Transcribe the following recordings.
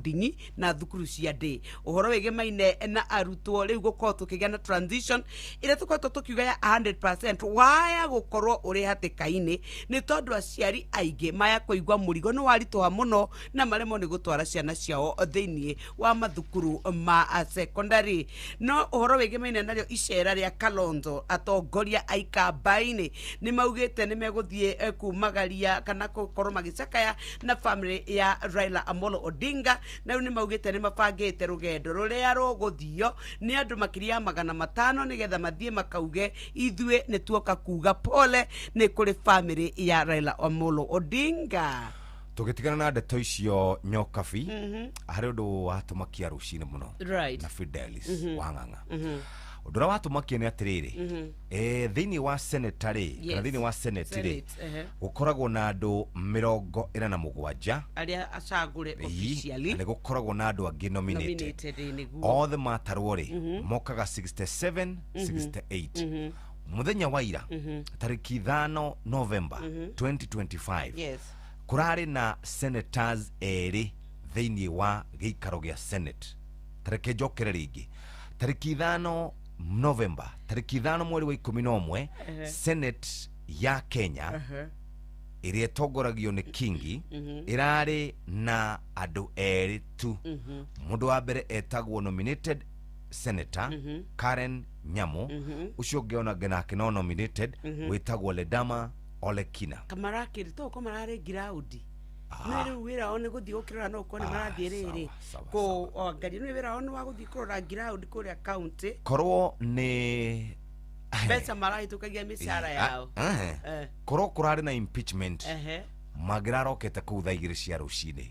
boarding na thukuru cia day. Ũhoro wĩgemaine na arutwo rĩu gũkorwo tũkĩgĩa na transition ĩrĩa tũkoretwo tũkiuga ya 100% waya gũkorwo ũrĩ hatĩka-inĩ, nĩ tondũ aciari aingĩ maya kũigua mũrigo nĩ waritũha mũno na maremwo nĩ gũtwara ciana ciao thĩinĩ wa mathukuru ma secondary. No ũhoro wĩgemaine narĩo icera rĩa Kalonzo, atongoria a Ikamba-inĩ nĩ maugĩte nĩ megũthiĩ kumagaria kana gũkorwo magĩcakaya na family ya Raila Amolo Odinga, na rĩu nĩ maugĩte nĩ mabangĩte rũgendo rũrĩa rũgũthio nĩ andũ makĩria ya 500 nĩgetha mathiĩ makauge ithuĩ nĩ tuoka kuga pole nĩ kũrĩ family ya Raila Amolo Odinga. Tũgĩtigana na ndeto icio Nyokabi, harĩ ũndũ watũmakia rũcinĩ mũno na Fidelis Wang'ang'a. Ũndũ ũrĩa watũmakia nĩ atĩrĩrĩ, thĩinĩ wa seneta rĩ, kana thĩinĩ wa senate rĩ, gũkoragwo na andũ 47 arĩa acagũre officially, na nĩ gũkoragwo na andũ angĩ nominated othe matarwo rĩ mokaga 67 68. Mũthenya wa ira tarĩki 5 November 2025 kũrarĩ na senators erĩ thĩinĩ wa gĩikaro gĩa Senate. Tareke njokere rĩngĩ, tarĩki 5 November, tarĩki 5 mweri wa 11, Senate ya Kenya ĩrĩa ĩtongoragio nĩ Kingi ĩrarĩ na andũ erĩ tu. Mũndũ wa mbere etagwo nominated senator Karen Nyamu, ũcio ũngĩ ona nake no nominated wĩtagwo Ledama Olekina. Kamarakĩrĩ to ko mararĩ ground. No rĩu wĩra wao nĩ gũthiĩ gũkĩrora, no ũkorwo nĩ marathiĩ rĩrĩ kũangaria, nĩ wĩra wao nĩ wa gũthiĩ kũrora ground kũrĩa county, korwo nĩ mbeca marahĩtũkagia mĩcara yao. Korwo kũrarĩ na impeachment mangĩrarokete kũu thaa 2 cia rũcinĩ,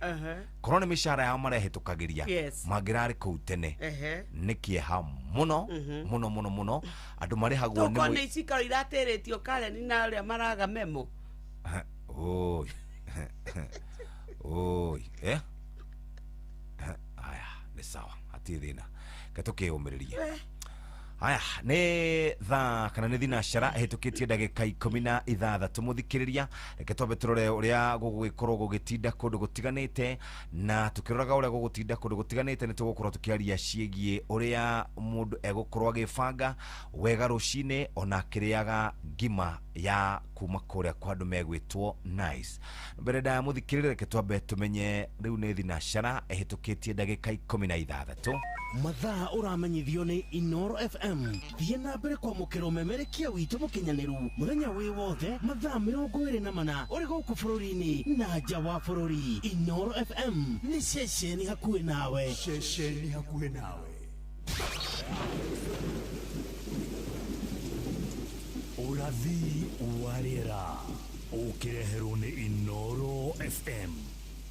korwo nĩ mĩcara yao marehĩtũkagĩria mangĩrarĩ kũu tene. Nĩ kĩeha mũno mũno mũno mũno andũ marĩhagwo nĩ nĩ cikaro iratĩrĩtio Karen na arĩa maraga memo. Oi oi aya nĩ sawa, hatirĩ thĩna, ke tũkĩyũmĩrĩrie. Aya nĩ thaa kana nĩ thinacara ĩhĩtũkĩtie ndagĩka 16. Mũthikĩrĩria, reke twambe tũrore ũrĩa gũgũgĩkorwo gũgĩtinda kũndũ gũtiganĩte, na tũkĩroraga ũrĩa gũgũtinda kũndũ gũtiganĩte nĩ tũgũkorwo tũkĩaria ciĩgiĩ ũrĩa mũndũ egũkorwo agĩbanga wega rũcinĩ ona akĩrĩaga ngima ya kuma kũrĩa kwa andũ megwĩtwo Nice. Mbere ndaya mũthikĩrĩria, reke twambe tũmenye rĩu nĩ thinacara ĩhĩtũkĩtie ndagĩka 16. Mathaa ũramenyithio nĩ Inoro FM. Thiĩ na mbere kwamũkĩra ũmemerekia witũ mũkinyanĩru mũthenya wĩ wothe mathaa 24 ũrĩ gũkũ bũrũri-inĩ na nja wa bũrũri. Inoro FM nĩ ceceni hakuhĩ nawe. Ceceni hakuhĩ nawe. Ũrathi wa rĩera ũkĩreherwo nĩ Inoro FM.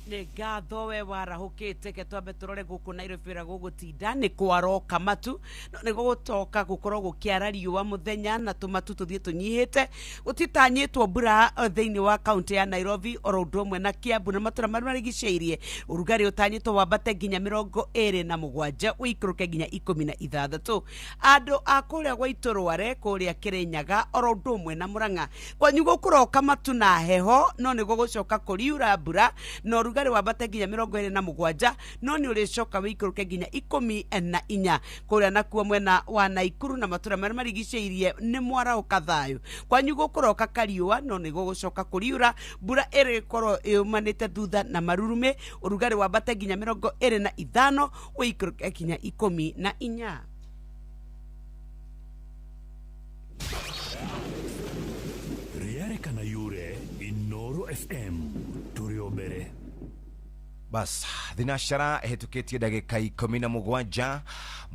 Nĩ ngatho we warahũkĩte, ke twambe tũrore gũkũ Nairobi ũrĩa gũgũtinda. Nĩ kwaroka matu, no nĩ gũgũtoka gũkorwo gũkĩara riũa mũthenya na tũmatu tũthiĩ tũnyihĩte. Gũtitanyĩtwo mbura thĩinĩ wa kaunti ya Nairobi oro ũndũ ũmwe na Kiambu na matũra marĩa marigicĩirie. Ũrugarĩ ũtanyĩtwo wambate nginya 27 ũikũrũke nginya 16. Andũ a kũrĩa gwa Itũrware, kũrĩa Kĩrĩnyaga oro ũndũ ũmwe na Mũrang'a, kwanyu gũkũroka matu na heho, no nĩ gũgũcoka kũriura mbura na ũrugarĩ wambate nginya 27, no nĩ ũrĩcoka wĩikũrũke nginya 14. Kũrĩa nakuo mwena wa Naikuru na matũra marĩa marigicĩirie nĩ mwarahũka thayũ, kwanyu gũkũroka kariũa, no nĩ gũgũcoka kũriura mbura ĩrĩkorwo ĩumanĩte thutha na marurumĩ. Ũrugarĩ wambate nginya 25 ũikũrũke nginya 14. Rĩarĩ kana yure Inoro FM tũrĩ o mbere. Bas thinacara ĩhĩtũkĩtie ndagĩka 17.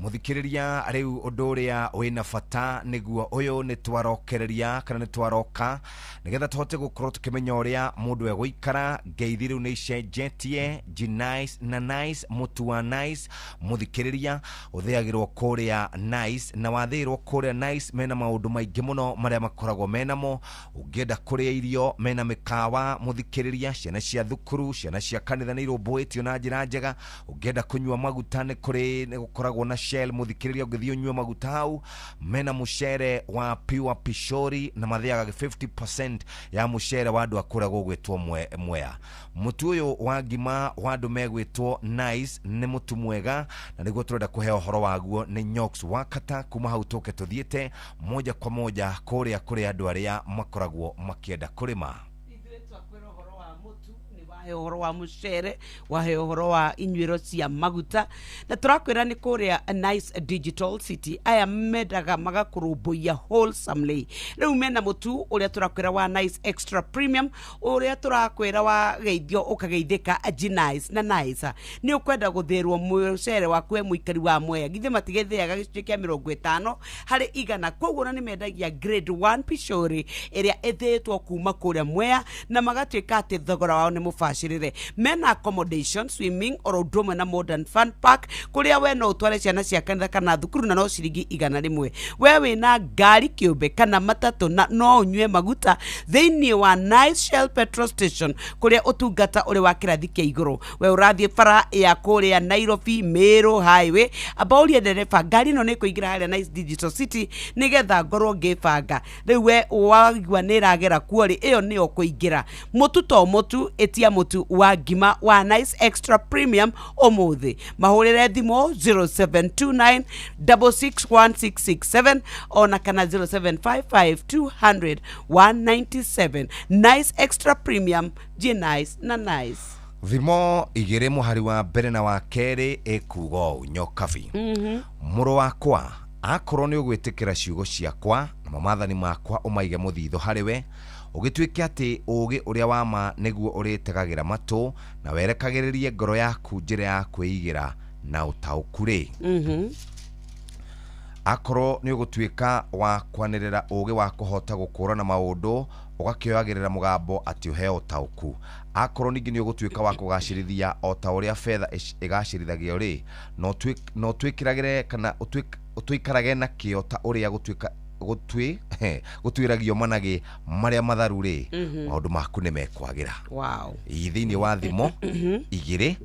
Mũthikĩrĩria, rĩu ũndũ ũrĩa wĩna bata nĩguo ũyũ, nĩ twarokereria kana nĩ twaroka nĩgetha tũhote gũkorwo tũkĩmenya ũrĩa mũndũ egũikara. Ngeithi rĩu nĩ icenjetie G-Nice na Nice, mũtu wa Nice mũthikĩrĩria ũthĩagĩrwo kũrĩa Nice, na wathĩĩrwo kũrĩa Nice mena maũndũ maingĩ mũno marĩa makoragwo menamo. Ũngĩenda kũrĩa irio mena mĩkawa mũthikĩrĩria, ciana cia thukuru, ciana cia kanitha nĩ marũmbũĩtio na njĩra njega. Ũngĩenda kũnyua maguta nĩ kũrĩ nĩ gũkoragwo na Shell, mũthikĩrĩria ũngĩthiĩ ũnyue maguta hau, mena mũcere wa pure pishori na mathĩaga 50% ya mũcere wa andũ a kũrĩa gũgwĩtwo Mwea. Mũtu ũyũ wa ngima wa andũ megwĩtwo Nice nĩ mũtu mwega, na nĩguo tũrenda kũheo ũhoro waguo nĩ Nyox Wakata. Kuma hau tũke tũthiĩte moja kwa moja kũrĩa kũrĩ andũ arĩa makoragwo makĩenda kũrĩma. Ithuĩ twakwĩra ũhoro wa mũtu, nĩ wahe ũhoro wa mũcere, wahe ũhoro wa inyuĩro cia maguta, na tũrakwĩra nĩ kũrĩa Nice Digital City. Aya mendaga magakũrũmbũiya wholesomely. Rĩu mena mũtu ũrĩa tũrakwĩra wa Nice Extra Premium, ũrĩa tũrakwĩra wageithio ũkageithĩka G Nice na Nice. Nĩ ũkwenda gũthĩrwo mũcere waku we mũikari wa Mwea, githĩ matigĩthĩaga gĩcunjĩ kĩa 50%? Koguo na nĩ mendagia grade 1 pishori ĩrĩa ĩthĩĩtwo kuma kũrĩa Mwea, na magatuĩka atĩ thogora wao nĩ mũbacĩrĩre. Mena accommodation, swimming, oro ũndũ ũmwe na modern fun park, kũrĩa we no ũtware ciana cia kanitha kana thukuru na no ciringi 100. We wĩna ngari kĩũmbe kana matatũ, na no ũnyue maguta thĩinĩ wa Nice Shell petrol station, kũrĩa ũtungata ũrĩ wa kĩrathi kĩa igũrũ. We ũrathiĩ bara ya kũrĩa Nairobi Meru Highway, amba ũrie ndereba, ngari ĩno nĩ ĩkũingĩra harĩa Nice Digital City, nĩgetha ngorwo ngĩbanga. Rĩu we waigua nĩ ĩragera kuo rĩ, ĩyo nĩyo kũingĩra. Mũtu to mũtu, ĩtia mũtu wa ngima wa Nice Extra Premium ũmũthĩ. Mahũrĩre thimũ 0729 661667 ona kana 0755 200 197. Nice Extra Premium, G Nice na Nice. Thimo 2 mũhari wa mbere na wa kerĩ ĩkuga ũũ, Nyokabi, mũrũ wakwa, akorwo nĩ ũgwĩtĩkĩra ciugo ciakwa na maathani makwa ũmaige mũthithũ harĩ we, ũgĩtuĩke atĩ ũũgĩ ũrĩa wa ma nĩguo ũrĩtegagĩra matũ, na werekagĩrĩrie ngoro yaku njĩra ya kwĩigĩra na ũtaũku rĩ, akorwo nĩ ũgũtuĩka wa kwanĩrĩra ũũgĩ wa kũhota gũkũrana maũndũ, ũgakĩoyagĩrĩra mũgambo atĩ ũheo ũtaũku, akorwo ningĩ nĩ ũgũtuĩka wa kũgacĩrithia o ta ũrĩa betha ĩgacĩrithagio rĩ, no ũtwĩkĩragĩre kana ũtwĩkarage na kĩo ta ũrĩa gũtuĩka gũtuĩragio managĩ marĩa matharu rĩ, maũndũ maku nĩ mekwagĩra. Ĩ, thĩinĩ wa Thimo 2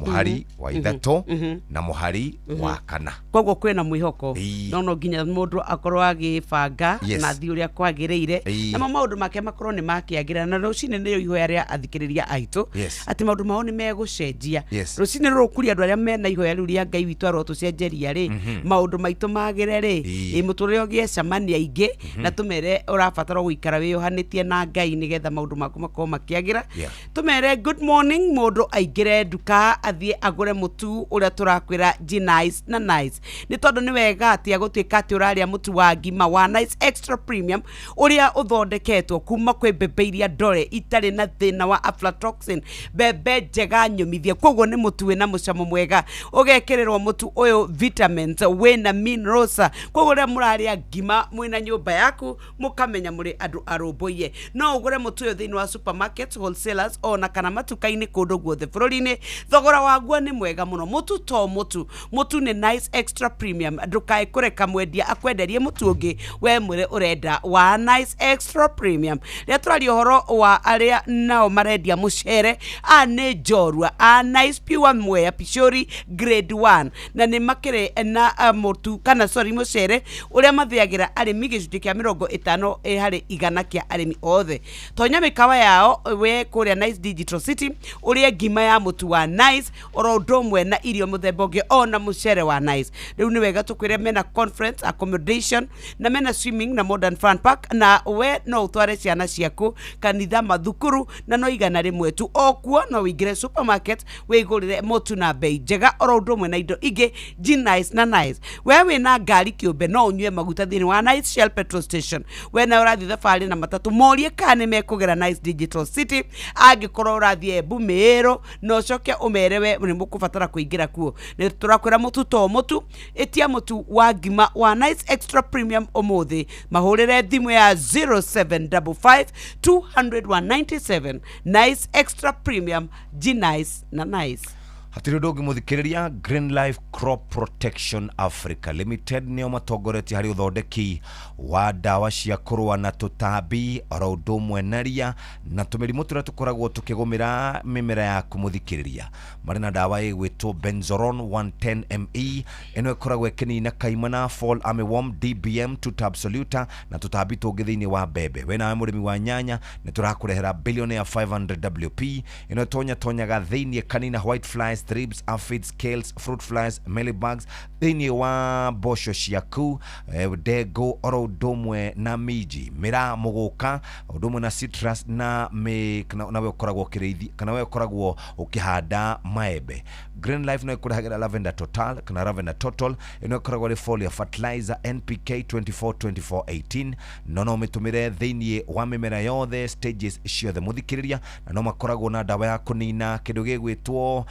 mũhari wa 3 na mũhari wa 4. Koguo kwĩna mwĩhoko. No nginya mũndũ akorwo agĩbanga na athiĩ ũrĩa kwagĩrĩire, namo maũndũ make makorwo nĩ makĩagĩra. Na rũcinĩ nĩyo ihoya rĩa athikĩrĩria aitũ, atĩ maũndũ mao nĩ megũcenjia. Rũcinĩ rũrũ kũrĩ andũ arĩa mena ihoya rĩu rĩa Ngai witũ arotũcenjeria rĩ, maũndũ maitũ magĩre rĩ, ĩ mũtũrĩre ũgĩe cemania aingĩ, na tũmere ũrabatara gũikara wĩyohanĩtie na Ngai nĩgetha maũndũ maku makorwo makĩagĩra. Tũmere good morning, mũndũ aingĩre nduka athiĩ agũre mũtu ũrĩa tũrakwĩra G Nice na Nice, nĩ tondũ nĩ wega atĩa gũtuĩka atĩ ũrarĩa mũtu wa ngima wa Nice Extra Premium, ũrĩa ũthondeketwo kuma kwĩ mbembe iria ndore itarĩ na thĩna wa aflatoxin, mbembe njega nyũmithie. Koguo nĩ mũtu wĩna mũcamo mwega, ũgekĩrĩrwo mũtu ũyũ vitamins, wĩna minerals. Koguo rĩrĩa mũrarĩa ngima mwĩna nyũmba yaku, mũkamenya mũrĩ andũ arũmbũiye. No ũgũre mũtu ũyũ thĩinĩ wa supermarkets, wholesalers, ona kana matuka-inĩ kũndũ guothe bũrũri-inĩ. Thogora waguo nĩ mwega mũno. Mũtu to mũtu, mũtu nĩ Nice Extra Premium. Ndũkae kũreka mwendia akwenderie mũtu ũngĩ, we mwĩre ũrenda wa Nice Extra Premium. Rĩrĩa tũraria ũhoro wa arĩa nao marendia mũcere, a nĩ njorua a Nice Pure Mwea Pishori grade 1, na nĩ makĩrĩ na mũtu kana sorry mũcere ũrĩa mathĩagĩra arĩmi gĩcunjĩ kĩa 50% kĩa arĩmi othe. Tonya mĩkawa yao we kũrĩa Nice Digital City, ũrĩe ngima ya mũtu wa Nice, oro ũndũ ũmwe na irio mũthemba ũngĩ, ona mũcere wa Nice. Rĩu nĩ wega tũkwĩre mena conference accommodation, na mena swimming na modern fun park, na we no ũtware ciana ciaku kanitha, mathukuru, na no 100 tu. O kuo no ũingĩre supermarket wĩgũrĩre mũtu na bei njega, oro ũndũ ũmwe na indo ingĩ G Nice na Nice. We wĩna ngari kĩũmbe, no ũnyue maguta thĩinĩ wa Nice Shell petrol station. We nawe ũrathiĩ thabarĩ na matatũ, morie kana nĩ mekũgera Nice Digital City angĩkorwo ũrathiĩ Embu, Mĩĩrũ, na ũcoke ũmere we nĩ mũkũbatara kũingĩra kuo. Nĩ tũrakwĩra mũtu to mũtu, ĩtia mũtu wa ngima wa Nice Extra Premium ũmũthĩ. Mahũrĩre thimũ ya 0755 200 197. Nice Extra Premium, G Nice na Nice. Hatirĩ ũndũ ũngĩ mũthikĩrĩria. Green Life Crop Protection Africa Limited nĩo matongoretie harĩ ũthondeki wa ndawa cia kũrũa na tũtambi oro ũndũ ũmwe na ria na tũmĩrimũ tũrĩa tũkoragwo tũkĩgũmĩra mĩmera yaku. Mũthikĩrĩria, marĩ na ndawa ĩgwĩtwo Benzoron 110 ME. Ĩno ĩkoragwo ĩkĩnina kaimana, fall armyworm, DBM, tuta absoluta na tũtambi tũngĩ thĩinĩ wa mbembe. We nawe mũrĩmi wa nyanya, nĩ tũrakũrehera Billionaire 500 WP. Ĩno ĩtonya tonyaga thĩinĩ kanina white flies, thrips, aphids, scales, fruit flies, mealybugs thĩinĩ wa mboco ciaku, ndengũ oro ũndũ ũmwe na minji, mĩraa, mũgũka, ũndũ ũmwe na citrus na mĩ kana nawe ũkoragwo ũkĩrĩithi kana we ũkoragwo ũkĩhanda maembe. Green Life no ĩkũrehagĩra Lavender Total kana Lavender Total. Ĩno ĩkoragwo ĩrĩ foliar fertilizer NPK 24 24 18, no ũmĩtũmĩre thĩinĩ wa mĩmera yothe, stages ciothe, mũthikĩrĩria. Na no makoragwo na ndawa ya kũnina kĩndũ gĩgwĩtwo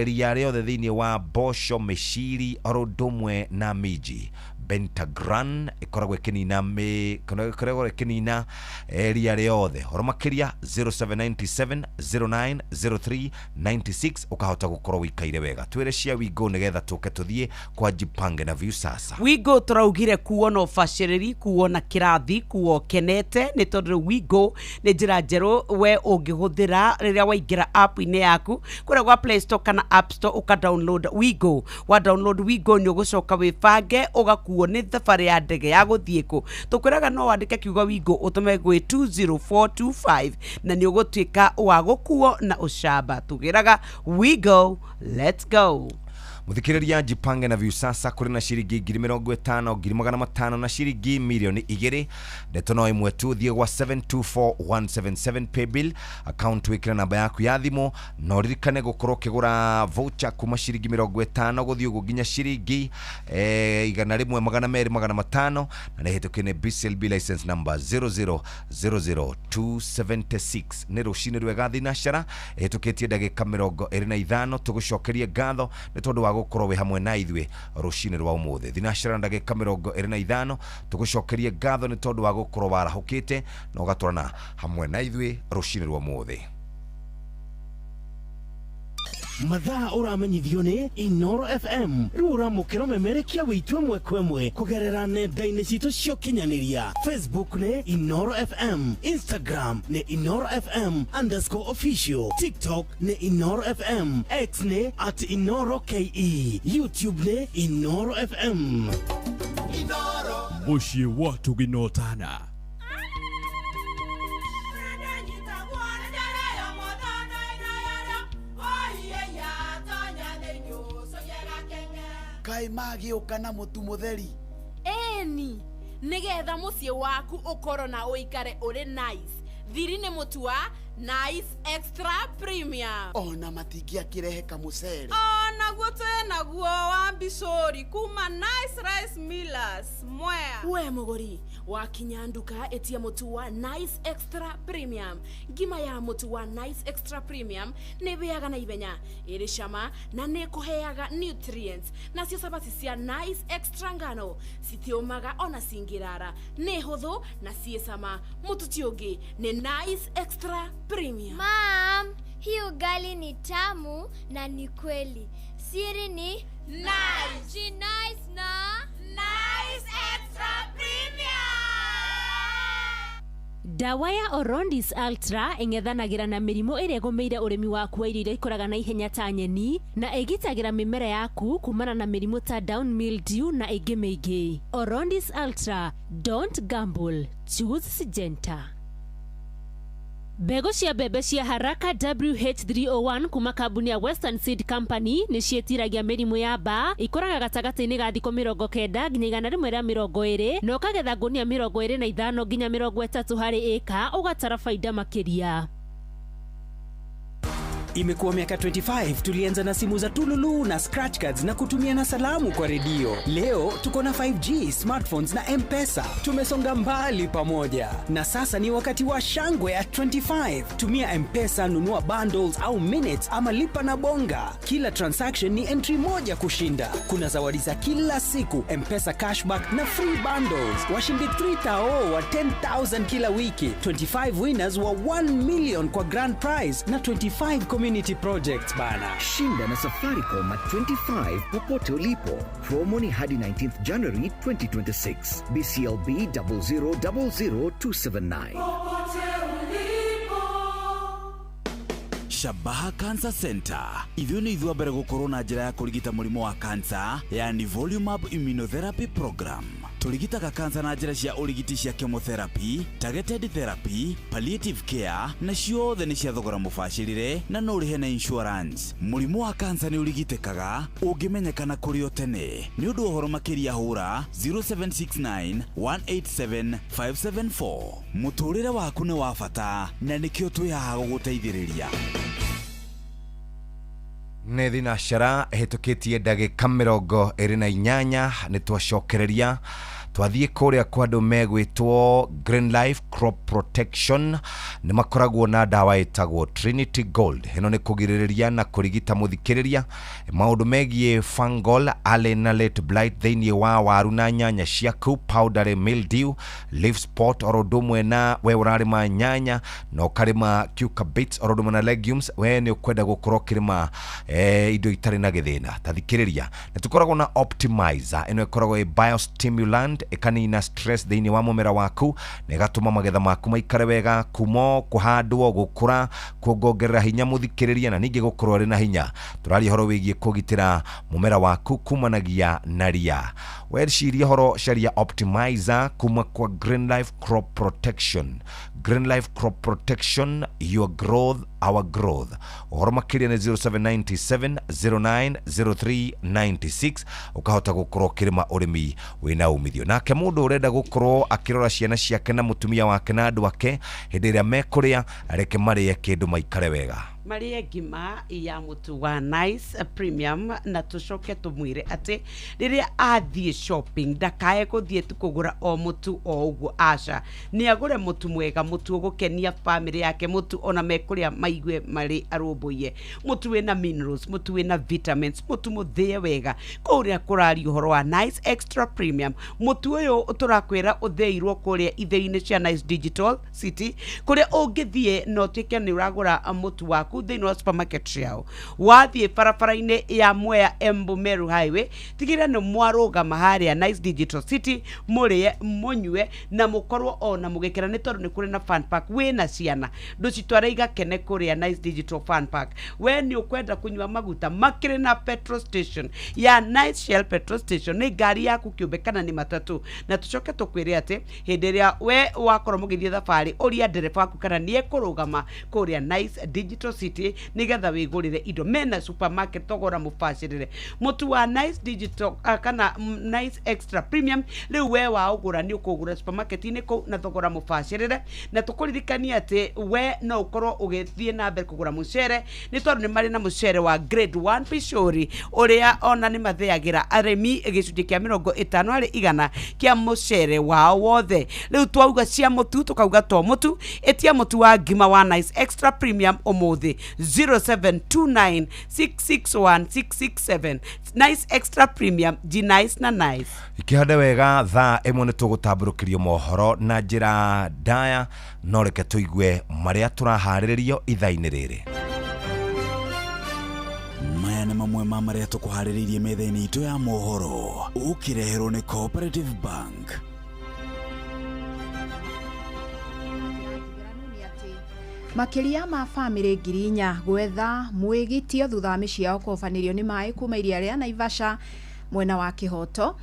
ria rĩothe thĩinĩ wa mboco, mĩciri oro ũndũ ũmwe na minji. Pentagran ĩkoragwo ĩkĩnina mĩ kana ĩkoragwo ĩkĩnina ria rĩothe. Horo makĩria 0797 09 03 96, ũkahota gũkorwo wĩikaire wega. Twĩre cia Wingo nĩgetha tũke tũthiĩ kwa Jipange na Viusasa. Wigo tũraugire kuo na ũbacĩrĩri, kuo na kĩrathi, kuo kenete, nĩ tondũ rĩu Wigo nĩ njĩra njerũ we ũngĩhũthĩra rĩrĩa waingĩra app-inĩ yaku kũrĩa gwa Play Store kana App Store, ũka download Wigo. Wa download Wigo, nĩ ũgũcoka wĩbange ũgakuo nĩ thabarĩ ya ndege ya gũthiĩ kũ. Tũkwĩraga no wandĩke kiugo Wigo ũtũme gwĩ 20425 na nĩ ũgũtuĩka wa gũkuo na ũcamba. Tũgĩraga Wigo, let's go. Muthikiriria, Jipange na Viusasa kũrĩ na ciringi 50,000, 500,000 na ciringi 2,000,000. Ndeto no ĩmwe tu, thiĩ gwa 724177 paybill account, wĩkĩre namba yaku ya thimũ na ũririkane gũkorwo ũkĩgũra voucher kuma ciringi 50 gũthiĩ ũguo nginya ciringi 100, 200, 500, na nĩ hĩtũkie nĩ BCLB license number 0000276. Nĩ rũcinĩ rwega, thinacara ĩhĩtũkĩtie ndagĩka 25. Tũgũcokerie ngatho nĩ tondũ wa gũkorwo wĩ hamwe na ithuĩ rũcinĩ rwa ũmũthĩ, thinacara na ndagĩka 25. Tũgũcokerie ngatho nĩ tondũ wa gũkorwo warahũkĩte na ũgatwarana hamwe na ithuĩ rũcinĩ rwa ũmũthĩ. Mathaa ũramenyithio nĩ Inoro FM. Rĩu ũramũkĩra ũmemerekia witũ ĩmwe kwa ĩmwe kũgerera nenda-inĩ citũ cia ũkinyanĩria. Facebook nĩ Inoro FM, Instagram nĩ InoroFM_official, TikTok nĩ Inoro FM, X nĩ @InoroKE, YouTube nĩ Inoro FM. Mũciĩ wa tũginotana. Kaĩ magĩũka na mũtu mũtheri? Ĩni, nĩgetha mũciĩ waku ũkorwo na ũikare ũrĩ nice. Thiri nĩ mũtu wa Nice Extra Premium. Ona matingĩakĩrehe kamũcere. Onaguo twĩ naguo wa mbicũri kuma Nice Rice Millers Mwea. We mũgũri, wakinya nduka ĩtia mũtu wa Nice Extra Premium. Ngima ya mũtu wa Nice Extra Premium nĩ ĩhĩaga na ihenya, ĩrĩ cama na nĩ ĩkũheaga nutrients. Nacio cabaci cia Nice Extra ngano citiũmaga ona cingĩrara, nĩ hũthũ na ciĩ cama. Mũtu ti ũngĩ, nĩ Nice Extra Premium. Mom, hii ugali ni tamu na ni kweli. Siri ni Nice. Ji nice na Nice Extra Premium. Ndawa ya Orondis Ultra ĩng'ethanagĩra na mĩrimũ ĩrĩa ĩgũmĩire ũrĩmi waku wa irio iria ikũraga na ihenya ta nyeni, na ĩgitagĩra mĩmera yaku kumana na mĩrimũ ta down mildew na ĩngĩ mĩingĩ. Orondis Ultra, don't gamble, choose Syngenta. Mbegũ cia mbembe cia Haraka WH301 kuma kambuni ya Western Seed Company nĩ ciĩtiragia mĩrimũ ya mbaa, ikũraga gatagatĩ-inĩ ga thikũ 90 nginya 120, na ũkagetha ngũnia 25 nginya 30 harĩ ĩka, ũgatara baida makĩria. Imekuwa miaka 25. Tulianza na simu za tululu na scratch cards na kutumia na salamu kwa redio. Leo tuko na 5G, smartphones na M-Pesa. Tumesonga mbali pamoja, na sasa ni wakati wa shangwe ya 25. Tumia M-Pesa, nunua bundles au minutes ama lipa na Bonga. Kila transaction ni entry moja kushinda. Kuna zawadi za kila siku, M-Pesa cashback na free bundles. Washindi 3000 wa 10,000 kila wiki, 25 winners wa 1 million kwa grand prize na 25 community community projects bana. Shinda na Safaricom at 25 popote ulipo. Promo ni hadi 19th January 2026. BCLB 0000279. Shabaha Cancer Center. Ithuĩ nĩ ithuĩ a mbere gũkorwo na njĩra ya kũrigita mũrimũ wa kansa, yani Volumab Immunotherapy Program. Tũrigitaga kansa na njĩra cia ũrigiti cia chemotherapy, targeted therapy, palliative care, na ciothe nĩ cia thogora mũbacĩrĩre na no ũrĩhe na insurance. Mũrimũ wa kansa nĩ ũrigitĩkaga ũngĩmenyekana kũrĩ o tene. Nĩ ũndũ wa ũhoro makĩria hũra 0769 187 574. Mũtũrĩre waku nĩ wa bata na nĩkĩo twĩ haha gũgũteithĩrĩria. Nä thinacara ĩhĩtũkĩtie ndagĩka 28. Nĩ twacokereria twathiĩ kũrĩa kwa andũ megwĩtwo Green Life Crop Protection. Nĩ makoragwo na ndawa ĩtagwo Trinity Gold. Ĩno nĩ kũgirĩrĩria na kũrigita, mũthikĩrĩria, maũndũ megiĩ fungal early na late blight thĩinĩ wa waru na nyanya ciaku, powdery mildew, leaf spot, oro ũndũ ũmwe na we ũrarĩma nyanya na ũkarĩma cucurbits oro ũndũ ũmwe na legumes. We nĩ ũkwenda gũkorwo ũkĩrĩma indo itarĩ na gĩthĩna. Ta thikĩrĩria, nĩ tũkoragwo na optimizer. Ĩno ĩkoragwo ĩ biostimulant, ĩkanina stress thĩinĩ wa mũmera waku na ĩgatũma magetha maku maikare wega kumo kũhandwo, gũkũra, kuongongerera hinya, mũthikĩrĩria, na ningĩ gũkorwo arĩ na hinya. Tũraria ũhoro wĩgiĩ kũgitĩra mũmera waku kumanagia na ria. Weciria ũhoro, caria optimizer kuma kwa Green Life Crop Protection. Green Life Crop Protection, your growth, our growth. Ũhoro makĩria nĩ 0797 090396, ũkahota gũkorwo ũkĩrĩma ũrĩmi wĩna umithio. Nake mũndũ ũrenda gũkorwo akĩrora ciana ciake na mũtumia wake na andũ ake hĩndĩ ĩrĩa mekũrĩa, reke marĩe kĩndũ maikare wega. Marĩe ngima ya mũtu wa Nice Premium, na tũcoke tũmwĩre atĩ rĩrĩa athiĩ shopping ndakae gũthiĩ tu kũgũra o mũtu o ũguo, aca, nĩ agũre mũtu mwega, mũtu ũgũkenia bamĩrĩ yake, mũtu ona mekũrĩa maigue marĩ arũmbũiye, mũtu wĩna minerals, mũtu wĩna vitamins, mũtu mũthĩe wega. Kũrĩa kũraria ũhoro wa Nice Extra Premium, mũtu ũyũ tũrakwĩra ũthĩirwo kũrĩa ithĩi-inĩ cia Nice Digital City, kũrĩa ũngĩthiĩ na ũtuĩke nĩ ũragũra mũtu waku thĩinĩ wa supermarket ciao. Wathiĩ barabara-inĩ ya Mwea Embu Meru Highway, tigĩrĩra nĩ mwarũgama harĩa Nice Digital City, mũrĩe, mũnyue na mũkorwo ona mũgĩkena, nĩ tondũ nĩ kũrĩ na fun park. Wĩna ciana ndũcitware igakene kũrĩa Nice Digital Fun Park. We nĩ ũkwenda kũnyua maguta, makĩrĩ na petrol station ya Nice Shell petrol station, nĩ ngari yaku kĩũmbe kana nĩ matatũ. Na tũcoke tũkwĩre atĩ hĩndĩ ĩrĩa we wakorwo mũgĩthiĩ thabarĩ, ũria ndereba waku kana nĩ ekũrũgama kũrĩa Nice Digital City nĩgetha wĩgũrĩre indo. Mena supermarket thogora mũbacĩrĩre. Mũtu wa Nice Digital kana Nice Extra Premium, rĩu we waũgũra nĩ ũkũgũra supermarket-inĩ kũu na thogora mũbacĩrĩre. Na tũkũririkania atĩ we no ũkorwo ũgĩthiĩ na mbere kũgũra mũcere, nĩ tondũ nĩ marĩ na mũcere wa grade 1 Pishori, ũrĩa ona nĩ matheagĩra arĩmi gĩcunjĩ kĩa 50% kĩa mũcere wao wothe. Rĩu twauga cia mũtu, tũkauga to mũtu. Ĩtia mũtu wa ngima wa Nice Extra Premium ũmũthĩ, 0729661667. Nice Extra Premium, G nice na nice. Ikĩhande wega. Thaa 1 nĩ tũgũtambũrũkĩrio mohoro na njĩra ndaya, no reke tũigue marĩa tũraharĩrĩrio ithaa-inĩ rĩrĩ. Maya nĩ mamwe ma marĩa tũkũharĩrĩirie metha-inĩ itũ ya mohoro, ũkĩreherwo nĩ Cooperative Bank. Makĩria ma bamĩrĩ 4,000 gwetha mwĩgitio thutha wa mĩciĩ yao kũhobanĩrio nĩ maĩ kuma iria rĩa Naivasha mwena wa Kĩhoto.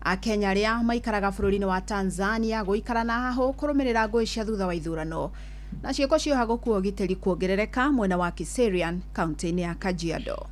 Akenya arĩa maikaraga bũrũri-inĩ wa Tanzania gũikara na hahũ kũrũmĩrĩra ngũĩ cia thutha wa ithurano. Na ciĩko cia ũhagũku wa ũgitĩri kuongerereka mwena wa Kiserian, kaunti-inĩ ya Kajiado.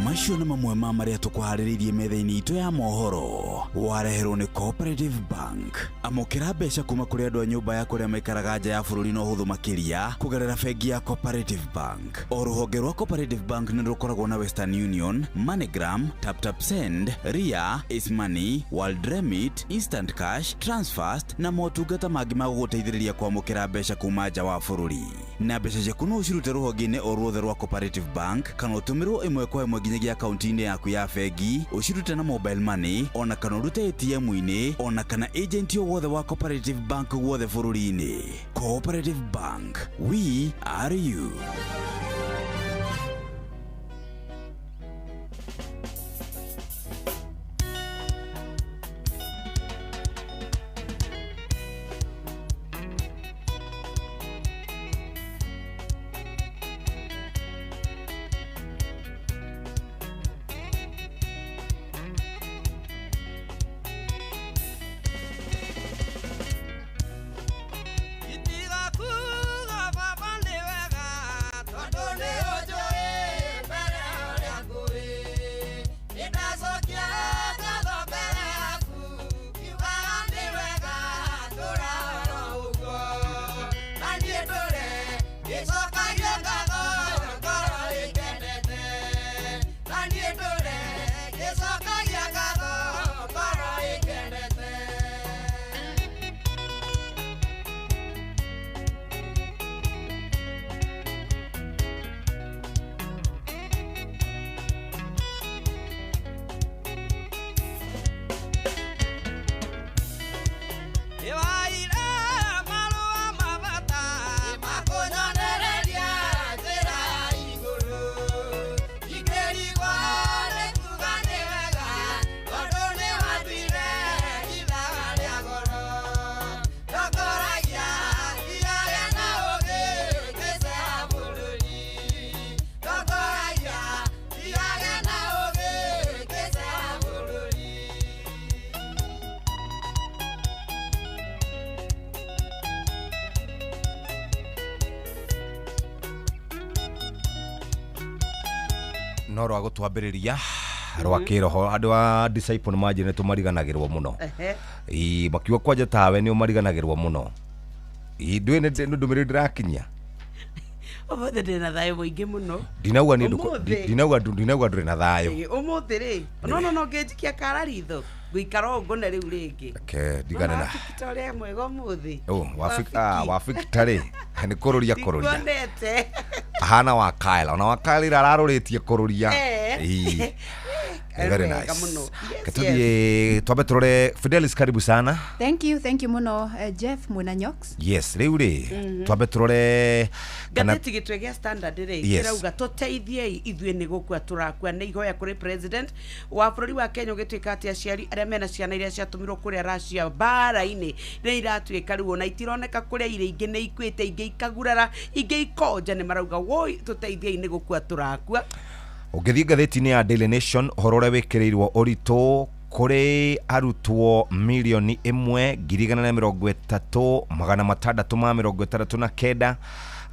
Macio nĩ mamwe ma marĩa tũkũharĩrĩirie metha-inĩ itũ ya mohoro, wareherwo nĩ Cooperative Bank. Amũkĩra mbeca kuma kũrĩ andũ a nyũmba ya kũrĩa maikaraga nja ya bũrũri na ũhũthũ makĩria kũgerera bengi ya Cooperative Bank. O rũhonge rwa Cooperative Bank nĩ rũkoragwo na Western Union, MoneyGram, TapTap Send, Ria, Ace Money, World Remit, Instant Cash, Transfast na motungata mangĩ ma gũgũteithĩrĩria kwamũkĩra mbeca kuma nja wa bũrũri. Na mbeca ciaku no ũcirute rũhonge-inĩ o ruothe rwa Cooperative Bank kana ũtũmĩrwo ĩmwe kwa ĩmwe nginyagia ciringi akaunti-inĩ yaku ya bengi, ũcirute na mobile money, ona kana ũrute ATM-inĩ, ona kana agent o wothe wa Cooperative Bank guothe bũrũri-inĩ. Cooperative Bank, we are you. Itigakuga baba nĩ wega tondũ nĩ ũnjũĩ mbere ya ũrĩa ngũĩ. Nĩndacokia ngatho mbere yaku ngiugaga nĩ wega ndũra oro ũguo. Na niĩ ndũre ngĩcokagia ngatho ngoro ĩkenete. Na niĩ ndũre ngĩcokagia ngatho ngoro ĩkenete. Nĩwaire marũa ma bata makũnyonereria njĩra ya igũrũ. Ingĩrigwo nĩ kuuga nĩ wega tondũ nĩwatuire ithaga rĩa goro. Ndongoragia thiage na ũũgĩ ngĩceha bũrũri. Ndongoragia thiage na ũũgĩ ngĩceha bũrũri. No rwa gũtwambĩrĩria rwa kĩroho andũ a disciple nĩ manjĩrire nĩ tũmariganagĩrwo mũno. Ehe. Ĩ, makiuga kwanja tawe nĩ ũmariganagĩrwo mũno. Ĩ, ndũĩ nĩ ndũmĩrĩri ndĩrakinyia. Ũmũthĩ ndĩ na thayũ mũingĩ mũno. Ndinauga niĩ Ũmũthĩ. ndinauga ndũrĩ na thayũ. Ĩ, ũmũthĩ rĩ no no ngĩnjikia kara ritho ngũikara ũũ ngone rĩu rĩngĩ. Reke ndigane na ta ũrĩa mwega ũmũthĩ. Oh, wafikita rĩ nĩ kũrũria kũrũria Ndikuonete. ahana wa Kyle ona wa Kyle ira ararũrĩtie kũrũria. Eh. Ĩ, very Wega nice. mũno. Yes, Ke tuthiĩ twambe tũrore Fidelis, karibu sana. Thank you, thank you muno, Jeff mwena Nyox. Yes, rĩu rĩ twambe tũrore kana Ngathĩti gĩtwe gĩa Standard rĩ Yes. kĩrauga tũteithiei ithuĩ nĩ gũkua tũrakua nĩ ihoya kũrĩ president wa bũrũri wa Kenya ũgĩtuĩka atĩ aciari arĩa mena ciana iria ciatũmirwo kũrĩa Russia mbara-inĩ nĩ iratuĩka rĩu ona itironeka kũrĩa irĩ, ingĩ nĩ ikuĩte, ingĩ ikagurara, ingĩ ikonja, nĩ marauga woi tũteithiei nĩ gũkua tũrakua. Ũngĩthiĩ ngathĩti-inĩ ya Daily Nation ũhoro ũrĩa wĩkĩrĩirwo ũritũ kũrĩ arutwo 1,130,669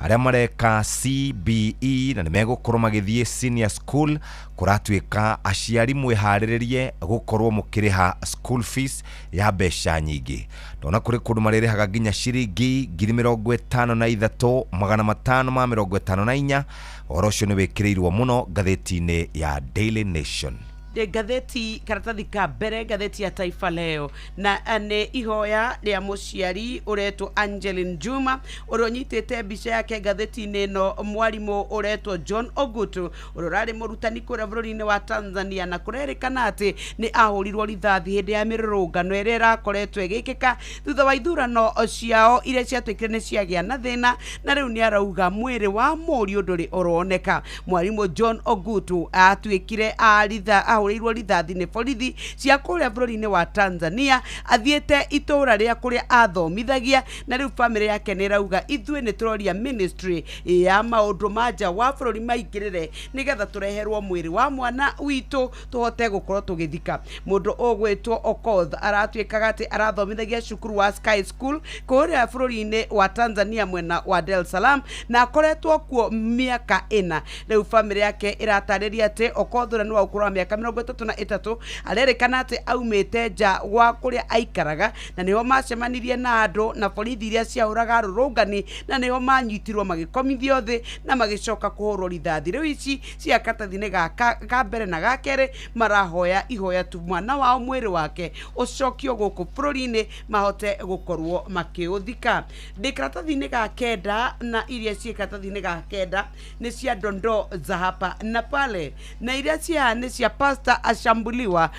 arĩa mareka CBE na nĩ megũkorwo magĩthiĩ senior school. Kũratuĩka aciari mwĩharĩrĩrie gũkorwo mũkĩrĩha school fees ya mbeca nyingĩ. Ndona kũrĩ kũndũ marĩrĩhaga nginya ciringi 53,554. Ũhoro ũcio nĩ wĩkĩrĩirwo mũno ngathĩti-inĩ ya Daily Nation. Ngathĩti karatathi ka mbere ngathĩti ya Taifa Leo na nĩ ihoya rĩa mũciari ũretwo Angeline Juma ũrĩa ũnyitĩte mbica yake ngathĩti-inĩ ĩno, mwarimũ ũretwo John Ogutu ũrĩa ũrarĩ mũrutani kũrĩa bũrũri-inĩ wa Tanzania na kũrerĩkana atĩ nĩ ahũrirwo rithathi hĩndĩ ya mĩrũrũngano ĩrĩa ĩrakoretwo ĩgĩkĩka thutha wa ithurano ciao iria ciatuĩkire nĩ ciagĩa na thĩna, na rĩu nĩ arauga mwĩrĩ wa mũriũ ndũrĩ ũroneka. Mwarimũ John Ogutu atuĩkire ahũrĩirwo rithathi nĩ borithi cia kũrĩa bũrũri-inĩ wa Tanzania athiĩte itũũra rĩa kũrĩa athomithagia, na rĩu bamĩrĩ yake nĩ ĩrauga ithuĩ nĩ tũroria ministry ya maũndũ ma nja wa bũrũri maingĩrĩre nĩgetha tũreherwo mwĩrĩ wa mwana witũ tũhote gũkorwo tũgĩthika. Mũndũ ũgwĩtwo Okoth aratuĩkaga atĩ arathomithagia cukuru wa Sky School kũrĩa bũrũri-inĩ wa Tanzania mwena wa Dar es Salaam na akoretwo kuo mĩaka ĩna. Rĩu bamĩrĩ yake ĩratarĩria atĩ Okoth ũrĩa nĩ wa ũkũrũ wa mĩaka 33 arerĩkana atĩ aumĩte nja gwa kũrĩa aikaraga na nĩho macemanirie na andũ na borithi iria ciahũraga arũrũngani na nĩho manyitirwo magĩkomithio thĩ na magĩcoka kũhũrwo rithathi. Rĩu ici cia karatathi-inĩ gaka ka mbere na ga kerĩ marahoya ihoya tu mwana wao mwĩrĩ wake ũcokio gũkũ bũrũri-inĩ mahote gũkorwo makĩũthika. Ndĩ karatathi-inĩ ga kenda na iria ciĩ karatathi-inĩ ga kenda nĩ cia dondoo za hapa na pale, na iria cia nĩ cia pasta ashambuliwa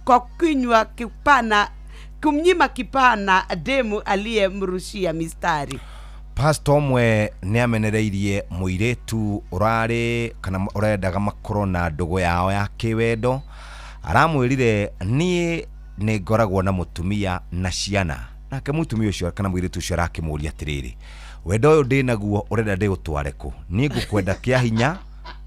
kwa kinywa kipana kumnyima kipana demu aliyemrushia mistari. Pastor ũmwe nĩ amenereirie mũirĩtu ũrarĩ kana ũrendaga makorwo na ndũgũ yao ya kĩwendo. Aramwĩrire niĩ nĩ ngoragwo na mũtumia na ciana, nake mũtumia ũcio kana mũirĩtu ũcio arakĩmũria atĩrĩrĩ, wendo ũyũ ndĩ naguo ũrenda ndĩũtware kũ? Niĩ ngũkwenda kĩa hinya,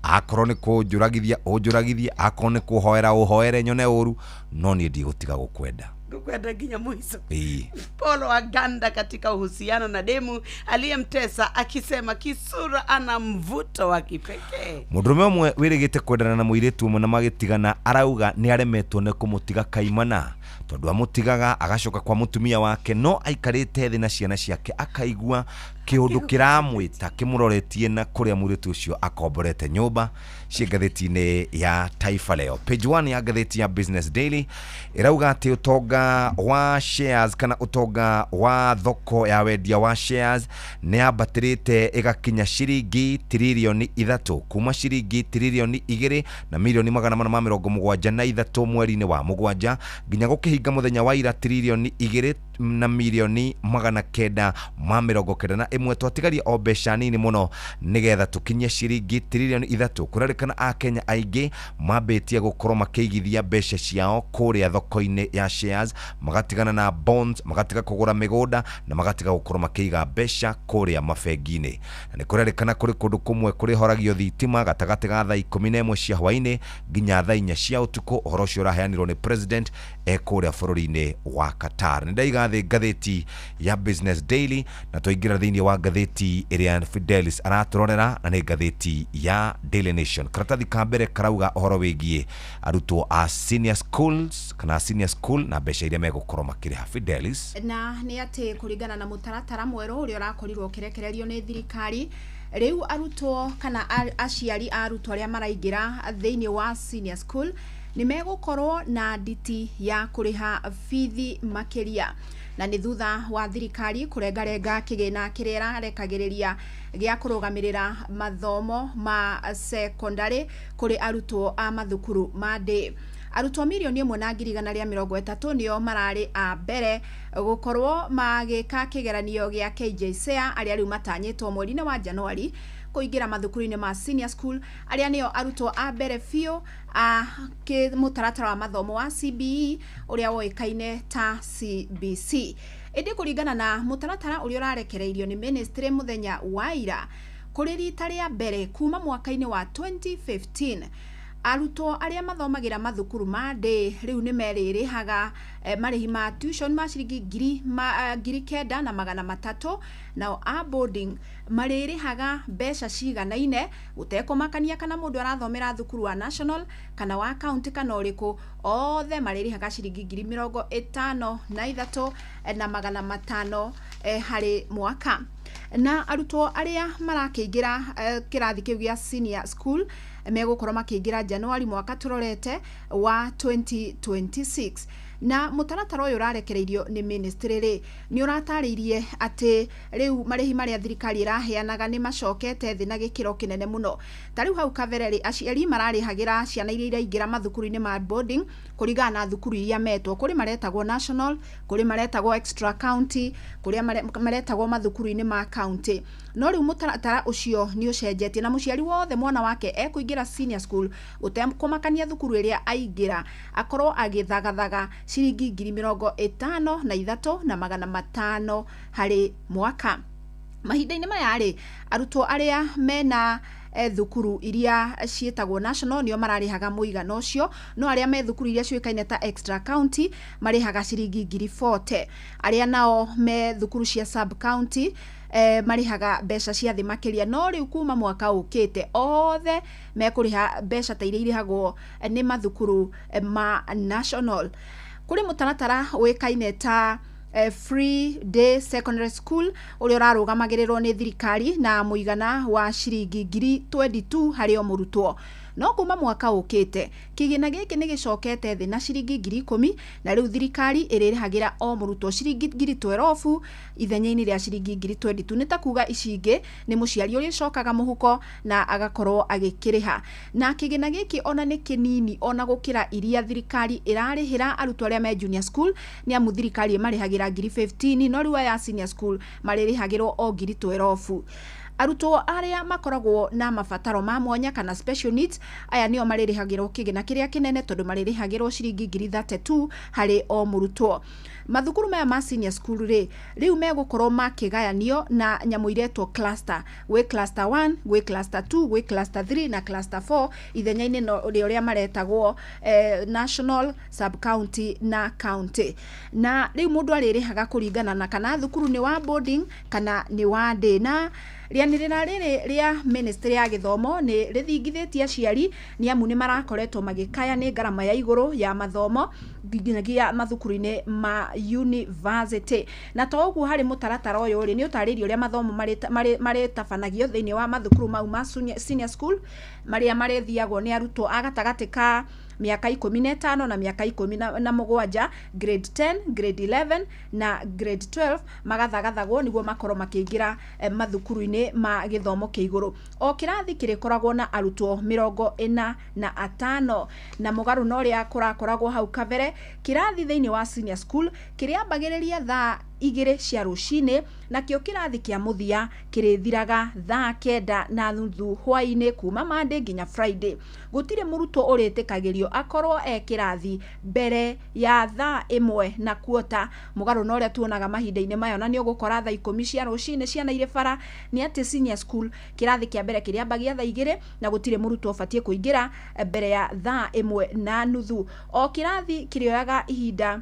akorwo nĩ kũnjũragithia ũnjũragithie, akorwo nĩ kũhoera ũhoere nyone ũru, no niĩ ndigũtiga gũkwenda. Ngũkwenda nginya mwisho. Ĩĩ. Paul Waganda katika uhusiano na demu aliyemtesa akisema kisura ana mvuto wa kipekee. Mũndũrũme ũmwe wĩrĩgĩte kwendana na mũirĩtu ũmwe na magĩtigana arauga nĩ aremetwo nĩ kũmũtiga kaimana tondũ amũtigaga agacoka kwa mũtumia wake, no aikarĩte thĩ na ciana ciake akaigua kĩũndũ kĩramwĩta kĩmũroretie na kũrĩa mũirĩtu ũcio akomborete nyũmba. Ciĩ ngathĩti-inĩ ya Taifa Leo. Page 1 ya ngathĩti ya Business Daily ĩrauga atĩ ũtonga wa shares kana ũtonga wa thoko ya wendia wa shares nĩ yambatĩrĩte ĩgakinya ciringi tiririoni 3 kuma ciringi tiririoni 2 na mirioni 473 mweri-inĩ wa mũgwanja nginya gũkĩhinga mũthenya wa ira tiririoni 2 na mirioni 991. Twatigaria o mbeca nini mũno nĩgetha tũkinyie ciringi tiririoni 3. Kũrerĩkana akenya aingĩ mambĩtie gũkorwo makĩigithia mbeca ciao kũrĩa thoko-inĩ ya shares, magatigana na bonds, magatiga kũgũra mĩgũnda na magatiga gũkorwo makĩiga mbeca kũrĩa mabengi-inĩ. Na nĩ kũrerĩkana kũrĩ kũndũ kũmwe kũrĩhoragio thitima gatagatĩ ga thaa 11 cia hwaĩ-inĩ nginya thaa 4 cia ũtukũ. Ũhoro ũcio ũraheanirwo nĩ president e kũrĩa bũrũri-inĩ wa Qatar. Nĩ ndaiga thĩ ngathĩti ya Business Daily na twaingĩra thĩinĩ wa ngathĩti ĩrĩa Fidelis aratũrorera na nĩ ngathĩti ya Daily Nation. Karatathi ka mbere karauga ũhoro wĩgiĩ arutwo a senior schools kana senior school na mbeca iria megũkorwo makĩrĩha. Fidelis, na nĩ atĩ kũringana na mũtaratara mwerũ ũrĩa ũrakorirwo ũkĩrekererio nĩ thirikari, rĩu arutwo kana aciari a arutwo arĩa maraingĩra thĩinĩ wa senior school nĩ megũkorwo na nditi ya kũrĩha bithi makĩria, na nĩ thutha wa thirikari kũrengarenga kĩgĩna kĩrĩa ĩrarekagĩrĩria gĩa kũrũgamĩrĩra mathomo ma sekondarĩ kũrĩ arutwo a mathukuru ma ndĩ. Arutwo 1,130,000 nĩo mararĩ a mbere gũkorwo magĩka kĩgeranio gĩa KJSEA arĩa rĩu matanyĩtwo mweri-inĩ wa Januari kũingĩra mathukuru-inĩ ma senior school, arĩa nĩo arutwo a mbere biũ a mũtaratara wa mathomo wa CBE ũrĩa woĩkaine ta CBC. Ĩndĩ kũringana na mũtaratara ũrĩa ũrarekereirio nĩ ministry mũthenya wa ira, kũrĩ rita rĩa mbere kuma mwaka-inĩ wa 2015 arutwo arĩa mathomagĩra mathukuru ma ndĩ rĩu nĩ merĩrĩhaga marĩhi ma tuition ma ciringi 9,300, nao a boarding marĩrĩhaga mbeca ciganaine gũtekũmakania kana mũndũ arathomera thukuru wa national kana wa county kana ũrĩkũ, othe marĩrĩhaga ciringi 53,500 harĩ mwaka. Na arutwo arĩa marakĩingĩra kĩrathi kĩu gĩa senior school megũkorwo makĩingĩra Januari mwaka tũrorete wa 2026. Na mũtaratara ũyũ ũrarekereirio nĩ ministry rĩ nĩ ũratarĩirie atĩ rĩu marĩhi marĩa thirikari ĩraheanaga nĩ macokete thĩ na gĩkĩro kĩnene mũno. Ta rĩu hau kabere rĩ, aciari mararĩhagĩra ciana iria iraingĩra mathukuru-inĩ ma boarding kũringana na thukuru iria metwo. Kũrĩ maretagwo national, kũrĩ maretagwo extra county, kũrĩa maretagwo mathukuru-inĩ ma county. No rĩu mũtaratara ũcio nĩ ũcenjetie na mũciari wothe mwana wake ekũingĩra senior school gũtekũmakania thukuru ĩrĩa aingĩra akorwo agĩthagathaga ciringi 53,500 harĩ mwaka. Mahinda-inĩ maya rĩ, arutwo arĩa mena thukuru iria ciĩtagwo national nĩo mararĩhaga mũigana ũcio, no arĩa me thukuru iria ciũĩkaine ta extra county marĩhaga ciringi 40,000. Arĩa nao me thukuru cia sub county marĩhaga mbeca cia thĩ makĩria, no rĩu kuma mwaka ũkĩte othe mekũrĩha mbeca ta iria irĩhagwo nĩ mathukuru ma national. Kũrĩ mũtaratara ũĩkaine ta free day secondary school ũrĩa ũrarũgamagĩrĩrwo nĩ thirikari na mũigana wa ciringi 22,000 harĩ o mũrutwo, no kuma mwaka ũkĩte kĩgĩna gĩkĩ nĩ gĩcokete thĩ na ciringi 10,000, na rĩu thirikari ĩrĩrĩhagĩra o mũrutwo ciringi 12,000 ithenya-inĩ rĩa ciringi 22,000. Nĩ ta kuga ici ingĩ nĩ mũciari ũrĩcokaga mũhuko na agakorwo agĩkĩrĩha. Na kĩgĩna gĩkĩ ona nĩ kĩnini ona gũkĩra iria thirikari ĩrarĩhĩra arutwo arĩa me junior school, nĩ amu thirikari ĩmarĩhagĩra 15,000, no rĩu aya senior school marĩrĩhagĩrwo o 12,000. Arutwo arĩa makoragwo na mabataro ma mwanya kana special needs, aya nĩo marĩrĩhagĩrwo kĩgĩna kĩrĩa kĩnene tondũ marĩrĩhagĩrwo ciringi 32,000 harĩ o mũrutwo. Mathukuru maya ma senior school rĩ, rĩu megũkorwo makĩgayanio na nyamũ iretwo cluster. Gwĩ cluster 1, gwĩ cluster 2, gwĩ cluster 3 na cluster 4, ithenya-inĩ no rĩa ũrĩa maretagwo national, sub county na county. Na rĩu mũndũ arĩrĩhaga kũringana na kana thukuru nĩ wa boarding kana nĩ wa day. Na rĩanĩrĩra rĩrĩ rĩa ministry ya gĩthomo nĩ rĩthingithĩtie aciari, nĩ amu nĩ marakoretwo magĩkaya nĩ ngarama ya igũrũ ya mathomo nginyagia mathukuru-inĩ ma university. Na to ũguo, harĩ mũtaratara ũyũ rĩ, nĩ ũtarĩirie ũrĩa mathomo marĩtabanagio thĩinĩ wa mathukuru mau ma senior school marĩa marĩthiagwo nĩ arutwo a gatagatĩ ka mĩaka 15 na mĩaka 17, grade 10, grade 11 na grade 12, magathagathagwo nĩguo makorwo makĩingĩra mathukuru-inĩ ma gĩthomo kĩa igũrũ. O kĩrathi kĩrĩkoragwo na arutwo 45, na mũgarũ na ũrĩa kũrakoragwo hau kabere, kĩrathi thĩinĩ wa senior school kĩrĩambagĩrĩria thaa 2 cia rũcinĩ, nakĩo kĩrathi kĩa mũthia kĩrĩthiraga thaa 9:30 hwaĩ-inĩ kuma Monday nginya Friday. Gũtirĩ mũrutwo ũrĩtĩkagĩrio akorwo e kĩrathi mbere ya thaa 1:15, mũgarũ na ũrĩa tuonaga mahinda-inĩ maya, na nĩ ũgũkora thaa 10 cia rũcinĩ ciana irĩ bara. Nĩ atĩ senior school kĩrathi kĩa mbere kĩrĩambagia thaa 2 na gũtirĩ mũrutwo ũbatiĩ kũingĩra mbere ya thaa 1:30. O kĩrathi kĩrĩoyaga ihinda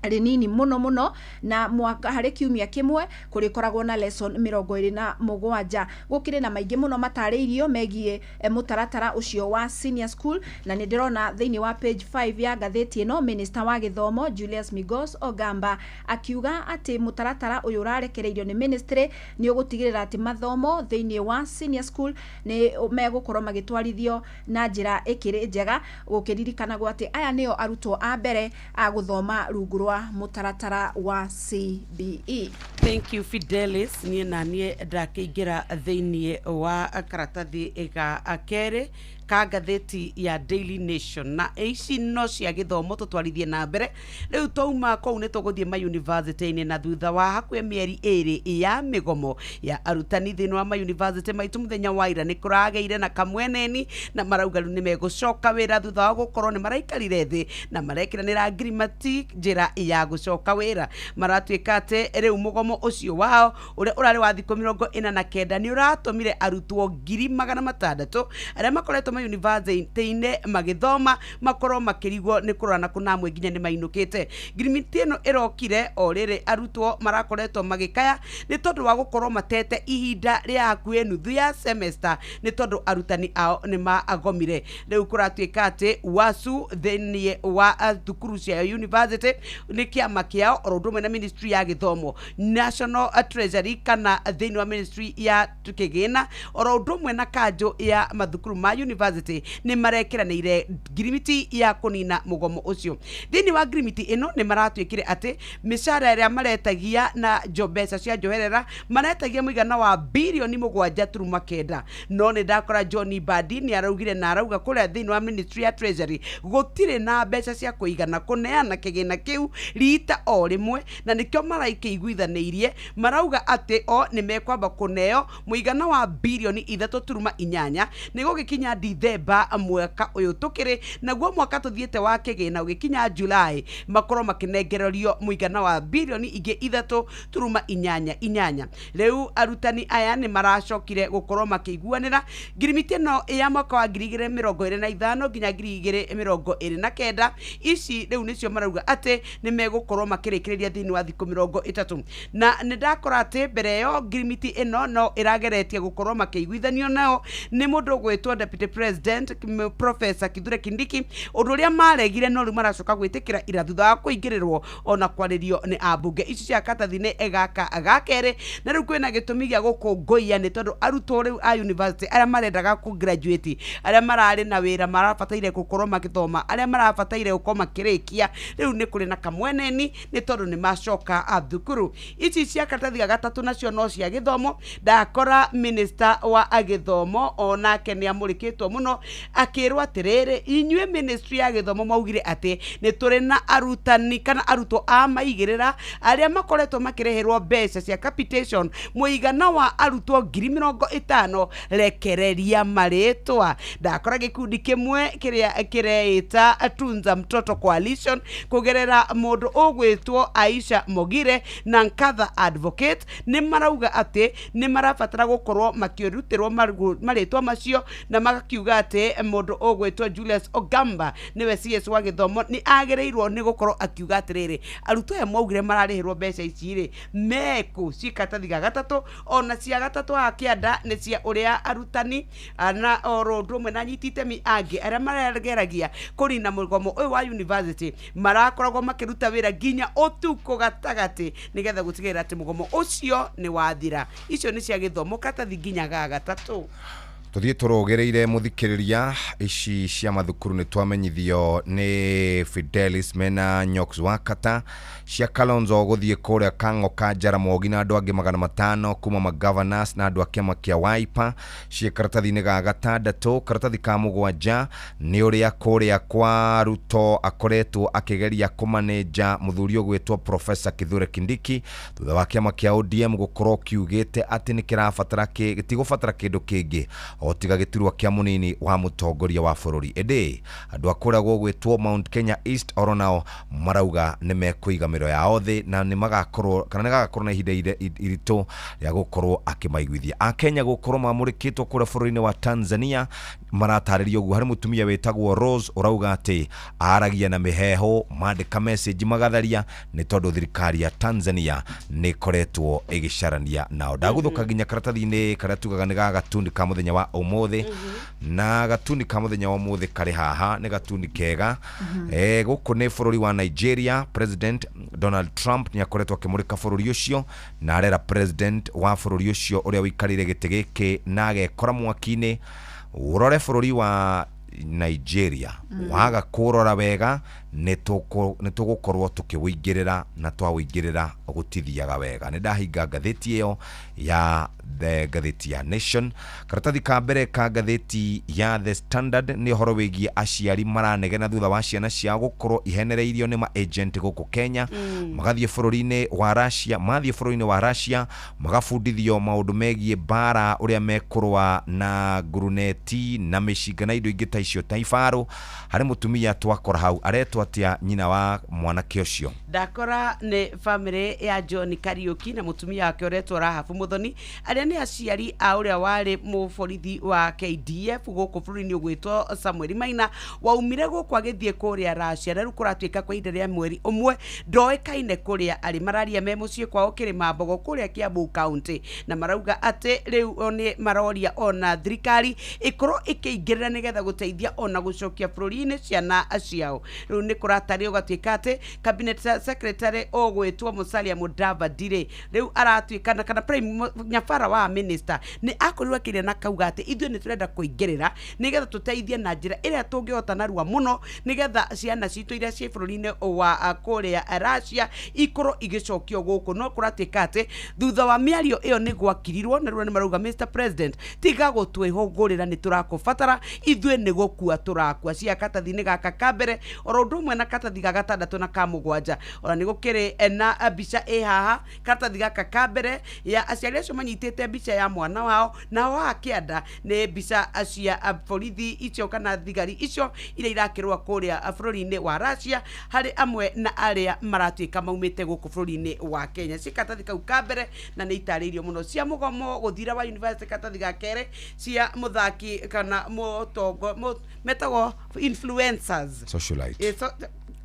rĩnini mũno mũno, na mwaka harĩ kiumia kĩmwe kũrĩkoragwo na lesson 27. Gũkĩrĩ na maingĩ mũno matarĩirio megiĩ mũtaratara ũcio wa senior school, na nĩ ndĩrona thĩinĩ wa page 5 ya ngathĩti ĩno minister wa gĩthomo Julius Migos Ogamba akiuga atĩ mũtaratara ũyũ ũrarekereirio nĩ ministry nĩ ũgũtigĩrĩra atĩ mathomo thĩinĩ wa senior school nĩ megũkorwo magĩtwarithio na njĩra ĩkĩrĩ njega, gũkĩririkanagwo atĩ aya nĩo arutwo a mbere a gũthoma rungu rwa mũtaratara wa CBE. Thank you, Fidelis. Niĩ na niĩ ndakĩingĩra thĩinĩ wa karatathi ga kerĩ ka ngathĩti ya Daily Nation, na ici no cia gĩthomo tũtwarithie na mbere. Rĩu twauma kũu nĩ tũgũthiĩ mayunivasĩtĩ-inĩ, na thutha wa hakuhĩ mĩeri 2 ya mĩgomo ya arutani thĩinĩ wa mayunivasĩtĩ maitũ, mũthenya wa ira nĩ kũragĩire na kamweneni na marauga rĩu nĩ megũcoka wĩra thutha wa gũkorwo nĩ maraikarire thĩ na marekiranĩra ngirimati njĩra ya gũcoka wĩra. Maratuĩka atĩ rĩu mũgomo ũcio wao ũrĩa ũrarĩ wa thikũ 49 nĩ ũratũmire arutwo 600,000 arĩa makoretwo mayunivasĩtĩ-inĩ magĩthoma makorwo makĩrigwo nĩ kũrora na kũnamwe nginya nĩ mainũkĩte. Ngirimiti ĩno ĩrokire o rĩrĩ arutwo marakoretwo magĩkaya nĩ tondũ wa gũkorwo matete ihinda rĩa hakuhĩ nuthu ya semester nĩ tondũ arutani ao nĩ magomire. Rĩu kũratuĩka atĩ WASU thĩinĩ wa thukuru cia university nĩ kĩama kĩao oro ũndũ ũmwe na ministry ya gĩthomo, National Treasury kana thĩinĩ wa ministry ya kĩgĩna oro ũndũ ũmwe na kanjũ ya mathukuru ma university nĩ marekeranĩire ngirimiti ya kũnina mũgomo ũcio. Thĩinĩ wa ngirimiti ĩno nĩ maratuĩkire atĩ mĩcara ĩrĩa maretagia na njo mbeca cia njoherera maretagia mũigana wa birioni 7.9, no nĩ ndakora John Mbadi nĩ araugire na arauga kũrĩa thĩinĩ wa ministry ya treasury gũtirĩ na mbeca cia kũigana kũneana kĩgĩna kĩu rita o rĩmwe, na nĩkĩo maraikĩiguithanĩirie marauga atĩ o nĩ mekwamba kũneo mũigana wa birioni 3.8 nĩ gũgĩkinya Dithemba mwaka ũyũ tũkĩrĩ naguo. Mwaka tũthiĩte wa kĩgĩna ũgĩkinya July, makorwo makĩnengererio mũigana wa birioni ingĩ 3.88. Rĩu arutani aya nĩ maracokire gũkorwo makĩiguanĩra ngirimiti ĩno ya mwaka wa 2025 nginya 2029. Ici rĩu nĩcio marauga atĩ nĩ megũkorwo makĩrĩkĩrĩria thĩinĩ wa thikũ 30. Na nĩ ndakora atĩ mbere ĩyo ngirimiti ĩno no ĩrageretie gũkorwo makĩiguithanio nao nĩ mũndũ ũgwĩtwo Deputy President Professor Kithure Kindiki, ũndũ ũrĩa maregire, no rĩu maracoka gwĩtĩkĩra ira thutha wa kũingĩrĩrwo ona kwarĩrio nĩ ambunge. Ici cia katathi nĩ gaka ga kerĩ, na rĩu kwĩna gĩtũmi gĩa gũkũngũiya nĩ tondũ arutwo rĩu a university arĩa marendaga kũ graduate, arĩa mararĩ na wĩra marabataire gũkorwo magĩthoma, arĩa marabataire gũkorwo makĩrĩkia, rĩu nĩ kũrĩ na kamweneni nĩ tondũ nĩ macoka a thukuru. Ici cia karatathi ga gatatũ nacio no cia gĩthomo. Ndakora minister wa gĩthomo onake nĩ amũrĩkĩtwo mũno akĩrwo atĩrĩrĩ, inyuĩ ministry ya gĩthomo maugire atĩ nĩ tũrĩ na arutani kana arutwo a maigĩrĩra arĩa makoretwo makĩrĩhĩrwo mbeca cia capitation mũigana wa arutwo 50,000, rekereria marĩtwa. Ndakora gĩkundi kĩmwe kĩrĩa kĩreĩta Tunza Mtoto Coalition kũgerera mũndũ ũgwĩtwo Aisha Mogire na Nkatha Advocate nĩ marauga atĩ nĩ marabatara gũkorwo makĩrutĩrwo marĩtwa macio, na magakiuga atĩ mũndũ ũgwĩtwo Julius Ogamba nĩwe CS wa gĩthomo nĩ agĩrĩirwo nĩ gũkorwo akiuga atĩrĩrĩ, arutwo aya maugire mararĩhĩrwo mbeca ici rĩ mekũ? Ci karatathi ga gatatũ, ona cia gatatũ haha kĩanda nĩ cia ũrĩa arutani na oro ũndũ ũmwe na anyiti itemi angĩ arĩa marageragia kũnina mũgomo ũyũ wa university marakoragwo makĩruta wĩra nginya ũtukũ gatagatĩ nĩgetha gũtigĩrĩra atĩ mũgomo ũcio nĩ wathira. Icio nĩ cia gĩthomo, karatathi nginya ga gatatũ. Tuthiĩ tũrũgĩrĩire mũthikĩrĩria. Ici cia mathukuru nĩ twamenyithio nĩ Fidelis mena Nyox Wakata cia Kalonzo gũthiĩ kũrĩa Kang'o ka Jaramogi na andũ angĩ 500 kuma magovernors na andũ a kĩama kĩa Wiper ciĩ karatathi-inĩ ga gatandatũ. Karatathi ka mũgwanja nĩ ũrĩa kũrĩa kwa Ruto akoretwo akĩgeria kũmanĩnja mũthuri ũgwĩtwo Professor Kithure Kindiki thutha wa kĩama kĩa ODM gũkorwo kiugĩte atĩ nĩ kĩrabatara gĩtigũbatara kĩndũ kĩngĩ o tiga gĩturwa kĩa mũnini wa mũtongoria wa bũrũri. Ĩndĩ andũ a kũrĩa gũgwĩtwo Mount Kenya East oro nao marauga nĩ mekũiga mĩro yao thĩ na nĩ magakorwo kana nĩ gagakorwo na ihinda iritũ rĩa gũkorwo akĩmaiguithia. Akenya gũkorwo mamũrĩkĩtwo kũrĩa bũrũri-inĩ wa Tanzania maratarĩria ũguo. Harĩ mũtumia wĩtagwo Rose ũrauga atĩ aragia na mĩheehũ, mandĩka message magatharia nĩ tondũ thirikari ya Tanzania nĩ ĩkoretwo ĩgĩcarania nao. Ndagũthũka nginya karatathi-inĩ karĩa tugaga nĩ ga gatundi ka mũthenya wa ũmũthĩ, na gatundi ka mũthenya wa ũmũthĩ karĩ haha nĩ gatundi kega. Gũkũ nĩ bũrũri wa Nigeria. President Donald Trump nĩ akoretwo akĩmũrĩka bũrũri ũcio na arera president wa bũrũri ũcio ũrĩa ũikarĩire gĩtĩ gĩkĩ na agekora mwaki-inĩ. Ũrore bũrũri wa Nigeria, waga kũrora wega nĩ tũgũkorwo tũkĩwĩingĩrĩra, na twawĩingĩrĩra gũtithiaga wega. Nĩ ndahinga ngathĩti ĩyo ya the ngathĩti ya Nation. Karatathi ka mbere ka ngathĩti ya The Standard nĩ ũhoro wĩgiĩ aciari maranegena thutha wa ciana ciao gũkorwo ihenereirio nĩ ma-agent gũkũ Kenya, magathiĩ bũrũri-inĩ wa Russia. Mathiĩ bũrũri-inĩ wa Russia magabundithio maũndũ megiĩ mbara, ũrĩa mekũrũa na nguruneti na mĩcinga na indo ingĩ ta icio ta ibarũ. Harĩ mũtumia twakora hau aretwo atĩa, nyina wa mwanake ũcio? Ndakora nĩ bamĩrĩ ya John Kariuki na mũtumia wake ũretwo Rahabu Muthoni, arĩa nĩ aciari a ũrĩa warĩ mũborithi wa KDF gũkũ bũrũri-inĩ ũgwĩtwo Samuel Maina, waumire gũkũ agĩthiĩ kũrĩa Russia, na rĩu kũratuĩka kwa ihinda rĩa mweri ũmwe ndoĩkaine kũrĩa arĩ. Mararia me mũciĩ kwao Kĩrĩma Mbogo kũrĩa Kiambu County, na marauga atĩ rĩu nĩ maroria ona thirikari ĩkorwo ĩkĩingĩrĩra nĩgetha gũteithia ona gũcokia bũrũri-inĩ ciana ciao. Rĩu nĩ kũratario gatuĩka atĩ cabinet secretary ũgwĩtwo Musalia Mudavadi rĩ rĩu aratuĩka na kana prime nyabara wa minister nĩ akorirwo akĩria na kauga atĩ ithuĩ nĩ tũrenda kũingĩrĩra nĩgetha tũteithie na njĩra ĩrĩa tũngĩhota narua mũno nĩgetha ciana citũ iria ciĩ bũrũri-inĩ wa kũrĩa Russia ikorwo igĩcokio gũkũ. No kũratuĩka atĩ thutha wa mĩario ĩyo nĩ gwakirirwo, na rĩu nĩ marauga, "Mr President, tiga gũtwĩhũgũrĩra, nĩ tũrakũbatara, ithuĩ nĩ gũkua tũrakua." Cia katathi-inĩ gaka ka mbere oro ũndũ. ũmwe na karatathi ga gatandatũ na ka mũgwanja. Ona nĩ gũkĩrĩ na mbica ĩ haha, karatathi gaka ka mbere ya aciari acio manyitĩte mbica ya mwana wao, nao haha kĩanda nĩ mbica cia borithi icio kana thigari icio iria irakĩrũa kũrĩa bũrũri-inĩ wa Russia, harĩ amwe na arĩa maratuĩka maumĩte gũkũ bũrũri-inĩ wa Kenya. Ci karatathi kau ka mbere na nĩ itarĩirio mũno cia mũgomo gũthira wa university, karatathi ga kerĩ cia mũthaki kana mũtongo metagwo influencers. Socialite.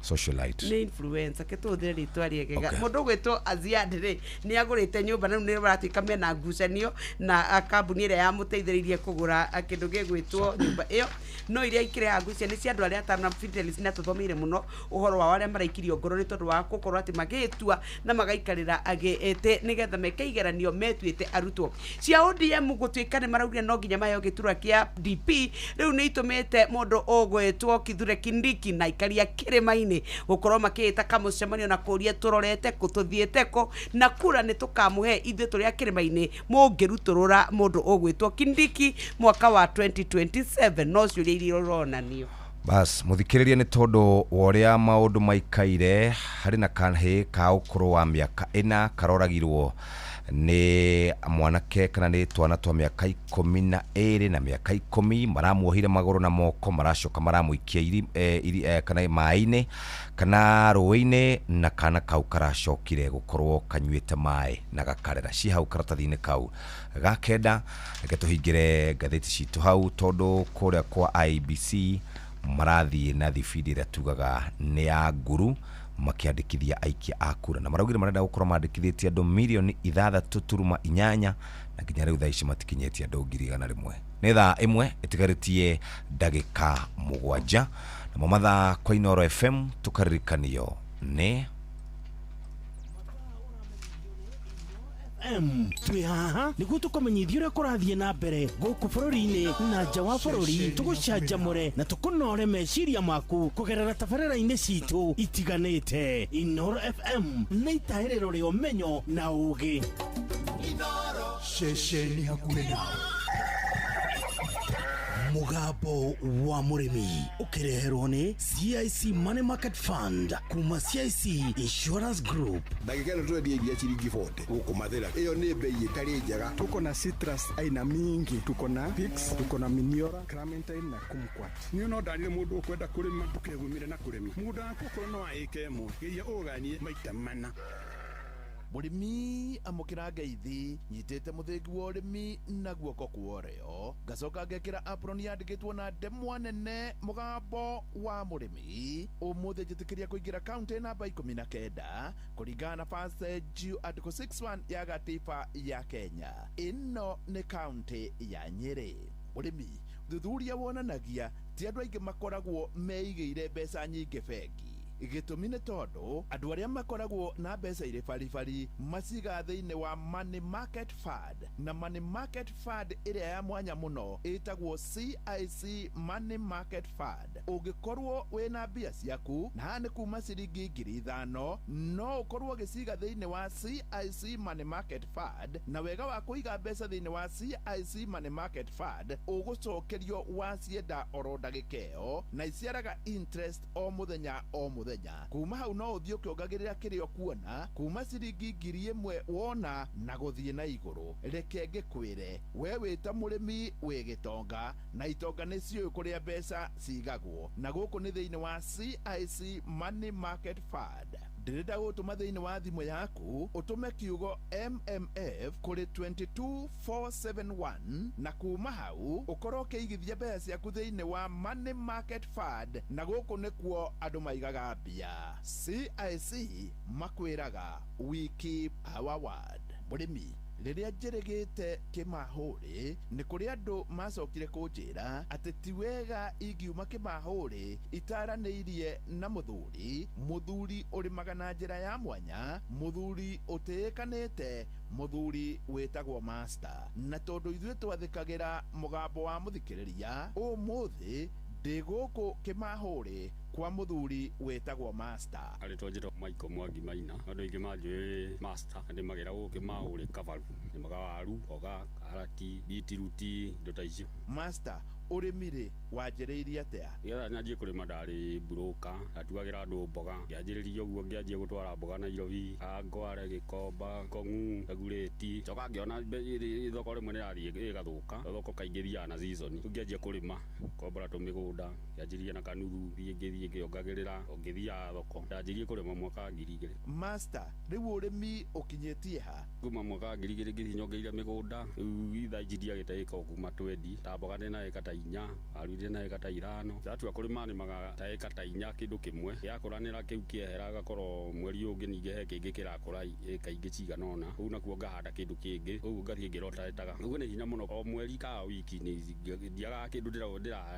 Socialite. Nĩ influencer, ke tũhũthĩre rĩtwa rĩegega. Mũndũ ũgwĩtwo Aziad rĩ, nĩ agũrĩte nyũmba na rĩu nĩ maratuĩka mena ngucanio na kambuni ĩrĩa yamũteithĩrĩirie kũgũra kĩndũ gĩgwĩtwo nyũmba ĩyo. No iria ikĩrehaga ngucanio nĩ cia andũ arĩa atano, na Fidelis nĩ atũthomeire mũno ũhoro wao arĩa maraikirio ngoro nĩ tondũ wa gũkorwo atĩ magĩtua na magaikarĩra gĩtĩ nĩgetha meke igeranio metuĩte arutwo. Cia ODM gũtuĩka nĩ maraugire no nginya maheo gĩturwa kĩa DP, rĩu nĩ itũmĩte mũndũ ũgwĩtwo Kithure Kindiki na aikaria kĩrĩma-inĩ gũkorwo makĩĩta kamũcemanio na kũria tũrorete kũ, tũthiĩte kũ, na kura nĩ tũkamũhe ithuĩ tũrĩ a kĩrĩma-inĩ mũngĩrutũrũra mũndũ ũgwĩtwo Kindiki mwaka wa 2027. No ciũria iria ironanio. Bas, mũthikĩrĩria, nĩ tondũ wa ũrĩa maũndũ maikaire, harĩ na kahĩ ka ũkũrũ wa mĩaka 4 karoragirwo nĩ mwanake kana nĩ twana twa mĩaka 12 na mĩaka 10, maramuohire magũrũ na moko, maracoka maramũikia kana maĩ-inĩ kana rũĩ-inĩ, na kana kau karacokire gũkorwo kanyuĩte maĩ na gakarera. Ci hau karatathi-inĩ kau ga kenda. Reke tũhingĩre ngathĩti citũ hau, tondũ kũrĩa kwa IEBC marathiĩ na thibindi ĩrĩa tugaga nĩ ya nguru, makĩandĩkithia aikia a kura, na maraugire marenda gũkorwo mandĩkithĩtie andũ mirioni 6.8, na nginya rĩu thaa ici matikinyĩtie andũ 100,000. Nĩ thaa 1 ĩtigarĩtie ndagĩka 7, namo mathaa kwa Inooro FM tũkaririkanio nĩ M twĩ haha nĩguo tũkũmenyithia ũrĩa kũrathiĩ na mbere gũkũ bũrũri-inĩ na nja wa bũrũri, tũgũcanjamũre na tũkũnore meciria maku kũgerera tabarĩra-inĩ citũ itiganĩte. Inooro FM nĩ itahĩrĩro rĩa ũmenyo na ũũgĩ. Ceceni hakuhĩ nawe, Mũgambo wa Mũrĩmi, ũkĩreherwo nĩ CIC Money Market Fund kuma CIC Insurance Group. Ndagĩka ĩno tũrendia iria ciringi 40 gũkũ Mathĩra, ĩyo nĩ bei ĩtarĩ njega. Tuko na citrus aina mingi, tuko na Pix, tuko na Miniora, Clementine na Kumquat. Niĩ no ndarire mũndũ ũkwenda kũrĩma, ndũkegumire na kũrĩma mũgũnda waku, okorwo no wa ĩka 1 geria ũganie maita 4. Mũrĩmi amũkĩra ngeithi, nyitĩte mũthĩgi wa ũrĩmi na guoko kwa ũrĩo, ngacoka ngekĩra apron yandĩkĩtwo na ndemwa nene Mũgambo wa Mũrĩmi. Ũmũthĩ njĩtĩkĩria kũingĩra kaunti namba 19 kũringana na First G Article 61 ya gatiba ya Kenya. Ĩno nĩ kaunti ya Nyĩrĩ. Mũrĩmi, thuthuria wonanagia ti andũ aingĩ makoragwo meigĩire mbeca nyingĩ bengi. Gĩtũmi nĩ tondũ andũ arĩa makoragwo na mbeca irĩ baribari maciga thĩinĩ wa Money Market Fund, na Money Market Fund ĩrĩa ya mwanya mũno ĩtagwo CIC Money Market Fund. Ũngĩkorwo wĩna mbia ciaku na haha nĩ kuma ciringi 5,000, no ũkorwo ũgĩciga thĩinĩ wa CIC Money Market Fund, na wega wa kũiga mbeca thĩinĩ wa CIC Money Market Fund ũgũcokerio wacienda oro ndagĩka ĩyo, na iciaraga interest o mũthenya o mũthenya. Kuma hau no ũthiĩ ũkĩongagĩrĩra kĩrĩa ũkuona kuma ciringi 1,000 wona na gũthiĩ na igũrũ. Reke ngĩkwĩre, we wĩ ta mũrĩmi wĩ gĩtonga, na itonga nĩ ciũĩ kũrĩa mbeca cigagwo, na gũkũ nĩ thĩinĩ wa CIC Money Market Fund. Ndĩrenda gũtũma thĩinĩ wa thimũ yaku ũtũme kiugo MMF kũrĩ 22471, na kuma hau ũkorwo ũkĩigithia mbeca ciaku thĩinĩ wa Money Market Fund, na gũkũ nĩkuo andũ maigaga mbia. CIC makwĩraga we keep our word. Mũrĩmi, rĩrĩa njĩrĩgĩte kĩmahũrĩ, nĩ kũrĩ andũ macokire kũnjĩra atĩ ti wega ingiuma kĩmahũrĩ itaranĩirie na mũthuri, mũthuri ũrĩmaga na njĩra ya mwanya, mũthuri ũtĩĩkanĩte, mũthuri wĩtagwo master. Na tondũ ithuĩ twathĩkagĩra mũgambo wa mũthikĩrĩria, ũmũthĩ ndĩ gũkũ kĩmahũrĩ Kwa muthuri witagwo Master. Arĩtwo njĩtwo Michael Mwangi Maina, andũ aingĩ manjũĩ Master. Ndĩmagĩra gũkũ Maũrĩ Kabaru, nĩmaga waru, mboga, karati, bitiruti, indo ta icio. Master, ũrĩmi rĩ wanjĩrĩirie atĩa? Nĩgetha nyanjie kũrĩma ndarĩ mburũka, ndatuagĩra andũ mboga, ngĩanjĩrĩria ũguo ngĩanjia gũtwara mboga Nairobi, Kangware, Gĩkomba, Kong'u, Kagurĩti. Njoka ngĩona thoko rĩmwe nĩrathiĩ ĩgathũka, thoko kaingĩ ĩthiaga na season. Rĩu ngĩanjia kũrĩma, kombora tũmĩgũnda, ngĩanjĩrĩria na kanuthu, thiĩ ngĩthiĩ ngĩongagĩrĩra, o ngĩthiaga thoko. Ndanjĩrĩirie kũrĩma mwaka wa 2000. Master, rĩu ũrĩmi ũkinyĩtie ha? Kuma mwaka wa 2000 ngĩthiĩ nyongereire mĩgũnda, rĩu thaa ici ndiagĩte ĩka o kuma 20, ta mboga ndĩna ĩka ta 4, waru ndĩna ĩka ta 5. Ndatua kũrĩma nĩmaga ta ĩka ta 4 kĩndũ kĩmwe, gĩakũranĩra kĩu kĩehera gakorwo mweri ũyũ ũngĩ ningĩ he kĩngĩ kĩrakũra ĩka ingĩ cigana ũna, ũguo nakuo ngahanda kĩndũ kĩngĩ, ũguo ngathiĩ ngĩrotataga. Ũguo nĩ hinya mũno o mweri ka wiki ndiagaga kĩndũ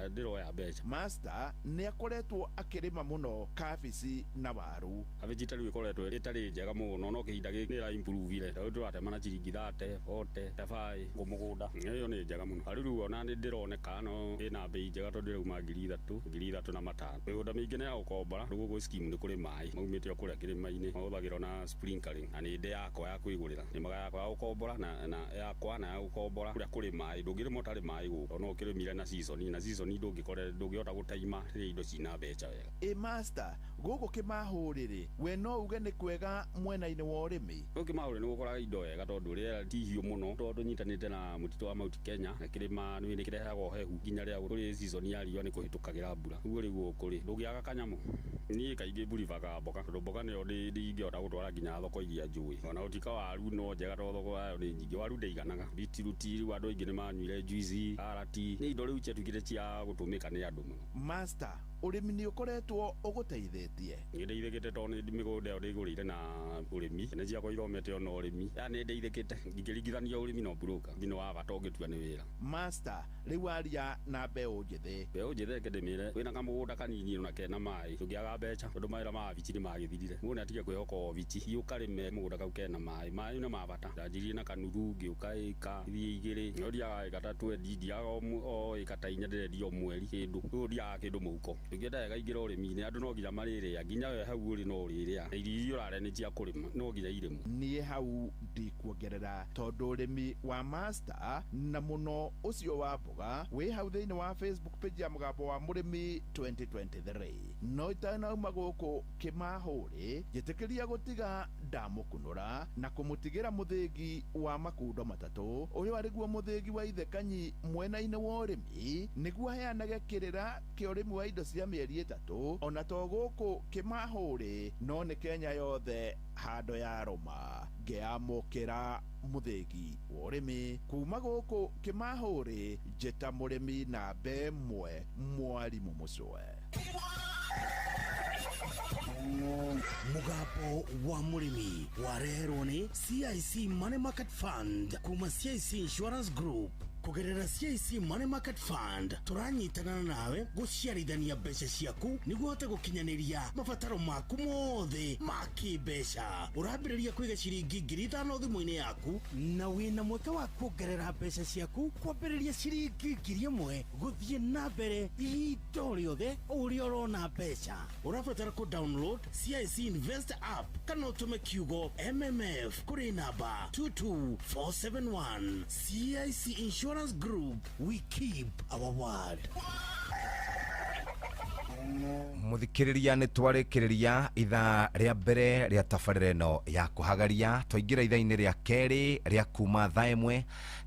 ndĩroya mbeca. Master nĩ akoretwo akĩrĩma mũno kabici na waru. Kabici ta rĩu ĩkoretwo ĩtarĩ njega mũno, no kĩhinda gĩkĩ nĩ ĩra improve-ire. Rĩu tũratema na ciringi 30, 40, 35 mũgũnda. Ĩyo nĩ njega mũno. Waru rĩu ona nĩ ndĩroneka no ĩna mbei njega tondũ ĩrauma 3,000, 3,500. Mĩgũnda mĩingĩ nĩ ya gũkombora, rĩu gũkũ scheme nĩ kũrĩ maĩ maumĩte o kũrĩa kĩrĩma-inĩ, mahũthagĩrwo na sprinkling, na nĩ ndĩ yakwa ya kwĩgũrĩra. Nĩmaga yakwa ya gũkombora na yakwa na ya gũkombora kũrĩa kũrĩ maĩ, ndũngĩrĩma ũtarĩ maĩ gũkũ, no ũkĩrĩmire na season, na season ndũngĩhota gũtaima rĩrĩa indo cina mbeca wega. Ĩ Master, gũkũ Kĩmahũrĩ rĩ, we no uge nĩ kwega mwena-inĩ wa ũrĩmi? Gũkũ Kĩmahũrĩ nĩ gũkoraga indo wega tondũ rĩera ti hiũ mũno, tondũ tũnyitanĩte na mũtitũ wa Mount Kenya na kĩrĩma nĩ kĩrehaga ũhehu nginya rĩrĩa kũrĩ season ya riũa nĩ kũhĩtũkagĩra mbura. Ũguo rĩu gũkũ rĩ, ndũngĩaga kanyamũ. Niĩ kaingĩ mburibaga mboga tondũ mboga nĩyo ndingĩhota gũtwara nginya thoko iria njũĩ. Ona gũtuĩka waru no njega tondũ thoko yayo nĩ nyingĩ, waru ndĩiganaga. Bitiruti rĩu andũ aingĩ nĩ manyuire juice, karati, nĩ indo rĩu ciatuĩkĩte cia gũtũmĩka nĩ andũ mũno. Master, ũrĩmi nĩ ũkoretwo ũgũteithĩtie? Nĩndeithĩkĩte tondũ nĩ mĩgũnda ĩyo ndĩgũrĩire na ũrĩmi, nĩ ciakwa ithomete ona ũrĩmi, ya nĩndeithĩkĩte ngĩringithania ũrĩmi na ũmburũka, nĩ wa bata ũngĩtua nĩ wĩra. Master, rĩu aria na mbeũ njĩthĩ. Mbeũ njĩthĩ reke ndĩmĩre, wĩna kamũgũnda kanini ona kena maĩ, ndũngĩaga mbeca tondũ mawĩra ma wabici nĩ magĩthirire. Mũndũ nĩ atige kwĩhoka wabici, thiĩ ũkarĩme mũgũnda kau kena maĩ, maĩ nĩ ma bata. Ndanjirie na kanuthu, ngĩũka ĩka, thiĩ 2, no ndiagaga ĩka ta 20, ndiagaga o ĩka ta 4 ndĩrendia o mweri kĩndũ, rĩu ndiagaga kĩndũ mũhuko. Ndũngĩenda wega ingĩra ũrĩmi-inĩ, andũ no nginya marĩrĩa, nginya we hau ũrĩ no ũrĩrĩa, na irio iria ũrarĩa nĩ cia kũrĩma, no nginya irĩmwo. Niĩ hau ndikuongerera tondũ ũrĩmi wa Master na mũno ũcio wa mboga wĩ hau thĩinĩ wa Facebook page ya Mũgambo wa Mũrĩmi 2023. No itanauma gũkũ Kĩmahũrĩ, njĩtĩkĩria gũtiga ndamũkunũra na kũmũtigĩra mũthĩgi wa makundo matatũ, ũyũ arĩguo mũthĩgi wa Ithe Kanyi mwena-inĩ wa ũrĩmi, nĩguo aheanage kĩrĩra kĩa ũrĩmi wa indo cia mĩeri 3, ona to gũkũ Kĩmahũrĩ no nĩ Kenya yothe handũ ya rũma. Ngĩamũkĩra mũthĩgi wa ũrĩmi kuma gũkũ Kĩmahũrĩ, njĩta mũrĩmi namba 1 Mwarimũ Mũcwe. Mũgambo wa Mũrĩmi wareherwo nĩ CIC Money Market Fund kuma CIC Insurance Group. Kũgerera CIC Money Market Fund tũranyitanana nawe gũciarithania mbeca ciaku nĩguo ũhote gũkinyanĩria mabataro maku mothe ma kĩmbeca. Ũrambĩrĩria kũiga ciringi 5,000 thimũ-inĩ yaku na wĩna mweke wa kuongerera mbeca ciaku kwambĩrĩria ciringi 1,000 gũthiĩ na mbere ihinda o rĩothe o ũrĩa ũrona mbeca. Ũrabatara kũ download CIC Invest app kana ũtũme kiugo MMF kũrĩ namba 22471. CIC Insurance Group, we keep our word. Muthikiriria nĩ twarĩkĩrĩria ithaa rĩa mbere rĩa tabarĩra ĩno ya kũhagaria, twaingĩra ithaa-inĩ rĩa kerĩ rĩa kuma thaa 1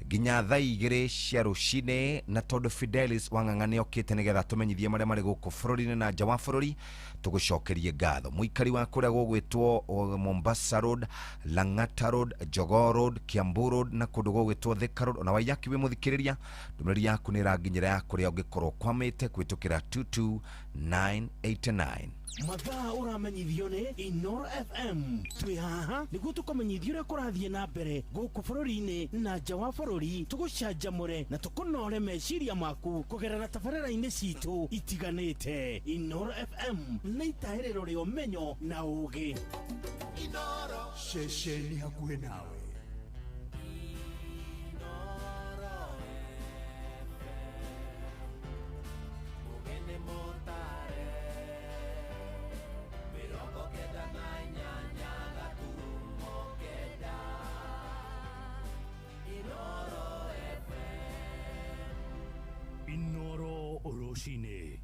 nginya thaa 2 cia rũcinĩ, na tondũ Fidelis Wang'ang'a nĩ okĩte nĩgetha tũmenyithie marĩa marĩ gũkũ bũrũri-inĩ na nja wa bũrũri, tũgũcokerie ngatho. Mũikari wa kũrĩa gũgwĩtwo Mombasa Road, Lang'ata Road, Jogoo Road, Kiambu Road na kũndũ gũgwĩtwo Thika Road, ona Waiyaki wĩ mũthikĩrĩria, ndũmĩrĩri yaku nĩ ĩranginyĩra ya kũrĩa ũngĩkorwo ũkwamĩte kũhĩtũkĩra 22989. Mathaa ũramenyithio nĩ Inoro FM. Twĩ haha nĩguo tũkũmenyithie ũrĩa kũrathiĩ na mbere gũkũ bũrũri-inĩ na nja wa bũrũri, tũgũcanjamũre na tũkũnore meciria maku kũgerera tabarĩra-inĩ citũ itiganĩte. Inoro FM nĩ itahĩrĩro rĩa ũmenyo na ũũgĩ. Inoro ceceni hakuhĩ nawe. Inoro FM, mũgeni mũtare. Rũcinĩ.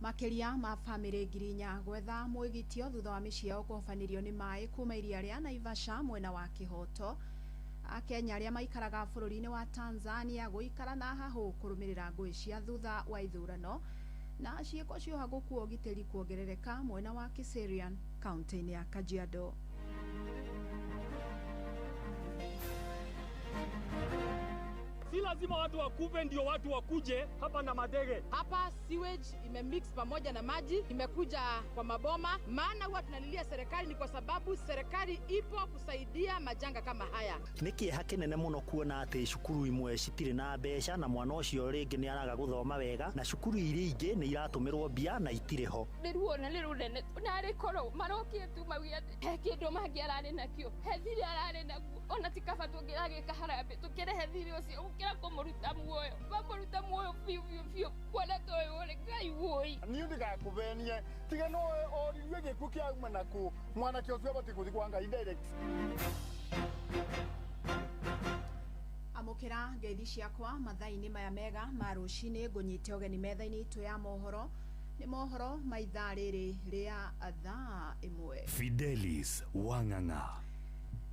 Makĩria ma bamĩrĩ 4,000 gwetha mwĩgitio thutha wa mĩciĩ yao kũhobanĩrio nĩ maĩ kuma iria rĩa Naivasha mwena wa Kĩhoto. Akenya arĩa maikaraga bũrũri-inĩ wa Tanzania gũikara na hahũ kũrũmĩrĩra ngũĩ cia thutha wa ithurano na ciĩko cia ũhagũku wa ũgitĩri kuongerereka mwena wa Kiserian kaunti-inĩ ya Kajiado. Si lazima watu wakufe ndio watu wakuje hapa na madege. Hapa sewage imemix pamoja na maji imekuja kwa maboma. Maana huwa tunalilia serikali ni kwa sababu serikali ipo kusaidia majanga kama haya. Nĩ kĩeha kĩnene mũno kuona atĩ cukuru imwe citirĩ na mbeca na mwana ũcio rĩngĩ nĩ araga gũthoma wega na cukuru iria ingĩ nĩ iratũmĩrwo mbia na itirĩ ho. Nĩ ruo na nĩ rũnene narĩ korwo marokire tu mauge atĩ he kĩndũ mangĩ ararĩ nakĩo, he thirĩ ararĩ naguo, ona ti kaba tũngĩragĩka harambĩ tũkĩrehe thirĩ ũcio gũkĩra kũmũruta muoyo, mamũruta muoyo biũ biũ biũ kuona ta ũyũ rĩ Ngai wũi. Niĩ ndigakũvenie tiga no oririe gĩkuũ kĩauma nakũ mwanake ũcio abatiĩ gũthiĩ kwa Ngai direct. Amũkĩra ngeithi ciakwa mathaa-inĩ maya mega ma rũcinĩ ngũnyite ũgeni metha-inĩ itũ ya mohoro nĩ mohoro ma ithaa rĩrĩ rĩa thaa 1. Fidelis Wang'ang'a.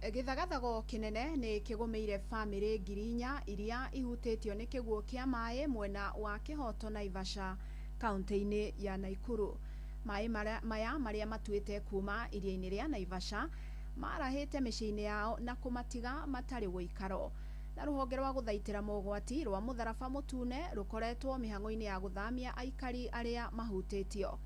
Gĩthagathago kĩnene nĩ kĩgũmĩire bamĩrĩ 4,000 iria ihutĩtio nĩ kĩguũ kĩa maĩ mwena wa Kĩhoto Naivasha kaunti-inĩ ya Naikuru. Maĩ maya marĩa matuĩte kuma iria-inĩ rĩa Naivasha marahĩte mĩciĩ-inĩ yao na kũmatiga matarĩ ũikaro. Na rũhonge rwa gũthaitĩra mogwati rwa mũtharaba mũtune rũkoretwo mĩhang'o-inĩ ya gũthamia aikari arĩa mahutĩtio.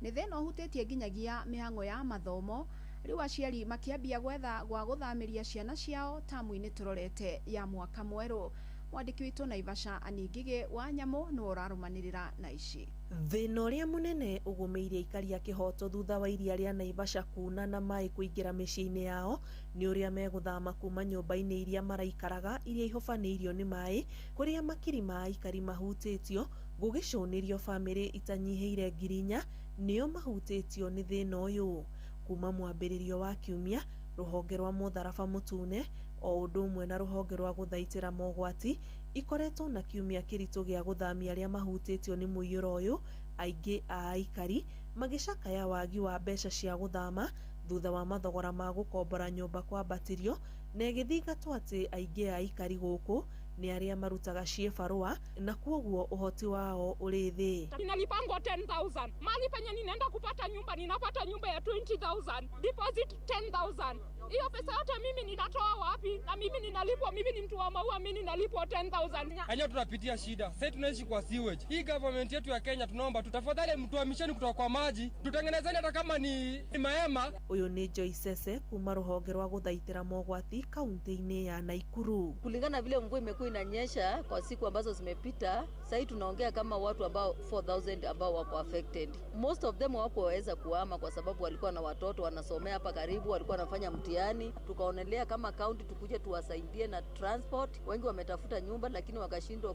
Nĩ thĩna ũhutĩtie nginyagia mĩhang'o ya mathomo rĩu aciari makĩambia gwetha gwa gũthamĩria ciana ciao tamu-inĩ tũrorete ya mwaka mwerũ. Mwandĩki witũ Naivasha Aningigĩ wa Nyamũ nĩwe ũrarũmanĩrĩra na ici. Thĩna ũrĩa mũnene ũgũmĩire aikari a Kĩhoto thutha wa iria rĩa Naivasha kuna na maĩ kũingĩra mĩciĩ-inĩ yao nĩ ũrĩa megũthama kuma nyũmba-inĩ iria maraikaraga iria ihobanĩirio nĩ maĩ kũrĩa makiri ma aikari mahutĩtio gũgĩcũnĩrio bamĩrĩ itanyihĩire 4,000 nĩo mahutĩtio nĩ thĩna ũyũ. Kuma mwambĩrĩrio wa kiumia rũhonge rwa mũtharaba mũtune o ũndũ ũmwe na rũhonge rwa gũthaitĩra mogwati ikoretwo na kiumia kĩritũ gĩa gũthamia arĩa mahutĩtio nĩ mũiyũro ũyũ, aingĩ a aikari magĩcakaya wagi wa mbeca cia gũthama thutha wa mathogora ma gũkombora nyũmba kwambatĩrio na ĩgĩthingatwo atĩ aingĩ a aikari gũkũ nĩ arĩa marutaga ciĩbarũa na kuoguo ũhoti wao ũrĩ thĩ. Ninalipangwa 10,000. Mali penye ninaenda kupata nyumba ninapata nyumba ya 20,000. Deposit 10,000. Hiyo pesa yote mimi ninatoa wapi? Na mimi ninalipwa, mimi ni mtu wa maua, mimi ninalipwa 10,000. Enyewe tunapitia shida. Sasa tunaishi kwa sewage. Hii government yetu ya Kenya tunaomba tu tafadhali mtuhamisheni kutoka kwa maji. Tutengenezeni hata kama ni mahema. Ũyũ nĩ Joyce Sese kuma rũhonge rwa gũthaitĩra mogwati kaunti-inĩ ya Naikuru. Kulingana vile mvua imekuwa inanyesha kwa siku ambazo zimepita, sasa tunaongea kama watu ambao 4,000 ambao wako affected. Most of them hawakuweza kuhama kwa sababu walikuwa na watoto wanasomea hapa karibu, walikuwa wanafanya mtihani. Tukaonelea kama county tukuje tuwasaidie na transport. Wengi wametafuta nyumba lakini wakashindwa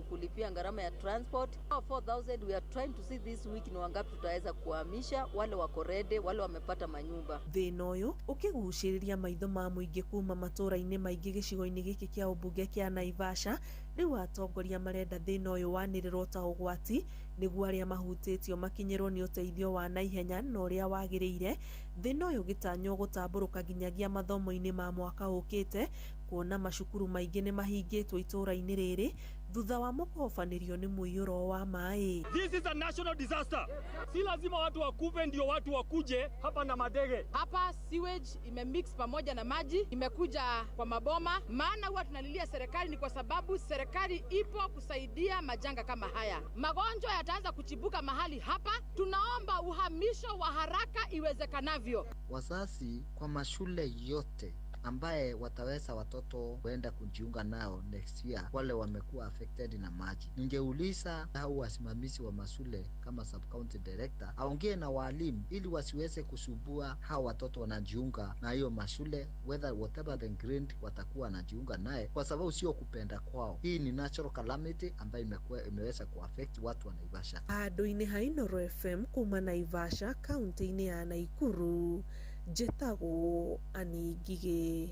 kulipia gharama ya transport. 4,000 we are trying to see this week ni wangapi tutaweza kuhamisha, wale wako ready, wale wamepata manyumba. Thĩna ũyũ ũkĩgucĩrĩria maitho ma mũingĩ kuma matũũra-inĩ maingĩ gĩcigo-inĩ gĩkĩ kĩa ũmbunge kĩa Naivasha, rĩu atongoria marenda thĩna ũyũ wanĩrĩrwo ta ũgwati nĩguo arĩa mahutĩtio makinyĩrwo nĩ ũteithio wa naihenya na ũrĩa wagĩrĩire. Thĩna ũyũ ũgĩtanywo gũtambũrũka nginyagia mathomo-inĩ ma mwaka ũkĩte kuona macukuru maingĩ nĩ mahingĩtwo itũũra-inĩ rĩrĩ thutha wa kũhobanĩrio nĩ mũiyũro wa maĩ. This is a national disaster. Si lazima watu wakufe ndio watu wakuje hapa na madege. Hapa sewage imemix pamoja na maji imekuja kwa maboma. Maana huwa tunalilia serikali ni kwa sababu serikali ipo kusaidia majanga kama haya. Magonjwa yataanza kuchibuka mahali hapa. Tunaomba uhamisho wa haraka iwezekanavyo. Wazazi kwa mashule yote ambaye wataweza watoto kwenda kujiunga nao next year, wale wamekuwa affected na maji, ningeuliza au wasimamizi wa mashule kama sub county director aongee na walimu ili wasiweze kusumbua hao watoto wanajiunga na hiyo mashule, whether whatever the grade watakuwa wanajiunga naye, kwa sababu sio kupenda kwao. Hii ni natural calamity ambayo imeweza kuaffect watu wa Naivasha. Handũ-inĩ ha Inooro FM kuma Naivasha kaunti-inĩ ya Naikuru, njĩtagwo Annie Ngigĩ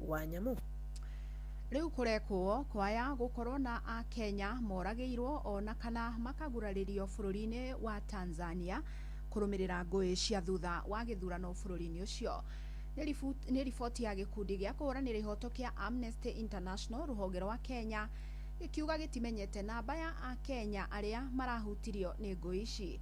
wa Nyamũ. Rĩu kũrekwo kwaya gũkorwo na akenya moragĩirwo ona kana makagurarĩrio bũrũri-inĩ wa Tanzania kũrũmĩrĩra ngũĩ cia thutha wa gĩthurano bũrũri-inĩ ũcio. Nĩ riboti ya gĩkundi gĩa kũhũranĩra ihoto kĩa Amnesty International rũhonge rwa Kenya gĩkiuga gĩtimenyete namba ya akenya arĩa marahutirio nĩ ngũĩ ici.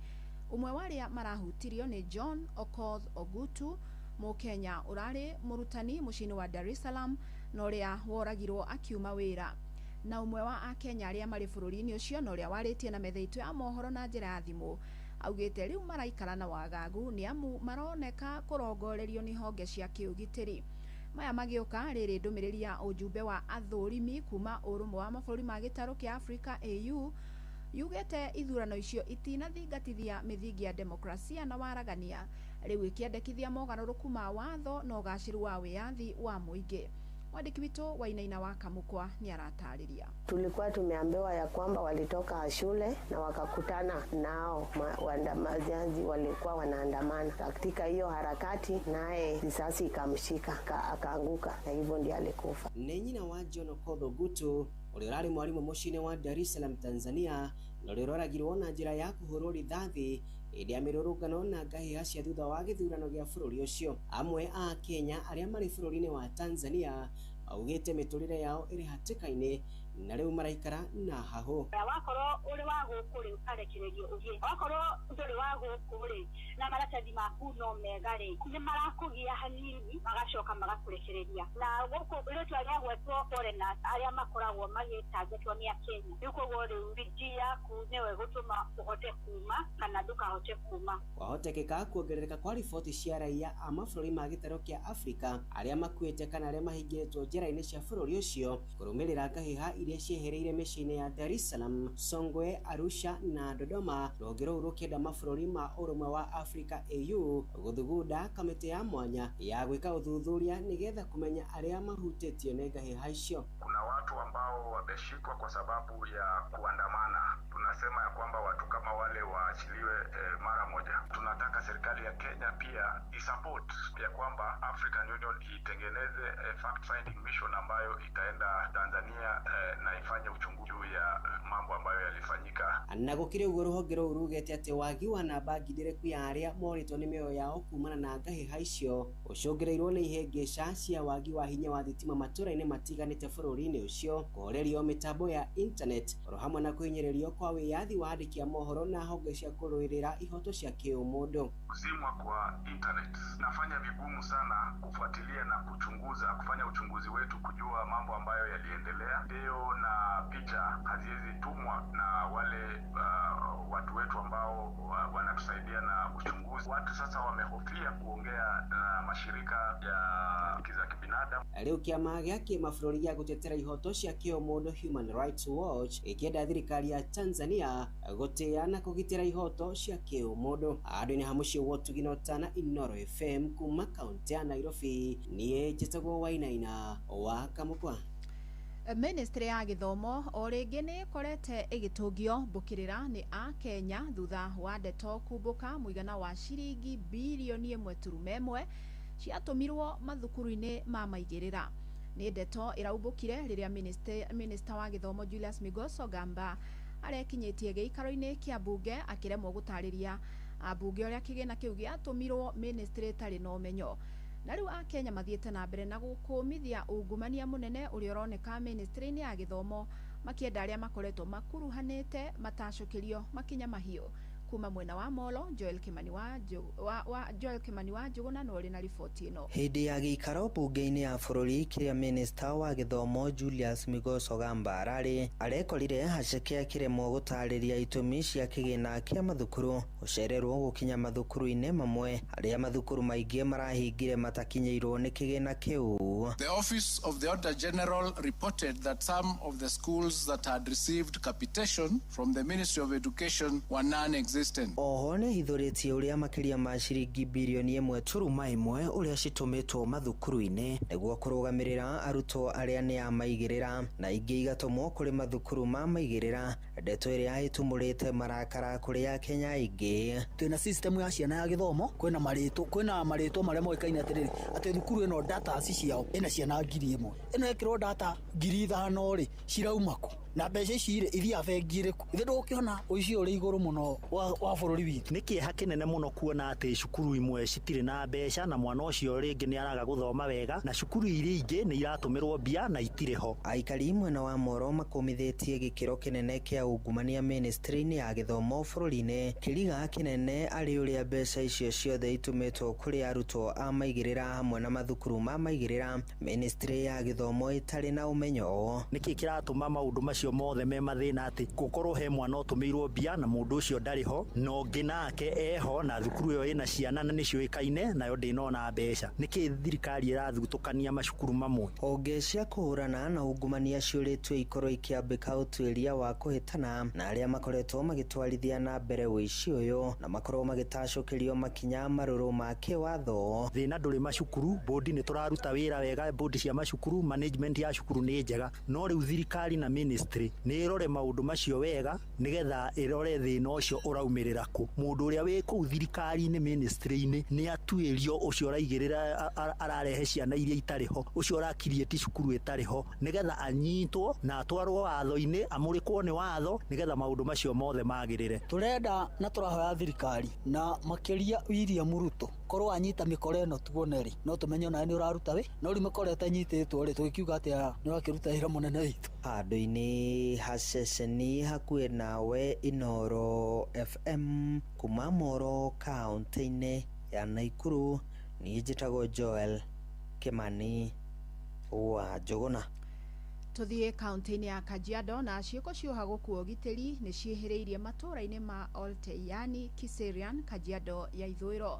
Ũmwe wa arĩa marahutirio nĩ John Okoth Ogutu, mũkenya ũrarĩ mũrutani mũciĩ-inĩ wa Dar es Salaam na ũrĩa woragirwo akiuma wĩra. Na ũmwe wa akenya arĩa marĩ bũrũri-inĩ ũcio na ũrĩa warĩtie na metha itũ ya mohoro na njĩra ya thimũ augĩte rĩu maraikara na wagagu nĩ amu maroneka kũrongorerio nĩ honge cia kĩũgitĩri. Maya magĩũka rĩrĩ ndũmĩrĩri ya ũjumbe wa athũrimi kuma ũrũmwe wa mabũrũri ma gĩtarũ kĩa Afrika AU yugĩte ithurano icio itinathingatithia mĩthingi ya demokrasia na waragania, rĩu ĩkĩendekithia mogarũrũku ma watho na ũgacĩru wa wĩyathi wa mũingĩ. Mwandĩki witũ Wainaina wa Kamukwa nĩ aratarĩria. Tulikuwa tumeambiwa ya kwamba walitoka shule na wakakutana nao waandamanaji walikuwa wanaandamana. Katika hiyo harakati, naye risasi ikamshika akaanguka, na hivyo ndiye alikufa. Nĩ nyina wa John Okoth Ogutu ũrĩa ũrarĩ mwarimũ mũciĩ-inĩ wa Dar es Salaam Tanzania na ũrĩa ũroragirwo na njĩra ya kũhũrwo rithathi hĩndĩ ya mĩrũrũngano na ngahĩha cia thutha wa gĩthurano gĩa bũrũri ũcio. Amwe a Kenya arĩa marĩ bũrũri-inĩ wa Tanzania augĩte mĩtũrĩre yao ĩrĩ hatĩka-inĩ na rĩu maraikara na hahũ. Wakorwo ũrĩ wa gũkũ rĩ, ũkarekererio ũthiĩ, wakorwo ndũrĩ wa gũkũ rĩ, na maratathi maku no mega rĩ, nĩ marakũgia hanini magacoka magakũrekereria. Na gũkũ rĩtwa rĩagwetwo foreigners arĩa makoragwo magĩtangatwo nĩ Akenya, rĩu koguo rĩu bidii yaku nĩwe gũtũma ũhote kuma kana ndũkahote kuma. Kwahotekeka kuongerereka kwa riboti cia raia a mabũrũri ma gĩtarũ kĩa Afrika arĩa makuĩte kana arĩa mahingĩrĩtwo njera-inĩ cia bũrũri ũcio kũrũmĩrĩra ngahĩha iria ciehereire mĩciĩ-inĩ ya Dar es Salaam, Songwe, Arusha na Dodoma. Rũhonge rũu rũkĩenda mabũrũri ma ũrũmwe wa Afrika AU gũthugunda kamĩtĩ ya mwanya ya gwĩka ũthuthuria nĩgetha kũmenya arĩa mahutĩtio nĩ ngahĩha icio. Kuna watu ambao wameshikwa kwa sababu ya kuandamana. Tunasema ya kwamba watu kama wale waachiliwe mara moja. Tunataka serikali ya Kenya pia isupport ya kwamba African Union itengeneze fact finding mission ambayo itaenda Tanzania na ifanye uchunguzi juu ya mambo ambayo yalifanyika. Na gũkĩrĩ ũguo rũhonge rũu rugĩte atĩ wagi wa namba ngindĩrĩku ya arĩa morĩtwo nĩ mĩoyo yao kumana na ngahĩha icio ũcũngĩrĩirwo nĩ ihĩngĩca cia wagi wa hinya wa thitima matũra-inĩ matiganĩte bũrũri-inĩ ũcio, kũhorerio mĩtambo ya internet oro hamwe na kũhinyĩrĩrio kwa wĩyathi wa andĩki a mohoro na honge cia kũrũĩrĩra ihoto cia kĩũmũndũ. Kuzimwa kwa internet nafanya vigumu sana kufuatilia na kuchunguza, kufanya uchunguzi wetu kujua mambo ambayo yaliendelea. Video na picha haziwezi tumwa na wale watu wetu ambao wanatusaidia na uchunguzi. Watu sasa wamehofia kuongea na mashirika ya haki za kibinadamu. Rĩu kĩama gĩa kĩmabũrũri gĩa gũtetera ihoto cia kĩũmũndũ Human Rights Watch ĩkĩenda thirikari ya Tanzania gũtĩa na kũgitĩra ihoto cia kĩũmũndũ. Andũ-inĩ ha mũciĩ wa Ũtugi na Ũtana, Inooro FM kuma kaũntĩ ya Nairobi, niĩ njĩtagwo Wainaina wa Kamũkwa. Ministry ya gĩthomo o rĩngĩ nĩ ĩkorete ĩgĩtũngio mbũkĩrĩra nĩ akenya thutha wa ndeto kumbũka mũigana wa ciringi birioni 1.1 ciatũmirwo mathukuru-inĩ ma maigĩrĩra. Nĩ ndeto ĩraumbũkire rĩrĩa minister wa gĩthomo Julius Migos Ogamba arekinyĩtie gĩikaro-inĩ kĩa mbunge akĩremwo gũtarĩria ambunge ũrĩa kĩgĩna kĩu gĩatũmirwo ministry ĩtarĩ na ũmenyo. Na rĩu akenya mathiĩte na mbere na gũkũmithia ungumania mũnene ũrĩa ũroneka ministry-inĩ ya gĩthomo makĩenda arĩa makoretwo makuruhanĩte matacũkĩrio makinya mahiũ. Kuma mwena wa Molo, Joel Kimani wa Njũgũna na ũrĩ na riboti ĩno. Hĩndĩ ya gĩikaro mbunge-inĩ ya bũrũri kĩrĩa minista wa gĩthomo Julius Migos Ogamba ararĩ arekorire haceke akĩremwo gũtarĩria itũmi cia kĩgĩna kĩa mathukuru gũcererwo gũkinya mathukuru-inĩ mamwe arĩa mathukuru maingĩ marahingire matakinyĩirwo nĩ kĩgĩna kĩu. The Office of the Auditor General reported that some of the schools that had received capitation from the Ministry of Education were non-existent consistent. Oho nĩ ahithũrĩtie ũrĩa makĩria ma ciringi birioni 1.1 ũrĩa citũmĩtwo mathukuru-inĩ nĩguo kũrũgamĩrĩra arutwo arĩa nĩ a maigĩrĩra na ingĩ igatũmwo kũrĩ mathukuru ma maigĩrĩra, ndeto ĩrĩa ĩtumũrĩte marakara kũrĩ Akenya aingĩ. Twĩna system ya ciana ya gĩthomo, kwĩna marĩtwa marĩa moĩkaine atĩrĩrĩ atĩ thukuru ĩno data ciao ĩna ciana 1000, ĩno ĩkĩrwo data 5000 rĩ cirauma kũ? Na mbeca ici rĩ ithiaga bengi ĩrĩkũ? Ithe ndũgũkĩona ũici ũrĩ igũrũ mũno wa bũrũri witũ. Nĩ kĩeha kĩnene mũno kuona atĩ cukuru imwe citirĩ na mbeca na mwana ũcio rĩngĩ nĩ araga gũthoma wega, na cukuru iria ingĩ nĩ iratũmĩrwo mbia na itirĩ ho. Aikari mwena wa Moro makũmithĩtie gĩkĩro kĩnene kĩa ungumania ministry-inĩ ya gĩthomo bũrũri-inĩ, kĩriga kĩnene arĩ ũrĩa mbeca icio ciothe itũmĩtwo kũrĩ arutwo a maigĩrĩra hamwe na mathukuru ma maigĩrĩra, ministry ya gĩthomo ĩtarĩ na ũmenyo. Nĩkĩ kĩratũma maũndũ macio mothe me mathĩna atĩ gũkorwo he mwana ũtũmĩirwo mbia na mũndũ ũcio ndarĩ ho, na ũngĩ nake eho na thukuru ĩyo ĩna ciana na nĩciũĩkaine nayo ndĩnona mbeca? Nĩkĩ thirikari ĩrathutũkania macukuru mamwe? Honge cia kũhũrana na ungumania ciũrĩtio ikorwo ikĩambĩka ũtuĩria wa kũhĩtana na arĩa makoretwo magĩtwarithia na mbere ũici ũyũ na makorwo magĩtacũkĩrio makinya marũrũ ma kĩwatho. Thĩna ndũrĩ macukuru, bodi nĩ tũraruta wĩra wega, bodi cia macukuru, management ya cukuru nĩ njega, no rĩu thirikari na ministry nĩ ĩrore maũndũ macio wega nĩgetha ĩrore thĩna ũcio ũraumĩrĩra kũ. Mũndũ ũrĩa wĩ kũu thirikari-inĩ ministry-inĩ nĩ atuĩrio ũcio ũraigĩrĩra ararehe ciana iria itarĩ ho, ũcio ũrakiriĩti cukuru ĩtarĩ ho, nĩgetha anyitwo na atwarwo watho-inĩ, amũrĩkwo nĩ watho nĩgetha maũndũ macio mothe magĩrĩre. Tũrenda na tũrahoya thirikari na makĩria William Ruto korwo anyita mĩkora ĩno tuone rĩ, no tũmenye onawe nĩ ũraruta wĩ, no rĩu mĩkora ĩtanyitĩtwo rĩ tũgĩkiuga atĩa nĩ ũrakĩruta wĩra mũnene witũ. Handũ-inĩ ha ceceni hakuhĩ nawe Inooro FM kuma Moro kaũntĩ-inĩ ya Naikuru, niĩ njĩtagwo Joel Kimani wa Njũgũna. Tuthiĩ kaunti-inĩ ya Kajiado na ciĩko cia ũhagũku wa ũgitĩri nĩ ciĩhĩrĩirie matũũra-inĩ ma Olteyani, Kiserian, Kajiado ya ithũĩro.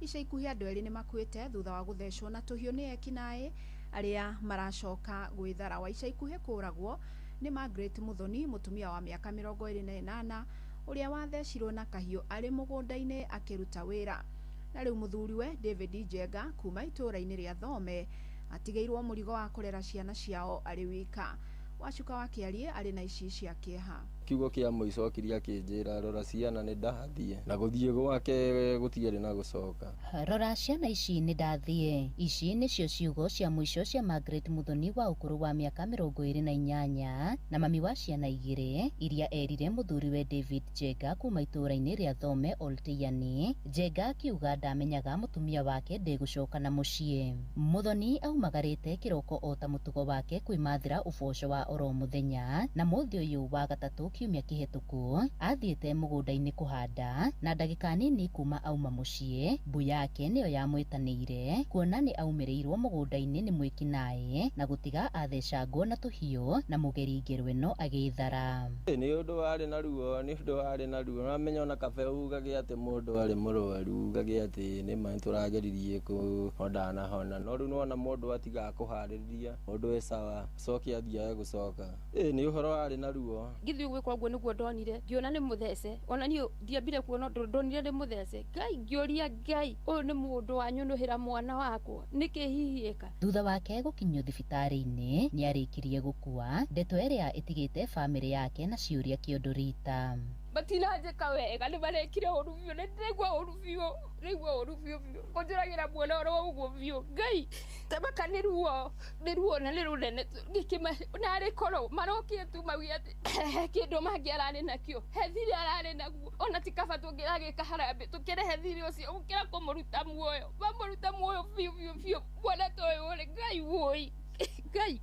Ica ikuhĩ andũ erĩ nĩ makuĩte thutha wa gũthecwo na tũhiũ nĩ ekinaĩ arĩa maracoka gwĩthara. Wa ica ikuhĩ kũragwo nĩ Margaret Muthoni, mũtumia wa mĩaka 28 ũrĩa wathecirwo na kahiũ arĩ mũgũnda-inĩ akĩruta wĩra. Na rĩu mũthuriwe David Njenga kuma itũũra-inĩ rĩa Thome atigĩirwo mũrigo wa kũrera ciana ciao arĩ wika. Wacuka wa Kĩarie arĩ na ici cia kĩeha. Kiugo kĩa mũico kĩrĩa kĩnjĩra rora ciana nĩ ndathiĩ, na gũthiĩ gwake gũtiarĩ na gũcoka. Rora ciana ici nĩ ndathiĩ. Ici nĩcio ciugo cia mũico cia Margaret Muthoni wa ũkũrũ wa mĩaka 28 na mami wa ciana 2 iria erire mũthuriwe David Njenga kuma itũũra-inĩ rĩa Thome Olteyani. Njenga akiuga ndamenyaga mũtumia wake ndegũcoka na mũciĩ. Muthoni aumagarĩte kĩroko o ta mũtugo wake kwĩmathĩra ũboco wa oro mũthenya, na mũthĩ ũyũ wa gatatũ kiumia kĩhetũku athiĩte mũgũnda-inĩ kũhanda, na ndagĩka nini kuma auma mũciĩ mbu yake nĩyo yamwĩtanĩire kuona nĩ aumĩrĩirwo mũgũnda-inĩ nĩ mwĩkinaĩ na gũtiga athecangwo na tũhiũ na mũgeri ngerweno agĩthara. Nĩ ũndũ warĩ na ruo, nĩ ũndũ warĩ na ruo. Ũramenya ona kabe ugage atĩ mũndũ arĩ mũrwaru, ugage atĩ nĩ ma nĩtũrageririe kũhondanahona, no rĩu nĩwona mũndũ atigaga kũharĩrĩria mũndũ e sawa acoke athiage gũcoka. Nĩ ũhoro warĩ na ruo. Ngĩthiĩ gwĩka ũguo nĩguo ndonire, ngĩona nĩ mũthece. Ona niĩ ndiambire kuona ũndũ, ndonire nĩ mũthece. Ngai, ngĩũria Ngai, ũyũ nĩ mũndũ wanyũnũhĩra mwana wakwa, nĩkĩ hihi ĩka? Thutha wake gũkinyio thibitarĩ-inĩ nĩ arĩkirie gũkua, ndeto ĩrĩa ĩtigĩte bamĩrĩ yake na ciũria kĩondo rita. Matinanjĩka wega, nĩ marekire ũru biũ, nĩ ndĩraigua ũru biũ, ndĩraigua ũru biũ biũ, kũnjũragĩra mwana oro ũguo biũ. Ngai, tamaka nĩ ruo na nĩ rũnene, narĩ korwo marokire tu mauge atĩ he kĩndũ mangĩ ararĩ nakĩo, he thirĩ ararĩ naguo, ona ti kaba tũngĩragĩka harambĩ tũkĩrehe thirĩ ũcio gũkĩra kũmũruta muoyo, mamũruta muoyo biũ biũ biũ, mwana ta ũyũ rĩ, Ngai wũi.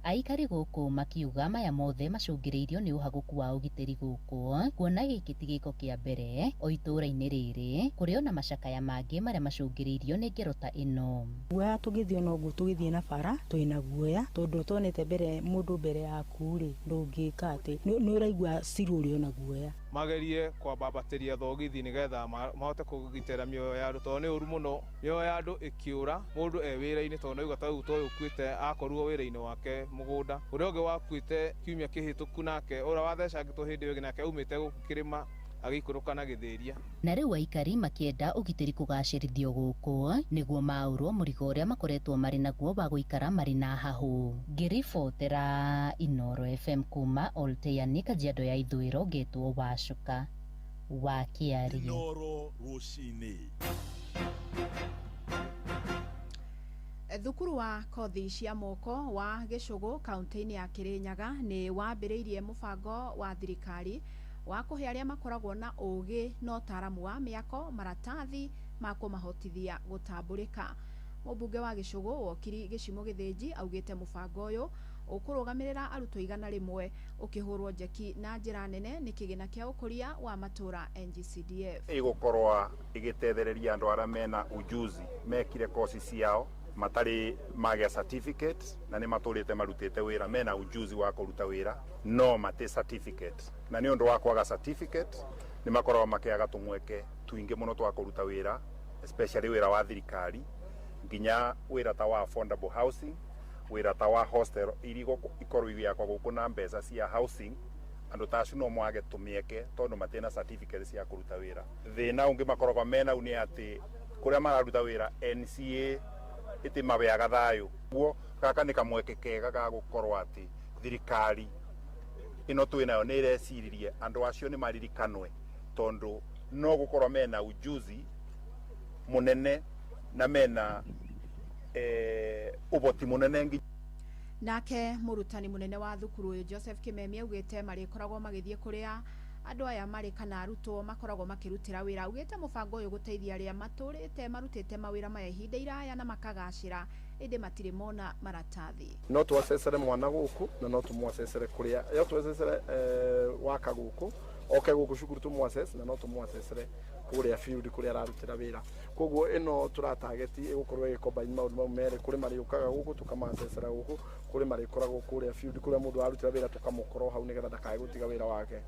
Aikari gũkũ makiuga maya mothe macũngĩrĩirio nĩ ũhagũku wa ũgitĩri gũkũ, kuona gĩkĩ ti gĩko kĩa mbere o itũũra-inĩ rĩrĩ kũrĩ ona macakaya mangĩ marĩa macũngĩrĩirio nĩ ngero ta ĩno. Guoya tũgĩthiĩ ona ũguo tũgĩthiĩ na bara twĩna guoya tondũ tuonete mbere mũndũ mbere yaku rĩ ndũngĩka atĩ nĩ ũraigua ciru ũrĩ ona guoya. Magerie kwambambatĩria thogithi nĩgetha mahote kũgitĩra mĩoyo ya andũ tondũ nĩ ũru mũno mĩoyo ya andũ ĩkĩũra mũndũ e wĩra-inĩ tondũ nĩauga ta rĩu ta ũyũ ũkuĩte akorirwo wĩra-inĩ wake mũgũnda ũrĩa ũngĩ wakuĩte kiumia kĩhĩtũku nake ũrĩa wathecangĩtwo hĩndĩ ĩyo ĩngĩ nake aumĩte gũkũ kĩrĩma Agĩikũrũka na gĩthĩria. Na rĩu aikari makĩenda ũgitĩri kũgacĩrithio gũkũ nĩguo maũrwo mũrigo ũrĩa makoretwo marĩ naguo wa gũikara marĩ na hahũ. Ngĩribotera Inoro FM kuma Olteyani, Kajiado ya Ithũĩro, ngetwo Wacuka wa Kĩarie. Inoro rũcinĩ. Thukuru wa kothi cia moko wa Gĩcũgũ kaunti-inĩ ya Kĩrĩnyaga nĩ wambĩrĩirie mũbango wa thirikari wa kũhe arĩa makoragwo na ũũgĩ na ũtaaramu wa mĩako maratathi ma kũmahotithia gũtambũrĩka. Mũmbunge wa Gĩcũgũ Wokiri Gĩcimo Gĩthĩnji augĩte mũbango ũyũ ũkũrũgamĩrĩra arutwo 100 ũkĩhũrwo njeki na njĩra nene nĩ kĩgĩna kĩa ũkũria wa matũũra NGCDF. Ĩgũkorwo ĩgĩtethereria andũ arĩa mena ujuzi mekire kosi ciao matarĩ magĩa certificate na nĩ matũrĩte marutĩte wĩra, mena ujuzi wa kũruta wĩra no matĩ certificate, na nĩ ũndũ wa kwaga certificate nĩ makoragwo makĩaga tũmweke tũingĩ mũno twa kũruta wĩra, especially wĩra wa thirikari, nginya wĩra ta wa affordable housing, wĩra ta wa hostel iria ikorwo igĩakwo gũkũ na mbeca cia housing. Andũ ta acio no mwage tũmĩeke tondũ matirĩ certificate cia kũruta wĩra. Thĩna ũngĩ makoragwo menau nĩ atĩ kũrĩa mararuta wĩra NCA ĩtimabeaga thayũ. Guo gaka nĩ kamweke kega ga gũkorwo atĩ thirikari ĩno twĩ nayo nĩ ĩreciririe andũ acio nĩ maririkanwe, tondũ no gũkorwo mena ujuzi mũnene na mena ũhoti mũnene nginya. Nake mũrutani mũnene wa thukuru ũyũ Joseph Kimemi augĩte marĩkoragwo magĩthiĩ kũrĩa andũ aya marĩ kana arutwo makoragwo makĩrutĩra wĩra. Augĩte mũbango ũyũ gũteithia arĩa matũrĩte marutĩte mawĩra maya ihinda iraya na makagacĩra ĩndĩ matirĩ mona maratathi. No twacecere mwana gũkũ na no tũmwacecere kũrĩa, no twacecere waka gũkũ oke gũkũ cukuru tũmwacece na no tũmwacecere kũrĩa field kũrĩa ararutĩra wĩra. Koguo ĩno tũratageti ĩgũkorwo ĩgĩcombine maũndũ mau merĩ, kũrĩ marĩũkaga gũkũ tũkamacecera gũkũ, kũrĩ marĩkoragwo kũrĩa field kũrĩa mũndũ ararutĩra wĩra tũkamũkorwo hau nĩgetha ndakae gũtiga wĩra wake.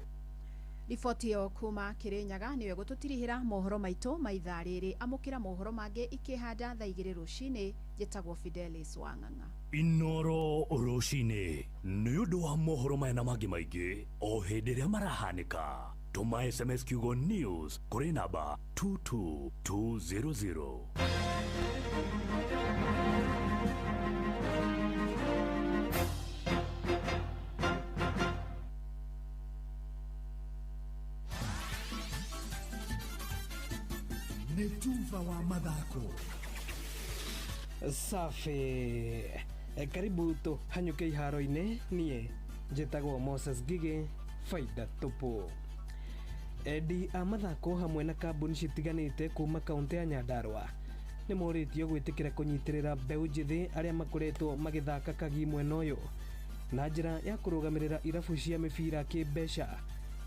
Riboti ĩyo kuma Kĩrĩnyaga nĩyo ĩgũtũtirihĩra mohoro maitũ ma ithaa rĩrĩ. Amũkĩra mohoro mangĩ ikĩhanda thaa 2 rũcinĩ. Njĩtagwo Fidelis Wang'ang'a. Inoro rũcinĩ nĩ ũndũ wa mohoro maya na mangĩ maingĩ o hĩndĩ ĩrĩa marahanĩka. Tũma SMS kiugo news kũrĩ namba 22200. Nĩ tuva wa mathako. Safi. Karibu tũhanyũke iharo-inĩ. Niĩ njĩtagwo Moses Ngigĩ, faida tupu. Endi a mathako hamwe na kambuni citiganĩte kuma kaunti ya Nyandarua nĩ morĩtio gwĩtĩkĩra kũnyitĩrĩra mbeũ njĩthĩ arĩa makoretwo magĩthaka kagi mwena ũyũ na njĩra ya kũrũgamĩrĩra irabu cia mĩbira kĩmbeca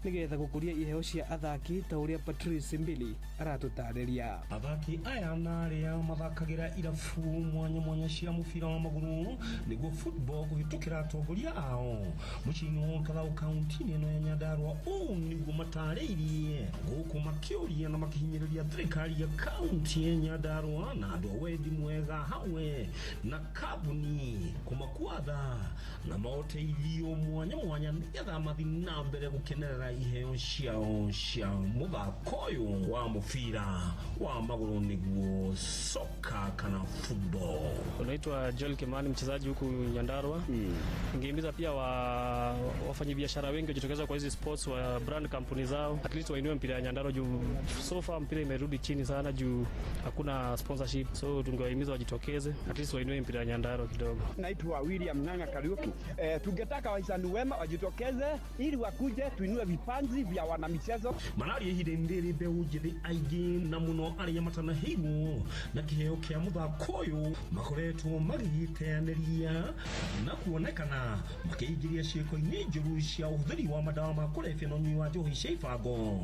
nĩgetha gũkũria iheo cia athaki ta ũrĩa Patrice Mbili aratũtarĩria. Athaki aya na arĩa mathakagĩra irabu mwanya mwanya cia mũbira wa magũrũ nĩguo football kũhĩtũkĩra atongoria ao mũciĩ-inĩ wa Kathau kaunti-inĩ ĩno ya Nyandarua. Ũũ nĩguo matarĩirie gũkũ makĩũria na makĩhinyĩrĩria thirikari ya kaunti ya Nyandarua na andũ a wendi mwega hamwe na kambuni kũmakuatha na maũteithio mwanya mwanya nĩgetha mathiĩ na mbere gũkenerera iheo ciao cia mũthako ũyũ wa mũbira wa magũrũ nĩguo soka kana football. Unaitwa Joel Kimani, mchezaji huku Nyandarua. Ningehimiza pia wafanyabiashara wengi wajitokeza kwa hizi sports, wa brand kampuni zao, at least wainue mpira ya Nyandarua juu so far mpira imerudi chini sana juu hakuna sponsorship, so tungewahimiza wajitokeze at least wainue mpira ya Nyandarua kidogo. Naitwa William Ng'ang'a Kariuki. Tungetaka wahisani wema wajitokeze ili wakuje tuinue vipanzi vya wanamichezo. Mararia ihinda-inĩ rĩrĩ mbeũ njĩthĩ aingĩ na mũno arĩa matanaheirwo na kĩheo kĩa mũthako ũyũ makoretwo magĩgĩteanĩria na kuonekana makĩingĩria ciĩko-inĩ njũru cia ũhũthĩri wa madawa ma kũrebia na ũnyui wa njohi cia ibango.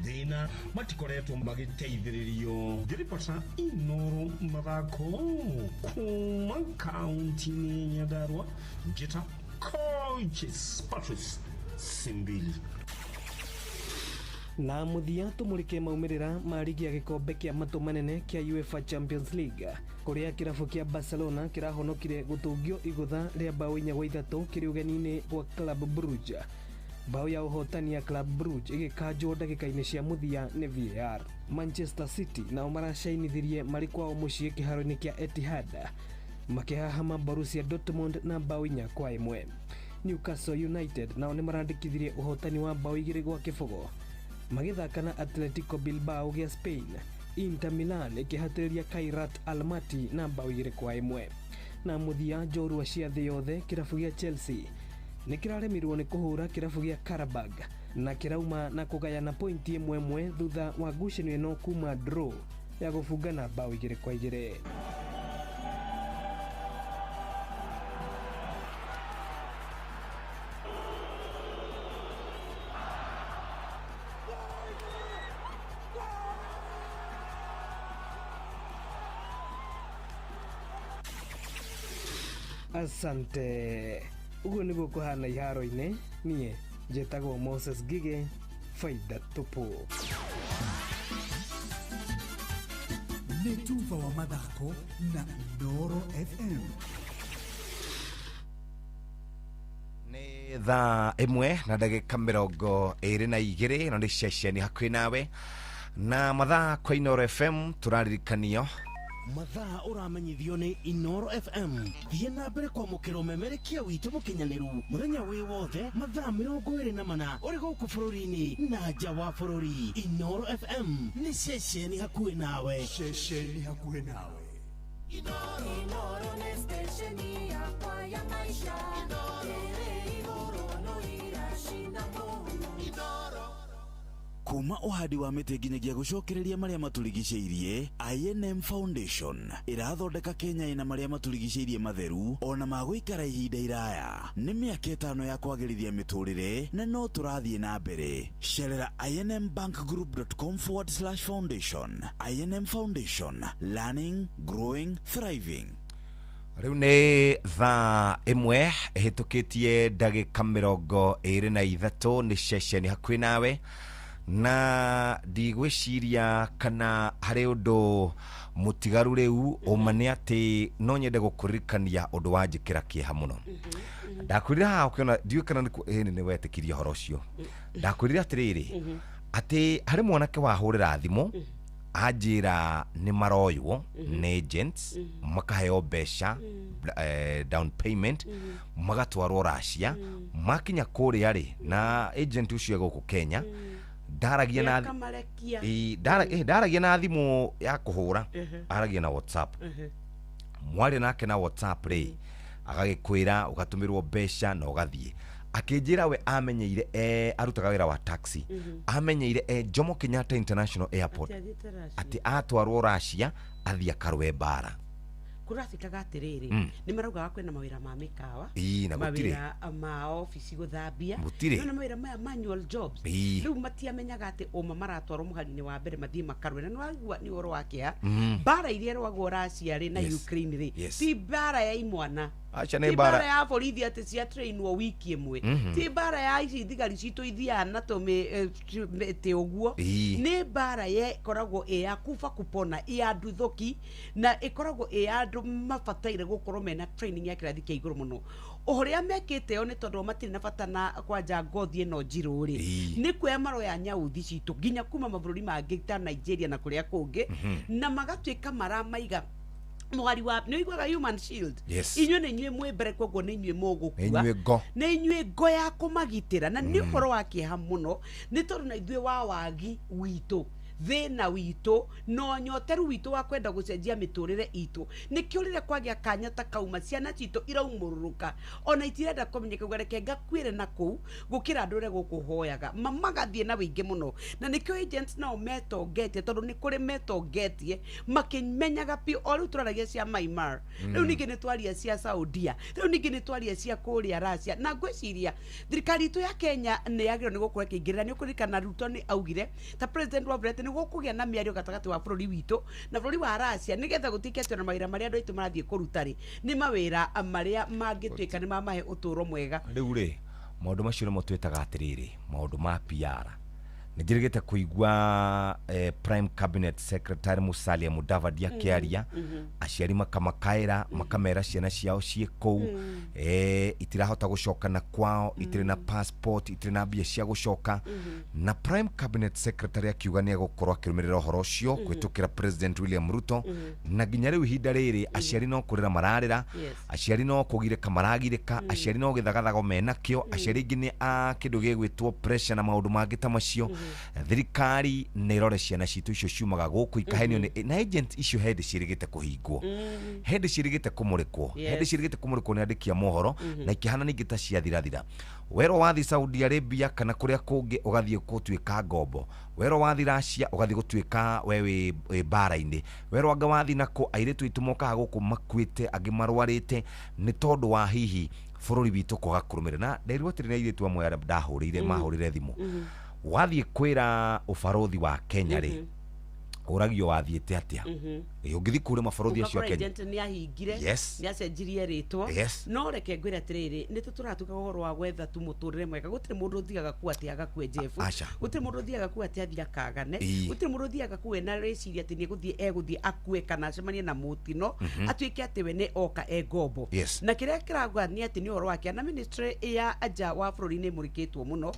Thĩna matikoretwo magĩteithĩrĩrio. Ngĩribota Inoro mathako kuma kaunti-inĩ ya Nyandarua, njĩta Coaches Patrice Simbili. Na mũthia tũmũrĩke maumĩrĩra ma rigi ya gĩkombe kĩa matũ manene kĩa UEFA Champions League kũrĩa kĩrabu kĩa Barcelona kĩrahonokire gũtũngio igũtha rĩa mbaũ 4-3 kĩrĩ ũgeni-inĩ gwa Club Brugge. Bao ya ũhotani ya Club Brugge ĩgĩkanjwo ndagĩka-inĩ cia mũthia nĩ VAR. Manchester City nao maracainithirie marĩ kwao mũciĩ kĩharo-inĩ kĩa Etihad makĩhahama Borussia Dortmund na bao 4-1. Newcastle United nao nĩmarandĩkithirie ũhotani wa bao 2-0 magĩthaka na Atletico Bilbao gĩa Spain. Inter Milan ĩkĩhatĩrĩria Kairat Almaty na bao 2-1. Na mũthia njorua cia thĩ yothe kĩrabu gĩa Chelsea nĩ kĩraremirwo nĩ kũhũra kĩrabu gĩa Karabag na kĩrauma na kũgayana pointi 1-1 thutha wa ngucanio ĩno kuma draw ya gũbungana bao 2-2. Asante. Uguo niguo kũhana iharo-inĩ. Niĩ njĩtagwo Moses Ngigĩ, faida tupu. Nĩ tuba wa mathako na Inooro FM. Nĩ thaa 1:22 na nĩ ceceni hakuhĩ nawe na mathaa kwa Inooro FM tũraririkanio mathaa ũramenyithio nĩ Inooro FM. Thiĩ na mbere kwamũkĩra ũmemerekia witũ mũkinyanĩru mũthenya wĩ wothe mathaa 24 ũrĩ gũkũ bũrũri-inĩ na nja wa bũrũri. Inooro FM nĩ ceceni hakuhĩ nawe. Ceceni hakuhĩ nawe. Inooro nĩ stesheni yakwa ya maisha. Ĩrĩ igũrũ no iracinda mũno. Kuma uhandi wa mĩtĩ nginyagia gũcokereria marĩa matũrigicĩirie, INM Foundation ĩrathondeka Kenya ĩna marĩa matũrigicĩirie matheru ona ma gũikara ihinda iraya. Nĩ mĩaka 5 ya kwagĩrithia mĩtũrĩre na no tũrathiĩ na mbere. Cerera inmbankgroup.com/foundation. INM Foundation, learning, growing, thriving. Rĩu nĩ thaa 1:23 nĩ ceceni hakuhĩ nawe na ndigwĩciria kana harĩ ũndũ mũtigaru rĩu ũma nĩ atĩ no nyende gũkũririkania ũndũ wanjĩkĩra kĩeha mũno. Ndakwĩrire haha ũkĩona ndiũĩ kana nĩ wetĩkirie ũhoro ũcio. Ndakwĩrire atĩrĩrĩ atĩ harĩ mwanake wahũrĩra thimũ anjĩra nĩ maroywo nĩ agents makaheo mbeca down payment magatwarwo Russia makinya kũrĩa rĩ na agent ũcio gũkũ Kenya ndaragia na ndaragia na thimũ ya kũhũra, aragia na WhatsApp. Mwaria nake na WhatsApp rĩ agagĩkwĩra ũgatũmĩrwo mbeca na ũgathiĩ. Akĩnjĩra we amenyeire arutaga wĩra wa taxi, amenyeire Jomo Kenyatta International Airport atĩ atwarwo Russia athiĩ akarũe mbara. Kũratuĩkaga atĩrĩrĩ nĩ maraugaga kwĩna mawĩra ma mĩkawa, mawĩra ma obici gũthambia, no na mawĩra maya manual jobs. Rĩu matiamenyaga atĩ ũma maratwarwo mũhari-inĩ wa mbere mathiĩ makarũe. Na nĩwaigua nĩ ũhoro wa kĩeha, mbara iria ĩrũagwo Russia rĩ na Ukraine rĩ ti mbara ya imwana, ti mbara ya borithi atĩ cia trainwo wiki ĩmwe, ti mbara ya ici thigari citũ ithiaga na tũmĩtĩ ũguo, nĩ mbara ĩkoragwo ĩ ya kuba kupona, ĩ ya nduthũki, na ĩkoragwo ĩ ya andũ mabataire gũkorwo mena training ya kĩrathi kĩa igũrũ mũno. Ũrĩa mekĩte yo nĩ tondũ matirĩ na bata na kwanja ngothi ĩno njirũ rĩ, nĩ kuoya maroya nyauthi citũ nginya kuma mabũrũri mangĩ ta Nigeria na kũrĩa kũngĩ, na magatuĩka maramaiga mũhari wa nĩ ũiguaga human shield. Inyuĩ nĩ inyuĩ mwĩ mbere, koguo nĩ inyuĩ mũgũkua, nĩ inyuĩ ngo ya kũmagitĩra. Na nĩ ũhoro wa kĩeha mũno nĩ tondũ na ithuĩ wa wagi witũ, thĩna witũ na ũnyoteru witũ wa kwenda gũcenjia mĩtũrĩre itũ, nĩkĩo rĩrĩa kwagĩa kanya ta kauma ciana citũ iraumũrũrũka ona itirenda kũmenyeka uga reke ngakuĩre na kũu gũkĩra andũ ũrĩa gũkũ hoyaga magathiĩ na wĩingĩ mũno. Na nĩkĩo agents nao metongetie, tondũ nĩ kũrĩ metongetie makĩmenyaga biũ. O rĩu tũraragia cia Myanmar, rĩu ningĩ nĩ twaria cia Saudia, rĩu ningĩ nĩ twaria cia kũrĩa Russia. Na ngwĩciria thirikari itũ ya Kenya nĩ yagĩrĩirwo nĩ gũkorwo ĩkĩingĩrĩra. Nĩ ũkũririkana Ruto nĩ augire ta president wa Britain gũkũgĩa na mĩario gatagatĩ wa bũrũri witũ na bũrũri wa Russia nĩgetha gũtuĩke atĩ ona mawĩra marĩa andũ aitũ marathiĩ kũruta rĩ nĩ mawĩra marĩa mangĩtuĩka nĩ mamahe ũtũũro mwega. Rĩu rĩ maũndũ macio nĩmo twĩtaga atĩrĩrĩ maũndũ ma PR. Nĩ njĩrĩgĩte kũigua Prime Cabinet Secretary Musalia Mudavadi akĩaria, aciari makamakaĩra, makamera ciana ciao ciĩ kũu, itirahota gũcoka na kwao, itirĩ na passport, itirĩ na mbia cia gũcoka. Na Prime Cabinet Secretary akiuga nĩ egũkorwo akĩrũmĩrĩra ũhoro ũcio kũhĩtũkĩra President William Ruto. Na nginya rĩu ihinda rĩrĩ aciari no kũrĩra mararĩra, aciari no kũgirĩka maragirĩka, aciari no gĩthagathago menakĩo, aciari aingĩ nĩ a kĩndũ gĩgwĩtwo pressure na maũndũ mangĩ ta macio. Thirikari nĩ ĩrore ciana citũ icio ciumaga gũkũ ikahenio nĩ na agent icio. Hĩndĩ ciĩrĩgĩte kũhingwo, hĩndĩ ciĩrĩgĩte kũmũrĩkwo, hĩndĩ ciĩrĩgĩte kũmũrĩkwo nĩ andĩki a mohoro, na ikĩhana ningĩ ta ciathirathira. Werwo wathi Saudi Arabia kana kũrĩa kũngĩ ũgathiĩ gũtuĩka ngombo, werwo wathi Russia ũgathiĩ gũtuĩka we wĩ mbara-inĩ, werwo anga wathi nako. Airĩtu aitũ mokaga gũkũ makuĩte, angĩ marwarĩte nĩ tondũ wa hihi bũrũri witũ kwaga kũrũmĩrĩra. Na nderirwo atĩrĩ nĩ airĩtu amwe arĩa ndahũrĩire, mahũrĩre thimũ, wathiĩ kwĩra ũbarũthi wa Kenya rĩ, ũragio wathiĩte atĩa. Ĩ, ũngĩthiĩ kũrĩ mabarũthi acio a Ũgakora Kenya agent nĩ ahingire, nĩ acenjirie rĩtwa. No reke ngwĩre atĩrĩrĩ, nĩ tũtũratuga ũhoro wa gwetha tu mũtũrĩre mwega. Gũtirĩ mũndũ ũthiaga kuo atĩ agakue, Jeff. Aca. Gũtirĩ mũndũ ũthiaga kuo atĩ athiĩ akagane. Gũtirĩ mũndũ ũthiaga kuo ena rĩciria atĩ nĩ egũthiĩ akue kana acemanie na mũtino, atuĩke atĩ we nĩ oka e ngombo. Na kĩrĩa kĩrauga nĩ atĩ nĩ ũhoro wa kĩa na ministry ya nja wa bũrũri nĩ ĩmũrĩkĩtwo mũno.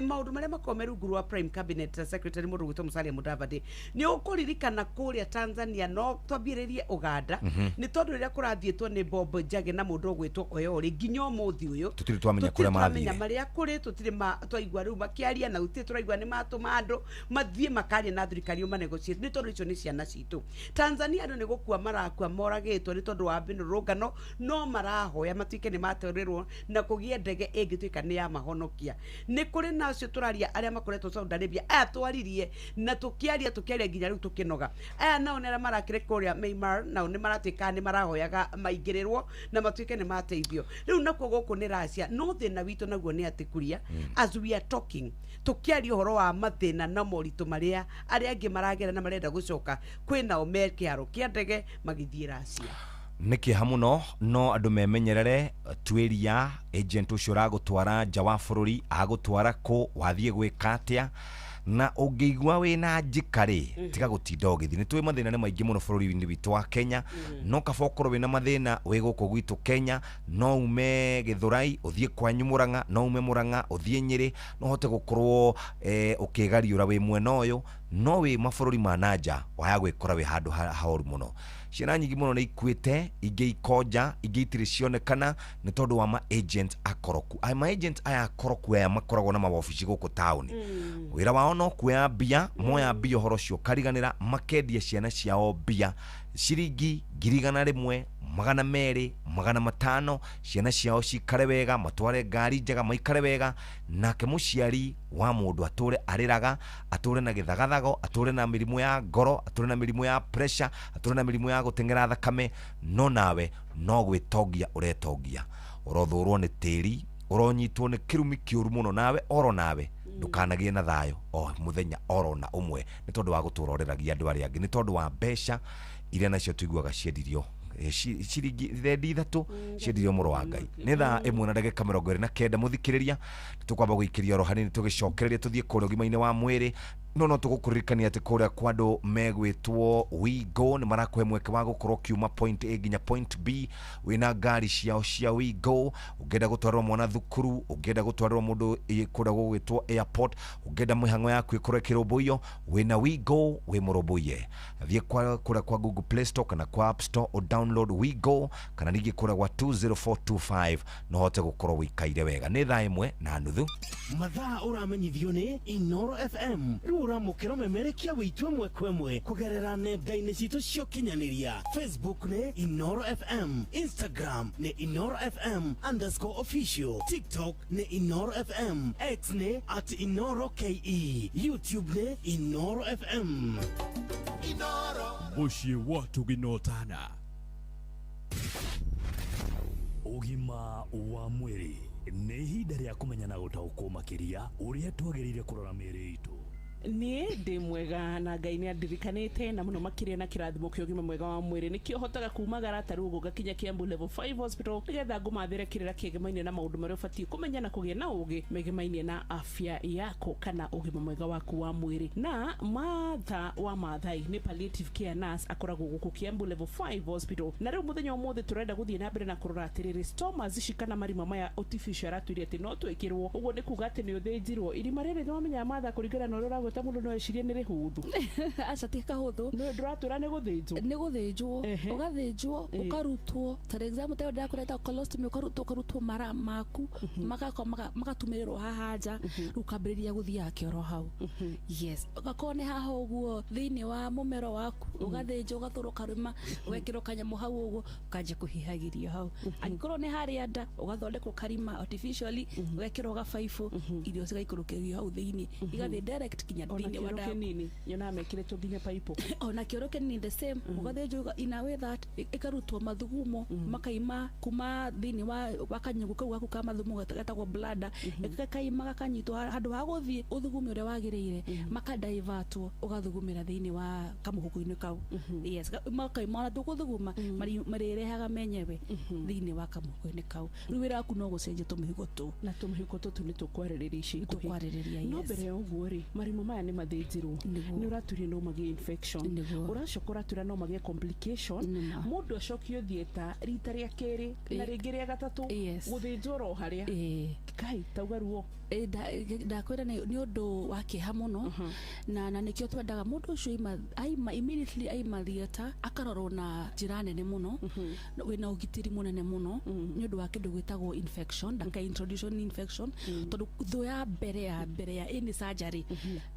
Maũndũ marĩa makoragwo me rungu rwa Prime Cabinet Secretary, mũndũ ũgwĩtwo Musalia Mudavadi. Nĩ ũkũririkana kũrĩa Tanzania, no twambĩrĩrie Ũganda, nĩ tondũ rĩrĩa kũrathiĩtwo nĩ Bob Njagi na mũndũ ũgwĩtwo Oyori, nginya ũmũthĩ ũyũ Tũtirĩ twamenya tũtirĩ kũrĩa twamenya mathire. Marĩa kũrĩ tũtirĩ twaigua rĩu makĩaria, na gũtirĩ tũraigua nĩ matũma andũ mathiĩ makaria na thirikari manegotiate, nĩ tondũ icio nĩ ciana citũ. Tanzania andũ nĩ gũkua marakua moragĩtwo nĩ tondũ wa mĩrũrũngano, no marahoya matuĩke nĩ matwarĩrwo na kũgĩe ndege ĩngĩtuĩka nĩ ya mahonokia. Nĩ kũrĩ na acio tũraria arĩa makoretwo Saudi Arabia, aya twaririe na tũkĩaria tũkĩaria nginya rĩu tũkĩnoga. Aya nao nĩ arĩa marakĩrĩ kũrĩa Myanmar, nao nĩ maratuĩka nĩ marahoyaga maingĩrĩrwo na matuĩke nĩ mateithio. Rĩu nakuo gũkũ nĩ Russia. No thĩna witũ naguo nĩ atĩ kuria, as we are talking, tũkĩaria ũhoro wa mathĩna na moritũ marĩa arĩa angĩ maragera na marenda gũcoka, kwĩ nao me kĩharo kĩa ndege magĩthiĩ Russia. Nĩ kĩeha mũno, no andũ memenyerere. Twĩria agent ũcio ũragũtwara nja wa bũrũri agũtwara kũ, wathiĩ gwĩka atĩa, na ũngĩigua wĩna njĩka rĩ, tiga gũtinda ũgĩthiĩ. Nĩ tũĩ mathĩna nĩ maingĩ mũno bũrũri-inĩ witũ wa Kenya, no kaba ũkorwo wĩna mathĩna wĩ gũkũ gwitũ Kenya. No ume Gĩthũrai ũthiĩ kwanyu Mũrang'a, no ume Mũrang'a ũthiĩ Nyĩrĩ, no ũhote gũkorwo ũkĩgariũra wĩ mwena ũyũ, no wĩ mabũrũri ma nanja waya gwĩkora wĩ handũ haoru mũno. Ciana nyingĩ mũno nĩ ikuĩte, ingĩ ikonja, ingĩ itirĩ cionekana nĩ tondũ wa ma agent akoroku. Aya ma agent aya akoroku aya makoragwo na mawobici gũkũ taũni, wĩra wao no kuoya mbia. Moya mbia, ũhoro ũcio ũkariganĩra. Makendia ciana ciao mbia ciringi 100,000, 200, 500, ciana ciao cikare wega, matware ngari njega, maikare wega, nake mũciari wa mũndũ atũre arĩraga, atũre na gĩthagathago, atũre na mĩrimũ ya ngoro, atũre na mĩrimũ ya pressure, atũre na mĩrimũ ya gũteng'era thakame. No nawe no gwĩtongia ũretongia. Ũrothũrwo nĩ tĩri, ũronyitwo nĩ kĩrumi kĩũru mũno nawe, oro nawe ndũkanagĩe na thayũ o mũthenya oro na ũmwe, nĩ tondũ wa gũtũra ũrĩragia andũ arĩa angĩ nĩ tondũ wa mbeca iria nacio tũiguaga ciendirio ciringi thendi 3 ciendirio mũrũ wa Ngai. Nĩ thaa 1:29. Mũthikĩrĩria, tũkwamba gũikĩria oro hanini, tũgĩcokereria tũthiĩ kũrĩa ũgima-inĩ wa mwĩrĩ. No tũgũkũririkania atĩ kũrĩa kwa andũ megwĩtwo Wigo nĩ marakũhe mweke wa gũkorwo ũkiuma point A nginya point B wĩna ngari ciao cia Wigo. Ũngĩenda gũtwarĩrwo mwana thukuru, ũngĩenda gũtwarĩrwo mũndũ kũrĩa gũgwĩtwo airport, ũngĩenda mĩhang'o yaku ĩkorwo ĩkĩrũmbũiyo, wĩna Wigo wĩ mũrũmbũiye. Thiĩ kwa kũrĩa kwa Google Play Store kana kwa App Store, o download Wigo, kana ningĩ kũrĩa gwa 20425 no hote gũkorwo wĩikaire wega. Nĩ thaa 1:30. Mathaa ũramenyithio nĩ Inoro FM. Rĩu ũramũkĩra ũmemerekia witũ ĩmwe kwa ĩmwe kũgerera nenda-inĩ citũ cia ũkinyanĩria. Facebook nĩ Inoro FM, Instagram nĩ InoroFM_official, TikTok nĩ Inoro FM, X nĩ @InoroKE, YouTube nĩ Inoro FM. Mũciĩ wa tũginotana. Ũgima wa mwĩrĩ nĩ ihinda rĩa kũmenya na gũtaũkwo makĩria ũrĩa twagĩrĩire kũrora mĩĩrĩ itũ. Niĩ ndĩ mwega na Ngai nĩ andirikanĩte na mũno makĩria na kĩrathimo kĩa ũgima mwega wa mwĩrĩ. Nĩkĩo hotaga kumagara ta rĩu ũguo ngakinya Kiambu Level 5 Hospital nĩgetha ngũmathĩre kĩrĩra kĩegemaine na maũndũ marĩa ũbatiĩ kũmenya na kũgĩa na ũgĩ megemainie na afya yako kana ũgima mwega waku wa mwĩrĩ. Na Martha wa Maathai nĩ palliative care nurse akoragwo gũkũ Kiambu Level 5 Hospital. Na rĩu mũthenya ũmũthĩ tũrenda gũthiĩ na mbere na kũrora atĩrĩrĩ, stomas ici kana marima maya artificial aratwĩre atĩ no twĩkĩrwo. Ũguo nĩ kuga atĩ nĩ ũthĩnjirwo irima rĩrĩ. Nĩwamenya Martha, kũringana na ũrĩa ũragweta mũndũ no ecirie nĩ rĩhũthũ. Aca, ti kahũthũ. Nĩ ndũratwĩra nĩ gũthĩnjwo? Nĩ gũthĩnjwo, ũgathĩnjwo, ũkarutwo. Ta example ta ndĩrakwĩra colostomy, ũkarutwo mara maku magakorwo magatumĩrĩrwo haha nja, rĩu ũkambĩrĩria gũthiaga kĩoro hau. Yes, ũgakorwo nĩ haha ũguo thĩinĩ wa mũmero waku, ũgathĩnjwo, ũgathũrwo karũma, ũgekĩrwo kanyamũ hau ũguo, ũkanjia kũhihagĩrio hau. Angĩkorwo nĩ harĩa nda, ũgathondekwo karima artificially, ũgekĩrwo gabaibũ, irio cigaikũrũkĩrio hau thĩinĩ, igathiĩ direct kinya thĩinĩ wa kĩoro nda. Kĩnini nyonaga mekĩrĩtwo nginya paipo. Ona kĩoro kĩnini the same, ũgathĩnjwo in a way that ĩkarutwo mathugumo makaima kuma thĩinĩ wa kanyũngũ kau gaku ka mathugumo getagwo bladder, gakaima gakanyitwo handũ ha gũthiĩ ũthugume ũrĩa wagĩrĩire, makadaivatwo, ũgathugumĩra thĩinĩ wa kamũhuko-inĩ kau. Yes, makaima ona ndũgũthuguma, marĩrehaga menyewe thĩinĩ wa kamũhuko-inĩ kau. Rĩu wĩra waku no gũcenjia tũmĩhuko tũu. Na tũmĩhuko tũtũ nĩ tũkwarĩrĩria ici ikuhĩ. Tũkwarĩrĩria, No yes. mbere ya ũguo rĩ, marima maya nĩ mathĩnjirwo, nĩ ũratwĩire no magĩe infection, ũracoka ũratwĩra no magĩe complication, mũndũ acokio theatre rita rĩa kerĩ na rĩngĩ rĩa gatatũ gũthĩnjwo oro harĩa. Kai tauga ruo. Ndakwĩra nĩ ũndũ wa kĩeha mũno, na nĩkĩo twendaga mũndũ ũcio aima immediately aima theatre akarorwo na njĩra nene mũno, wĩna ũgitĩri mũnene mũno, nĩ ũndũ wa kĩndũ gwĩtagwo infection, ndaka introduce infection, tondũ thũ ya mbere ya any surgery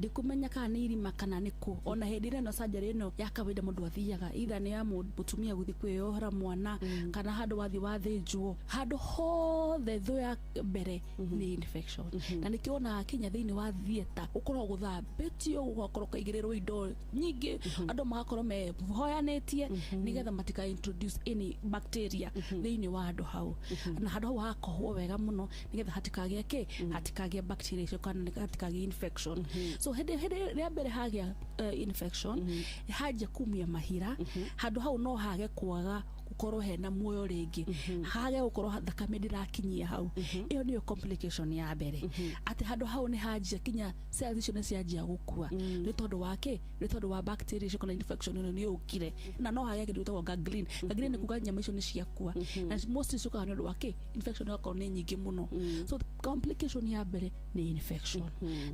ndĩkũmenya kana nĩ irima kana nĩ kũ. Ona hĩndĩ ĩrĩa ĩno surgery ĩno ya kawaida mũndũ athiaga, either nĩ ya mũtumia gũthiĩ kwĩyohora mwana kana handũ wathiĩ wathĩnjwo, handũ hothe thũ ya mbere nĩ infection. Na nĩkĩo wonaga kinya thĩinĩ wa theatre ũkoragwo gũthambĩtio, gũgakorwo kaigĩrĩrwo indo nyingĩ, andũ magakorwo mehoyanĩtie nĩgetha matika introduce any bacteria thĩinĩ wa handũ hau, na handũ hau hakohwo wega mũno nĩgetha hatikagĩe kĩ, hatikagĩe bacteria icio kana hatikagĩe infection. So hĩndĩ rĩa mbere hagĩa infection, hanjia kumia mahira, handũ hau no hage kwaga gũkorwo hena muoyo rĩngĩ, hage gũkorwo thakame ndĩrakinyia hau. Ĩyo nĩyo complication ya mbere, atĩ handũ hau nĩ hanjia kinya cells icio nĩ cianjia gũkua. Nĩ tondũ wa kĩ? Nĩ tondũ wa bacteria icio kana infection ĩno nĩ yũkire. Na no hage kĩndũ gĩtagwo gangrene. Gangrene nĩ kuga nyama icio nĩ ciakua, na most ciũkaga nĩ ũndũ wa kĩ? Infection ĩgakorwo nĩ nyingĩ mũno. So complication ya mbere nĩ infection,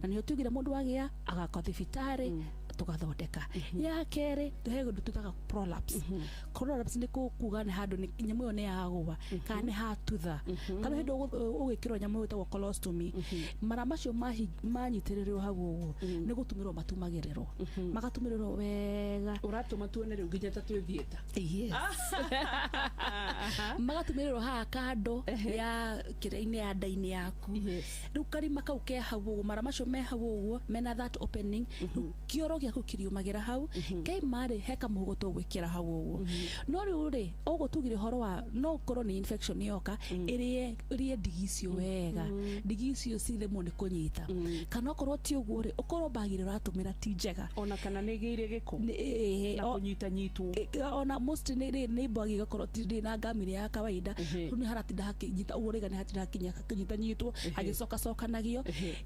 na nĩyo tugire mũndũ agĩa agakwa thibitarĩ tũgathondeka. Ya kerĩ, he ũndũ twĩtaga prolapse. Prolapse nĩ kuga nĩ handũ nyamũ ĩyo nĩ yagũa kana nĩ hatutha. Kana hĩndĩ ũgĩkĩrwo nyamũ ĩyo ĩtagwo colostomy, mara macio manyitĩrĩrwo hau ũguo nĩ gũtumĩrwo matumagĩrĩrwo, magatumĩrĩrwo wega. Ũratũma tuone rĩu nginya ta twĩ theatre. Yes, magatumĩrĩrwo haha kando ya kĩrĩa-inĩ ya nda-inĩ yaku. Rĩu karima kau ke hau ũguo, mara macio me hau ũguo mena that opening, rĩu kĩoro gĩaku kĩriumagĩra hau. Kaima rĩ, he kamũhuko tũgwĩkĩra hau ũguo. No rĩu rĩ, ũguo tugire ũhoro wa no ũkorwo nĩ infection yoka ĩrĩe ndigi icio wega, ndigi icio ciremwo nĩ kũnyita, kana okorwo ti ũguo rĩ, ũkorwo mbagi ĩrĩa ũratũmĩra ti njega. Ona kana nĩ ĩgĩire gĩko na kũnyita nyitwo. Ona most nĩ mbagi ĩgakorwo ti ndĩ na ngamĩrĩ ya kawaida, rĩu nĩ haratinda hakĩnyita ũguo, rĩga nĩ hatinda hakinyita nyitwo hagĩcokacokanagio,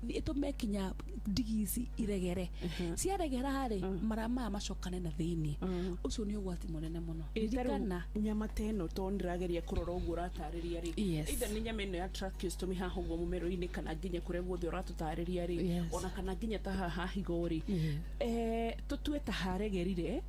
ĩtũme kinya ndigi ici iregere. Ciaregera rĩ, mara maya macokane na thĩinĩ. Ũcio nĩ ũgwati mũnene mũno. Ririkana nyama ta ĩno, to ndĩrageria kũrora ũguo ũratarĩria rĩ, either nĩ nyama ĩno ya tracheostomy haha ũguo mũmero-inĩ, kana nginya kũrĩa guothe ũratũtarĩria rĩ, ona kana nginya ta haha higo rĩ, tũtue ta haregerire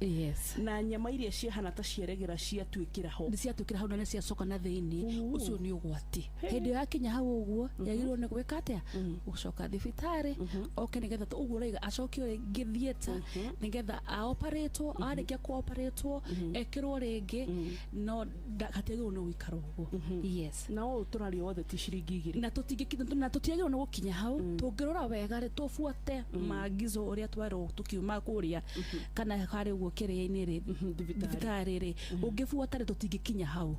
na nyama iria ciahana ta ciaregera ciatuĩkĩra ho. Nĩ ciatuĩkĩra hau na nĩ ciacoka na thĩinĩ, ũcio nĩ ũgwati. Hĩndĩ ĩyo yakinya hau ũguo, yagĩrĩirwo nĩ gwĩka atĩa? Gũcoka thibitarĩ oke, nĩgetha ũguo ũraiga acokio rĩngĩ theatre. theatre nigetha aoperatwo, arĩkia kũoperatwo ekĩrwo rĩngĩ, no hatiagĩrĩirwo nĩ gũikara ũguo. Yes. Na ũũ tũraria wothe ti ciringi 2. Na tũtingĩ na tũtiagĩrĩirwo nĩ gũkinya hau. Tũngĩrora wega rĩ, tũbuate maagizo ũrĩa twerwo tũkiuma kũrĩa kana harĩ ũguo kĩrĩa-inĩ rĩ, thibitarĩ rĩ, ũngĩbuata rĩ, tũtingĩkinya hau.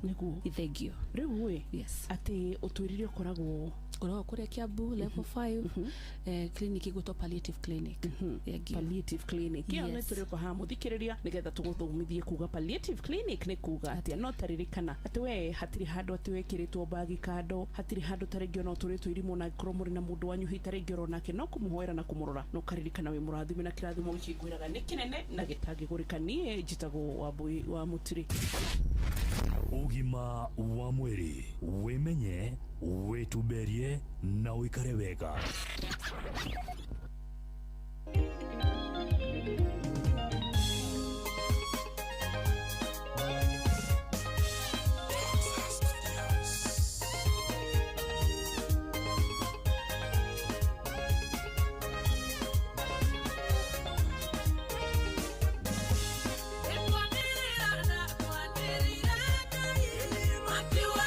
Thengio. Rĩu ĩ, yes, atĩ ũtwĩrire ũkoragwo ũkoragwo kũrĩa Kiambu level 5, clinic ĩgwĩtwo palliative clinic. Thengio. Palliative clinic ĩyo nĩ Yes. tũrĩ haha mũthikĩrĩria nĩgetha tũgũthomithie kuga palliative clinic nĩ kuga atĩa. No taririkana atĩ we hatirĩ handũ atĩ wekĩrĩtwo bagi kando, hatirĩ handũ tarĩngĩ ona ũtũrĩtwo irimũ, na angĩkorwo mũrĩ na mũndũ wanyu hihi tarĩngĩ oro nake no kũmũhoera na kũmũrora, no karirikana wĩ mũrathime na kĩrathimo gĩkĩ ngwĩraga nĩ kĩnene na gĩtangĩgũrĩka. Niĩ njĩtagwo Wambui wa Mũtirĩ. Ũgima wa mwĩrĩ, wĩmenye, wĩtumberie na ũikare wega. Matiwa.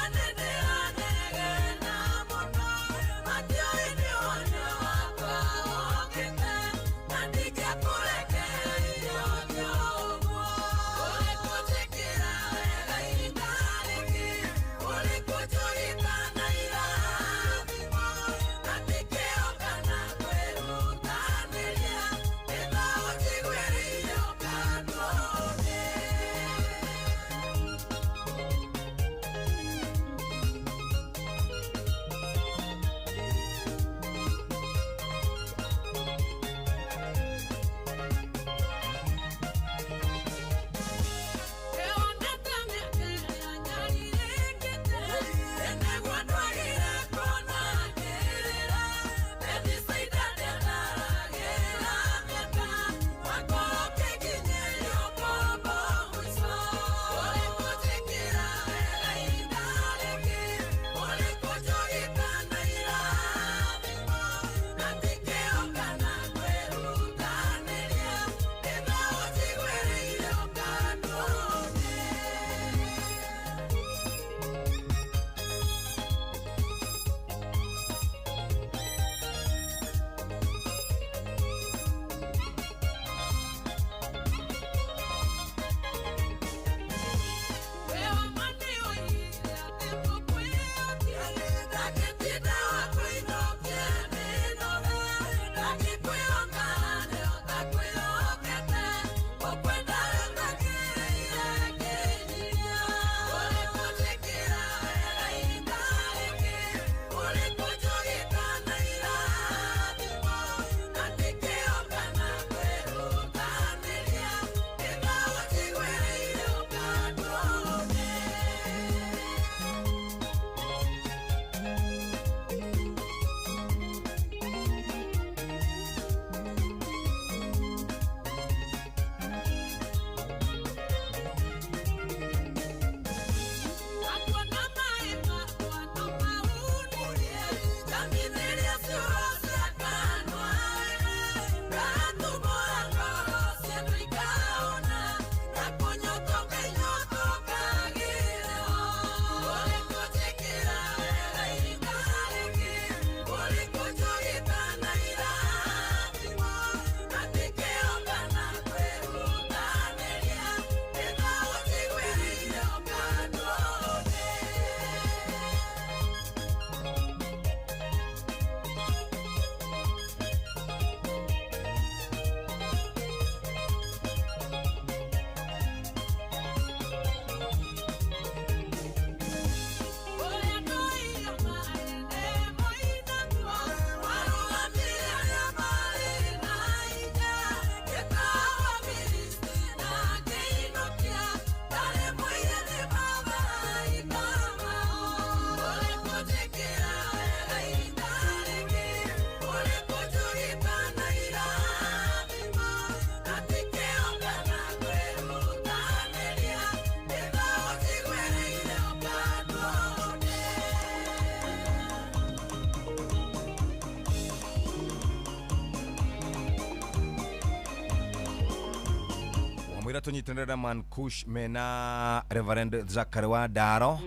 Kamwira tũnyitanĩre na Man Kush mena Reverend Zachary wa Ndaro.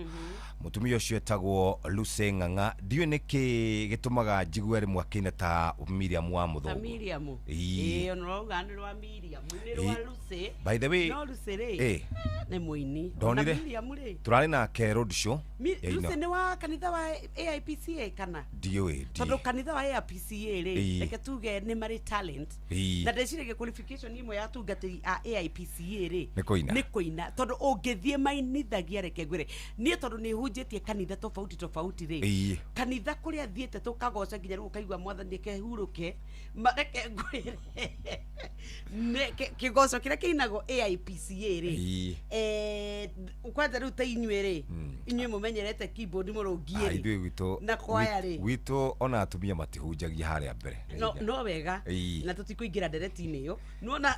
Mũtumia ũcio etagwo Lucy Ng'ang'a. Ndiũĩ nĩkĩ gĩtũmaga njigue rĩmwe akĩina ta Miriam wa Ta Mũthũngũ. Miriam. Ĩĩ. Ĩĩ, ona ũrauga nĩ rwa Miriam, nĩ rwa Lucy. By the way, no Lucy rĩ, nĩ mũini. Ndonire. Ona Miriam rĩ, Tũrarĩ nake road show ya Lucy ino. nĩ wa kanitha wa AIPCA kana? Ndiũĩ. Tondũ kanitha wa AIPCA rĩ, reke tuge nĩ marĩ talent. Na ndĩciragia qualification imwe ya atungatĩri a AIPCA rĩ, Nĩ kũina. nĩ kũina, tondũ ũngĩthiĩ mainithagia, reke ngwĩre niĩ, tondũ nĩ hunjĩtie kanitha tofauti tofauti rĩ, kanitha kũrĩa thiĩte tũkagoca nginya rĩu ũkaigua Mwathani kehurũke. Reke ngwĩre, kĩgoco kĩrĩa kĩinagwo AIPCA rĩ, kwanja rĩu ta inyuĩ rĩ, inyuĩ mũmenyerete keyboard mũrũngiĩ rĩ, Ithuĩ gwitũ na kwaya rĩ, gwitũ ona atumia matihunjagia harĩa mbere. No wega. Na tũtikũingĩra ndereti-inĩ ĩyo. Nona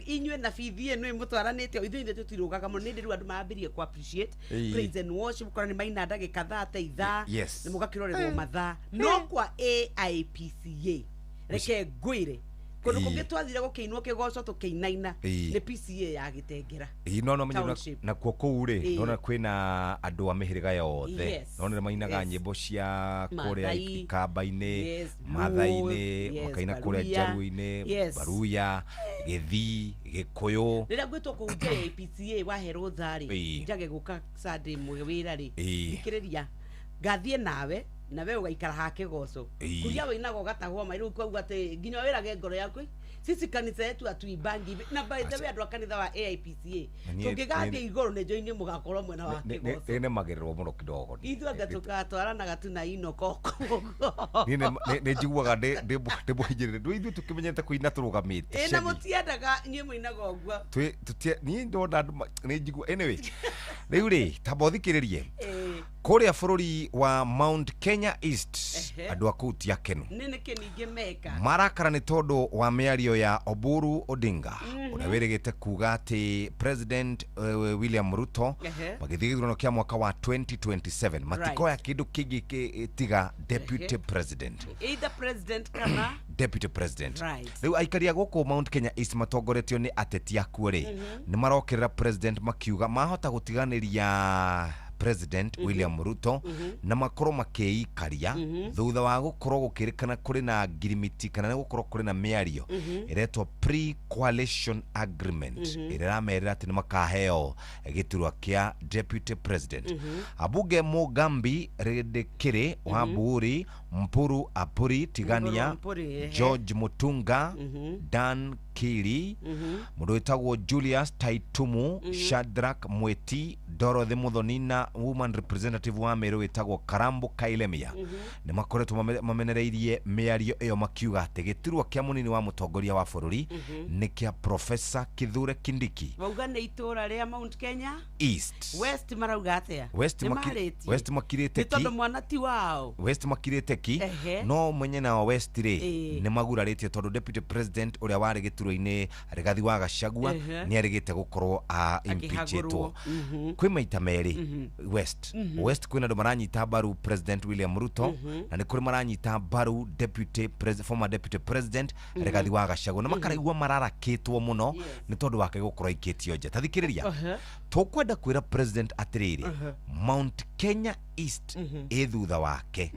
inyuĩ na bithi ĩno mũtwaranĩte, ithuĩ tũtirũgaga mũno. Nĩ rĩu andũ mambĩrie ku appreciate praise and worship, kora nĩ maina ndagĩka thaa ta ithaa, nĩ mũgakĩrorerwo mathaa. No kwa AIPCA, reke ngwĩre, kũndũ kũngĩ twathire gũkĩinwo kĩgoco tũkĩinaina, nĩ PCA ya Gĩtengera Ĩĩ, no menye Township. Nakuo kũu rĩ, nona kwĩna andũ a mĩhĩrĩga yothe. Nona nĩ mainaga nyĩmbo cia kũrĩa Maathai. Ikamba-inĩ, Maathai-inĩ, makaina kũrĩa Baruya. Njaruo-inĩ, Baruya, Gĩthii, Gĩkũyũ. Rĩrĩa ngwĩtwo kũhunjia APCA, wahe rũtha rĩ, njage gũka Sunday ĩmwe wĩra rĩ, thikĩrĩria, ngathiĩ nawe na we ũgaikara ha kĩgoco kũrĩa wĩinaga ũgatahwo mai. Rĩu kwauga atĩ nginya wĩrage ngoro yaku, sisi kanitha yetu atuimbangi. Na by the way, andũ a kanitha wa AIPCA, Na tũngĩgathiĩ igũrũ nĩ njo inyuĩ mũgakorwo mwena wa kĩgoco. Nĩ nemagĩrĩrwo mũno kidogo. Ithuĩ anga tũgatwaranaga tu na inoko. Niĩ nĩ njiguaga ndĩ mũhinyĩrĩre. Ndũ ithuĩ tũkĩmenyete kũina tũrũgamĩte. Ĩ, na Sheni. mũtiendaga inyuĩ mũinaga ũguo. Niĩ ndona andũ nĩ njigua. Anyway, rĩu rĩ, tamba ũthikĩrĩrie kũrĩa bũrũri wa Mount Kenya East, andũ a kũu ti akenu. Nĩ nĩkĩ ningĩ meka? Marakara nĩ tondũ wa mĩario ya Oburu Odinga, ũrĩa wĩrĩgĩte kuga atĩ President William Ruto magĩthiĩ gĩthurano kĩa mwaka wa 2027 matikoya kĩndũ kĩngĩ tiga deputy president. Either president kana Deputy president. Rĩu aikari a gũkũ Mount Kenya East matongoretio nĩ ateti akuo rĩ, nĩ marokĩrĩra president makiuga mahota gũtiganĩria President William Ruto na makorwo makĩikaria thutha wa gũkorwo gũkĩrĩkana kũrĩ na ngirimiti kana nĩ gũkorwo kũrĩ na mĩario ĩretwo pre-coalition agreement, ĩrĩa ĩramerĩra atĩ nĩ makaheo gĩturwa kĩa deputy president. Abunge Mugambi Rĩndĩkĩrĩ wa Buuri, Mpuru Apuri Tigania, Mpuru Ampuri. George Mutunga, Dan Kili, mũndũ wĩtagwo Julius Taitumu, Shadrack Mweti, Dorothy Muthoni na woman representative wa Meru wĩtagwo Karambo Kailemia nĩ makoretwo mamenereirie mĩario ĩyo makiuga atĩ gĩturwa kĩa mũnini wa mũtongoria wa bũrũri nĩ kĩa Professor Kithure Kindiki. Wauga nĩ itũra rĩa Mount Kenya East. West marauga atĩa? West Nĩ marĩtie? West makirĩte Nĩ ki. tondũ mwana ti wao. West makirĩte ki. No mwenye nao West rĩ, nĩ magurarĩtie tondũ deputy president ũrĩa warĩ gĩturwa-inĩ Rigathi wa Gachagua nĩ arĩgĩte gũkorwo impeachetwo Akĩhagũrwo. Kwĩ maita merĩ West. West kwĩna andũ maranyita mbaru President William Ruto na nĩ kũrĩ maranyita mbaru former deputy president Rigathi wa Gachagua na makaraigua mararakĩtwo mũno nĩ tondũ wake gũkorwo aikĩtio nja. Ta thikĩrĩria, tũkwenda kwĩra president atĩrĩrĩ, Mount Kenya East ĩ thutha wake,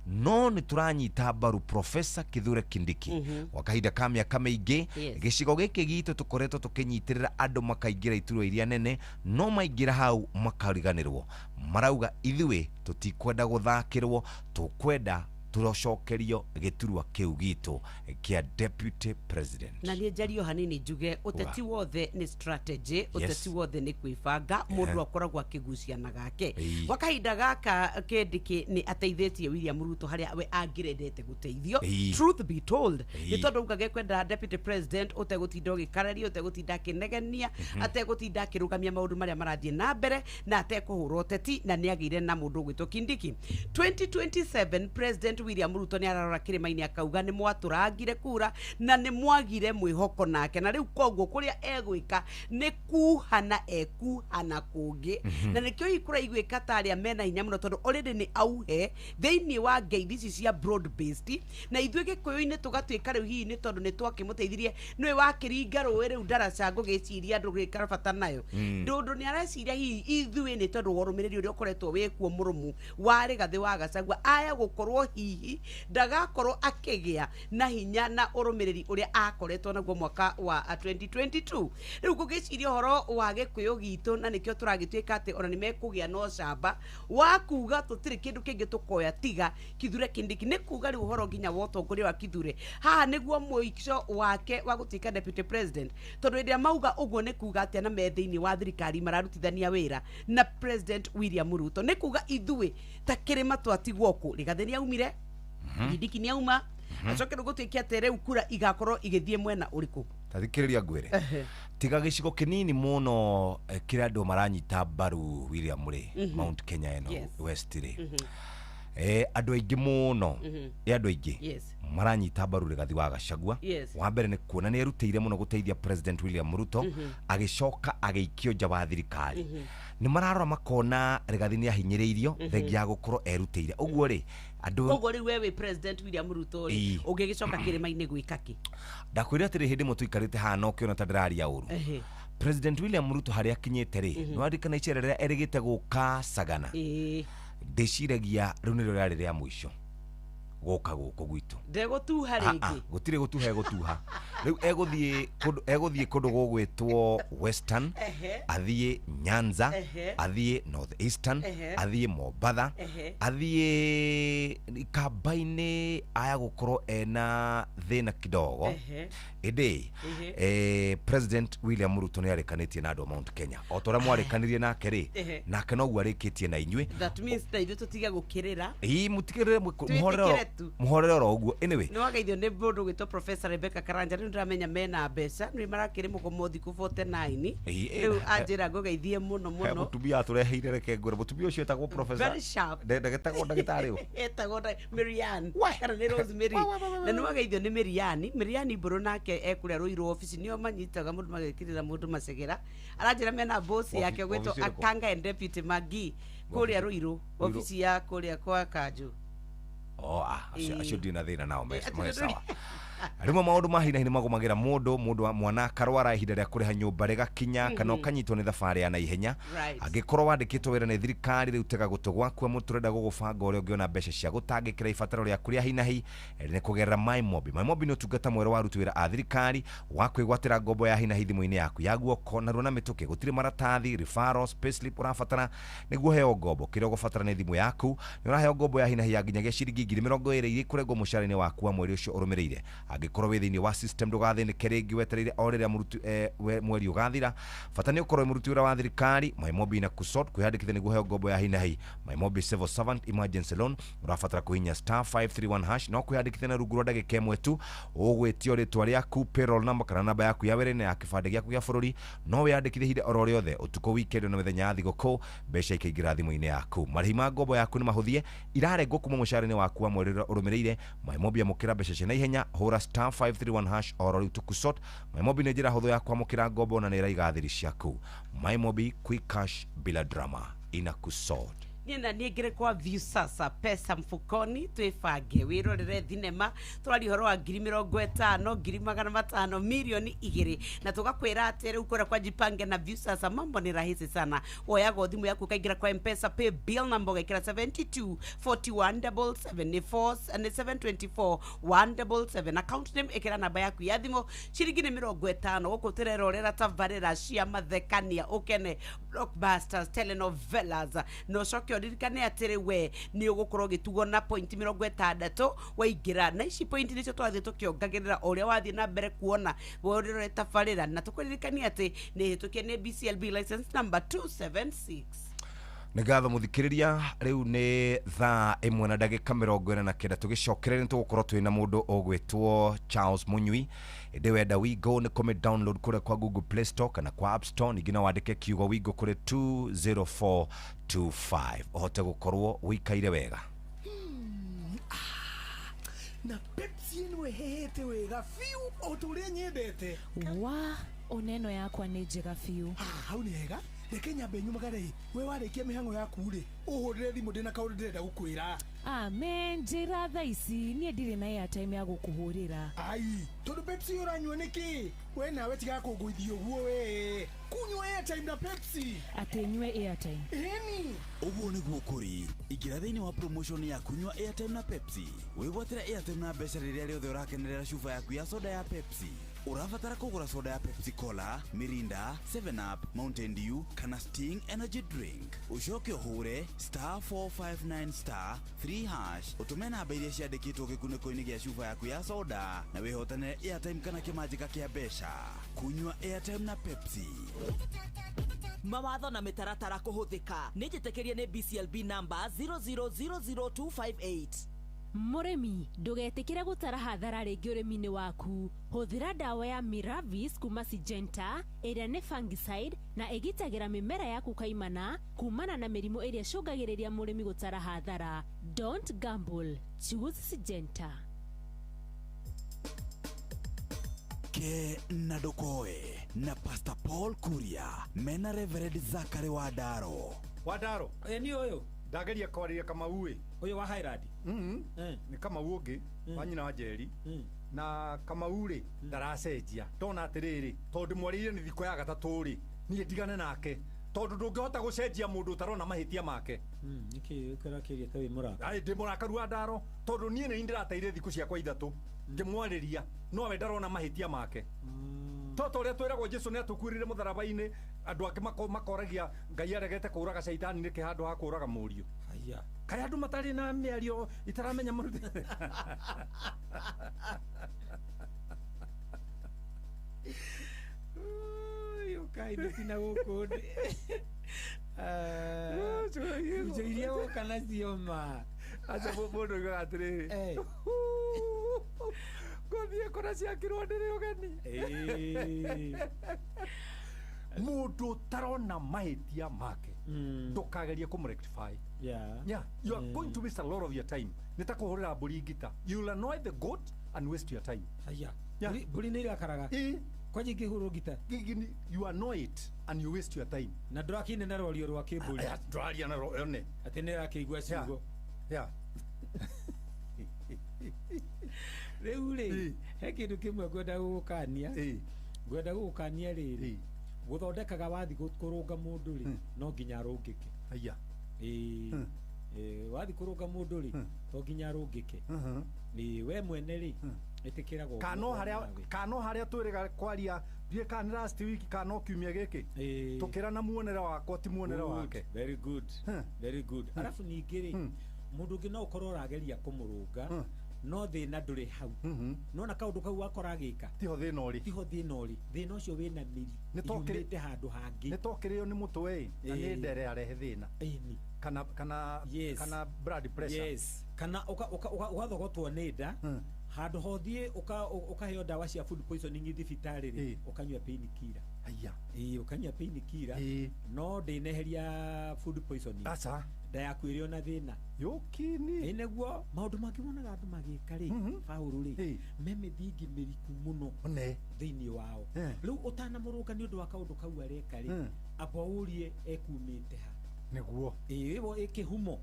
no nĩ tũranyita mbaru Professor Kithure Kindiki. Gwa kahinda ka mĩaka mĩingĩ, gĩcigo gĩkĩ gitũ tũkoretwo tũkĩnyitĩrĩra andũ makaingĩra iturwa iria nene, no maingĩra hau makariganĩrwo. Marauga ithuĩ tũtikwenda gũthakĩrwo, tũkwenda tũcokerio gĩturwa kĩu gitũ kĩa deputy president. Na niĩ njario hanini njuge ũteti wothe nĩ strategy, ũteti wothe nĩ kwĩbanga. Mũndũ akoragwo akĩgucia gake. Gwa kahinda gaka Kindiki nĩ ateithĩtie William Ruto harĩa we angĩrendete gũteithio, truth be told, nĩ tondũ uga gekwenda deputy president ũtegũtinda ũgĩkararia, ũtegũtinda akĩnegenia, ategũtinda akĩrũgamia maũndũ marĩa marathiĩ na mbere na atekũhũra ũteti, na nĩ agĩire na mũndũ ũgwĩtwo Kindiki. 2027 President William Ruto nĩ ararora kĩrĩma-inĩ akauga nĩ mwatũrangire kura na nĩ mwagire mwĩhoko nake, na rĩu koguo kũrĩa egwĩka nĩ kuhana ekuhana kũngĩ. Na nĩkĩo hihi kũraiguĩka ta arĩa mena hinya mũno, tondũ already nĩ auhe thĩinĩ wa ngeithi ici cia broad based, na ithuĩ gĩkũyũ-inĩ tũgatuĩka rĩu hihi nĩ tondũ nĩ twakĩmũteithirie, nĩwe wakĩringa rũĩ rĩu ndaraca ngũgĩciria ndũgĩkara bata nayo. Ndũndũ nĩ areciria hihi ithuĩ nĩ tondũ wa ũrũmĩrĩri ũrĩa ũkoretwo wĩkuo mũrũmu wa Rigathĩ wa Gachagua, aya gũkorwo hihi ndagakorwo akĩgĩa na hinya na ũrũmĩrĩri ũrĩa akoretwo naguo mwaka wa 2022. Rĩu ngũgĩciria ũhoro wa gĩkũyũ gitũ, na nĩkĩo tũragĩtuĩka atĩ ona nĩ mekũgĩa na ũcamba wa kuga tũtirĩ kĩndũ kĩngĩ tũkoya tiga Kithure Kindiki. Nĩ kuga rĩu ũhoro nginya wa ũtongoria wa Kithure haha nĩguo mũico wake wa gũtuĩka deputy president, tondũ hĩndĩ ĩrĩa mauga ũguo nĩ kuga atĩ ana me thĩinĩ wa thirikari mararutithania wĩra na President William Ruto. Nĩ kuga ithuĩ ta kĩrĩma twatigwo kũ, Rigathĩ nĩ aumire, Kindiki nĩ auma, acoke rĩu gũtuĩke atĩ rĩu kura igakorwo igĩthiĩ mwena ũrĩkũ? Tathikĩrĩria ngwĩre, tiga gĩcigo kĩnini mũno kĩrĩa andũ maranyita mbaru William rĩ, Mount Kenya ĩno West rĩ, andũ aingĩ mũno, andũ aingĩ maranyita mbaru Rigathĩ wa Gachagua. Wa mbere nĩ kuona nĩ erutĩire mũno gũteithia President William Ruto, agĩcoka agĩikio nja wa thirikari. Nĩ mararora makona Rigathĩ nĩ ahinyĩrĩirio thengia ya gũkorwo erutĩire ũguo rĩ. Koguo rĩu we wĩ President William Ruto rĩ, ũngĩgĩcoka kĩrĩma-inĩ gwĩka kĩ? Ndakwĩra atĩrĩ, hĩndĩ ĩmwe tũikarĩte haha na ũkĩona ta ndĩraria ũru, President William Ruto harĩa akinyĩte rĩ, nĩ waririkana icera rĩrĩa erĩgĩte gũka Sagana, ndĩciragia rĩu nĩrĩo rĩarĩ rĩa mũico gũka gũkũ gwitũ. Ndegũtuha rĩngĩ? Gũtirĩ gũtuha, egũtuha rĩu egũthiĩ kũndũ gũgwĩtwo Western, athiĩ Nyanza, athiĩ North Eastern, athiĩ Mombatha, athiĩ Ikamba-inĩ, aya gũkorwo ena thĩna kidogo. Ĩndĩ President William Ruto nĩ arĩkanĩtie na andũ a Mount Kenya o ta ũrĩa mwarĩkanirie nake rĩ, nake noguo arĩkĩtie na inyuĩ. That means na ithuĩ tũtige gũkĩrĩra. Ĩĩ, mũtigĩrĩre, mũhorere oro ũguo. Anyway, nĩ wageithio nĩ mũndũ ũgwĩtwo Professor Rebecca Karanja, rĩu ndĩramenya mena mbeca, nĩ marakĩrĩ mũgomo thikũ 49. Rĩu anjĩra ngũgeithie mũno mũno. Mũtumia atũreheire, reke ngwĩre, mũtumia ũcio etagwo Professor ndagĩtagwo ndagĩtarĩ ũ? Etagwo Marianne kana nĩ Rosemary. Na nĩ wageithio nĩ Marianne, Marianne Mbũrũ nake ekũrĩa Ruiru office, nĩo manyitaga mũndũ magekĩrĩra mũndũ macegera. Aranjĩra mena boss yake ũgwĩtwo Akanga and Deputy Magi kũrĩa Ruiru office ya kũrĩa kwa Kanju. Acio ndirĩ na thĩna nao, me sawa. Rĩmwe maũndũ ma hinahi nĩ magũmagĩra mũndũ mwana akarwara, ihinda rĩa kũrĩha nyũmba rĩgakinya, kana ũkanyitwo nĩ thabarĩ ya naihenya. Angĩkorwo wandĩkĩtwo wĩra nĩ thirikari, rĩu tega gũtũ gwaku amu tũrenda gũgũbanga ũrĩa ũngĩona mbeca cia gũtangĩkĩra ibataro rĩaku rĩa hinahi nĩ kũgerera MyMobi. MyMobi nĩ ũtungata mwerũ wa aruti wĩra a thirikari wa kwĩgwatĩra ngombo ya hinahi thimũ-inĩ yaku ya guoko narua na mĩtũkĩ. Gũtirĩ maratathi, referrals, payslip ũrabatara nĩguo ũheo ngombo. Kĩrĩa ũgũbatara nĩ thimũ yaku. Nĩ ũraheo ngombo ya hinahi ya nginyagia ciringi 20,000 iria ikũrengwo mũcara-inĩ waku wa mweri ũcio ũrũmĩrĩire. Angĩkorwo wĩ thĩinĩ wa system ndũgathĩnĩke rĩngĩ, wetereire o rĩrĩa mweri ũgathira. Bata nĩ ũkorwo wĩ mũruti wĩra wa thirikari. MyMobi na kusort kwĩyandĩkithia nĩguo ũheo ngombo ya hinahi. MyMobi Civil Servant Emergency Loan ũrabatara kũhihinya *531# no kwĩyandĩkithia na rungu rwa ndagĩka ĩmwe tu. Ũgwĩtio rĩtwa rĩaku, payroll number kana namba yaku ya wĩra-inĩ ya kĩbandĩ gĩaku gĩa bũrũri. No wĩyandĩkithie ihinda oro rĩothe, ũtukũ, weekend na mĩthenya ya thigũkũ, mbeca ikaingĩra thimũ-inĩ yaku. Marĩhi ma ngombo yaku nĩ mahũthie, irarengwo kuma mũcara-inĩ waku wa mweri ũrĩa ũrũmĩrĩire. MyMobi amũkĩra mbeca cia naihenya, hũra *531# oro rĩu tũkusort. MyMobi nĩ njĩra hũthũ ya kwamũkĩra ngombo na nĩ ĩraiga thiri ciaku. MyMobi, quick cash bila drama, inakusort. Niĩ na niĩ ngĩrĩ kwa Viusasa, pesa mfukoni, twĩbange wĩrorere thinema. Tũraria ũhoro wa 50,000, 500,000, 2 million, na tũgakwĩra atĩ rĩu kũrĩa kwa Jipange na Viusasa mambo ni rahisi sana. Woyaga thimũ yaku ũkaingĩra kwa M-Pesa pay bill number ũgekĩra 72 41 77 4 724 177, account name ĩkĩra namba yaku ya thimũ, ciringi nĩ 50. Gũkũ tũrerorera tabarĩra cia mathekania, ũkene, blockbusters, telenovelas, na ũcoke ũririkane atĩrĩ we nĩ ũgũkorwo ũgĩtugwo na point 60 waingĩra, na ici point nĩcio twathiĩ tũkĩongagĩrĩra o ũrĩa wathiĩ na mbere kuona ũrĩrore tabarĩra, na tũkũririkania atĩ nĩ hĩtũkie nĩ BCLB license number 276. Nĩ ngatho mũthikĩrĩria, rĩu nĩ thaa 1 na ndagĩka 49. Tũgĩcokerera nĩ tũgũkorwo twĩna mũndũ ũgwĩtwo Charles Munyui. Ĩndĩ wenda Wigo nĩ kũmĩ download kũrĩa kwa Google Play Store kana kwa App Store, ningĩ no wandĩke kiugo Wigo kũrĩ 20425 ũhote gũkorwo wĩikaire wega. Na Pepsi ĩno ĩhehete wega biũ o ta ũrĩa nyendete. Wa ona ĩno yakwa nĩ njega biũ. Hau nĩ hega. Reke nyambe nyumagare. We warĩkia mĩhang'o yaku rĩ, ũhũrĩre thimũ ndĩna kaũndũ ndĩrenda gũkwĩra. Amen, njĩra thaa ici niĩ ndirĩ na airtime ya gũkũhũrĩra. Ai, tondũ Pepsi ũranyua nĩkĩ? We nawe tiga kũngũithia ũguo we. Kunyua airtime na Pepsi. Atĩ nyue airtime? Ĩni. Ũguo nĩguo kũrĩ. Ingĩra thĩinĩ wa promotion ya kunyua airtime na Pepsi. Wĩgwatĩre airtime na mbeca rĩrĩa rĩothe ũrakenerera cuba yaku ya soda ya Pepsi. Ũrabatara kũgũra soda ya Pepsi Cola, Mirinda, 7 Up, Mountain Dew kana Sting Energy Drink. Ũcoke ũhũre *459*3# ũtũme namba iria ciandĩkĩtwo gĩkunĩko-inĩ gĩa cuba yaku ya soda na wĩhotanĩre airtime kana kĩmanjĩka kĩa mbeca. Kunyua airtime na Pepsi. Mawatho na mĩtaratara kũhũthĩka. Nĩ njĩtĩkĩrie nĩ BCLB number 0000258. Mũrĩmi, ndũgetĩkĩre gũtara hathara rĩngĩ ũrĩmi-inĩ waku. Hũthĩra ndawa ya Miravis kuma Syngenta, ĩrĩa nĩ fungicide na ĩgitagĩra mĩmera yaku kaimana kumana na mĩrimũ ĩrĩa ĩcũngagĩrĩria mũrĩmi gũtara hathara. Don't gamble, choose Syngenta. Ke na ndũkoe na Pastor Paul Kuria mena Reverend Zakari Wandaro. Wandaro. Ĩ, ni ũyũ. Ndageria kwarĩria Kamau ĩ. Ũyũ wa Highland? Nĩ Kamau ũngĩ wa nyina wa Njeri. Na Kamau rĩ, ndaracenjia. Ndona atĩrĩrĩ, tondũ mwarĩire nĩ thikũ ya gatatũ rĩ, niĩ ndigane nake, tondũ ndũngĩhota gũcenjia mũndũ ũtarona mahĩtia make. Nĩkĩ ũrakĩria ta wĩ mũrakaru? Ai, ndĩ mũrakaru wa Ndaro, tondũ niĩ nĩ ndĩrateire thikũ ciakwa 3 ngĩmwarĩria, nowe ndarona mahĩtia make. To ta ũrĩa twĩragwo Jesu nĩ atũkuĩrĩire mũtharaba-inĩ, andũ angĩ makoragia Ngai aregete kũũraga caitani nĩkĩ handũ ha kũũraga mũriũ. Haya. Kaĩ andũ matarĩ na mĩario itaramenya mũrute. Ũkai ndĩtina gũkũ ndĩ. Indo iria woka nacio ma. Aca, mũndũ oigaga atĩrĩrĩ, ngũthiĩ kũrĩa ciakirwo ndĩrĩ ũgeni. Mũndũ ũtarona mahĩtia make, ndũkagerie kũmũrectify. Yeah, you are going to waste a lot of your time. Nĩ ta kũhũrĩra mbũri ngita. You will annoy the goat and waste your time. Haya. Yeah. Mbũri nĩ irakaraga. Kwanja ingĩhũrwo ngita? You annoy it and you waste your time. Na ndũrakĩine na rwario rwa kĩmbũri. Ndũraria na one. Atĩ nĩ ĩrakĩigua ciugo. Yeah. Rĩu rĩ, he kĩndũ kĩmwe ngwenda gũgũkania. Ngwenda gũgũkania rĩrĩ. Gũthondekaga wathi kũrũnga mũndũ rĩ, no nginya arũngĩke. Haya. Ĩĩ. Wathi kũrũnga mũndũ rĩ, to nginya arũngĩke. Ĩĩ, we mwene rĩ, ĩtĩkĩra Kano harĩa twĩrĩga kwaria ndiĩ kana nĩ last week kana no kiumia gĩkĩ, tũkĩra na muonere wakwa ti muonere wake. Very good. Very good. Arabu ningĩ rĩ, mũndũ ũngĩ no ũkorwo ũrageria kũmũrũnga, no thĩna ndũrĩ hau. Nona kaũndũ kau wakora agĩka, tiho thĩna ũrĩ. Tiho thĩna ũrĩ. Thĩna ũcio wĩna mĩri yumĩte handũ hangĩ. Nĩ tokĩrĩo nĩ mũtwe ĩ, na nĩ ndere arehe thĩna. Kana kana kana blood pressure. Yes. Kana ũgathogotwo nĩ nda. Handũ hothiĩ ũkaheo ndawa cia food poisoning thibitarĩ rĩ, ũkanyua pain killer. Haya. Ĩĩ, ũkanyua pain killer, no ndĩneheria food poisoning. Aca. Nda yaku ĩrĩ ona thĩna. Yũkini. Ĩ, nĩguo maũndũ mangĩ wonaga andũ magĩka rĩ, Paũlũ rĩ, me mĩthingi mĩriku mũno thĩinĩ wao. Rĩu ũtanamũrũnga nĩ ũndũ wa kaũndũ kau areka rĩ, amba ũrie ekumĩte ha. Nĩguo. Ĩĩ, ĩyo kĩhumo.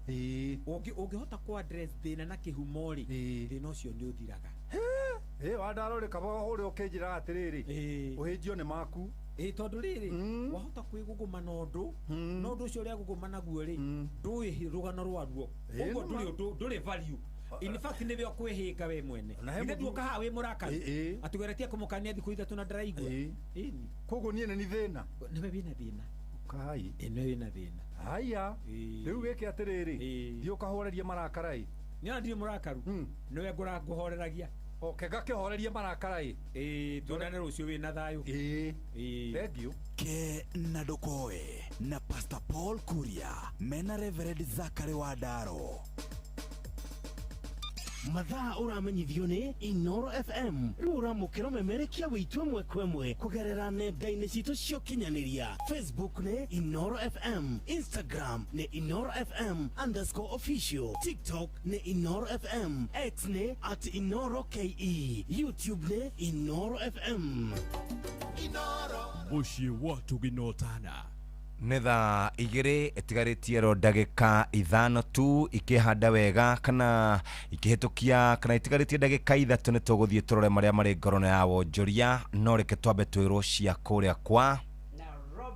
Ũngĩhota kũ address thĩna na kĩhumo rĩ, thĩna ũcio nĩ ũthiraga. Ĩ, Wandaro rĩ, kaba ũrĩa ũkĩnjĩraga atĩrĩrĩ, ũhĩnjio nĩ maku. Ĩ, tondũ rĩrĩ, wahota kwĩgũgũma na ũndũ, na ũndũ ũcio ũrĩa gũgũma naguo rĩ, ndũĩ rũgano rwaruo. Ũguo ndũrĩ value. In fact nĩwe ũkwĩhĩnga we mwene. Ithe nduoka haha wĩ mũrakaru. Atũgeretie kũmũkania thikũ 3 na ndaraigua. Ĩni. Koguo niĩ nĩ thĩna. Nĩwe wĩna thĩna. Kai. Ĩ, nĩwe wĩna thĩna. Haya. Rĩu wĩke atĩrĩrĩ, thiĩ ũkahorerie marakara ĩ. Nĩ ndirĩ mũrakaru. Nĩwe ngũhoreragia. Oke ngakĩhorerie marakara ĩ. Ĩĩ, tuonane rũciũ wĩna thayũ. Ĩĩ. Thank you. Ke na ndũkoe na Pastor Paul Kuria mena Reverend Zakari Wandaro. Mathaa ũramenyithio nĩ Inoro FM. Rĩu ũramũkĩra ũmemerekia witũ ĩmwe kwa ĩmwe kũgerera nenda-inĩ citũ cia ũkinyanĩria. Facebook nĩ Inoro FM, Instagram nĩ Inoro FM _official, TikTok nĩ Inoro FM, X nĩ @InoroKE, YouTube nĩ Inoro FM. Mũciĩ wa Tũginotana. Nĩ thaa 2 ĩtigarĩtie ro ndagĩka 5 tu ikĩhanda wega kana ikĩhĩtũkia kana itigarĩtie ndagĩka 3 nĩ tũgũthiĩ tũrore marĩa marĩ ngorono ya wonjoria no reke twambe twĩrwo cia kũrĩa kwa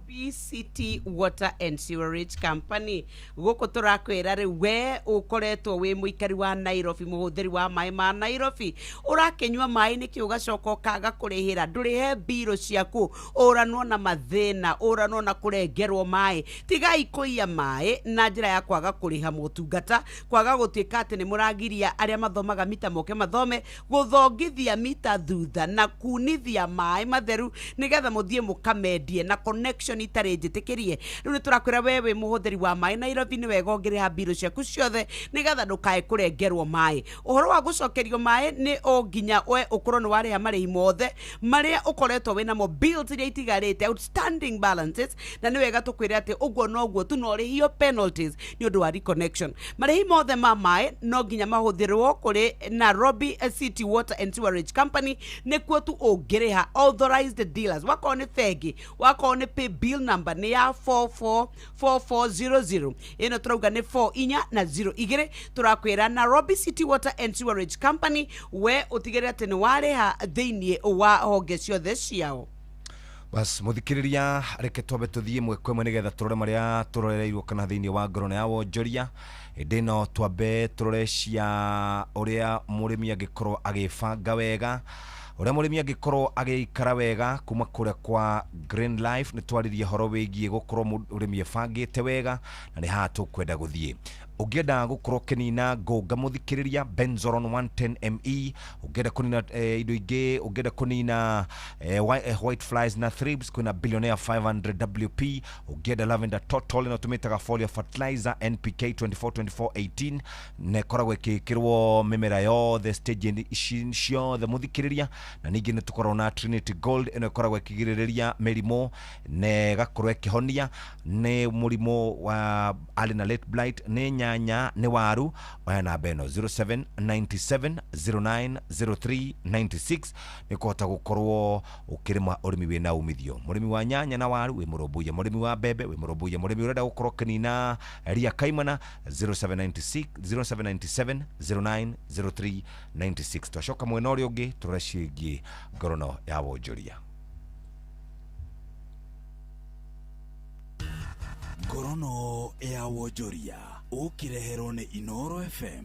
Nairobi City Water and Sewerage Company. Gũkũ tũrakwĩra rĩu we ũkoretwo wĩ mũikari wa Nairobi, mũhũthĩri wa maĩ ma Nairobi, ũrakĩnyua maĩ nĩkĩ ũgacoka ũkaga kũrĩhĩra, ndũrĩhe mbirũ ciaku, ũranwo na mathĩna, ũranwo na kũrengerwo maĩ. Tigai kũiya maĩ na njĩra ya kwaga kũrĩha motungata, kwaga gũtuĩka atĩ nĩ mũragiria arĩa mathomaga mita moke mathome, gũthongithia mita thutha na kunithia maĩ matheru nĩgetha mũthiĩ mũkamendie na connection itarĩ njĩtĩkĩrie. Rĩu nĩ tũrakwĩra we wĩ mũhũthĩri wa maĩ Nairobi nĩ wega ũngĩrĩha mbirũ ciaku ciothe nĩgetha ndũkae kũrengerwo maĩ. Ũhoro wa gũcokerio maĩ nĩ o nginya we ũkorwo nĩ warĩha marĩhi mothe marĩa ũkoretwo wĩnamo, bills iria itigarĩte, outstanding balances, na nĩ wega tũkwĩre atĩ ũguo noguo tu no ũrĩhio penalties nĩ ũndũ wa reconnection. Marĩhi mothe ma maĩ no nginya mahũthĩrwo kũrĩ Nairobi City Water and Sewerage Company, nĩkuo tu ũngĩrĩha authorized dealers, wakorwo nĩ bengi, wakorwo nĩ pay bill number nĩ ya 444400, ĩno tũrauga nĩ 4 inya na 0 igĩrĩ. Tũrakwĩra Nairobi City Water and Sewerage Company we ũtigĩrĩre atĩ nĩ warĩha thĩiniĩ wa honge ciothe ciao. Bas muthikiriria reke twambe tuthie ĩmwe kwa ĩmwe nĩgetha tũrore marĩa tũrorereirwo kana thĩinĩ wa ngorono ya wonjoria. Hĩndĩ ĩno twambe tũrore cia ũrĩa mũrĩmi angĩkorwo agĩbanga wega, ũrĩa mũrĩmi angĩkorwo agĩikara wega kuma kũrĩa kwa Green Life. Nĩ twaririe horo wĩgiĩ gũkorwo mũrĩmi ebangĩte wega na nĩ haha tũkwenda gũthiĩ. Ũngĩenda gũkorwo ũkĩnina ngũnga mũthikĩrĩria Benzoron 110 ME, ũngĩenda kũnina indo ingĩ, ũngĩenda kũnina white flies na thrips, kwĩna Billionaire 500 WP, ũngĩenda Lavender Total ĩno tũmĩtaga foliar fertilizer NPK 24 24 18 na ĩkoragwo ĩkĩkĩrwo mĩmera yothe stage ici ciothe mũthikĩrĩria. Na ningĩ nĩ tũkoragwo na Trinity Gold ĩno ĩkoragwo ĩkĩgirĩrĩria mĩrimũ na ĩgakorwo ĩkĩhonia nĩ mũrimũ wa early na late blight, nĩ nyanya, nĩ waru. Oya namba ĩno 0797 0903 96 nĩ kũhota gũkorwo ũkĩrĩma ũrĩmi wĩna umithio. Mũrĩmi wa nyanya na waru wĩ mũrũmbũiya, mũrĩmi wa mbembe wĩ mũrũmbũiya, mũrĩmi ũrenda gũkorwo ũkĩnina ria kaimana 0796 0797 0903 96. Twacoka mwena ũrĩa ũngĩ tũrore ciĩgiĩ ngorono ya wonjoria. Ngorono ya wonjoria ũkĩreherwo nĩ Inoro FM.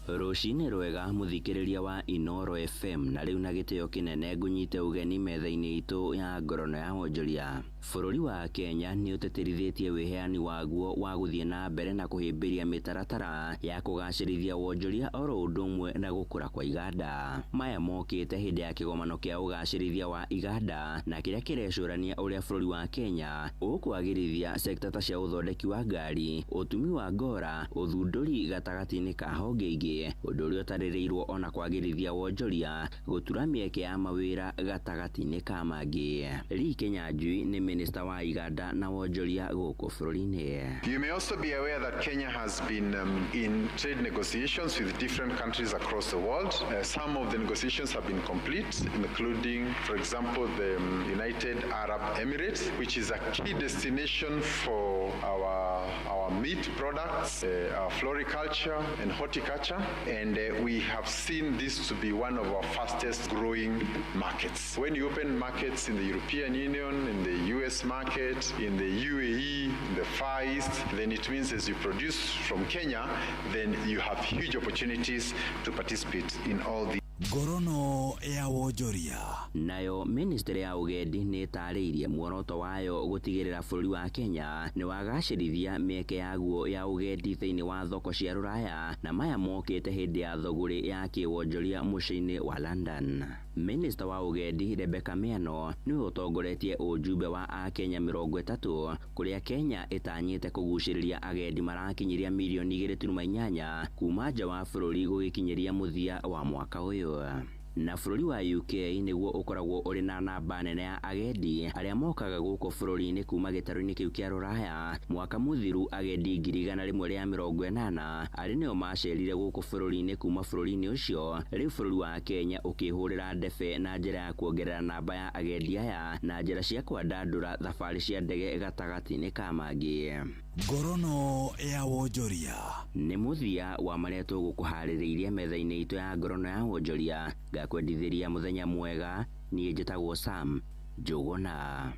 Rũcinĩ rwega mũthikĩrĩria wa Inoro FM, na rĩu na gĩtĩo kĩnene ngũnyite ũgeni metha-inĩ itũ ya ngorono ya wonjoria. Bũrũri wa Kenya nĩ ũtĩtĩrithĩtie wĩheani waguo wa gũthiĩ na mbere na kũhĩmbĩria mĩtaratara ya kũgacĩrithia wonjoria oro ũndũ ũmwe na gũkũra kwa iganda. Maya mokĩte hĩndĩ ya kĩgomano kĩa ũgacĩrithia wa iganda na kĩrĩa kĩrecũrania ũrĩa bũrũri wa Kenya ũkwagĩrithia sekta ta cia ũthondeki wa ngari, ũtumi wa ngora, ũthundũri gatagatĩ-inĩ ka honge ingĩ, ũndũ ũrĩa ũtarĩrĩirwo ona kwagĩrithia wonjoria, gũtura mĩeke ya mawĩra gatagatĩ-inĩ ka mangĩ. Lee Kinyanjui nĩ minista wa iganda na wonjoria gũkũ bũrũri-inĩ. You may also be aware that Kenya has been in trade negotiations with different countries across the world. Some of the negotiations have been complete, including, for example, the United Arab Emirates, which is a key destination for our meat products, our floriculture and horticulture. And we have seen this to be one of our fastest growing markets. When you open markets in the European Union, in the US market, in the UAE, in the Far East, then it means as you produce from Kenya, then you have huge opportunities to participate in all the Ngorono ya wonjoria. Nayo ministry ya ugendi nĩ ĩtarĩirie muoroto wayo gũtigĩrĩra bũrũri wa Kenya nĩ wagacĩrithia mĩeke yaguo ya ũgendi thĩinĩ wa thoko cia rũraya, na maya mokĩte hĩndĩ ya thũgũrĩ ya kĩwonjoria mũciĩ-inĩ wa London. Minista wa ũgendi Rebecca Miano nĩwe ũtongoretie ũjumbe wa akenya 30 kũrĩa Kenya ĩtanyĩte kũgucĩrĩria agendi marakinyiria mirioni 2.8 kuma nja wa bũrũri gũgĩkinyiria mũthia wa mwaka ũyũ. Na bũrũri wa UK nĩguo ũkoragwo ũrĩ na namba nene ya agendi arĩa mokaga gũkũ bũrũri-inĩ kuma gĩtarũ-inĩ kĩu kĩa Rũraya. Mwaka mũthiru agendi 180,000 arĩ nĩo macerire gũkũ bũrũri-inĩ kuma bũrũri-inĩ ũcio. Rĩu bũrũri wa Kenya ũkĩhũrĩra ndebe na njĩra ya kuongerera namba ya agendi aya na njĩra cia kwandandũra thabarĩ cia ndege gatagatĩ-inĩ ka mangĩ. Ngorono ya wonjoria. Nĩ mũthia wa marĩa tũgũkũharĩrĩirie metha-inĩ itũ ya ngorono ya wonjoria. Ngakwendithĩria mũthenya mwega. Niĩ njĩtagwo Sam Njũgũna.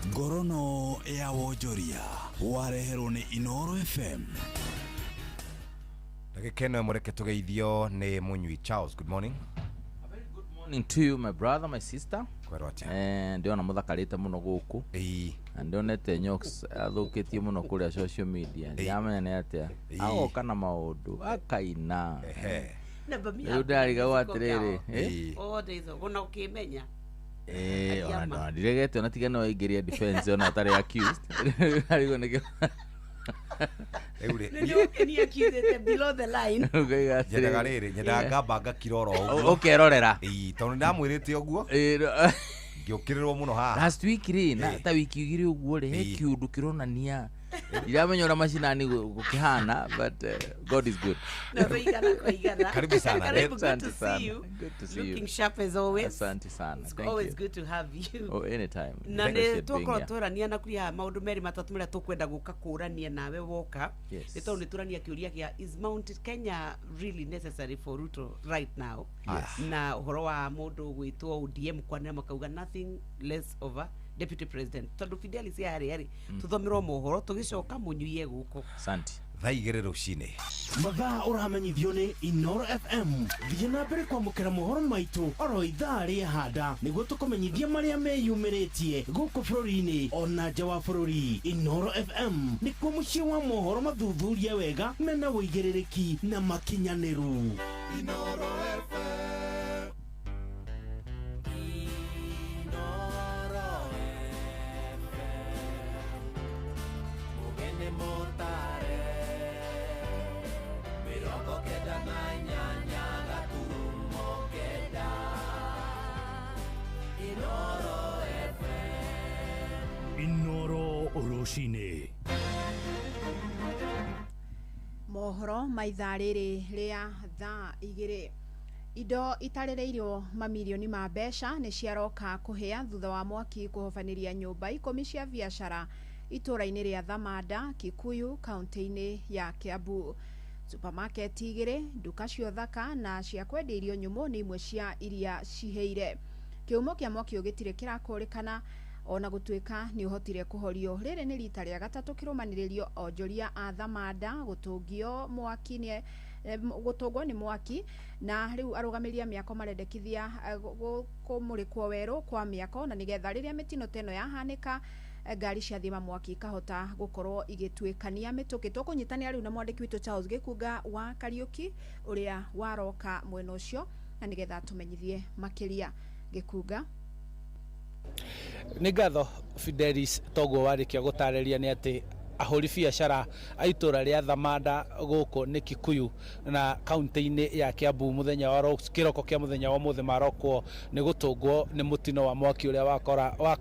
Ngorono ya wonjoria wareherwo nĩ Inoro FM. Ndagĩka ĩno ĩmwe reke tũgeithio nĩ Mũnyui Charles. Good morning. Morning to you, my brother, my sister. Kwerwo atĩa? Ndĩrona mũthakarĩte mũno gũkũ. Na ndĩonete Nyox athũkĩtie mũno kũrĩa social media. Ndiramenya nĩ atĩa. Agoka na maũndũ, akaina. Rĩu ndarigagwo atĩrĩrĩ. Ona ũkĩmenya. Ona ndiregete ona tiga no aingĩria defense ona atarĩ accused. Arigwo nĩkĩo. Nyendaga rĩrĩ, nyendaga ngamba ngakira oro ũguo. Ũkerorera. Tondũ nĩndamwĩrĩte ũguo. Ngĩũkĩrĩrwo mũno haha. Last week rĩ, na ta wiki igĩrĩ ũguo rĩ, he kĩũndũ kĩronania ndiramenya ũrĩa macinani gũkĩhana, but God is good. Karibu sana. Karibu, good to Asante sana. see you. Good to see you. Looking sharp as always. Asante sana. It's Thank always you. good to have you. Oh, anytime. Na nĩ Appreciate being twakorwo here. twarania na kuri haha maũndũ merĩ matatũ marĩa tũkwenda gũka kũrania nawe woka. Yes. Nĩ tondũ nĩ tũrania kĩũria kĩa is Mount Kenya really necessary for Ruto right now? Yes. Na ũhoro wa mũndũ gwĩtwo ODM kwanĩra makauga nothing less of a deputy president tondũ Fidelis yarĩ arĩ tũthomerwo mohoro tũgĩcoka mũnyuie gũkũ. Asante. Thaa 2 rũcinĩ. Mathaa ũramenyithio nĩ Inoro FM. Thiĩ na mbere kwamũkĩra mohoro maitũ oro ithaa rĩa handa nĩguo tũkũmenyithia marĩa meyumĩrĩtie gũkũ bũrũri-inĩ ona nja wa bũrũri. Inoro FM nĩkuo mũciĩ wa mohoro mathuthurie wega mena ũigĩrĩrĩki na makinyanĩru. Inoro FM. Inoro FM. Mugene motare. 98 gaturumo kenda. Inoro FM. Inoro rũcinĩ. Mohoro ma ithaa rĩrĩ rĩa thaa 2. Indo itarĩrĩirio mamirioni ma mbeca nĩ ciaroka kũhĩa thutha wa mwaki kũhobanĩria nyũmba 10 cia biacara itũũra-inĩ rĩa Thamanda, Kikuyu, kaunti-inĩ ya Kiambu. Supermarket 2, nduka cia ũthaka na cia kwendia irio nyũmũ nĩ imwe cia iria cihĩire. Kĩhumo kĩa mwaki ũyũ gĩtirĩ kĩrakũrĩkana ona gũtuĩka nĩ ũhotire kũhorio. Rĩrĩ nĩ rita rĩa gatatũ kĩrũmanĩrĩrio onjoria a Thamanda gũtũngio mwaki nĩ gũtũngwo nĩ mwaki, na rĩu arũgamĩrĩri a mĩako marendekithia kũmũrĩkwo werũ kwa mĩako na nĩgetha rĩrĩa mĩtino ta ĩno yahanĩka ngari cia thima mwaki ikahota gũkorwo igĩtuĩkania mĩtũkĩ. Tũkũnyitanĩra rĩu na mwandĩki witũ Charles Gĩkunga wa Kariũki ũrĩa waroka mwena ũcio na nĩgetha tũmenyithie makĩria. Gĩkunga. Nĩ ngatho Fidelis, toguo warĩkia gũtarĩria nĩ atĩ ahũri biacara a itũra rĩa Thamanda gũkũ nĩ Kikuyu na kaunti-inĩ ya Kiambu mũthenya wa kĩroko kĩa mũthenya wa ũmũthĩ marokwo nĩ gũtũngwo nĩ mũtino wa mwaki ũrĩa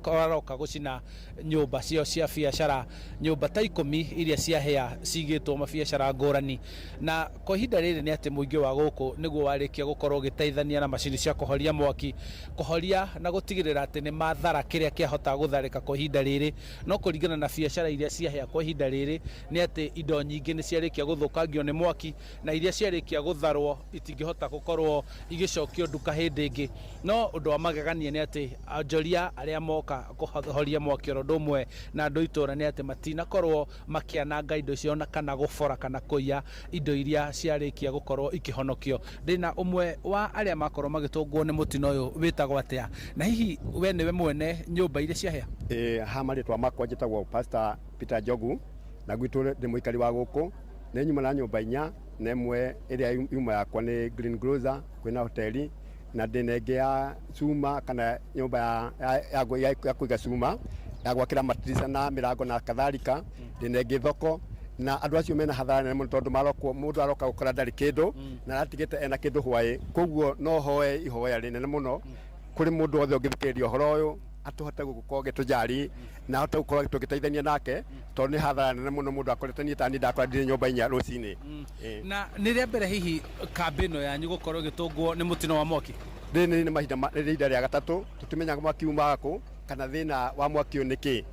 waroka gũcina nyũmba ciao cia biacara, nyũmba ta 10 iria ciahĩa cigĩtwo mabiacara ngũrani. Na kwa ihinda rĩrĩ nĩ atĩ mũingĩ wa gũkũ nĩguo warĩkia gũkorwo ũgĩteithania na macini cia kũhoria mwaki, kũhoria na gũtigĩrĩra atĩ nĩ mathara kĩrĩa kĩahota gũtharĩka kwa ihinda rĩrĩ. No kũringana na biacara iria ciahĩa kwa ihinda rĩrĩ nĩ atĩ indo nyingĩ nĩ ciarĩkia gũthũkangio nĩ mwaki na iria ciarĩkia gũtharwo itingĩhota gũkorwo igĩcokio nduka hĩndĩ ĩngĩ. No ũndũ wa magegania nĩ atĩ onjoria arĩa moka kũhoria mwaki oro ũndũ ũmwe na andũ itũra nĩ atĩ matinakorwo makĩananga indo icio ona kana gũbora kana kũiya indo iria ciarĩkia gũkorwo ikĩhonokio. Ndĩna ũmwe wa arĩa makorwo magĩtũngwo nĩ mũtino ũyũ wĩtagwo atĩa, na hihi we nĩwe mwene nyũmba iria ciahĩa? Ha marĩtwa makwa njĩtagwo Pastor Peter Njogu na gwitũ ndĩ mũikari wa gũkũ. Nĩ nyuma na nyũmba 4 na ĩmwe ĩrĩa yuma yakwa nĩ Green Grocer, kwĩna hoteli Na ndĩna ĩngĩ ya cuma kana nyũmba ya kũiga cuma ya gwakĩra matirica na mĩrango na kadhalika. Ndĩna ĩngĩ thoko na andũ acio mena hathara nene mũno tondũ marokwo mũndũ aroka gũkora ndarĩ kĩndũ na aratigĩte ena kĩndũ hwaĩ. Koguo no hoe ihoya rĩnene mũno kũrĩ mũndũ wothe ũngĩthikĩrĩria ũhoro ũyũ atũhote gũkorwo gĩtũjari na ahote gũkorwo tũgĩteithania nake tondũ nĩ hathara nene mũno mũndũ akorete niĩ tani ndakora ndirĩ nyũmba inya rũcinĩ. Na nĩ rĩa mbere hihi kambĩ ĩno yanyu gũkorwo ĩgĩtũngwo nĩ mũtino wa mwaki? Rĩrĩ nĩ mahinda rĩrĩ ihinda rĩa gatatũ, tũtimenyaga mwaki umaga kũ kana thĩna wa mwaki ũyũ nĩ kĩ.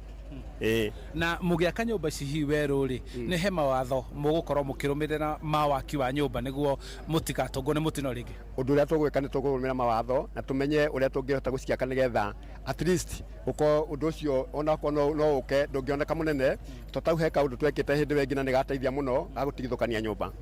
Na mũgĩaka nyũmba ici hihi werũ rĩ, nĩ he mawatho mũgũkorwo mũkĩrũmĩrĩra ma waki wa nyũmba nĩguo mũtigatũngwo nĩ mũtino rĩngĩ? Ũndũ ũrĩa tũgwĩka nĩ tũkũrũmĩrĩra mawatho na tũmenye ũrĩa tũngĩhota gũciaka nĩgetha at least ũkorwo ũndũ ũcio onakorwo no ũke ndũngĩoneka mũnene to tau he kaũndũ twekĩte hĩndĩ ĩyo ĩngĩ na nĩgateithia mũno ga gũtigithũkania nyũmba.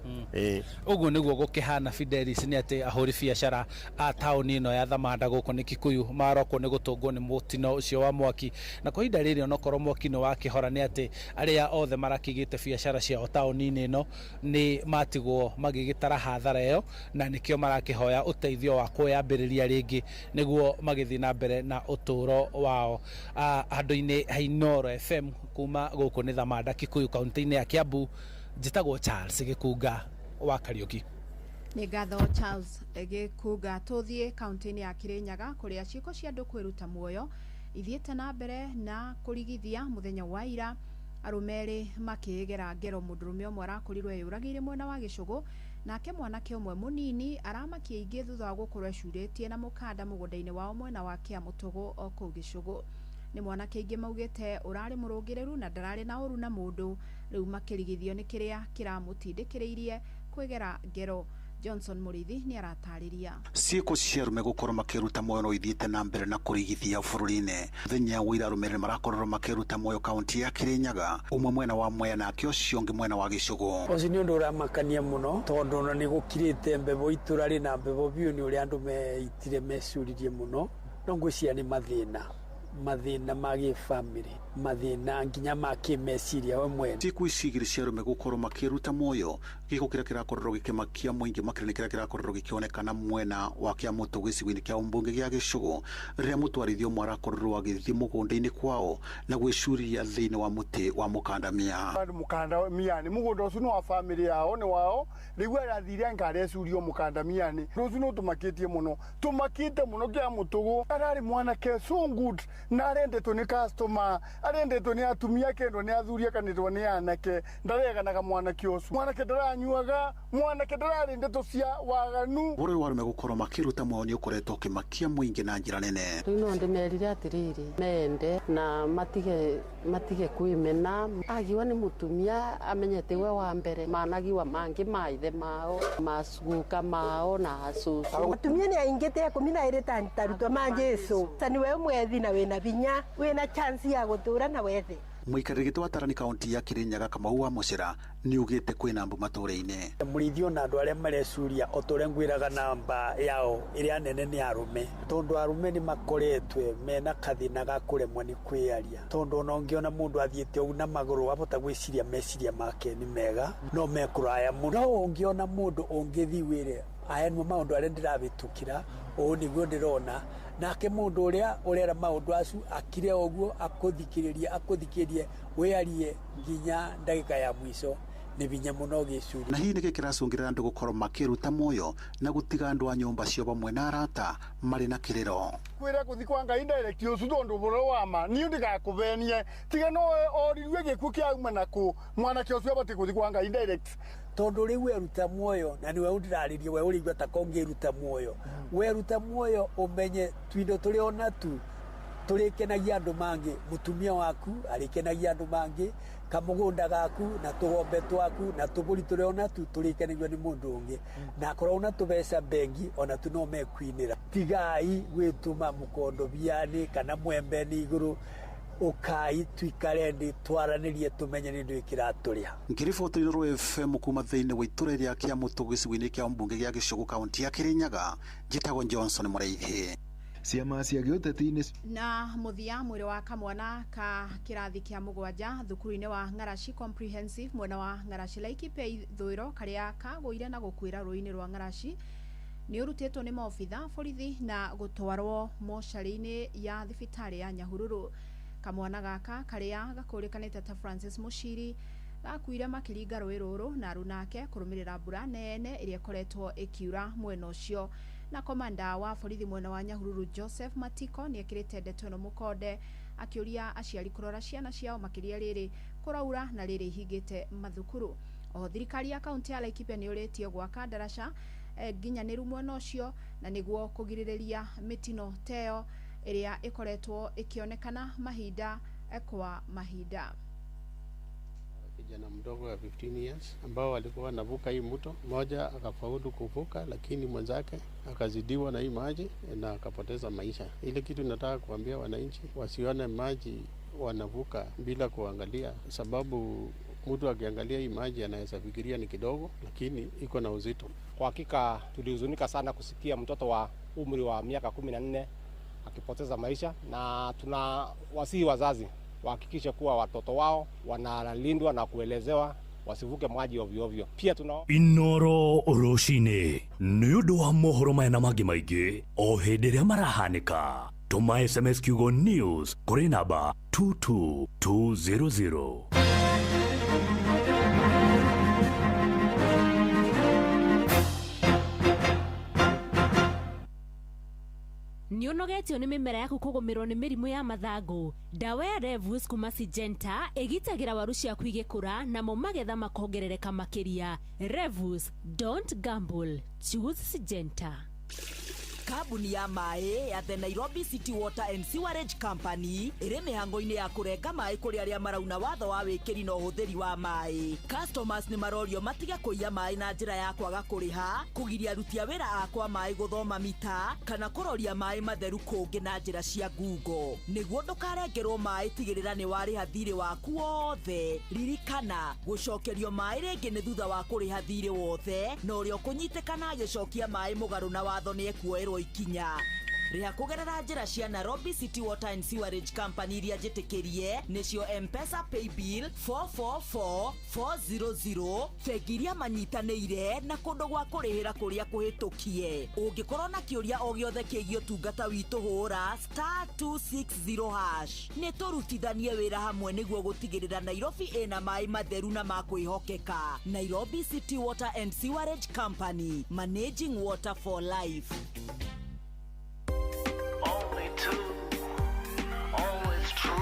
Ũguo nĩguo gũkĩhana Fidelis, nĩ atĩ ahũri biacara a taũni ĩno ya Thamanda gũkũ nĩ Kikuyu marokwo nĩ gũtũngwo nĩ mũtino ũcio wa mwaki. Na kwa ihinda rĩrĩ onokorwo mwaki nĩ wakĩhora, nĩ atĩ arĩa othe marakĩigĩte biacara ciao taũni-inĩ ĩno nĩ matigwo magĩgĩtara hathara ĩyo, na nĩkĩo marakĩhoya ũteithio wa kwĩyambĩrĩria rĩngĩ nĩguo magĩthiĩ na mbere na ũtũũro wao. Handũ-inĩ ha Inooro FM kuma gũkũ nĩ Thamanda Kikuyu kaunti-inĩ ya Kiambu, njĩtagwo Charles Gĩkunga wa Kariũki. Nĩ ngatho Charles Gĩkunga. Tũthiĩ kaunti-inĩ ya Kirinyaga kũrĩa ciĩko cia andũ kwĩruta muoyo ithiĩte na mbere na kũrigithia. Mũthenya wa ira arũme erĩ makĩĩgera ngero, mũndũrũme ũmwe arakorirwo eyũragĩire mwena wa Gĩcũgũ, nake mwanake ũmwe mũnini aramakia aingĩ thutha wa gũkorwo ecurĩtie na mũkanda mũgũnda-inĩ wao mwena wa Kĩamũtũgũ o kũu Gĩcũgũ. Nĩ mwanake aingĩ maugĩte ũrarĩ mũrũngĩrĩru na ndararĩ na ũru na mũndũ, rĩu makĩrigithio nĩ kĩrĩa kĩramũtindĩkĩrĩirie kwĩgera ngero. Johnson Mũrĩithi nĩ aratarĩria. Ciĩko cia arũme gũkorwo makĩruta muoyo no ithiĩte na mbere na kũrigithia bũrũri-inĩ. Mũthenya wa ira arũme erĩ marakorirwo makĩruta muoyo kaunti ya Kirinyaga, ũmwe mwena wa Mwea nake ũcio ũngĩ mwena wa Gĩcũgũ. Ũcio nĩ ũndũ ũramakania mũno tondũ ona nĩ gũkirĩte mbebo itũra rĩna mbebo biũ nĩ ũrĩa andũ meitire mecuririe mũno, no ngwĩciria nĩ mathĩna ma gĩbamĩrĩ, mathĩna nginya ma kĩmeciria we mwene. Ciĩko ici igĩrĩ cia arũme gũkorwo makĩruta muoyo, gĩko kĩrĩa kĩrakorirwo gĩkĩmakia mũingĩ makĩria nĩ kĩrĩa kĩrakorirwo gĩkĩonekana mwena wa Kĩamũtũ gĩcigo-inĩ kĩa ũmbunge gĩa Gĩcũgũ, rĩrĩa mũtwarithia ũmwe arakorirwo agĩthiĩ mũgũnda-inĩ kwao na gwĩcuria thĩinĩ wa mũtĩ wa mũkandamia. Mũkandamia-nĩ mũgũnda ũcio nĩ wa bamĩrĩ yao, nĩ wao, rĩu arathire ngari ecurio mũkandamia-nĩ. Ũndũ ũcio nĩ ũtũmakĩtie mũno, tũmakĩte mũno Kĩamũtũgũ. Ararĩ mwanake so good na arendetwo nĩ customer, arendetwo nĩ atumia, akendwo nĩ athuri, akanendwo nĩ anake, ndareganaga mwanake ũcio. Mwanake ndaranyuaga, mwanake ndararĩ ndeto cia waganu. Ũhoro ũyũ wa arũme gũkorwo makĩruta muoyo nĩ ũkoretwo ũkĩmakia mũingĩ na njĩra nene. Rĩu no ndĩmerire atĩrĩrĩ, mende na matige kwĩmena. Agiwa nĩ mũtumia amenyete we wa mbere, managiwa mangĩ ma ithe mao, macuka mao na acũcũ. Atumia nĩ aingĩ ta 12 ta arutwo ma Jesũ. Ta nĩwe mwethi na wĩna hinya, wĩna chance ya gũtũra na wethe. Mũikarĩri gĩtĩ wa Tarani kaunti ya Kirinyaga Kamau wa Mũcera nĩ ugĩte kwĩna mbu matũũra-inĩ. Mũrĩithi ona andũ arĩa marecuria o ta ũrĩa ngwĩraga namba yao ĩrĩa nene nĩ arũme, tondũ arũme nĩ makoretwe mena kathĩna ga kũremwo nĩ kwĩyaria, tondũ ona ũngĩona mũndũ athiĩte ũguo na magũrũ abota gwĩciria meciria make nĩ mega no mekũraya mũno. No ũngĩona mũndũ ũngĩthiĩ wĩre aya nĩmo maũndũ arĩa ndĩrabĩtũkĩra, ũũ nĩguo ndĩrona, nake mũndũ ũrĩa ũrera maũndũ acu akire ũguo akũthikĩrĩrie wĩarie nginya ndagĩka ya mũico nĩ binya mũno gĩcuri. Na hihi nĩkĩ kĩracũngĩrĩra andũ gũkorwo makĩruta muoyo na gũtiga andũ a nyũmba cio vamwe na arata marĩ na kĩrĩro? Kwĩra gũthiĩ kwa Ngai direct ũcio tondũ ũhoro wa ma niĩ ndigakũvenie tiga no orirue gĩkuũ kĩauma nakũ mwanake ũcio abatiĩ gũthiĩ kwa Ngai direct. Tondũ rĩu weruta muoyo na nĩwe ũndĩrarĩria we ũrĩigua ta kongĩruta muoyo, weruta muoyo ũmenye twindo tũrĩa ona tu tũrĩkenagia andũ mangĩ, mũtumia waku arĩkenagia andũ mangĩ, kamũgũnda gaku na tũgombe twaku na tũbũri tũrĩa ona tu tũrĩkenagio nĩ mũndũ ũngĩ, na akorwo una tũbeca bengi ona tu no mekuinĩra. Tigai gwĩtũma mũkondobianĩ kana mwembe-inĩ igũrũ, ũkai tuikare ndĩ twaranĩrie tũmenye nĩ ndũ kĩratũrĩa. Ngĩriboti Inooro FM kuma thĩinĩ wa itũra rĩa Kĩamũtũ gĩcigo-inĩ kĩa mbunge gĩa Gĩcũgũ kaunti ya Kirinyaga, njĩtagwo Johnson Mũrĩithi. Ciama cia gĩũteti nĩ na mũthia mwĩrĩ wa kamwana ka kĩrathi kĩa mũgwanja thukuru-inĩ wa Ng'arashi Comprehensive mwena wa Ng'arashi Laikipia ithũĩro karĩa kagũire na gũkuĩra rũĩ-inĩ rwa Ng'arashi Nĩ ũrutĩtwo nĩ maobitha borithi na gũtwarwo mocarĩ-inĩ ya thibitarĩ ya Nyahururu. Kamwana gaka karĩa gakũrĩkanĩte ta Francis Mushiri gakuire makĩringa rũĩ rũrũ na arunake kũrũmĩrĩra mbura nene ĩrĩa ĩkoretwo ĩkiura mwena ũcio. Na komanda wa borithi mwena wa Nyahururu Joseph Matiko nĩ ekĩrĩte ndeto ĩno mũkonde akĩũria aciari kũrora ciana ciao makĩria rĩrĩ kũraura na rĩrĩ ihingĩte mathukuru. Oho thirikari ya kaunti ya Laikipia nĩ yũrĩtie gwaka ndaraca nginyanĩru mwena ũcio na nĩguo kũgirĩrĩria mĩtino teyo ĩrĩa ĩkoretwo ĩkĩonekana mahinda kwa mahinda. Kijana mdogo wa 15 years ambao walikuwa wanavuka hii mto, mmoja akafaulu kuvuka, lakini mwenzake akazidiwa na hii maji na akapoteza maisha. Ile kitu nataka kuambia wananchi, wasione maji wanavuka bila kuangalia, sababu mtu akiangalia hii maji anaweza fikiria ni kidogo, lakini iko na uzito. Kwa hakika tulihuzunika sana kusikia mtoto wa umri wa miaka 14 akipoteza maisha, na tunawasihi wazazi wahakikishe kuwa watoto wao wanalindwa na kuelezewa wasivuke maji ovyo ovyo. Pia tuna Inoro rũcinĩ nĩ ũndũ wa mohoro maya na mangĩ maingĩ o hĩndĩ ĩrĩa marahanĩka, tũma SMS kiugo news kũrĩ namba 22200. Nĩ ũnogetio nĩ mĩmera yaku kũgũmĩrwo nĩ mĩrimũ ya mathangũ. Ndawa ya Revus kuma Syngenta ĩgitagĩra waru ciaku igĩkũra namo magetha makongerereka makĩria. Revus, don't gamble, choose Syngenta. Kambuni ya maĩ ya The Nairobi City Water and Sewerage Company ĩrĩ mĩhango-inĩ ya kũrenga maĩ kũrĩ arĩa marauna watho wa wĩkĩri na ũhũthĩri wa maĩ. Customers nĩ marorio matige kũiya maĩ na njĩra ya kwaga kũrĩha, kũgiria aruti a wĩra a kwa maĩ gũthoma mita, kana kũroria maĩ matheru kũngĩ na njĩra cia ngungo. Nĩguo ndũkarengerwo maĩ, tigĩrĩra nĩ warĩha thirĩ waku wothe. Ririkana, gũcokerio maĩ rĩngĩ nĩ thutha wa kũrĩha thirĩ wothe, na ũrĩa ũkũnyitĩkana agĩcokia maĩ mũgarũ na watho nĩ ekuoerwo ikinya. Rĩha kũgerera njĩra cia Nairobi City Water and Sewerage Company iria njĩtĩkĩrie nĩcio M-Pesa Paybill 444400, bengi iria manyitanĩire na kũndũ gwa kũrĩhĩra kũrĩa kũhĩtũkie. Ũngĩkorwo na kĩũria o gĩothe kĩgiĩ ũtungata witũ, hũra *260#. Nĩ tũrutithanie wĩra hamwe nĩguo gũtigĩrĩra Nairobi ĩna maĩ matheru na ma kwĩhokeka. Nairobi City Water and Sewerage Company, managing water for life. Only two, always true.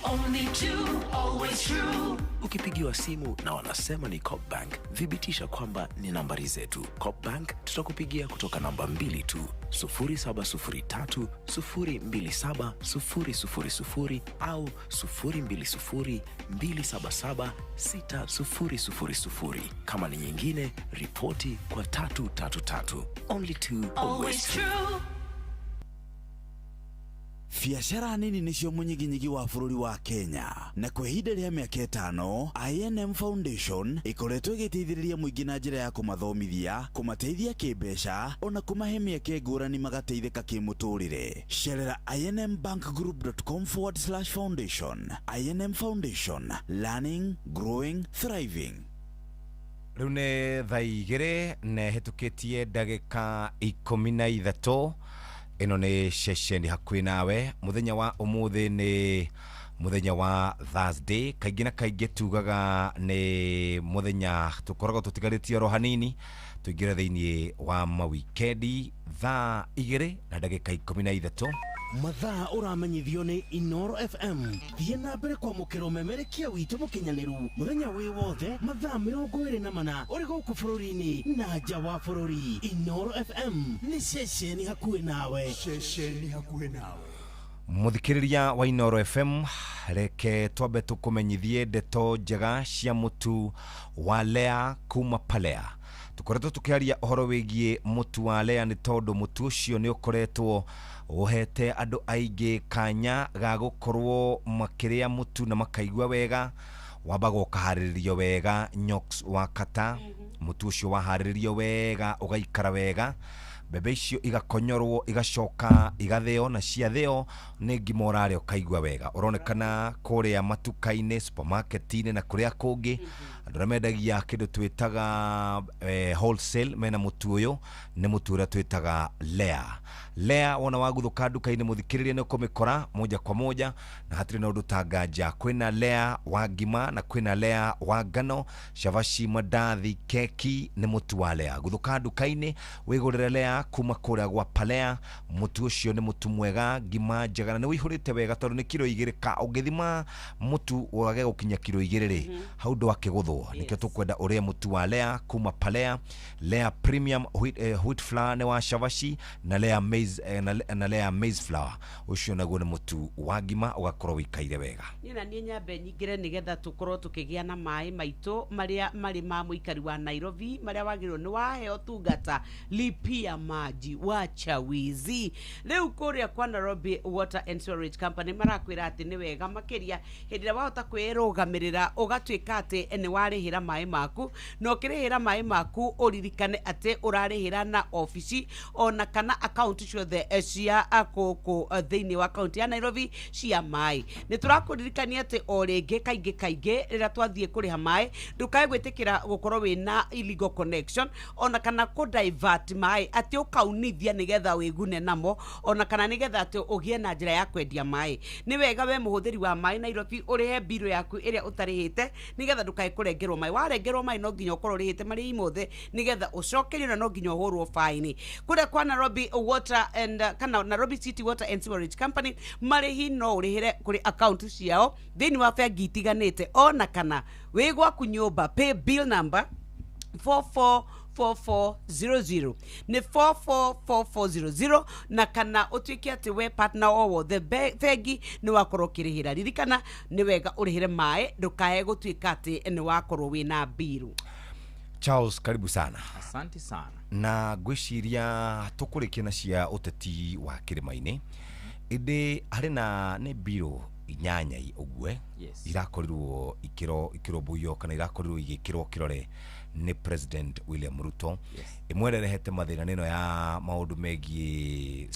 Only two, always true. Ukipigiwa simu na wanasema ni Coop Bank, thibitisha kwamba ni nambari zetu. Coop Bank tutakupigia kutoka namba 2 tu, 0703 027 000 au 020 277 6000. Kama ni nyingine, ripoti kwa 333. Only two, always true. Biacara nini nĩcio mũnyiginyigi wa bũrũri wa Kenya, na kwa ihinda rĩa mĩaka 5 INM Foundation ĩkoretwo ĩgĩteithĩrĩria mũingĩ na njĩra ya kũmathomithia, kũmateithia kĩmbeca ona kũmahe mĩeke ngũrani magateithĩka kĩmũtũrĩre. Cerera inmbankgroup.com/foundation. INM Foundation, learning, growing, thriving. Rĩu nĩ thaa 2 na ĩhĩtũkĩtie ndagĩka 13. Ĩno nĩ ceceni hakuhĩ nawe. Mũthenya wa ũmũthĩ nĩ mũthenya wa Thursday. Kaingĩ na kaingĩ tugaga nĩ mũthenya tũkoragwo tũtigarĩtie oro hanini tũingĩre thĩinĩ wa mawikendi. Thaa 2 na ndagĩka 13. Mathaa ũramenyithio nĩ Inoro FM. Thiĩ na mbere kwamũkĩra ũmemerekia witũ mũkinyanĩru mũthenya wĩ wothe mathaa 24 ũrĩ gũkũ bũrũri-inĩ na nja wa bũrũri. Inoro FM nĩ ceceni hakuhĩ nawe. Ceceni hakuhĩ nawe. Mũthikĩrĩria wa Inoro FM, reke twambe tũkũmenyithie ndeto njega cia mũtu wa Lea kuma Palea. Tukoretwo tukiaria ũhoro wĩgiĩ mũtu wa Lea nĩ tondũ mũtu ũcio nĩ ũkoretwo ũhete andũ aingĩ kanya ga gũkorwo makĩrĩa mũtu na makaigua wega. Wambaga ũkaharĩrĩrio wega nyox wa kata, mũtu ũcio waharĩrĩrio wega ũgaikara wega, mbembe icio igakonyorwo igacoka igatheo, na ciatheo nĩ ngima ũrarĩa ũkaigua wega. Ũronekana kũrĩa matuka-inĩ, supermarket-inĩ na kũrĩa kũngĩ, Andũ arĩa mendagia kĩndũ twĩtaga wholesale mena mũtu ũyũ, nĩ mũtu ũrĩa twĩtaga Lea. Lea wona waguthũka nduka-inĩ mũthikĩrĩria nĩ ũkũmĩkora moja kwa moja na hatirĩ na ũndũ tanganja. Kwĩna Lea wa ngima na kwĩna Lea wa ngano, cabaci, mandathi, keki, nĩ mũtu wa Lea. Guthũka nduka-inĩ wĩgũrĩre Lea kuma kũrĩa gwa Palea. Mũtu ũcio nĩ mũtu mwega, ngima njega na nĩ ũihũrĩte wega tondũ nĩ kiro 2 ka ũngĩthima mũtu wage gũkinya kiro 2 rĩ, hau ndwakĩgũthwo. Nĩkĩo tũkwenda ũrĩe mũtu wa Lea kuma Palea. Lea premium wheat flour nĩ wa cabaci na Lea maize, na Lea maize flour ũcio naguo nĩ mũtu wa ngima ũgakorwo wĩikaire wega. Niĩ na niĩ nyambe nyingĩre nĩgetha tũkorwo tũkĩgĩa na maĩ maitũ marĩa marĩ ma mũikari wa Nairobi, marĩa wagĩrĩirwo nĩ waheo tungata lipia maji wacha wizi. Rĩu kũrĩa kwa Nairobi Water and Sewerage Company marakwĩra atĩ nĩ wega makĩria hĩndĩ ĩrĩa wahota kwĩrũgamĩrĩra ũgatuĩka atĩ nĩ warĩhĩra maĩ maku, na ũkĩrĩhĩra maĩ maku ũririkane atĩ ũrarĩhĩra na obici ona kana akaunti ciothe cia gũkũ thĩinĩ wa kaunti ya Nairobi cia maĩ. Nĩ tũrakũririkania atĩ o rĩngĩ kaingĩ kaingĩ rĩrĩa twathiĩ kũrĩha maĩ ndũkae gwĩtĩkĩra gũkorwo wĩna illegal connection ona kana kũ divert maĩ atĩ ũkaunithia nĩgetha wĩgune namo ona kana nĩgetha atĩ ũgĩe na njĩra ya kwendia maĩ. Nĩ wega we mũhũthĩri wa maĩ Nairobi ũrĩhe mbirũ yaku ĩrĩa ũtarĩhĩte nĩgetha ndũkae kũrengerwo maĩ. Warengerwo maĩ no nginya ũkorwo ũrĩhĩte marĩhi mothe nĩgetha ũcokerio na no nginya ũhũrwo baini. Kũrĩa kwa Nairobi Water and kana Nairobi City Water and Sewerage Company marĩhi no ũrĩhĩre kũrĩ akaunti ciao thĩinĩ wa bengi itiganĩte ona kana wĩ gwaku nyũmba pay bill number 444400 nĩ 444400 na kana ũtuĩke atĩ we partner o wothe bengi nĩ wakorwo ũkĩrĩhĩra. Ririkana nĩ wega ũrĩhĩre maĩ ndũkae gũtuĩka atĩ nĩ wakorwo wĩna mbiru. Charles, karibu sana. Asante sana. Na ngwĩciria tũkũrĩkia na cia ũteti wa kĩrĩma-inĩ, ĩndĩ harĩ na nĩ mbirũ 8 ũguo irakorirwo ikĩrũmbũiyo kana irakorirwo igĩkĩrwo kĩrore nĩ President William Ruto. Ĩmwe ĩrehete mathĩna nĩ ĩno ya maũndũ megiĩ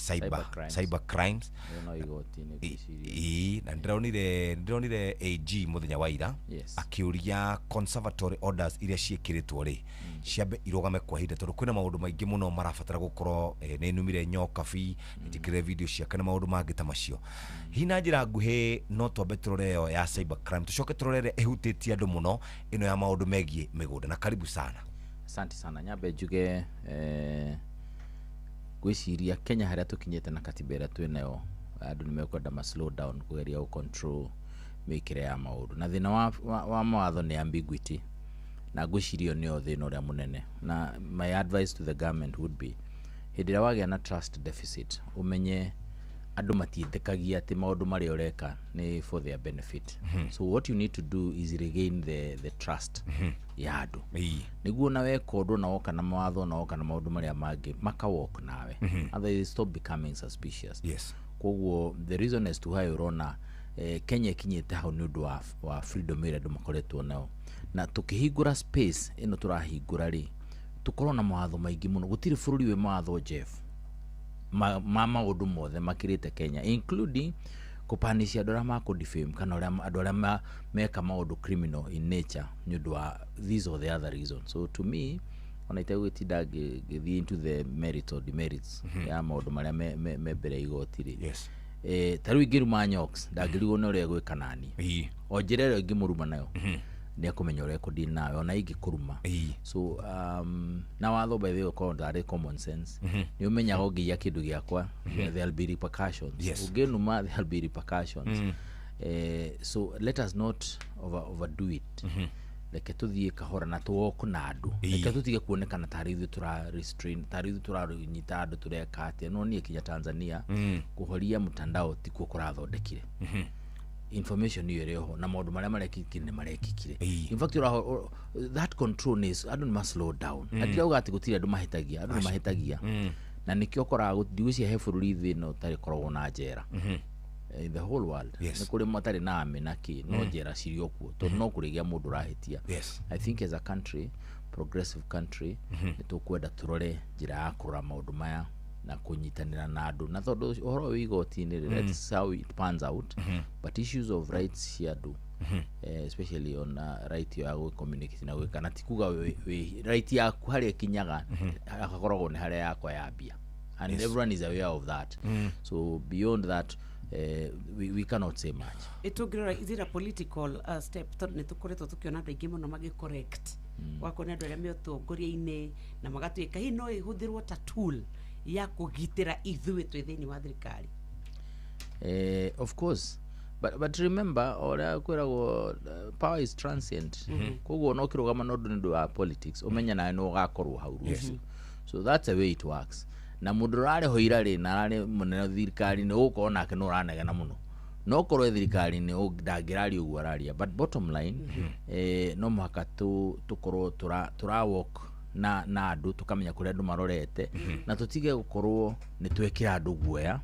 cyber crimes. Na ndĩronire AG mũthenya wa ira akĩũria conservatory orders iria ciĩkĩrĩtwo rĩ ciambe irũgame kwa ihinda tondũ kwĩna maũndũ maingĩ mũno marabatara gũkorwo nĩ numire nyokabi, njĩkĩre video ciake na maũndũ mangĩ ta macio. Hihi na njĩra nguhĩ no twambe tũrore ĩyo ya cyber crime tũcoke tũrore ĩrĩa ĩhutĩtie andũ mũno ĩno ya maũndũ megiĩ mĩgũnda. Na karibu sana. Asante sana. Nyambe njuge ngwĩciria Kenya harĩa tũkinyĩte na katiba ĩrĩa twĩnayo andũ nĩ mekwenda ma slow down kũgeria gũ control mĩkĩre ya maũndũ na thĩna wa mawatho nĩ ambiguity na ngwĩciria nĩyo thĩna ũrĩa mũnene. Na my advice to the government would be hĩndĩ ĩrĩa wagĩa na trust deficit ũmenye andũ matiĩtĩkagia atĩ maũndũ marĩa ũreka nĩ for their benefit. So what you need to do is regain the trust ya andũ nĩguo na weka ũndũ na woka na mawatho na woka na maũndũ marĩa mangĩ maka walk nawe, otherwise stop becoming suspicious. Koguo the reason as to why ũrona Kenya ĩkinyĩte hau nĩ ũndũ wa freedom ĩrĩa andũ makoretwo nayo, na tũkĩhingũra space ĩno tũrahingũra rĩ tũkorwo na mawatho maingĩ mũno. Gũtirĩ bũrũri wĩ mawatho Jeff ma maũndũ mothe makĩrĩte Kenya, including kũpanisha andũ arĩa makũ-defame kana andũ arĩa meka maũndũ criminal in nature nĩ ũndũ wa these or the other reason. So to me ona itegũgĩtinda ngĩthiĩ into the merits or demerits ya maũndũ marĩa me mbere ya igoti rĩ, ta rĩu ingĩruma Nyox ndangĩrigwo nĩ ũrĩa egwĩka nani, o njĩra ĩrĩa ingĩmũruma nayo nĩ ekũmenya ũrĩa ekũdeal nawe ona ingĩkũruma. So na watho by the way ũkorwo ndarĩ common sense, nĩ ũmenyaga ũngĩiya kĩndũ gĩakwa there'll be repercussions, ũngĩnuma there'll be repercussions. So let us not overdo it. Reke tũthiĩ kahora na tũwalk na andũ, reke tũtige kuonekana tarĩ ithuĩ tũra restrain, tarĩ ithuĩ tũranyita andũ tũreka atĩa. No niĩ kinya Tanzania kũhoria mtandao tikuo kũrathondekire information ĩyo ĩrĩ oho na maũndũ marĩa marekĩkire nĩ marekĩkire. In fact that control is andũ nĩ ma slow down. Atirauga atĩ gũtirĩ andũ mahĩtagia, andũ nĩ mahĩtagia, na nĩkĩo ũkoraga ndigwĩciria he bũrũri thĩ ĩno ũtarĩ koragwo na njera in the whole world. Nĩ kũrĩ matarĩ na army na kĩ, no njera cirĩ o kuo tondũ no kũrĩgĩa mũndũ ũrahĩtia. I think as a country, progressive country, nĩ tũkwenda tũrore njĩra ya kũrora maũndũ maya na kũnyitanĩra na andũ, na tondũ ũhoro wĩ igoti-inĩ rĩ, let's how it pans out. But issues of rights cia andũ Especially on right ya gũ communicate na gwĩka na ti kuga right yaku harĩa ĩkinyaga hakoragwo nĩ harĩa yakwa yambia, and everyone is aware of that. So beyond that, we cannot say much. Ĩtũngĩrora, is it a political step, tondũ nĩ tũkoretwo tũkĩona andũ aingĩ mũno magĩ correct wakwo nĩ andũ arĩa me ũtongoria-inĩ na magatuĩka hihi no ĩhũthĩrwo ta tool ya kũgitĩra ithuĩ twĩ thĩinĩ wa thirikari? Of course, but remember ũrĩa kwĩragwo, power is transient. Koguo no kĩrũgama no ũndũ nĩ ũndũ wa politics, ũmenye nawe nĩ ũgakorwo hau rũciũ. So that's the way it works. Na mũndũ ũrarĩ ho ira rĩ na ararĩ mũnene thirikari-inĩ, ũgũkorwo nake no ũranegena mũno, no korwo e thirikari-inĩ ndangĩraria ũguo araria. But bottom line, no mũhaka tũkorwo tũra walk na andũ, tũkamenya kũrĩa andũ marorete, na tũtige gũkorwo nĩ twekĩra andũ guoya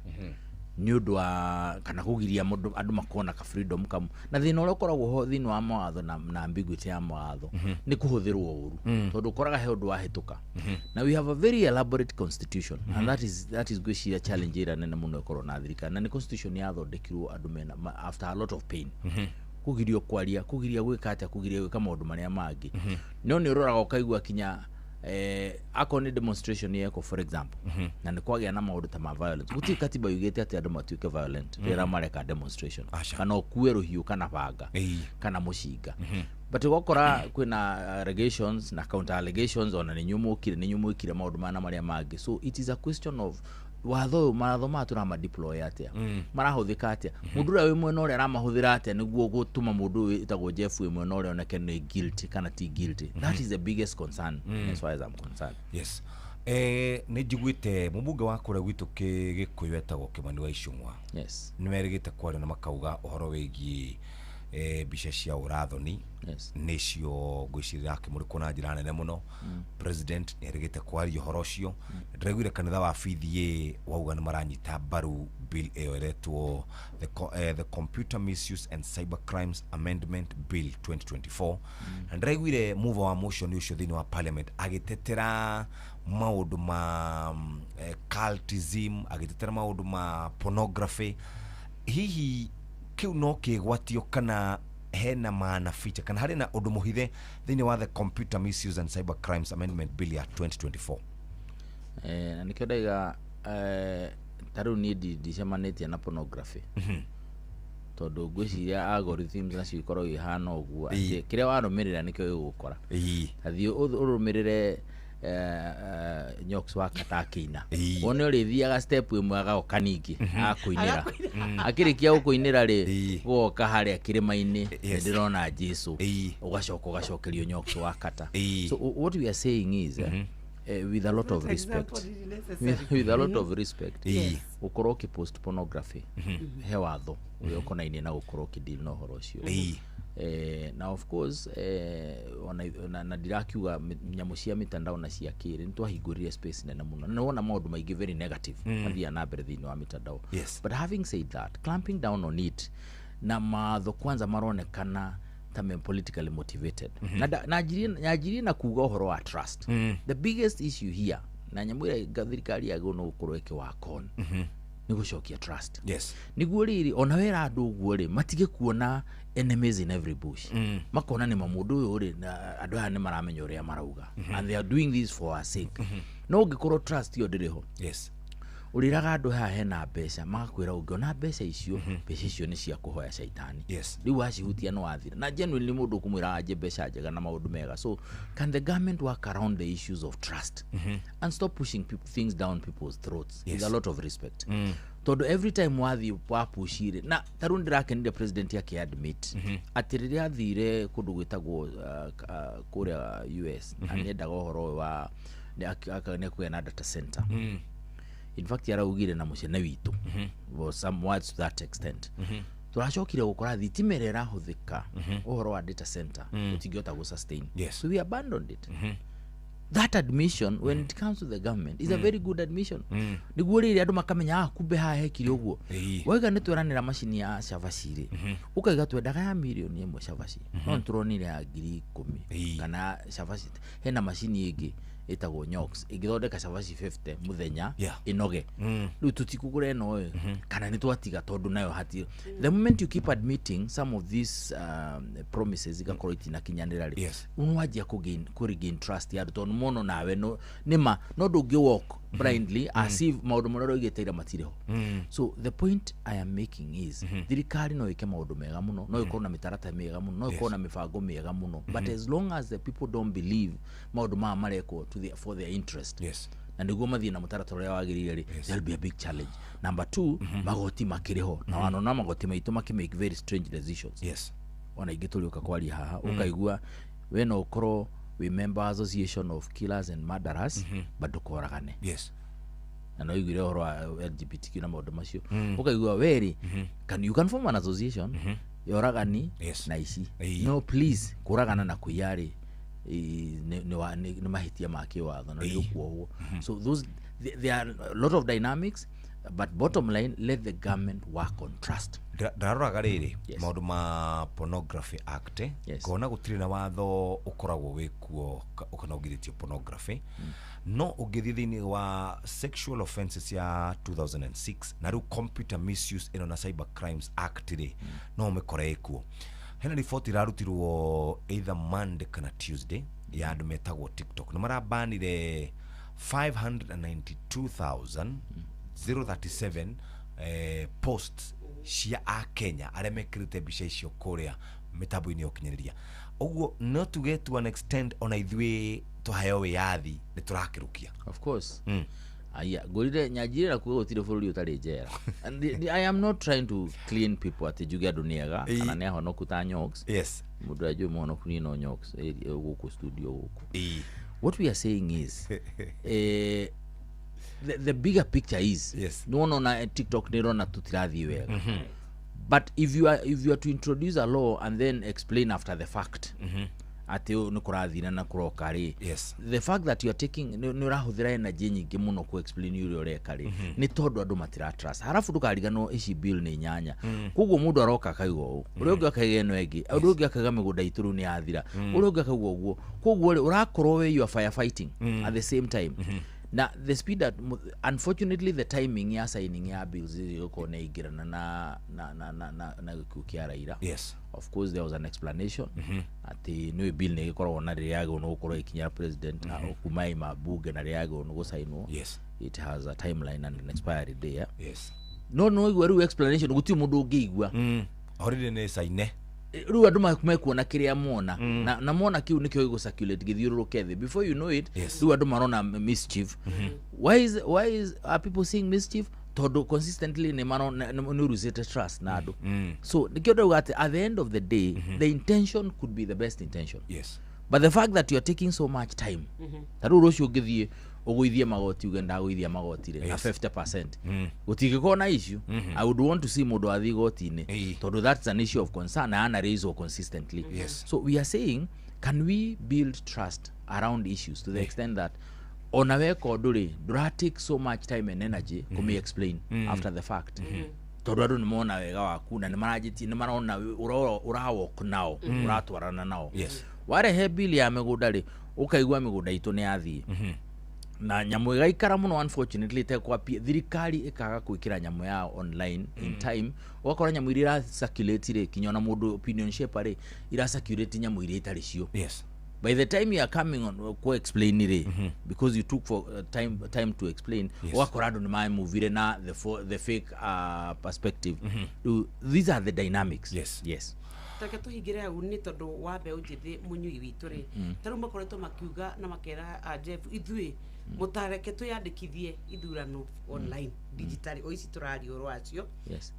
nĩ ũndũ wa kana kũgiria mũndũ andũ makorwo na ka freedom kamu. Na thĩna ũrĩa ũkoragwo ho thĩinĩ wa mawatho na ambiguity ya mawatho nĩ kũhũthĩrwo ũru, tondũ ũkoraga he ũndũ wahĩtũka, na we have a very elaborate constitution, and that is ngwĩciria challenge ĩrĩa nene mũno ĩkorwo na thirikari, na nĩ constitution yathondekirwo andũ mena after a lot of pain, kũgirio kwaria, kũgiria gwĩka atĩa, kũgiria gwĩka maũndũ marĩa mangĩ. No nĩ ũroraga ũkaigua kinya akorwo nĩ demonstration yekwo, for example, na nĩ kwagĩa na maũndũ ta ma violence, gũtirĩ katiba yugĩte atĩ andũ matuĩke violent rĩrĩa mareka demonstration, kana ũkue rũhiũ kana banga kana mũcinga. But ũgakora kwĩna allegations na counter allegations, ona nĩ inyuĩ mũkire, nĩ inyuĩ mwĩkire maũndũ maya na marĩa mangĩ. So it is a question of watho ũyũ, mawatho maya tũrama deploy atĩa, marahũthĩka atĩa, mũndũ ũrĩa wĩ mwena ũrĩa aramahũthĩra atĩa nĩguo gũtũma mũndũ ũyũ wĩtagwo Jeff wĩ mwena ũrĩa oneke nĩ guilty kana ti guilty. That is the biggest concern as far as I'm concerned. Yes, nĩ njiguĩte mũmbunge wa kũrĩa gwitũ Gĩkũyũ etagwo Kĩmani wa Icũng'wa. Nĩ merĩgĩte kwaria na makauga ũhoro wĩgiĩ mbica cia ũrathoni. Nĩcio ngwĩciria akĩmũrĩkwo na njĩra nene mũno. President nĩ erĩgĩte kwaria ũhoro ũcio. Ndĩraiguire kanitha wa PDA wauga nĩ maranyita mbaru bill ĩyo ĩretwo the Computer Misuse and Cyber Crimes Amendment Bill 2024, na ndĩraiguire mover wa motion ũcio thĩinĩ wa parliament agĩtetera maũndũ ma cultism, agĩtetera maũndũ ma pornography. Hihi kĩu no kĩgwatio kana hena maana feature kana harĩ na ũndũ mũhithe thĩinĩ wa the Computer Misuse and Cyber Crimes Amendment Bill ya 2024? Na nĩkĩo ndaiga, ta rĩu niĩ ndicemanĩtie na pornography, tondũ ngwĩciria algorithms nacio ikoragwo ihana ũguo atĩ kĩrĩa warũmĩrĩra nĩkĩo gĩgũkora. Tathiĩ ũrũmĩrĩre Nyox wa Kata akĩina, wone ũrĩthiaga step ĩmwe agoka ningĩ agakũinĩra, akĩrĩkia gũkũinĩra rĩ, goka harĩa kĩrĩma-inĩ nĩ ndĩrona Jesu, ũgacoka ũgacokerio Nyox wa Kata. So what we are saying is, with a lot of That respect, example is necessary. with a lot of respect, gũkorwo ũkĩpost pornography, he watho ũrĩa ũkonainie na gũkorwo ũkĩdeal na ũhoro ũcio. Na of course, ona na ndirakiuga nyamũ cia mitandao na cia kĩrĩ nĩ twahingũrire space nene mũno, na nĩwona maũndũ maingĩ very negative mathiaga na mbere thĩinĩ wa mitandao. But having said that, clamping down on it na matho kwanza maronekana ta me politically motivated. Na nyanjirie na kuga ũhoro wa trust, the biggest issue here, na nyamũ ĩrĩa thirikari yagĩrĩirwo nĩ gũkorwo ĩkĩwork on nĩ gũcokia trust, nĩguo rĩrĩ ona wera andũ ũguo rĩ matige kuona enemies in every bush, makona nĩ ma mũndũ ũyũ rĩ na andũ aya nĩ maramenya ũrĩa marauga, and they are doing this for our sake. No ũngĩkorwo trust ĩyo ndĩrĩ ho, ũrĩraga andũ haha hena mbeca, magakwĩra ũngĩona mbeca icio, mbeca icio nĩ cia kũhoya caitani, rĩu wacihutia nĩ wathira. Na genuinely mũndũ ũkũmwĩra anje mbeca njega na maũndũ mega. So can the government work around the issues of trust and stop pushing things down people's throats, with a lot of respect, tondũ every time wathiĩ wapushire na ta rĩu ndĩrakenire president akĩadmit atĩ rĩrĩa athire kũndũ gwĩtagwo kũrĩa US na nĩendaga ũhoro ũyũ wa nĩ kũgĩa na data center. In fact, araugire na mũcene witũ, was some words to that extent. Tũracokire gũkora thitima ĩrĩa ĩrahũthĩka ũhoro wa data center tũtingĩhota gũ sustain, so we abandoned it. That admission, when it comes to the government, is a very good admission, nĩguo rĩrĩ andũ makamenya, ah, kumbe haha hekire ũguo. Waiga nĩ tweranĩra macini ya cabaci rĩ, ũkaiga twendaga ya mirioni 1 cabaci, no nĩ tũronire ya 10,000 kana cabaci hena macini ĩngĩ Ĩtagwo Nyox ĩngĩthondeka cabaci 50 mũthenya ĩnoge. Rĩu tũtikũgũra ĩno ĩ kana nĩ twatiga tondũ nayo hati. The moment you keep admitting some of these promises igakorwo itinakinyanĩra rĩ, nĩwanjia kũ regain trust ya andũ tondũ mono nawe no nĩma no ndũngĩ walk blindly as if maũndũ marĩa ũroigĩte ira matirĩ ho. So the point I am making is thirikari no ĩke maũndũ mega mũno, no ĩkorwo na mĩtaratara mĩega mũno, no ĩkorwo na mĩbango mĩega mũno, but as long as the people don't believe maũndũ maya marekwo for their interest, na nĩguo mathiĩ na mũtaratara ũrĩa wagĩrĩire rĩ, there'll be a big challenge. Number two, magoti makĩrĩ ho na wanona magoti maitũ makĩ make very strange decisions. Ona ingĩ tũrĩũka kwaria haha, ũkaigua we no ũkorwo we member association of killers and murderers, but ndũkoragane. Na no iguire ũhoro wa LGBTQ na maũndũ macio, ũkaigua we rĩ, can you can form an association ya oragani na ici. No please, kũragana na kũiya rĩ, nĩ mahĩtia ma kĩwatho na nĩ ũkuohwo. So those there are a lot of dynamics, but bottom line, let the government work on trust. Ndaroraga rĩrĩ maũndũ ma Pornography Act, ngona gũtirĩ na watho ũkoragwo wĩkuo kana ũgirĩtio pornography, no ũngĩthiĩ thĩinĩ wa Sexual Offences ya 2006 na rĩu Computer Misuse ĩno na Cyber Crimes Act rĩ, no ũmĩkore ĩkuo. Hena riboti irarutirwo either Monday kana Tuesday ya andũ metagwo TikTok, nĩ marabanire 592,037 posts cia akenya arĩa mekĩrĩte mbica icio kũrĩa mĩtambo-inĩ ya ũkinyanĩria. Ũguo no tuge to an extent ona ithuĩ twaheo wĩyathi nĩ tũrakĩrũkia. Of course. Aya ngũrire nyanjire na kuga gũtirĩ bũrũri ũtarĩ njera. And I am not trying to clean people atĩ njuge andũ nĩ ega kana nĩ ahonoku ta Nyox. Mũndũ ũrĩa njũĩ mũhonoku niĩ no Nyox gũkũ studio gũkũ. What we are saying is the bigger picture is nĩwona ona TikTok nĩ ĩrona tũtirathiĩ wega. But if you are to introduce a law and then explain after the fact atĩ nĩ kũrathire na kũroka rĩ, the fact that you are taking nĩ ũrahũthĩra energy nyingĩ mũno ku explain ũrĩa ũreka rĩ, nĩ tondũ andũ matira trust. Harabu ndũkariganwo ici bill nĩ inyanya, koguo mũndũ aroka akauga ũũ, ũrĩa ũngĩ akauga ĩno ĩngĩ, ũrĩa ũngĩ akauga mĩgũnda itũ rĩu nĩ yathira, ũrĩa ũngĩ akauga ũguo. Koguo rĩ, ũrakorwo we you are firefighting at the same time. Na the speed that unfortunately the timing ya signing ya bills ĩgũkorwo nĩ ingĩrana na gĩkuũ kĩa Raila. Of course there was an explanation atĩ nĩ bill nĩ ĩgĩkoragwo na rĩrĩa yagĩrĩirwo nĩ gũkorwo ĩkinyĩra president kuma ima bunge na rĩrĩa yagĩrĩirwo nĩ gũcainwo. It has a timeline and an expiry day. No no igua rĩu explanation gũtirĩ mũndũ ũngĩigua. Already nĩ caine. Rĩu andũ mekuona kĩrĩa mona na mona kĩu nĩkĩo gĩgũ circulate gĩthiũrũrũke thĩ. Before you know it, rĩu andũ marona mischief. Why is are people seeing mischief? Tondũ consistently nĩ marona nĩ ũrucĩte trust na andũ. So nĩkĩo ndauga atĩ at the end of the day, the intention could be the best intention. But the fact that you are taking so much time, ta rĩu rũciũ ũngĩthiĩ ũgũithie magoti uge ndagũithia magoti rĩ na 50%, gũtingĩkorwo na issue. I would want to see mũndũ athiĩ igoti-inĩ tondũ that's an issue of concern na ana raise consistently. So we are saying, can we build trust around issues to the extent that ona weka ũndũ rĩ, ndũra take so much time and energy kũmĩ explain after the fact, tondũ andũ nĩ mona wega waku na nĩ maranjĩtie, nĩ marona ũrawalk nao, ũratwarana nao. Warehe bill ya mĩgũnda rĩ, ũkaigua mĩgũnda itũ nĩ yathiĩ na nyamũ ĩgaikara mũno unfortunately ĩtekwapia, thirikari ĩkaga gwĩkĩra nyamũ yao online in time, ũgakora nyamũ iria ira circulate rĩ, kinya ona mũndũ opinion shaper rĩ, ira circulate nyamũ iria itarĩ cio. By the time you are coming on ku explain rĩ, because you took for time to explain, ũgakora andũ nĩ mamuvire na the fake perspective. These are the dynamics. Yes. Tareke tũhingĩre hau nĩ tondũ wa mbeũ njĩthĩ mũnyui witũ rĩ, ta rĩu makoretwo makiuga na makera Jeff, ithuĩ mũtareke twĩyandĩkithie ithurano online digitally, o ici tũraria ũhoro wacio,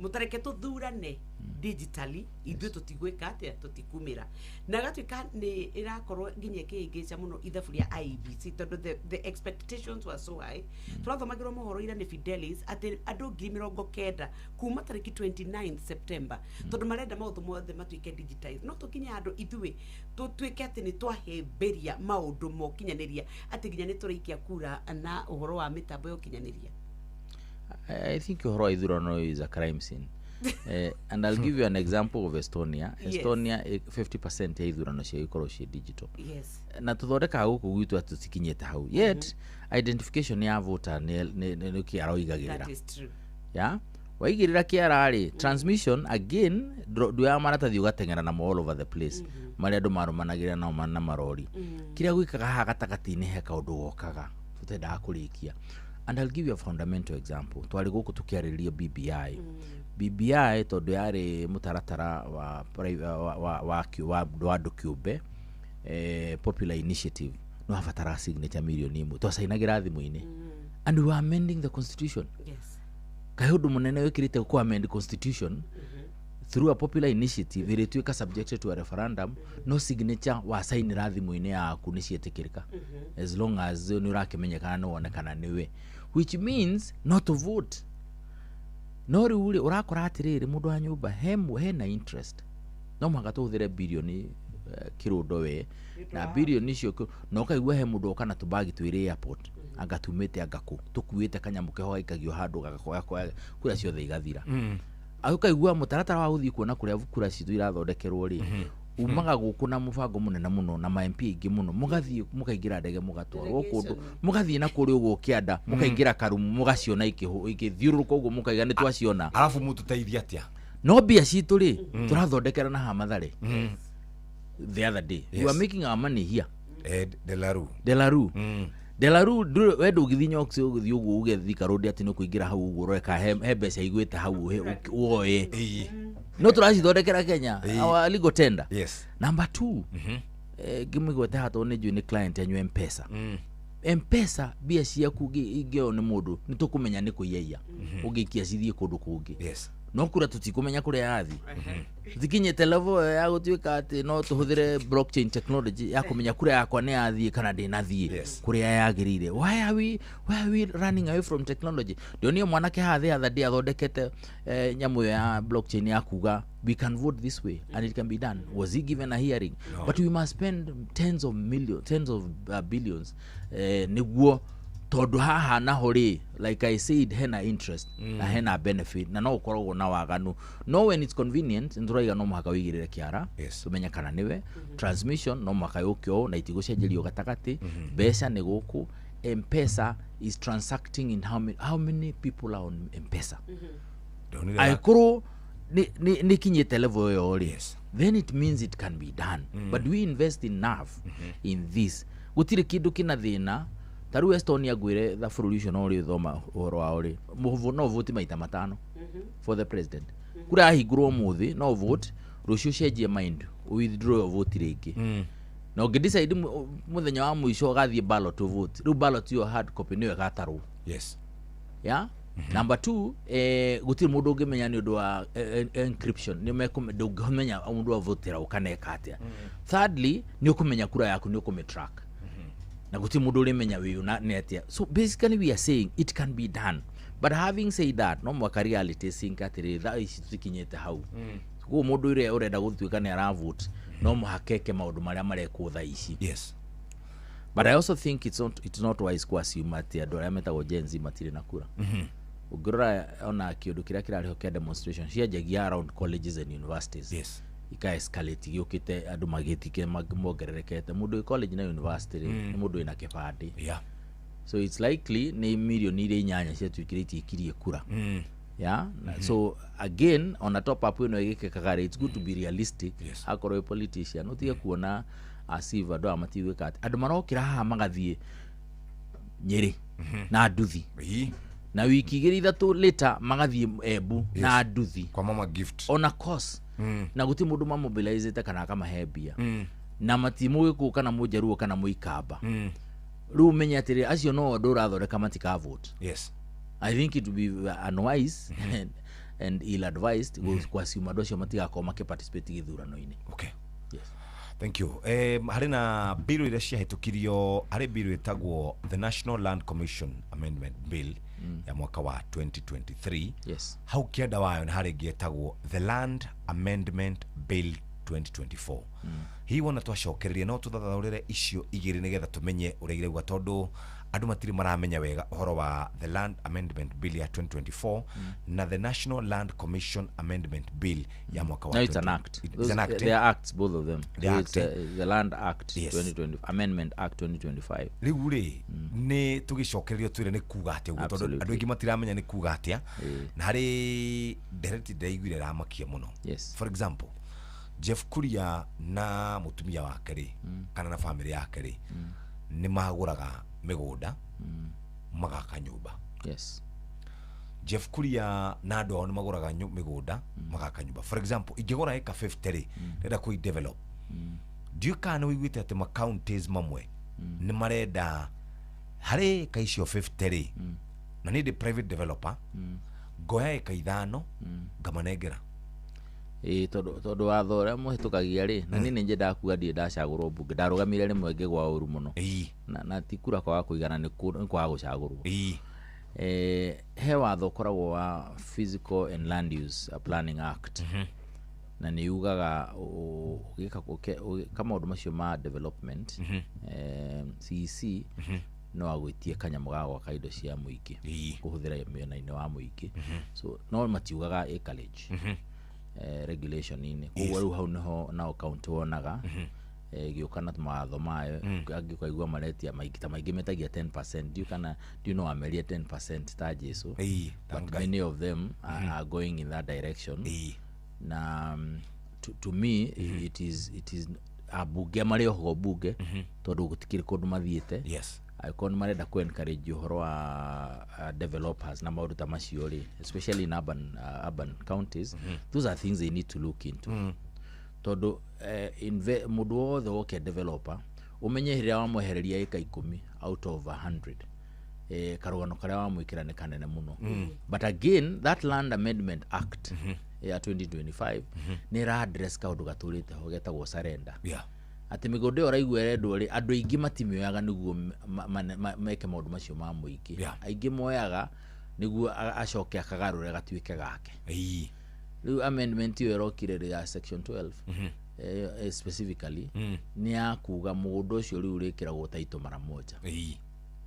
mũtareke tũthurane digitally, ithuĩ tũtigwĩka atĩa, tũtikumĩra. Na gatuĩka nĩ ĩrakorwo nginya ĩkĩhĩngĩca mũno ithabu rĩa IEBC tondũ the expectations were so high. Tũrathomagĩrwo mohoro ira nĩ Fidelis atĩ andũ 90,000 kuma tarĩki 29 September, tondũ marenda maũndũ mothe matuĩke digitized. No tũkinye handũ ithuĩ tũtuĩke atĩ nĩ twahĩmbĩria maũndũ ma ũkinyanĩria, atĩ nginya nĩ tũraikia kura na ũhoro wa mĩtambo ya ũkinyanĩria. I think ũhoro wa ithurano is a crime scene. And I'll give you an example of Estonia. Yes. Estonia, 50% ya ithurano cia ikorwo ciĩ digital. Yes. Na tũthondekaga gũkũ gwitũ atĩ tũtikinyĩte hau yet. Identification ya voter nĩ kĩara ũigagĩrĩra. That is true. Ya waigĩrĩra kĩara rĩ, transmission again, nduoyaga maratathi ũgateng'era namo all over the place marĩa andũ marũmanagĩrĩra nao na marori. Kĩrĩa gwĩkaga haha gatagatĩ-inĩ he kaũndũ gokaga tũtendaga kũrĩkia, and I'll give you a fundamental example. Twarĩ gũkũ tũkĩarĩrĩria BBI. BBI tondũ yarĩ mũtaratara wa wa andũ kĩũmbe, popular initiative, no wabataraga signature 1 million. Twacainagĩra thimũ-inĩ and we were amending the constitution. Kaĩ ũndũ mũnene wĩkĩrĩte ku amend constitution through a popular initiative ĩrĩa ĩtuĩka subjected to a referendum, no signature wacainĩra thimũ-inĩ yaku nĩ ciĩtĩkĩrĩka as long as nĩ ũrakĩmenyekana, nĩ wonekana nĩwe, which means not to vote. No rĩu rĩ, ũrakora atĩrĩrĩ, mũndũ wa nyũmba hena interest, no mũhaka tũhũthĩre birioni kĩrũndo we na birioni icio na ũkaigua he mũndũ oka na tũbagi twĩrĩ airport, anga tumĩte anga kũ, tũkuĩte kanyamũ keho gaikagio handũ gagakoya kura ciothe igathira. Ũkaigua mũtaratara wa gũthiĩ kuona kũrĩa kura citũ irathondekerwo rĩ, umaga gũkũ na mũbango mũnene mũno na ma MP aingĩ mũno, mũgathiĩ mũkaingĩra ndege, mũgatwarwo kũndũ, mũgathiĩ na kũrĩa ũguo kĩanda, mũkaingĩra karumu, mũgaciona ikĩthiũrũrũka ũguo, mũkaiga nĩ twaciona. Arabu mũtũteithia atĩa? No mbia citũ rĩ, tũrathondekera na haha Mathare the other day. We are making our money here. Delaru. Delaru. Delaru we ndũngĩthiĩ Nyox, ũgĩthiĩ ũguo uge Thika Road atĩ nĩ ũkũingĩra hau ũguo ũrore kana he mbeca igwĩte hau woe. No tũracithondekera Kenya, our legal tender. Number two, ngĩmĩgwete haha tondũ nĩ njũĩ nĩ client yanyu, M-Pesa. M-Pesa mbia ciaku ingĩoywo nĩ mũndũ, nĩ tũkũmenya nĩ kũiyaiya ũngĩikia cithiĩ kũndũ kũngĩ. No kura tũtikũmenya kũrĩa yathi. Tũtikinyĩte level ĩyo ya gũtuĩka atĩ no tũhũthĩre blockchain technology ya kũmenya kura yakwa nĩ yathiĩ kana ndĩnathiĩ kũrĩa yagĩrĩire. Why are we running away from technology? Ndionio mwanake haha the other day athondekete nyamũ ĩyo ya blockchain ya kuga we can vote this way and it can be done. Was he given a hearing? No. But we must spend tens of millions, tens of billions, nĩguo tondũ haha naho rĩ, like I said, hena interest na hena benefit na no ũkoragwo na waganu. No when it's convenient, nĩtũraiga no mũhaka wĩigĩrĩre kĩara tũmenye kana nĩwe. Transmission no mũhaka yũke ũũ na itigũcenjerio gatagatĩ. Mbeca nĩ gũkũ. M-Pesa is transacting in how many people are on M-Pesa? Ndonire Angĩkorwo nĩ kinyĩte level ĩyo rĩ, then it means it can be done. But we invest enough in this? Gũtirĩ kĩndũ kĩna thĩna ta rĩu Estonia. Ngwĩre tha bũrũri ũcio no ũrĩ thoma ũhoro wao rĩ, no vote maita matano for the president. Kura yahingũrwo ũmũthĩ, no vote rũciũ, cenjie mind, withdraw your vote rĩngĩ, na ũngĩ decide mũthenya wa mũico ũgathiĩ ballot vote, rĩu ballot ĩyo hard copy nĩyo ĩgatarwo. Yeah. Number two, gũtirĩ mũndũ ũngĩmenya nĩ ũndũ wa encryption. Nĩ ndũngĩmenya mũndũ avotera ũkaneka atĩa. Thirdly, nĩ ũkũmenya kura yaku, nĩ ũkũmĩtrack na gũtirĩ mũndũ ũrĩmenya wĩyũ na nĩ atĩa. So basically we are saying it can be done, but having said that, no mwaka reality sink atĩrĩ, thaa ici tũtikinyĩte hau. Koguo mũndũ ũrĩa ũrenda gũtuĩka nĩ aravote no mũhaka eke maũndũ marĩa marekwo thaa ici. But I also think it's not wise ku assume atĩ andũ arĩa metagwo Gen Z matirĩ na kura. Ũngĩrora ona kĩũndũ kĩrĩa kĩrarĩho kĩa demonstration cianjagia around colleges and universities, ika escalate gĩũkĩte, andũ magĩtike mongererekete. Mũndũ wĩ college na university rĩ, nĩ mũndũ wĩna kĩbandĩ. So it's likely nĩ mirioni iria 8 ciatuĩkire itiikirie kura. Yeah. So again, ona top up ĩno ĩgĩkĩkaga rĩ, it's good to be realistic. Akorwo wĩ politician, ũtige kuona as if andũ aya matigwĩka atĩ andũ marokĩra haha magathiĩ Nyĩrĩ na nduthi, na wiki 2 3 later magathiĩ Embu na nduthi kwa mama Gift ona course, na gũtirĩ mũndũ mamobilizĩte kana akamahe mbia, na mati mũgĩkũyũ kana mũnjaruo kana mũikamba. Rĩu ũmenye atĩrĩ, acio no andũ ũrathondeka matikavote. I think it would be unwise and ill advised kwasiuma andũ acio matigakorwo makĩparticipate gĩthurano-inĩ. Okay. Yes. Thank you. Harĩ na bill iria ciahĩtũkirio, harĩ bill ĩtagwo the National Land Commission Amendment Bill ya mwaka wa 2023. Hau kĩanda wayo nĩ harĩ ĩngĩ ĩtagwo the Land Amendment Bill 2024. Hihi wona twacokereria no tũthathaũrĩre icio igĩrĩ nĩgetha tũmenye ũrĩa irauga, tondũ andũ matirĩ maramenya wega ũhoro wa the Land Amendment Bill ya 2024 na the National Land Commission Amendment Bill ya mwaka wa No, it's an 20 act. It's an act, They eh? are acts, both of them. They are It's, act, eh? the Land Act Yes. 2020 Amendment Act 2025. Rĩu rĩ, nĩ tũgĩcokererio twĩre nĩ kuga atĩa ũguo, tondũ Absolutely. andũ aingĩ matiramenya nĩ kuga atĩa, na harĩ ndereti ndĩraiguire ĩramakia mũno. Yes. For example, Jeff Kuria na mũtumia wake rĩ, kana na famĩlĩ yake rĩ, nĩ magũraga mĩgũnda magaka nyũmba. Yes. Jeff Kuria na andũ ao nĩ magũraga mĩgũnda magaka nyũmba. For example, ingĩgũra ĩka 50 rĩ, ndĩrenda kũi develop, ndiũĩ kana nĩ wĩiguĩte atĩ ma counties mamwe nĩ marenda harĩ ĩka icio 50 rĩ, na niĩ ndĩ private developer, ngoya ĩka 5 ngamanengera. Ĩĩ, tondũ watho ũrĩa mũhĩtũkagia rĩ, na niĩ nĩ nyendaga kuga ndirĩ ndacagũrwo mbunge, ndarũgamire rĩmwe ngĩgwa ũru mũno. Na ti kura kwaga kũigana, nĩ kwaga gũcagũrwo. He watho ũkoragwo wa Physical and Land Use Planning Act, na nĩ yugaga ũgĩka maũndũ macio ma development, CEC no agwĩtie kanyamũ ga gwaka indo cia mũingĩ kũhũthĩra mĩena-inĩ wa mũingĩ, so no matiugaga acreage regulation-inĩ. Koguo rĩu hau nĩho nao county wonaga ĩgĩũka na mawatho mayo, angĩ ũkaigua maretia maingĩ ta maingĩ metagia 10%. Ndiũ kana ndiũ no amerie 10% ta Jesu, but many of them are going in that direction. Na to me, it is ambunge marĩ oho bunge, tondũ gũtikĩrĩ kũndũ mathiĩte. Yes. Angĩkorwo nĩ marenda kũ encourage ũhoro wa developers na maũndũ ta macio rĩ, especially in urban counties, those are things they need to look into. Tondũ mũndũ wothe woke developer, ũmenye rĩrĩa wamwehereria ĩka 10 out of 100, karũgano karĩa wamwĩkĩra nĩ kanene mũno. But again, that Land Amendment Act ya 2025 nĩ ĩra address kaũndũ gatũrĩte ho getagwo surrender. Atĩ mĩgũnda ĩyo ũraigua ĩrendwo rĩ, andũ aingĩ matimĩoyaga nĩguo meke maũndũ macio ma mũingĩ. Aingĩ moyaga nĩguo acoke akagarũre gatuĩke gake. Rĩu amendment ĩyo ĩrokire rĩ ya section 12 specifically nĩ ya kuga mũgũnda ũcio rĩu ũrĩkĩragwo taito mara moja.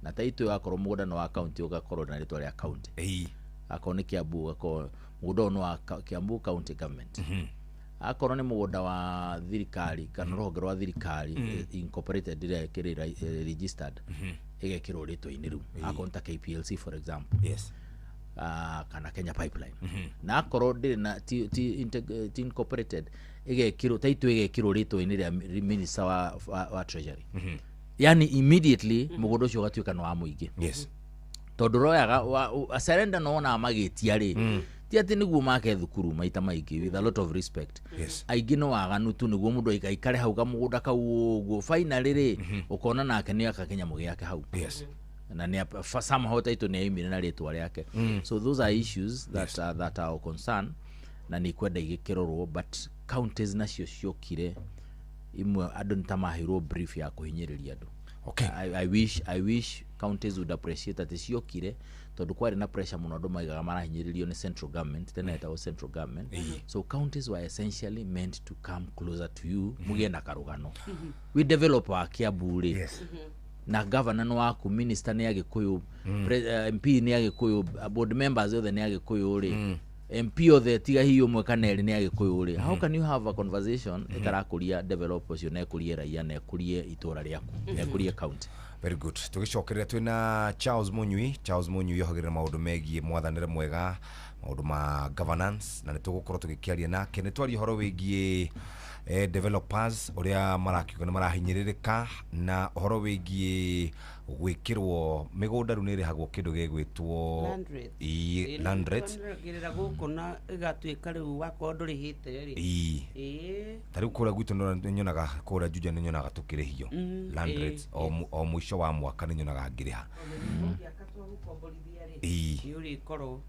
Na taito ĩyo akorwo mũgũnda nĩ wa county ũgakorwo na rĩtwa rĩa county. Akorwo nĩ Kiambu ũgakorwo mũgũnda ũyũ nĩ wa Kiambu County Government. Akorwo nĩ mũgũnda wa thirikari kana rũhonge rwa thirikari incorporated ĩrĩa ĩkĩrĩ registered, ĩgekĩrwo rĩtwa-inĩ rĩu. Akorwo nĩ ta KPLC for example. Yes. Kana Kenya Pipeline. Na akorwo ndĩrĩ na ti incorporated, ĩgekĩrwo taito ĩgekĩrwo rĩtwa-inĩ rĩa minister wa treasury. Yani immediately mũgũnda ũcio ũgatuĩka nĩ wa mũingĩ. Yes. Tondũ royaga surrender no wona magĩtia rĩ, ti atĩ nĩguo make thukuru maita maingĩ, with a lot of respect. Yes. Aingĩ no waganu tu nĩguo mũndũ aikare hau kamũgũnda kau ũguo, finally rĩ ũkona nake nĩ aka kĩnyamũ gĩake hau. Yes. Na nĩ somehow taito nĩ yaumire na rĩtwa rĩake. So those are issues that that are of concern, na nĩ kwenda igĩkĩrorwo, but counties nacio ciokire imwe andũ nĩ ta maheirwo brief ya kũhinyĩrĩria andũ. Okay. I wish counties would appreciate atĩ ciokire tondũ kwarĩ na pressure mũno, andũ maigaga marahinyĩrĩrio nĩ central government, tene yetagwo central government. So counties were essentially meant to come closer to you, mũgĩe na karũgano. We develop wa Kiambu rĩ, na governor nĩ waku, minister nĩ Agĩkũyũ, MP nĩ Agĩkũyũ, board members othe nĩ Agĩkũyũ rĩ, MP othe tiga hihi ũmwe kana erĩ nĩ Agĩkũyũ rĩ, how can you have a conversation ĩtarakũria develop ũcio na ĩkũrie raia na ĩkũrie itũra rĩaku na ĩkũrie county? Very good. Tũgĩcokerera twĩna Charles Munyui. Charles Munyui ohagĩrĩra maũndũ megiĩ mwathanĩre mwega, maũndũ ma governance, na nĩ tũgũkorwo tũgĩkĩaria nake. Nĩ twaria ũhoro wĩgiĩ developers ũrĩa marakiuga nĩ marahinyĩrĩrĩka, na ũhoro wĩgiĩ gwĩkĩrwo mĩgũnda rĩu nĩ ĩrĩhagwo kĩndũ gĩgwĩtwo land rates. Gerera gũkũ na ĩgatuĩka rĩu wakorwo ndũrĩhĩte rĩ. Ta rĩu kũrĩa gwitũ nĩ nyonaga kũrĩa Juja nĩ nyonaga tũkĩrĩhio land rates o mũico wa mwaka nĩ nyonaga ngĩrĩha. Nĩ ũrĩkorwo.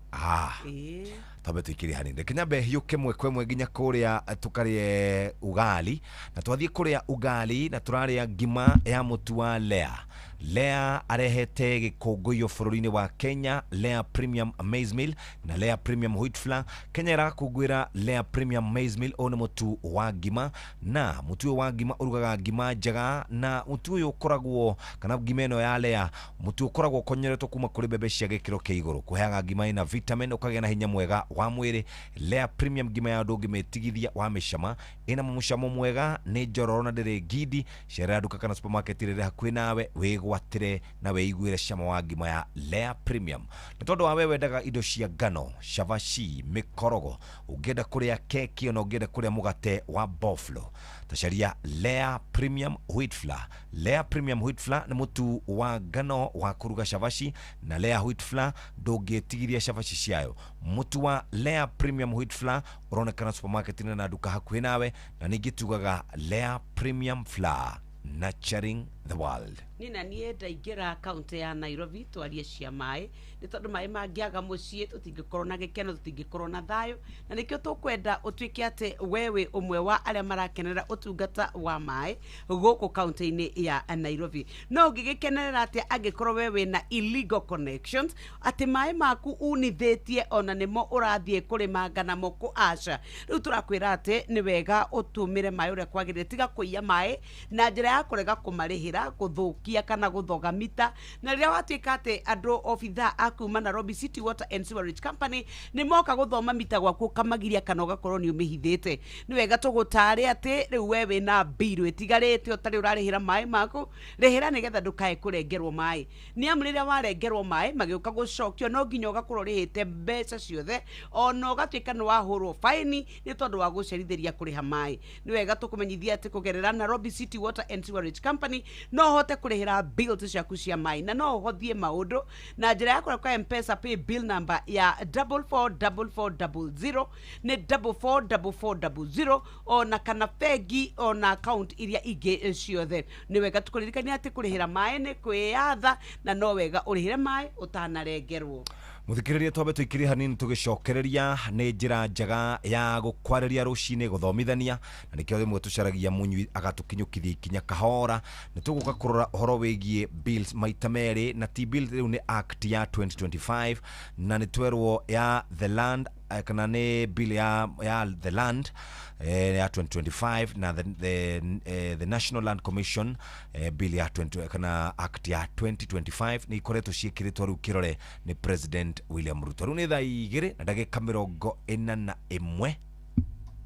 Twambe tũikĩrĩ hanini, reke nyambe hiũke mwe kwa ĩmwe nginya kũrĩa tũkarĩe ugali, na twathiĩ kũrĩa ugali na tũrarĩa ngima ya mũtu wa Lea. Lea arehete gĩkũngũiyo bũrũri-inĩ wa Kenya, Lea Premium Maize Meal na Lea Premium Wheat Flour. Kenya ĩrakũngũĩra Lea Premium Maize Meal. Ũyũ nĩ mũtu wa ngima, na mũtu ũyũ wa ngima ũrugaga ngima njega, na mũtu ũyũ ũkoragwo kana ngima ĩno ya Lea, mũtu ũkoragwo ũkonyoretwo kuma kũrĩ mbembe cia gĩkĩro kĩa igũrũ, kũheaga ngima ĩna vitamin, ũkagĩa na hinya mwega wa mwĩrĩ. Lea Premium ngima ya ndũngĩmĩtigithia wa mĩcama, ĩna mũcamo mwega, nĩ njororo na ndĩrĩ ngindi. Cerera nduka kana supermarket ĩrĩa ĩrĩ hakuhĩ nawe, wĩgwatĩre na wĩiguĩre cama wa ngima ya Lea Premium. Nĩ tondũ wa we wendaga indo cia ngano, cabaci, mĩkorogo, ũngĩenda kũrĩa keki, ona ũngĩenda kũrĩa mũgate wa boflo, tacaria Lea Premium Wheat Flour. Lea Premium Wheat Flour nĩ mũtu wa ngano wa kũruga cabaci, na Lea Wheat Flour ndũngĩtigithia cabaci ciayo. Mũtu wa Lea Premium Wheat Flour ũronekana supermarket-inĩ na nduka hakuhĩ nawe, na ningĩ tugaga Lea Premium Flour, nurturing the world. Niĩ na niĩ ndaingĩra kaũntĩ ya Nairobi twarie cia maĩ, nĩ tondũ maĩ mangĩaga mũciĩ tũtingĩkorwo na gĩkeno, tũtingĩkorwo na thayũ, na nĩkĩo tũkwenda ũtuĩke atĩ we wĩ ũmwe wa arĩa marakenera ũtungata wa maĩ gũkũ kaũntĩ-inĩ ya Nairobi. No ũngĩgĩkenerera atĩa angĩkorwo we wĩna illegal connections, atĩ maĩ maku unithĩtie ona nĩmo ũrathiĩ kũrĩmanga namo kũ aca. Rĩu tũrakwĩra atĩ nĩ wega ũtũmĩre maĩ ũrĩa kwagĩrĩire, tiga kũiya maĩ na njĩra ya kũrega kũmarĩhĩra, gũthũkia kana gũthoga mita. Na rĩrĩa watuĩka atĩ andũ obithaa a kuma Nairobi City Water and Sewerage Company nĩ moka gũthoma mita gwaku, ũkamagiria kana ũgakorwo nĩ ũmĩhithĩte, nĩ wega tũgũtare atĩ rĩu we wĩna bill ĩtigarĩte ũtarĩ ũrarĩhĩra maĩ maku, rĩhĩra nĩgetha ndũkae kũrengerwo maĩ. Nĩ amu rĩrĩa warengerwo maĩ magĩũka gũcokio, no nginya ũgakorwo ũrĩhĩte mbeca ciothe, ona ũgatuĩka nĩ wahũrwo faini nĩ tondũ wa gũcerithĩria kũrĩha maĩ. Nĩ wega tũkũmenyithia atĩ kũgerera Nairobi City Water and Sewerage Company no ũhote kũrĩhĩra bills ciaku cia maĩ, na no ũhothie maũndũ na njĩra ya kũrĩa kwa M-Pesa pay bill number ya 444400, nĩ 444400, ona kana bengi ona account iria ingĩ ciothe. Nĩ wega tũkũririkania atĩ kũrĩhĩra maĩ nĩ kwĩyatha, na no wega ũrĩhĩre maĩ ũtanarengerwo. Muthikiriria, twambe tuikirie hanini tugicokereria. Nĩ njĩra njega ya gũkwarĩria rũcinĩ, gũthomithania, na nĩkĩo rĩmwe tũcaragia mũnyui agatũkinyũkithia ikinya kahora. Nĩ tũgũka kũrora ũhoro wĩgiĩ bills maita merĩ, na ti bill rĩu, nĩ act ya 2025, na nĩ twerwo ya the land, kana nĩ bill ya the land ya 2025 na the National Land Commission bill ya 20 kana act ya 2025 nĩ ikoretwo ciĩkĩrĩtwo rĩu kĩrore nĩ President William Ruto. Rĩu nĩ thaa 2:41.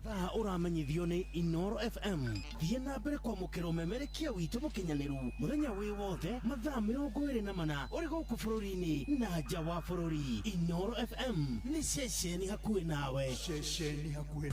Thaa ũramenyithio nĩ Inoro FM. Thiĩ na mbere kwamũkĩra ũmemerekia witũ mũkinyanĩru mũthenya wĩ wothe, mathaa 24, ũrĩ gũkũ bũrũri-inĩ na nja wa bũrũri. Inoro FM nĩ ceceni hakuhĩ nawe. Ceceni hakuhĩ.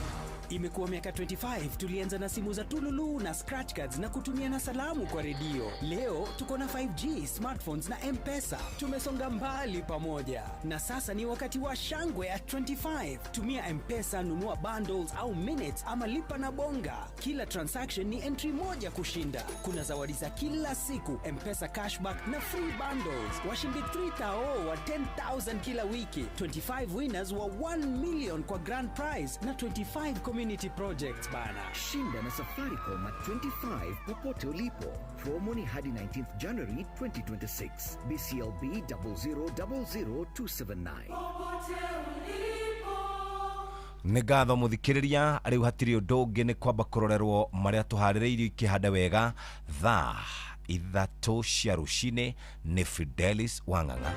Imekuwa miaka 25. Tulianza na simu za tululu na scratch cards na kutumia na salamu kwa redio. Leo tuko na 5G, smartphones na M-Pesa. Tumesonga mbali pamoja. Na sasa ni wakati wa shangwe ya 25. Tumia M-Pesa, nunua bundles au minutes ama lipa na Bonga. Kila transaction ni entry moja kushinda. Kuna zawadi za kila siku, M-Pesa cashback na free bundles. Washindi 3000 wa 10,000 kila wiki, 25 winners wa 1 million kwa grand prize na 25 community projects bana. Shinda na Safaricom at 25 popote ulipo. Promo ni hadi 19th January 2026. BCLB 0000279. Nĩ ngatho mũthikĩrĩria. Rĩu hatirĩ ũndũ ũngĩ, nĩ kwamba kũrorerwo marĩa tũharĩrĩirio ikĩhanda wega thaa 3 cia rũcinĩ. Nĩ Fidelis Wang'ang'a.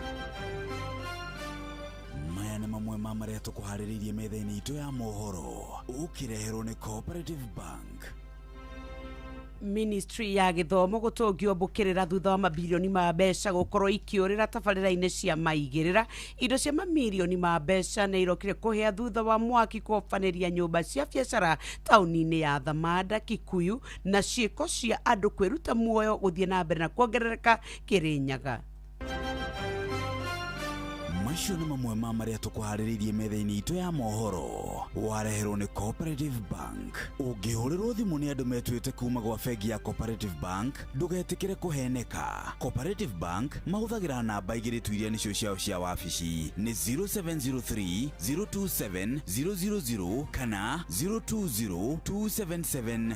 Maya nĩ mamwe ma marĩa tũkũharĩrĩirie metha-inĩ itũ ya mohoro, ũkĩreherwo nĩ Cooperative Bank. Ministry ya gĩthomo gũtũngio mbũkĩrĩra thutha wa mabilioni ma mbeca gũkorwo ikĩũrĩra tabarĩra-inĩ cia maigĩrĩra. Indo cia mamirioni ma mbeca nĩ irokire kũhĩa thutha wa mwaki kũhobanĩria nyũmba cia biacara taũni-inĩ ya Thamanda, Kikuyu, na ciĩko cia andũ kwĩruta muoyo gũthiĩ na mbere na kuongerereka Kĩrĩnyaga. Maya Macio nĩ mamwe ma marĩa tũkũharĩrĩirie metha-inĩ itũ ya mohoro. Wareherwo nĩ Cooperative Bank. Ũngĩhũrĩrwo thimũ nĩ andũ metuĩte kuma gwa bengi ya Cooperative Bank, ndũgetĩkĩre kũheneka. Cooperative Bank mahũthagĩra namba igĩrĩ tu iria nĩcio ciao cia wabici, nĩ 0703 027 000 kana 020 277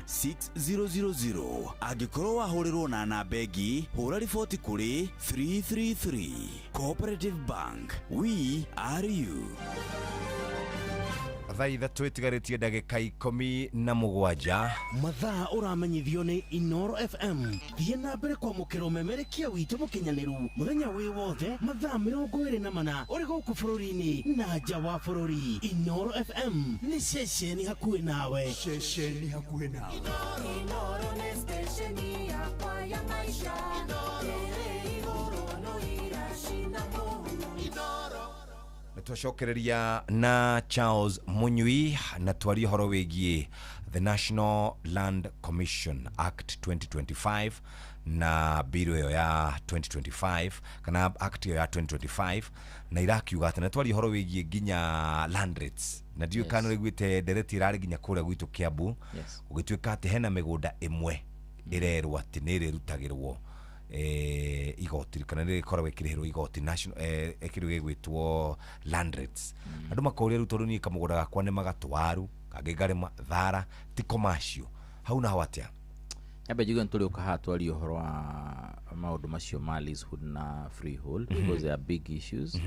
6000. Angĩkorwo wahũrĩrwo na namba ĩngĩ, hũra riboti kũrĩ 333. Cooperative Bank, we are you. Thaa 3 ĩtigarĩtie ndagĩka 17. Mathaa ũramenyithio nĩ Inoro FM. Thiĩ na mbere kwamũkĩra ũmemerekia witũ mũkinyanĩru mũthenya wĩ wothe mathaa 24 ũrĩ gũkũ bũrũri-inĩ na nja wa bũrũri. Inoro FM nĩ ceceni hakuhĩ nawe. Ceceni hakuhĩ nawe. Inoro nĩ stesheni yakwa ya maisha. Ĩrĩ igũrũ no iracina mũhu. Twacokereria na Charles Munyui na twarie ũhoro wĩgiĩ the National Land Commission Act 2025 na bill ĩyo ya 2025 kana act ĩyo ya 2025 na irakiuga atĩ na twarie ũhoro wĩgiĩ nginya land rates na ndiũĩ kana nĩũiguĩte ndereti ĩrarĩ nginya kũrĩa gwitũ Kiambu. Gũgĩtuĩka atĩ hena mĩgũnda ĩmwe ĩrerwo atĩ nĩ ĩrĩrutagĩrwo igoti kana nĩ ĩkoragwo ĩkĩrĩhĩrwo igoti national kĩndũ gĩgwĩtwo land rates. Andũ makoria rĩu tondũ niĩ kamũgũnda gakwa nĩ magatwaru kangĩ ngarĩma thara ti commercial hau naho atĩa? Nyambe njuge nĩ tũrĩũka haha twarie ũhoro wa maũndũ macio ma leasehold na freehold because they are big issues.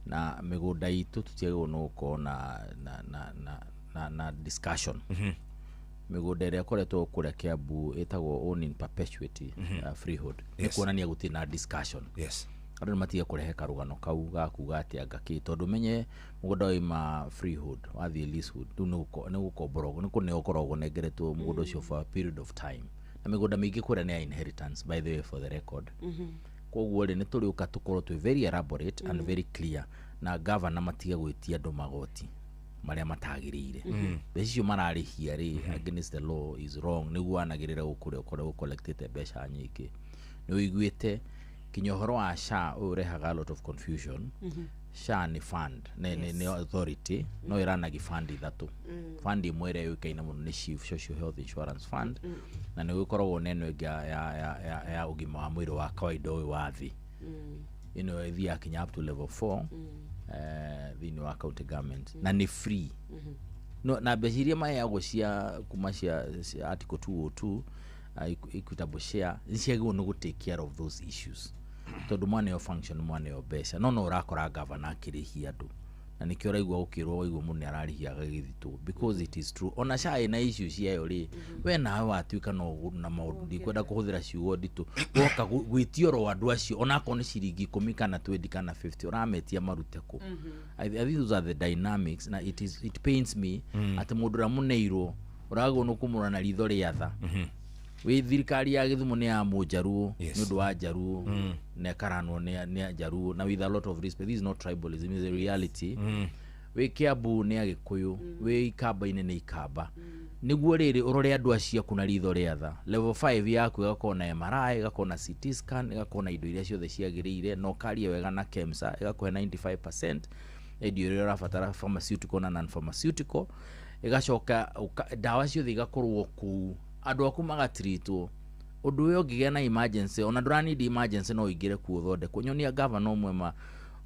Na mĩgũnda itũ tũtiagĩrĩirwo nĩ gũkorwo na discussion. Mĩgũnda ĩrĩa ĩkoretwo kũrĩa Kiambu ĩtagwo own in perpetuity, freehold. Nĩ kuonania gũtirĩ na discussion. Andũ nĩ matige kũrehe karũgano kau ga kuga atĩ anga kĩ, tondũ menye mũgũnda waima freehold wathiĩ leasehold rĩu nĩ gũkomborwo nĩ kũneo ũkoragwo ũnengeretwo mũgũnda ũcio for a period of time. Na mĩgũnda mĩingĩ kũrĩa nĩ ya inheritance, by the way, for the record. Koguo rĩ nĩ tũrĩũka tũkorwo twĩ very elaborate and very clear na governor matige gwĩtia andũ magoti marĩa matagĩrĩire. Mbeca icio mararĩhia rĩ against the law is wrong, nĩguo wanagĩrĩra gũkũrĩa ũkorwo ũcollectĩte mbeca nyingĩ. Nĩ ũiguĩte kinya ũhoro wa SHA ũyũ ũrehaga a lot of confusion. SHA nĩ fund, nĩ authority, no ĩranagi fund ithatũ. Fund ĩmwe ĩrĩa yũĩkaine mũno nĩ SHIF, Social Health Insurance Fund, na nĩ gũkoragwo na ĩno ĩngĩ ya ũgima wa mwĩrĩ wa kawaida ũyũ wa thĩ. Ĩno ĩthiaga kinya up to level 4 thĩinĩ wa county government na nĩ free. No, na mbeca iria maheagwo cia kuma cia article 202 equitable share nĩ ciagĩrĩirwo nĩ gũ take care of those issues tondũ mwaneo function mwaneo mbeca no ũrakora gavana akĩrĩhia andũ na nĩkĩo ũraigua gũkĩrwo waigua mũndũ nĩ ararĩhia agagĩthitwo because it is true. Ona SHA ĩna issue ciayo rĩ, we nawe watuĩka no na maũndũ ndikwenda kũhũthĩra ciugo nditũ woka gwĩtia oro andũ acio onakorwo nĩ ciringi 10 kana 20 kana 50 ũrametia marute kũ. I think those are the dynamics na it pains me atĩ mũndũ ũrĩa mũneirwo ũragwo nĩ kũmũrora na ritho rĩa tha. Wĩ thirikari ya Gĩthumo nĩ ya Mũnjaruo nĩ ũndũ wa Njaruo na ĩkaranwo nĩ Njaruo na with a lot of respect, this is not tribalism, it's a reality. Wĩ Kiambu nĩ Agĩkũyũ, wĩ Ikamba-inĩ nĩ Ikamba. Nĩguo rĩrĩ ũrore andũ acio aku na ritho rĩa tha. Level 5 yaku ĩgakorwo na MRI, ĩgakorwo na CT scan, ĩgakorwo na indo iria ciothe ciagĩrĩire na ũkarie wega na KEMSA ĩgakũhe 95% indo iria ũrabatara pharmaceutical na non-pharmaceutical, ĩgacoka ndawa ciothe igakorwo kũu andũ aku magatreatwo. Ũndũ ũyũ ũngĩgĩa na emergency ona ndũra need emergency no ũingĩre kuo ũthondekwo. Nyonia gavana ũmwe ma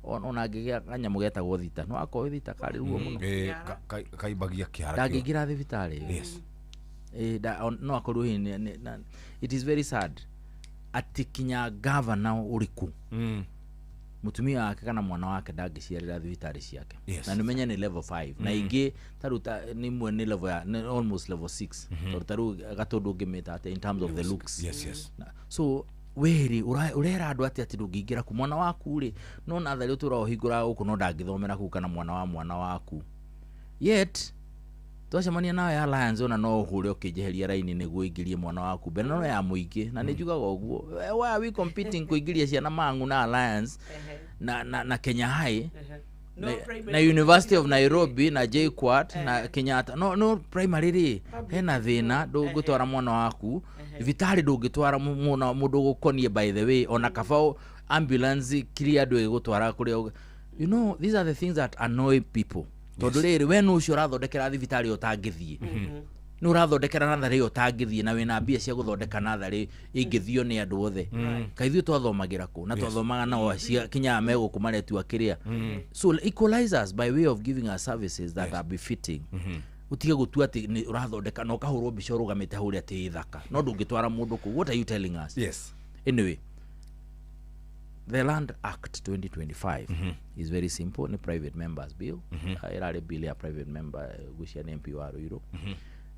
ona angĩgĩa kanyamũ getagwo thita no akorwo thita karĩ ruo mũno. Kaimbagia kĩara. Ndangĩingĩra thibitarĩ. Yes. No akorwo hihi it is very sad atĩ kinya gavana ũrĩkũ mũtumia wake kana mwana wake ndangĩciarĩra thibitarĩ ciake. Na nĩmenye nĩ level 5 na ingĩ tarĩu nĩ imwe nĩ level ya nĩ almost level 6 tondũ tarĩu Gatũndũ ũngĩmĩta atĩa in terms of the looks. Yes. So wĩrĩ ũrera andũ atĩ ndũngĩingĩra kũ mwana waku rĩ no natharĩ ũtũra ũhingũraga gũkũ no ndangĩthomera kũu kana mwana wa mwana waku. Yet twacemania nawe Alliance ona no ũhũre ũkĩnjeheria raini nĩguo ũingĩrie mwana waku mbere no ya mũingĩ na nĩ njugaga ũguo. Why are we competing kũingĩria ciana Mang'u na Alliance na Kenya High na University of Nairobi na JKUAT na Kenyatta no primary rĩ hena thĩna ndũngĩtwara mwana waku thibitarĩ ndũngĩtwara mũndũ ũgũkonie by the way ona kaba Ambulance kiria andũ ĩgũtwara kũrĩa. You know, these are the things that annoy people. Tondũ rĩrĩ, we nũ ũcio ũrathondekera thibitarĩ ũtangĩthiĩ, nĩ ũrathondekera natharĩ ũtangĩthiĩ, na wĩna mbia cia gũthondeka natharĩ ĩngĩthio nĩ andũ othe. Kaĩ ithuĩ twathomagĩra kũ? Na twathomaga nao acia kinyaga megũkũ maretua kĩrĩa. So equalize us by way of giving us services that are befitting. Utige gũtua atĩ nĩ ũrathondeka na ũkahũrwo mbica ũrũgamĩte hau ũrĩa atĩ ĩ thaka, no ndũngĩtwara mũndũ kũu. What are you telling us? Anyway, the Land Act 2025 is very simple. Nĩ private members bill. Ĩrarĩ bill ya private member, gwĩcia nĩ MP wa Ruiru,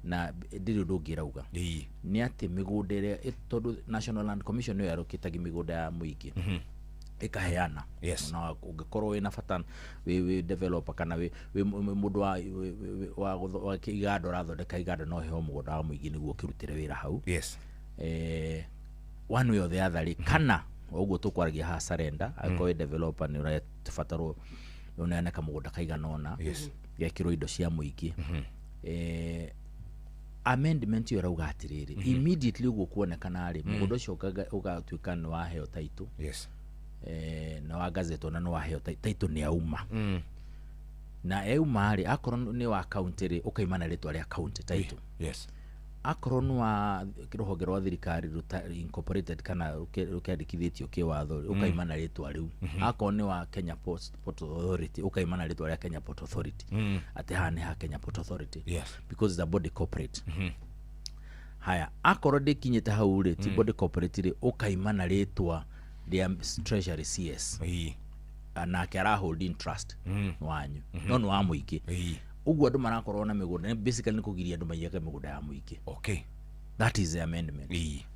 na ndĩrĩ ũndũ ũngĩ ĩrauga. Nĩ atĩ mĩgũnda ĩrĩa tondũ National Land Commission nĩyo yarũkĩtagia mĩgũnda ya mũingĩ ĩkaheana. Na ũngĩkorwo wĩna bata, wĩ developer kana wĩ mũndũ wa iganda, ũrathondeka iganda, no heo mũgũnda wa mũingĩ nĩguo ũkĩrutĩre wĩra hau. One way or the other rĩ, kana o ũguo tũkwaragia haha, surrender, angĩkorwo wĩ developer nĩ ũrabatarwo ũneane kamũgũnda kaigana ũna gekĩrwo indo cia mũingĩ. Amendment ĩyo ĩrauga atĩrĩrĩ, immediately ũguo kuonekana rĩ, mũgũnda ũcio ũgatuĩka nĩ waheo title, na wa gazetwo na nĩ waheo title, nĩ auma. Na euma rĩ, akorwo nĩ wa county rĩ, ũkaima na rĩtwa rĩa county title. Akorwo nĩ wa rũhonge rwa thirikari incorporated kana rũkĩandĩkithĩtio kĩwatho rĩ, ũkaima na rĩtwa rĩu. Akorwo nĩ wa Kenya Port Authority, ũkaima na rĩtwa rĩa Kenya Port Authority, atĩ haha nĩ ha Kenya Port Authority, because it's a body corporate. Haya, akorwo ndĩkinyĩte hau rĩ, ti body corporate rĩ, ũkaima na rĩtwa rĩa Treasury CS, nake ara hold in trust wanyu, no nĩ wa mũingĩ. Ũguo andũ marakorwo na mĩgũnda basically nĩ kũgiria andũ maiyage mĩgũnda ya mũingĩ. That is the amendment.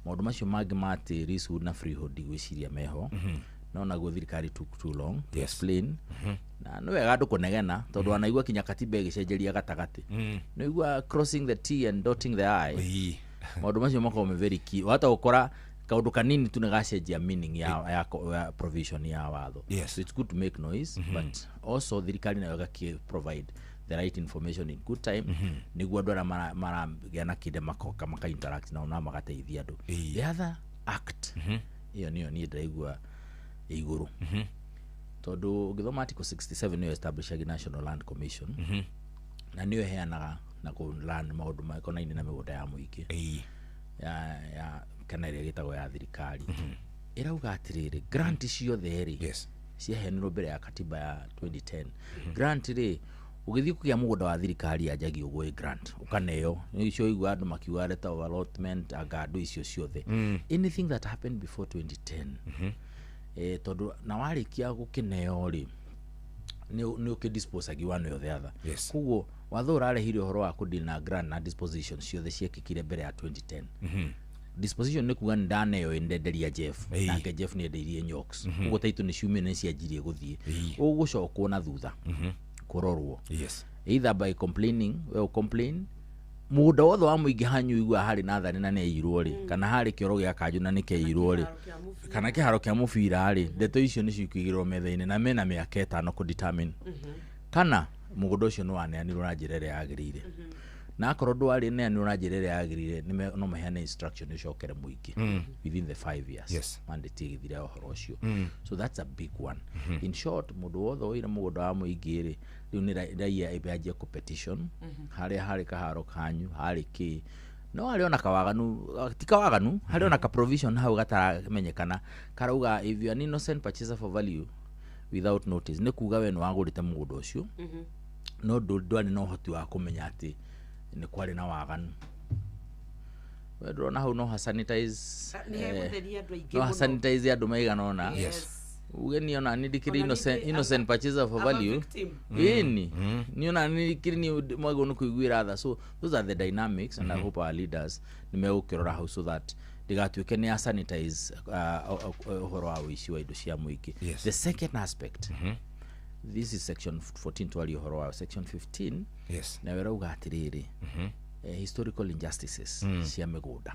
Maũndũ macio mangĩ ma atĩ leasehold na freehold ndigwĩciria meho, no naguo thirikari took too long to explain. Na nĩ wega andũ kũnegena, tondũ wanaigua kinya katiba ĩgĩcenjeria gatagatĩ. Nĩigua crossing the T and dotting the I. Maũndũ macio makoragwo me very key. Wahota gũkora kaũndũ kanini tu nĩgacenjia meaning ya provision ya watho. So it's good to make noise, but also thirikari nayo ĩgakĩ provide the right information in good time, nĩguo andũ arĩa maragĩa na kĩndĩ makoka maka interact nao na magateithia andũ. The other act ĩyo nĩyo niĩ ndĩraigua ĩ igũrũ, tondũ ũngĩthoma article 67, nĩyo establishaga National Land Commission, na nĩyo ĩheanaga na kũ land maũndũ makonainie na mĩgũnda ya mũingĩ ya kana ĩrĩa ĩgĩtagwo ya thirikari. Ĩrauga atĩrĩrĩ, grant ciothe rĩ, ciaheanirwo mbere ya katiba ya 2010. Grant rĩ, ũgĩthiĩ kũgĩa mũgũnda wa thirikari, yanjagia ũguo ĩ grant ũkaneo. Nĩ icio igua andũ makiuga letter of allotment, anga andũ icio ciothe, anything that happened before 2010. Tondũ na warĩkia gũkĩneo rĩ, nĩ ũkĩdisposagi one way or the other. Koguo watho ũrarehire ũhoro wa kũdeal na grant na disposition ciothe ciekĩkire mbere ya 2010. Disposition nĩ kuga nĩ ndaneo, ĩ ndenderia Jeff, nake Jeff nĩ endeirie Nyox. Koguo taitũ nĩ ciumire, nĩ cianjirie gũthiĩ, ũgũcokwo na thutha kũrorwo, either by complaining, we complain mũgũnda wothe wa mũingĩ hanyu igua harĩ natharĩ na nĩeirwo rĩ, kana harĩ kĩoro gĩa kanjũ na nĩkeirwo rĩ, kana kĩharo kĩa mũbira rĩ, ndeto icio nĩcio ikũigĩrwo metha-inĩ, na mena mĩaka 5 kũ determine kana mũgũnda ũcio nĩ waneanirwo na njĩra ĩrĩa yagĩrĩire. Na akorwo ndwarĩ neanirwo na njĩra ĩrĩa yagĩrĩire, no maheane instruction ĩcokere mũingĩ within the 5 years mandate ĩgĩthira ũhoro ũcio. So that's a big one. In short, mũndũ wothe woire mũgũnda wa mũingĩ rĩ, rĩu nĩ raia ĩanjie kũ petition harĩa harĩ kaharo kanyu, harĩ kĩ, no harĩ ona kawaganu, ti kawaganu, harĩ ona ka provision hau gataramenyekana karauga if you are an innocent purchaser for value without notice, nĩ kuga we nĩ wagũrĩte mũgũnda ũcio, no ndwarĩ na ũhoti wa kũmenya atĩ nĩ kwarĩ na waganu. We ndũrona hau no ha sanitize? Nĩ hegũtheria andũ aingĩ No ha mũno. sanitize andũ maigana ũna. Uge niĩ ona niĩ ndikĩrĩ Ona innocent, niĩ innocent purchaser for I'm a value. victim. Ĩni niĩ ona niĩ ndikĩrĩ, niĩ mwagĩrĩirwo nĩ kũiguĩra tha. So those are the dynamics, and I hope our leaders nĩ megũkĩrora hau so that ndĩgatuĩke nĩ ya sanitize ũhoro wa ũici wa indo cia mũingĩ. The second aspect, this is section 14, twaria ũhoro wa section 15, nayo ĩrauga atĩrĩrĩ, historical injustices cia mĩgũnda.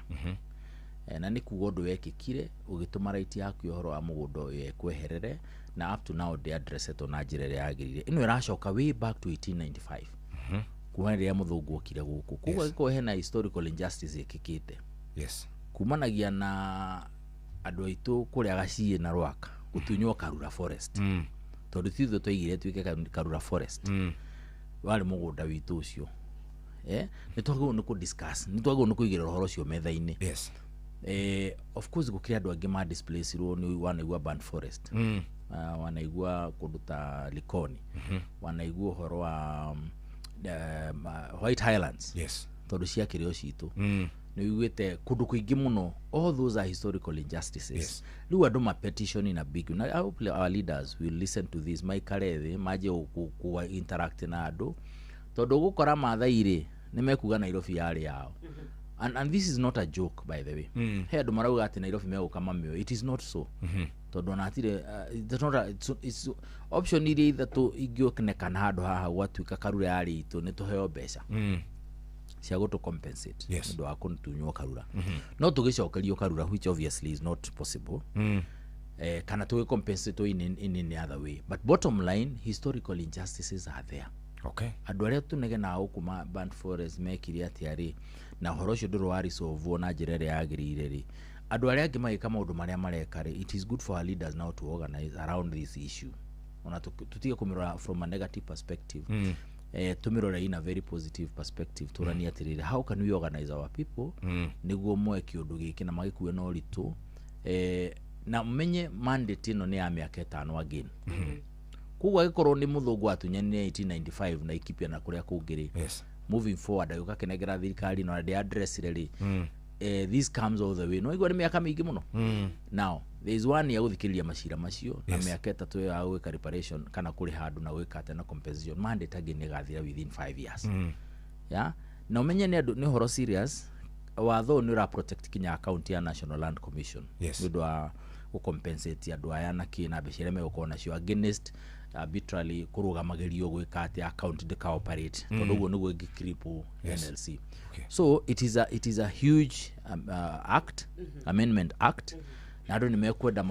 Na nĩ kuga ũndũ wekĩkire ũgĩtũma right yaku ya ũhoro wa mũgũnda ũyũ ekweherere, na up to now ndĩaddressetwo na njĩra ĩrĩa yagĩrĩire. Ĩno ĩracoka way back to 1895, kuma rĩrĩa mũthũngũ okire gũkũ. Koguo angĩkorwo hena historical injustice ĩkĩkĩte kumanagia na andũ aitũ kũrĩa gaciĩ na Rwaka Gũtunywo Karura Forest, tondũ ti ithuĩ twaigire tuĩke Karura Forest, warĩ mũgũnda witũ ũcio. Nĩ twagĩrĩirwo nĩ kũ-discuss, nĩ twagĩrĩirwo nĩ kũigĩrĩra ũhoro ũcio metha-inĩ. Of course gũkĩrĩ andũ angĩ ma displacirwo nĩ wanaigua Burnt Forest, wanaigua kũndũ ta Likoni, wanaigua ũhoro wa White Highlands, tondũ ciakĩrĩ o citũ. Nĩ ũiguĩte kũndũ kũingĩ mũno. All those are historical injustices. Rĩu andũ ma petition in a big, na I hope our leaders will listen to this, maikare thĩ, manjie ku interact na andũ, tondũ ũgũkora Maathai rĩ, nĩ mekuga Nairobi yarĩ yao. And this is not a joke, by the way. He andũ marauga atĩ Nairobi megũka mamĩoe. It is not so, tondũ ona hatirĩ it's not a, it's option iria ithatũ ingĩonekana handũ haha gwatuĩka Karura yarĩ itũ nĩ tũheo mbeca cia gũtũ compensate nĩ ũndũ wa kũtunywo Karura. No tũgĩcokerio Karura, which obviously is not possible, kana tũgĩ compensate in any other way. But bottom line, historical injustices are there. Andũ arĩa tũnegenaga gũkũ ma Burnt Forest mekire atĩa rĩ, na ũhoro ũcio ndũrĩ wa resolve na njĩra ĩrĩa yagĩrĩire rĩ, andũ arĩa angĩ magĩka maũndũ marĩa mareka rĩ, it is good for our leaders now to organize around this issue, ona tũtige kũmĩrora from a negative perspective. Tũmĩrore in a very positive perspective, tũranie atĩrĩrĩ, how can we organize our people nĩguo moe kĩũndũ gĩkĩ na magĩkue na ũritũ, na menye mandate ĩno nĩ ya mĩaka 5 again. Koguo angĩkorwo nĩ mũthũngũ atunyanire 1895 na Laikipia na kũrĩa kũngĩ rĩ, moving forward agĩũka akĩnengera thirikari ĩno na ndĩ-addressire rĩ, this comes all the way, no igua nĩ mĩaka mĩingĩ mũno. Now there is one ya gũthikĩrĩria macira macio na mĩaka 3 ĩyo ya gwĩka reparation kana kũrĩha andũ na gwĩka atĩa na compensation, mandate angĩ nĩ ĩgathira within 5 years. Yeah? Na ũmenye nĩ andũ nĩ ũhoro serious. Watho ũyũ nĩ ũra protect kinya account ya National Land Commission nĩ ũndũ wa gũcompensate andũ aya na kĩ na mbeca iria megũkorwo nacio against arbitrarily kũrũgamagĩrio gwĩka atĩa account ndĩka operate, tondũ ũguo nĩguo ĩngĩ cripple NLC. So it is a huge act, amendment act, na andũ nĩ mekwenda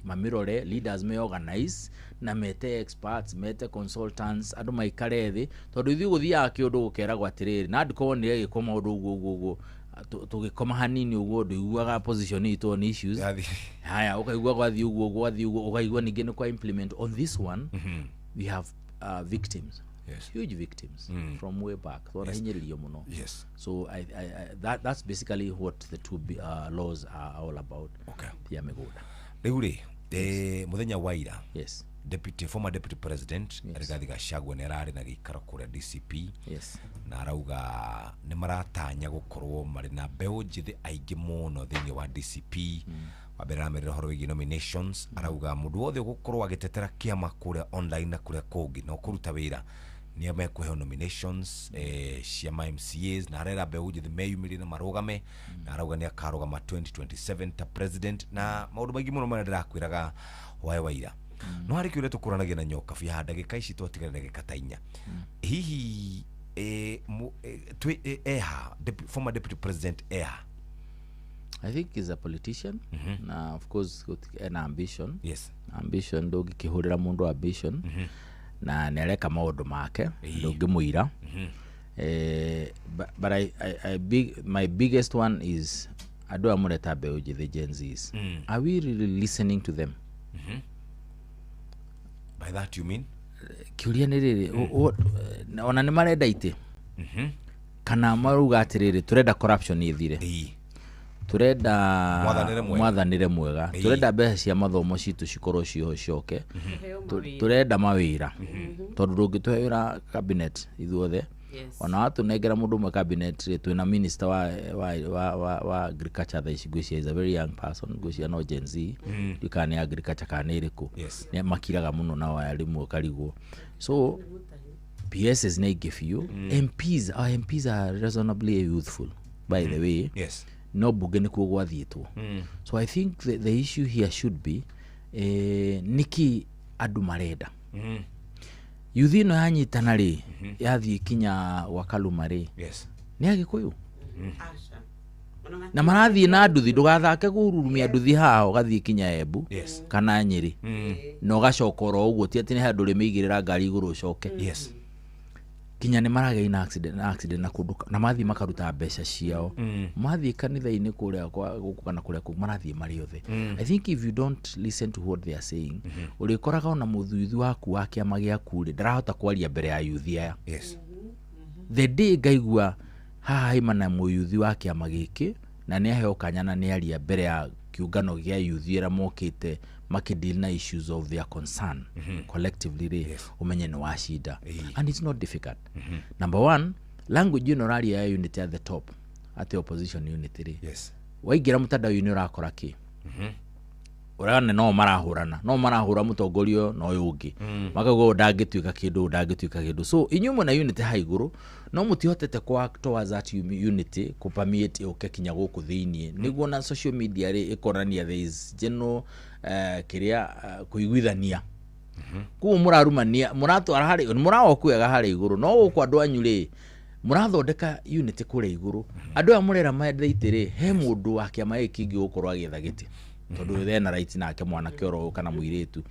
mamĩrore, leaders me organize na mete experts, mete consultants, andũ maikare thĩ, tondũ ithuĩ gũthiaga kĩũndũ gũkeragwo atĩrĩrĩ, na andĩkorwo nĩ rĩgĩkwo maũndũ ũguo ũguo ũguo, tũgĩkoma hanini ũguo ndũiguaga position itũ on issues. Haya, ũkaigua gwathiĩ ũguo, gwathiĩ ũguo, ũkaigua ningĩ nĩ kwa implement. On this one, we have victims, huge victims from way back, twanahinyĩrĩrio mũno. So that's basically what the two laws are all about ya mĩgũnda. Rĩu rĩ, mũthenya wa ira, former deputy president Rigathi Gachagua nĩ ararĩ na gĩikaro kũrĩa DCP, na arauga nĩ maratanya gũkorwo marĩ na mbeũ njĩthĩ aingĩ mũno thĩinĩ wa DCP. Wa mbere aramerĩra ũhoro wĩgiĩ nominations, arauga mũndũ wothe ũgũkorwo agĩtetera kĩama kũrĩa online na kũrĩa kũngĩ na ũkũruta wĩra nĩ mekũheo nominations cia ma MCAs, na arera mbeũ njĩthĩ meyumĩrie na marũgame, na arauga nĩ akarũgama 2027 ta president na maũndũ maingĩ mũno marĩa ndĩrakwĩraga wae waira. No harĩ kĩũria tũkũranagia na nyoka bia ndagĩka ici twatigara ndagĩka ta 4 hihi, eha former deputy president eha? I think he's a politician, na of course ena ambition. Ambition ndũngĩkĩhũrĩra mũndũ ambition, na nĩ areka maũndũ make, ndũngĩmũira. But my biggest one is andũ aya mũreta mbeũ njĩthĩ, Gen Zs. Are we really listening to them? By that you mean? Kĩũria nĩ rĩrĩ, ona nĩ marenda itĩ kana marauga atĩrĩrĩ, tũrenda corruption ĩthire, tũrenda Mwathanĩre mwega. Mwathanĩre mwega, tũrenda mbeca cia mathomo citũ cikorwo ciho cicoke. Tũheo mawĩra. Tũrenda mawĩra, tondũ ndũngĩtũhe wĩra cabinet ithuothe. Ona watũnengera mũndũ ũmwe cabinet rĩ, twĩna minister wa agriculture thaa ici, ngwĩciria is a very young person, ngwĩciria no Gen Z. Ndiũĩ kana nĩ agriculture kana nĩ ĩrĩkũ. Nĩ makiraga mũno nao aya rĩmwe ũkarigwo. So PSs nĩ aingĩ biũ. MPs, our MPs are reasonably youthful, by the way. No bunge nĩkuo gwathiĩtwo. So I think the issue here should be, nĩkĩ andũ marenda yuthi ĩno yanyitana rĩ, yathiĩ kinya gwa Kaluma rĩ, nĩ Agĩkũyũ Aca. Na marathiĩ na nduthi, ndũgathake kũrurumia nduthi haha ũgathiĩ kinya Embu kana Nyĩrĩ na ũgacoka oro ũguo, ti atĩ nĩ handũ ũrĩmĩigĩrĩra ngari igũrũ ũcoke. Kinya nĩ maragĩa na accident na accident na kũndũ na mathiĩ makaruta mbeca ciao. Mathiĩ kanitha-inĩ kũrĩa kwa gũkũ kana kũrĩa kũngĩ marathiĩ marĩ othe. I think if you don't listen to what they are saying, ũrĩkoraga ona mũthuthu waku wa kĩama gĩaku rĩ ndarahota kwaria mbere ya yuthi aya. The day ngaigua haha haima na mũyuthi wa kĩama gĩkĩ na nĩ aheo kanya na nĩ aria mbere ya kĩũngano gĩa yuthi arĩa mokĩte makĩdeal na issues of their concern collectively rĩ, ũmenye nĩ wacinda. And it's not difficult. Number one, language ĩno ũraria ya unity at the top, atĩ opposition unity rĩ, waingĩra mũtandao-inĩ ũrakora kĩ? Ũrona no marahũrana, no marahũra mũtongoria ũyũ na ũyũ ũngĩ, makauga ũyũ ndangĩtuĩka kĩndũ, ũyũ ndangĩtuĩka kĩndũ. So inyuĩ mwena unity ha igũrũ no mũtihotete kũ act towards that unity kũ permeate yũke kinya gũkũ thĩiniĩ, nĩguo na social media rĩ ĩkonania there is general kĩrĩa kũiguithania. Koguo mũrarumania, mũratwara harĩ mũraoku wega harĩ igũrũ, no gũkũ andũ anyu rĩ mũrathondeka unity kũrĩa igũrũ. Andũ aya mũrera mendaite rĩ, he mũndũ wa kĩama gĩkĩ kĩngĩ gũkorwo agĩetha gĩtĩ tondũ ena right nake mwanake oro ũyũ kana mũirĩtu.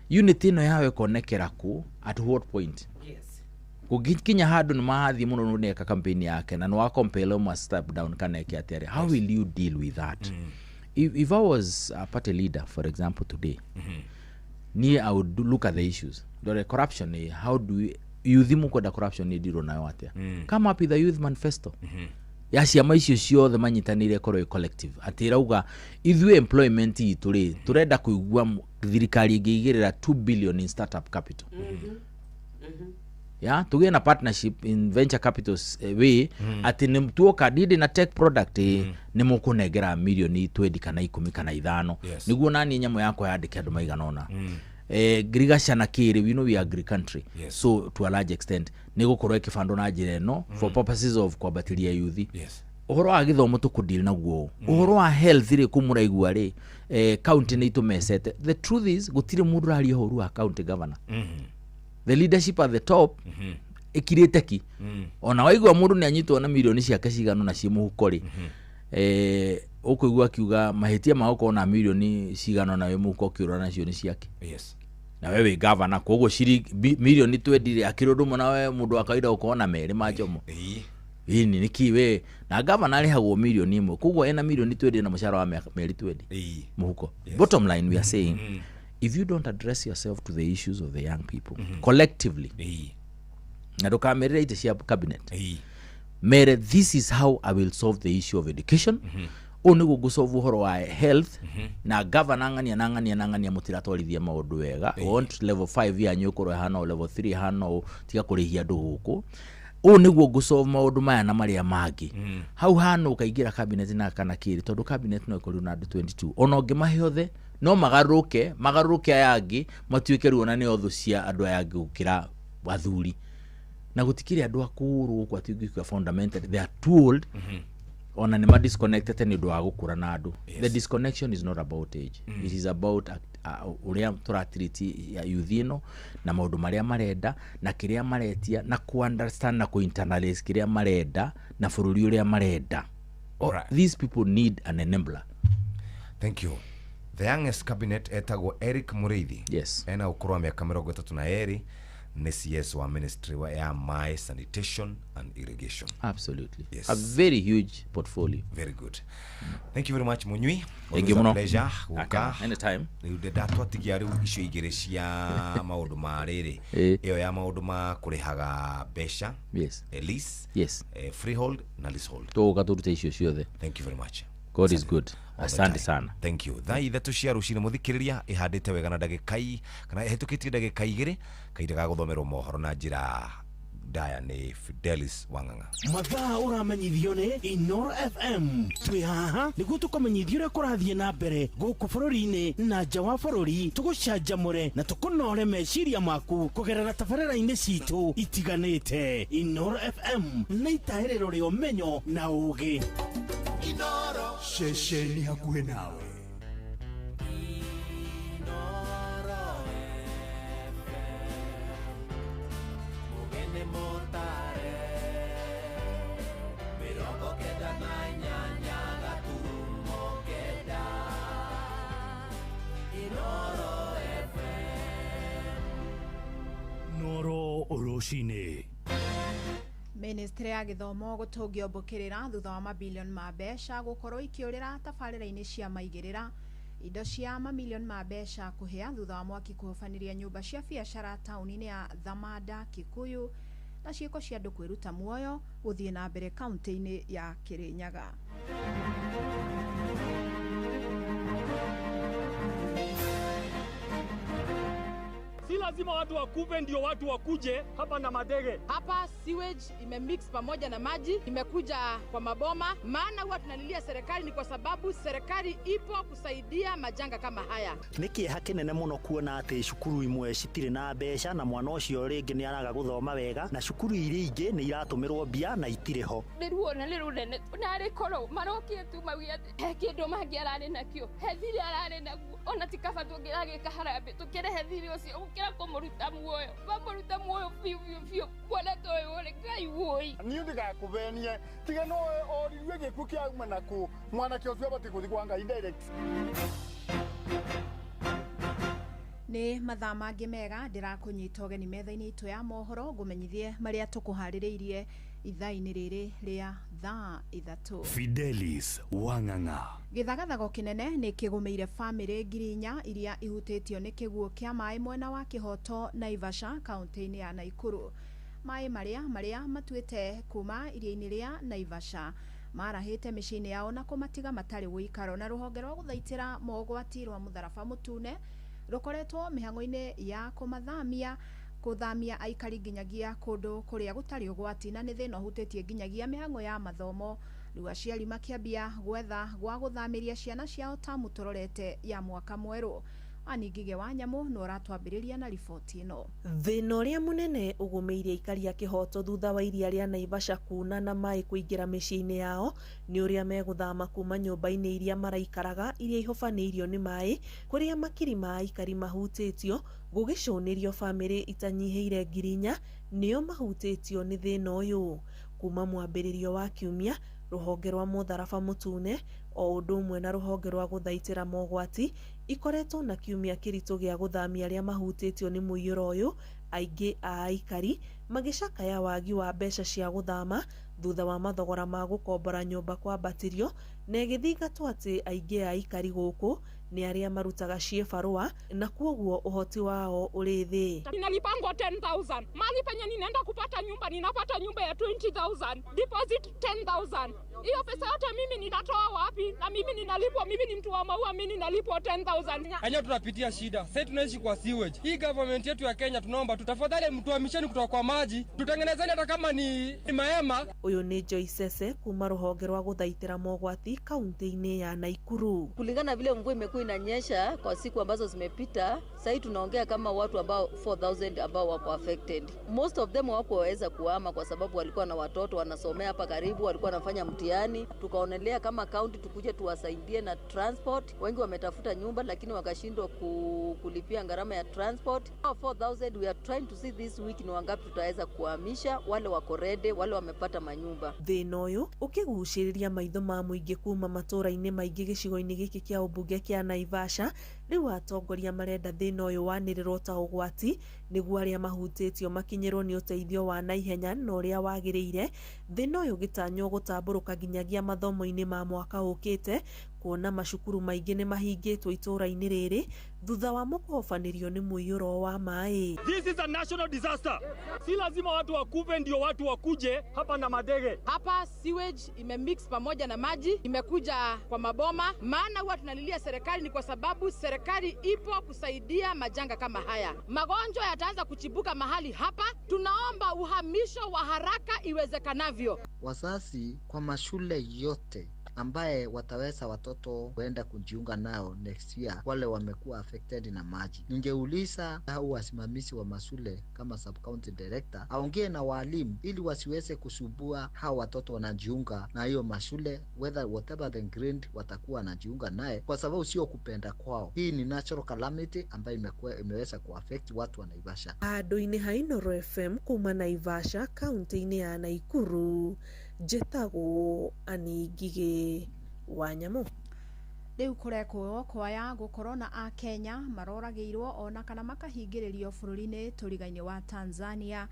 Unity ĩno yao ĩkonekera kũ at what point? Kũngĩkinya handũ nĩ marathiĩ mũno nĩ eka campaign yake na nĩ wa compel ũmwe step down kana eke atĩa rĩ, how will you deal with that? If I was a party leader, for example, today, niĩ I would look at the issues. Ndore corruption ĩ, how do we youth mũkwenda corruption ĩndirwo nayo atĩa? Come up with a youth manifesto ya ciama icio ciothe manyitanĩire ĩkorwo ĩ collective, atĩ ĩrauga ithuĩ employment itũ rĩ tũrenda kũigua thirikari ĩngĩigĩrĩra 2 billion in startup capital, ya tũgĩe na partnership in venture capital way, atĩ nĩ tuoka ndĩ na tech product ĩ, nĩ mũkũnengera mirioni 20 kana 10 kana 5, nĩguo naniĩ nyamũ yakwa yandĩke andũ maigana ũna. Ngirigaca na kĩrĩ, we know we are agri country. So to a large extent nĩ gũkorwo ĩkĩbandwo na njĩra ĩno for purposes of kwambatĩria yuthi. Ũhoro wa gĩthomo tũkũdeal naguo, ũhoro wa health rĩ kũ mũraigua rĩ, county nĩ itũmecete. The truth is gũtirĩ mũndũ ũraria ũhoru wa county governor. The leadership at the top ĩkirĩte ki. Ona waigua mũndũ nĩ anyitwo na mirioni ciake cigana na ciĩ mũhuko rĩ, ũkũigua akiuga mahĩtia ma gũkorwo na mirioni cigana na wĩ mũhuko ũkĩũra nacio nĩ ciake. Na we wĩ gavana, koguo mirioni 20 rĩ akĩrĩ ũndũ ũmwe na we mũndũ wa kawaida gũkorwo na merĩ ma njomo. Ĩni nĩkĩ we na gavana arĩhagwo mirioni 1, koguo ena mirioni 20 na mũcara wa mĩeri 20 mũhuko. Bottom line, we are saying if you don't address yourself to the issues of the young people collectively, na ndũkamerĩre itĩ cia cabinet, mere this is how I will solve the issue of education, ũũ nĩguo ngũsolve ũhoro wa health, na gavana ng'ania na ng'ania na ng'ania mũtiratwarithia maũndũ wega. We want level 5 yanyu ĩkorwo ĩhana ũũ, level 3 ĩhana ũũ, tiga kũrĩhia andũ gũkũ. Ũũ nĩguo ngũsolve maũndũ maya na marĩa mangĩ. Hau hana ũkaingĩra cabinet na kana kĩrĩ, tondũ cabinet no ĩkorirwo na andũ 22, ona ũngĩmahe othe no magarũrũke, magarũrũke aya angĩ matuĩke rĩu ona nĩo thũ cia andũ aya angĩ gũkĩra athuri. Na gũtikĩrĩ andũ akũrũ gũkũ atĩ ũngĩkiuga fundamentally they are too old, ona nĩ ma disconnected nĩ ũndũ wa gũkũra na andũ. The disconnection is not about age. It is about ũrĩa tũratiriti youth ĩno na maũndũ marĩa marenda na kĩrĩa maretia na ku understand na ku internalize kĩrĩa marenda na bũrũri ũrĩa marenda. These people need an enabler. Thank you. The youngest cabinet etagwo Eric Mũrĩithi. Ena ũkũrũ wa mĩaka 32, nĩ CS wa ministry ya maĩ, sanitation and irrigation. Absolutely. A very huge portfolio. Very good. Thank you very much, Munyui. Thank you Always a mũno. pleasure gũka. Anytime. Rĩu ndatwatigia rĩu icio igĩrĩ cia maũndũ ma rĩrĩ, ĩyo ya maũndũ ma kũrĩhaga mbeca, lease, freehold na leasehold. Tũgũka tũrute icio ciothe. Thank you very much. God is good. All the Asante time. sana. Thank you. Thaa 3 cia rũcinĩ mũthikĩrĩria ĩhandĩte wega na ndagĩka kana ĩhĩtũkĩtie ndagĩka 2 kahinda ga gũthomerwo mohoro na njĩra ndaya nĩ Fidelis Wang'ang'a. Mathaa ũramenyithio nĩ Inoro FM. Twĩ haha nĩguo tũkũmenyithia ũrĩa kũrathiĩ na mbere gũkũ bũrũri-inĩ na nja wa bũrũri, tũgũcanjamũre na tũkũnore meciria maku kũgerera tabarĩra-inĩ citũ itiganĩte. Inoro FM nĩ itaĩrĩro rĩa ũmenyo na ũũgĩ. Inoro ceceni hakuhĩ nawe. Inoro FM mugene motare 98.9. Inoro FM. Noro rũcinĩ. Ministry ya gĩthomo gũtũngio mbũkĩrĩra thutha wa mabilioni ma mbeca gũkorwo ikĩũrĩra tabarĩra-inĩ cia maigĩrĩra. Indo cia mamilioni ma mbeca kũhĩa thutha wa mwaki kũhobanĩria nyũmba cia biacara taũni-inĩ ya Thamanda Kikuyu, na ciĩko cia andũ kwĩruta muoyo gũthiĩ na mbere kaunti-inĩ ya Kirinyaga. Si lazima watu wakufe ndio watu wakuje hapa na madege. Hapa sewage imemix pamoja na maji imekuja kwa maboma. Maana huwa tunalilia serikali ni kwa sababu serikali ipo kusaidia majanga kama haya. Nĩ kĩeha kĩnene mũno kuona atĩ cukuru imwe citirĩ na mbeca na mwana ũcio rĩngĩ nĩ araga gũthoma wega, na cukuru iria ingĩ nĩ iratũmĩrwo mbia na itirĩ ho. Nĩ ruo na nĩ rũnene narĩ korwo marokire tu mauge atĩ he kĩndũ mangĩ ararĩ nakĩo, he thirĩ ararĩ naguo, ona ti kaba tũngĩragĩka harambĩ tũkĩrehe thirĩ ũcio gũkĩra kũmũruta muoyo. Mamũruta muoyo biũ biũ biũ, mwana ta ũyũ rĩ, Ngai wũi. Niĩ ndigakũvenie tiga no oririe gĩkuũ kĩauma nakũ, mwanake ũcio abatiĩ gũthiĩ kwa Ngai direct. Nĩ mathaa mangĩ mega ndĩrakũnyita ũgeni metha-inĩ itũ ya mohoro ngũmenyithie marĩa tũkũharĩrĩirie ithaa-inĩ rĩrĩ rĩa thaa 3. Fidelis Wang'ang'a. Gĩthagathago kĩnene nĩ kĩgũmĩire bamĩrĩ 4,000 iria ihutĩtio nĩ kĩguũ kĩa maĩ mwena wa Kĩhoto Naivasha kaunti-inĩ ya Naikuru. Maĩ marĩa matuĩte kuma iria-inĩ rĩa Naivasha marahĩte mĩciĩ-inĩ yao na kũmatiga matarĩ ũikaro. Na rũhonge rwa gũthaitĩra mogwati rwa mũtharaba mũtune rũkoretwo mĩhang'o-inĩ ya kũmathamia kũthamia aikari nginyagia kũndũ kũrĩa gũtarĩ ũgwati, na nĩ thĩna ũhutĩtie nginyagia mĩhang'o ya mathomo. Rĩu aciari makĩambia gwetha gwa gũthamĩria ciana ciao tamu tũrorete ya mwaka mwerũ. Aningige wa Nyamũ nĩ ũratwambĩrĩria na riboti ĩno. Thĩna ũrĩa mũnene ũgũmĩire aikari a Kĩhoto thutha wa iria rĩa Naivasha kuna na maĩ kũingĩra mĩciĩ-inĩ yao nĩ ũrĩa megũthama kuma nyũmba-inĩ iria maraikaraga iria ihobanĩirio nĩ maĩ, kũrĩa makiri ma aikari mahutĩtio gũgĩcũnĩrio bamĩrĩ itanyihĩire 4,000 nĩo mahutĩtio nĩ thĩna ũyũ. Kuma mwambĩrĩrio wa kiumia, rũhonge rwa mũtharaba mũtune o ũndũ ũmwe na rũhonge rwa gũthaitĩra mogwati ikoretwo na kiumia kĩritũ gĩa gũthamia arĩa mahutĩtio nĩ mũiyũro ũyũ, aingĩ a aikari magĩcakaya wagi wa mbeca cia gũthama thutha wa mathogora ma gũkombora nyũmba kwambatĩrio, na ĩgĩthingatwo atĩ aingĩ a aikari gũkũ nĩ arĩa marutaga ciĩbarũa na kuoguo ũhoti wao ũrĩ thĩ. Ninalipangwa 10,000. Mali penye ninaenda kupata nyumba ninapata nyumba ya 20,000. Deposit 10,000. Hiyo pesa yote mimi ninatoa wapi? Na mimi ninalipwa, mimi ni mtu wa maua, mimi ninalipwa 10,000. Enyewe tunapitia shida. Sasa tunaishi kwa sewage. Hii government yetu ya Kenya tunaomba tutafadhali mtuhamisheni kutoka kwa maji, tutengenezeni hata kama ni mahema. Ũyũ nĩ Joyce Sese kuma rũhonge rwa gũthaitĩra mogwati kaunti-inĩ ya Naikuru. Kulingana vile mvua imekuwa inanyesha kwa siku ambazo zimepita, sasa tunaongea kama watu ambao 4,000 ambao wako affected. Most of them hawakuweza kuhama kwa sababu walikuwa na watoto wanasomea hapa karibu, walikuwa wanafanya mtihani. Tukaonelea kama county tukuje tuwasaidie na transport. Wengi wametafuta nyumba lakini wakashindwa kulipia gharama ya transport. 4,000 we are trying to see this week ni wangapi tutaweza kuhamisha, wale wako ready, wale wamepata manyumba. Thĩna ũyũ ũkĩgucĩrĩria maitho ma mũingĩ kuma matũũra-inĩ maingĩ gĩcigo-inĩ gĩkĩ kĩa ũmbunge kĩa Naivasha, rĩu atongoria marenda thĩna ũyũ wanĩrĩrwo ta ũgwati nĩguo arĩa mahutĩtio makinyĩrwo nĩ ũteithio wa naihenya na ũrĩa wagĩrĩire. Thĩna ũyũ ũgĩtanywo gũtambũrũka nginyagia mathomo-inĩ ma mwaka ũkĩte, kuona macukuru maingĩ nĩ mahingĩtwo itũũra-inĩ rĩrĩ thutha wa mũkũhobanĩrio nĩ mũiyũro wa maĩ. This is a national disaster. Si lazima watu wakufe ndio watu wakuje hapa na madege. Hapa sewage imemix pamoja na maji imekuja kwa maboma. Maana huwa tunalilia serikali ni kwa sababu serikali ipo kusaidia majanga kama haya. Magonjwa yataanza kuchibuka mahali hapa. Tunaomba uhamisho wa haraka iwezekanavyo. Wazazi kwa mashule yote ambaye wataweza watoto kuenda kujiunga nao next year, wale wamekuwa affected na maji, ningeuliza au wasimamizi wa mashule kama sub county director aongee na walimu ili wasiweze kusumbua hao watoto wanajiunga na hiyo mashule, whether whatever the grade watakuwa wanajiunga naye, kwa sababu sio kupenda kwao. Hii ni natural calamity ambayo imeweza kuaffect watu wa Naivasha. Handũ-inĩ ha Inooro FM kuma Naivasha kaunti-inĩ ya Naikuru, njĩtagwo Annie Ngigĩ wa Nyamũ. Rĩu kũrekwo kwaya gũkorwo na akenya maroragĩirwo ona kana makahingĩrĩrio bũrũri-inĩ tũriga-inĩ wa Tanzania.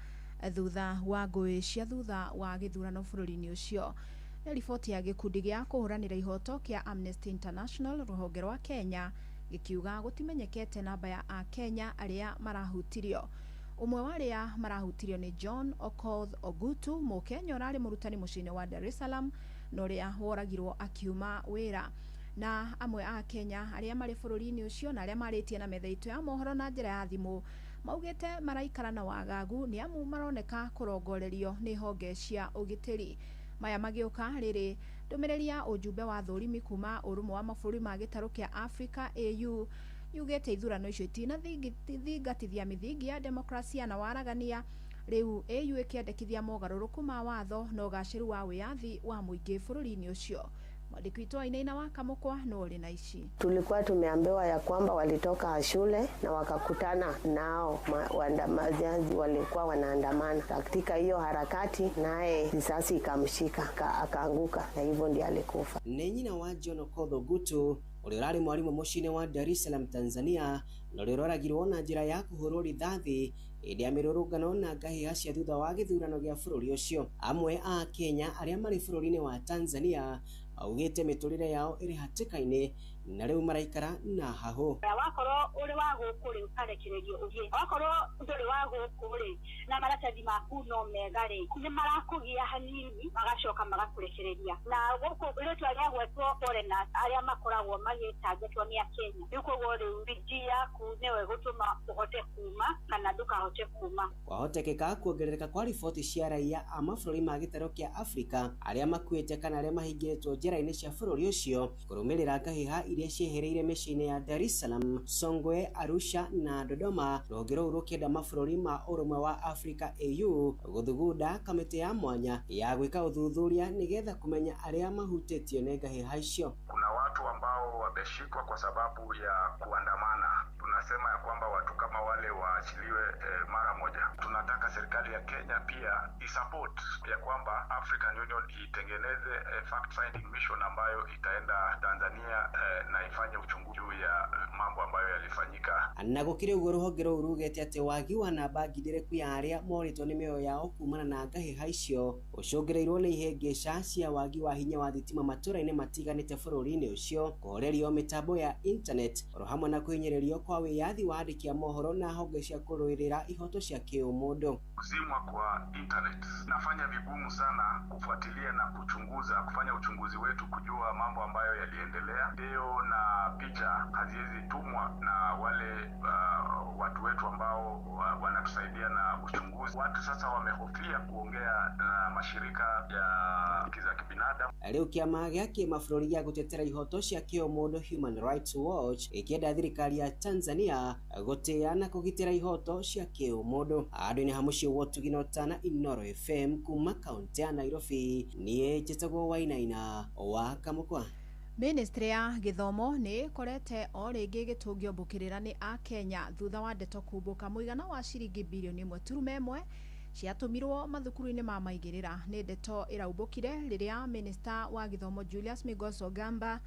Thutha wa ngũĩ cia thutha wa gĩthurano bũrũri-inĩ ũcio. Nĩ riboti ya gĩkundi gĩa kũhũranĩra ihoto kĩa Amnesty International rũhonge rwa Kenya gĩkiuga gũtimenyekete namba ya Akenya arĩa marahutirio. Ũmwe wa arĩa marahutirio nĩ John Okoth Ogutu, Mũkenya ũrarĩ mũrutani mũciĩ-inĩ wa Dar es Salaam na ũrĩa woragirwo akiuma wĩra. Na amwe a Kenya arĩa marĩ bũrũri-inĩ ũcio na arĩa marĩtie na metha itũ ya mohoro na njĩra ya thimũ maugĩte maraikara na wagagu nĩ amu maroneka kũrongorerio nĩ honge cia ũgitĩri. Maya magĩũka rĩrĩ ndũmĩrĩri ya ũjumbe wa thũrimi kuma ũrũmwe wa mabũrũri ma gĩtarũ kĩa Africa AU yugĩte ithurano icio itinathingatithia mĩthingi ya demokrasia na waragania. Rĩu AU ĩkĩendekithia mogarũrũku ma watho na ũgacĩru wa wĩyathi wa mũingĩ bũrũri-inĩ ũcio. Mwandĩki witũ Wainaina wa Kamũkwa no ũrĩ na ici. Tulikuwa tumeambiwa ya kwamba walitoka shule na wakakutana nao waandamanaji walikuwa wanaandamana. Katika hiyo harakati, naye risasi ikamshika akaanguka, na hivyo ndiye alikufa. Nĩ nyina wa John Okoth Ogutu ũrĩa ũrarĩ mwarimũ mũciĩ-inĩ wa Dar es Salaam Tanzania na ũrĩa ũroragirwo na njĩra ya kũhũrwo rithathi hĩndĩ ya mĩrũrũngano na ngahĩha cia thutha wa gĩthurano gĩa bũrũri ũcio. Amwe a Kenya arĩa marĩ bũrũri-inĩ wa Tanzania maugĩte mĩtũrĩre yao ĩrĩ hatĩka-inĩ na rĩu maraikara na hahũ. Wakorwo ũrĩ wa gũkũ rĩ, ũkarekererio ũthiĩ, wakorwo ndũrĩ wa gũkũ rĩ, na maratathi maku no mega rĩ, nĩ marakũgia hanini magacoka magakũrekereria. Na gũkũ rĩtwa rĩagwetwo foreigners arĩa makoragwo magĩtangatwo nĩ Akenya, rĩu koguo rĩu bidii yaku nĩyo ĩgũtũma ũhote kuma kana ndũkahote kuma. Kwahotekeka kuongerereka kwa riboti cia raia a mabũrũri ma gĩtarũ kĩa Afrika arĩa makuĩte kana arĩa mahingĩrĩtwo njera-inĩ cia bũrũri ũcio kũrũmĩrĩra ngahĩha iria ciehereire mĩciĩ-inĩ ya Dar es Salaam, Songwe, Arusha na Dodoma. Rũhonge rũu rũkĩenda mabũrũri ma ũrũmwe wa Afrika AU gũthugunda kamĩtĩ ya mwanya ya gwĩka ũthuthuria nĩgetha kũmenya arĩa mahutĩtio nĩ ngahĩha icio. Kuna watu ambao wameshikwa kwa sababu ya kuandamana. Tunasema ya kwamba watu kama wale waachiliwe mara moja. Tunataka serikali ya Kenya pia isupport ya kwamba African Union itengeneze fact finding mission ambayo itaenda Tanzania na ifanye uchunguzi juu ya mambo ambayo yalifanyika. Na gũkĩrĩ ũguo rũhonge rũu rugĩte atĩ wagi wa namba ngindĩrĩku ya arĩa morĩtwo nĩ mĩoyo yao kumana na ngahĩha icio ũcũngĩrĩirwo nĩ ihĩngĩca cia wagi wa hinya wa thitima matũra-inĩ matiganĩte bũrũri-inĩ ũcio, kũhorerio mĩtambo ya internet oro hamwe na kũhinyĩrĩrio kwa wĩyathi wa andĩki a mohoro na honge cia kũrũĩrĩra ihoto cia kĩũmũndũ. Kuzimwa kwa internet nafanya vigumu sana kufuatilia na kuchunguza, kufanya uchunguzi wetu kujua mambo ambayo yaliendelea. Video na picha haziwezi tumwa na wale watu wetu ambao wanatusaidia na uchunguzi. Watu sasa wamehofia kuongea na mashirika ya haki za kibinadamu. Rĩu kĩama gĩa kĩmabũrũri gĩa gũtetera ihoto cia kĩũmũndũ Human Rights Watch ĩkĩenda thirikari ya Tanzania gũtĩa na kũgitĩra ihoto cia kĩũmũndũ. Handũ-inĩ ha mũciĩ wa Ũtugi na Ũtana, Inooro FM kuma kaũntĩ ya Nairobi, niĩ njĩtagwo Wainaina wa Kamũkwa. Ministry ya gĩthomo nĩ ĩkorete o rĩngĩ ĩgĩtũngio mbũkĩrĩra nĩ Akenya thutha wa ndeto kumbũka mũigana wa ciringi birioni 1.1 ciatũmirwo mathukuru-inĩ ma maigĩrĩra. Nĩ ndeto ĩraumbũkire rĩrĩa minista wa gĩthomo Julius Migos Ogamba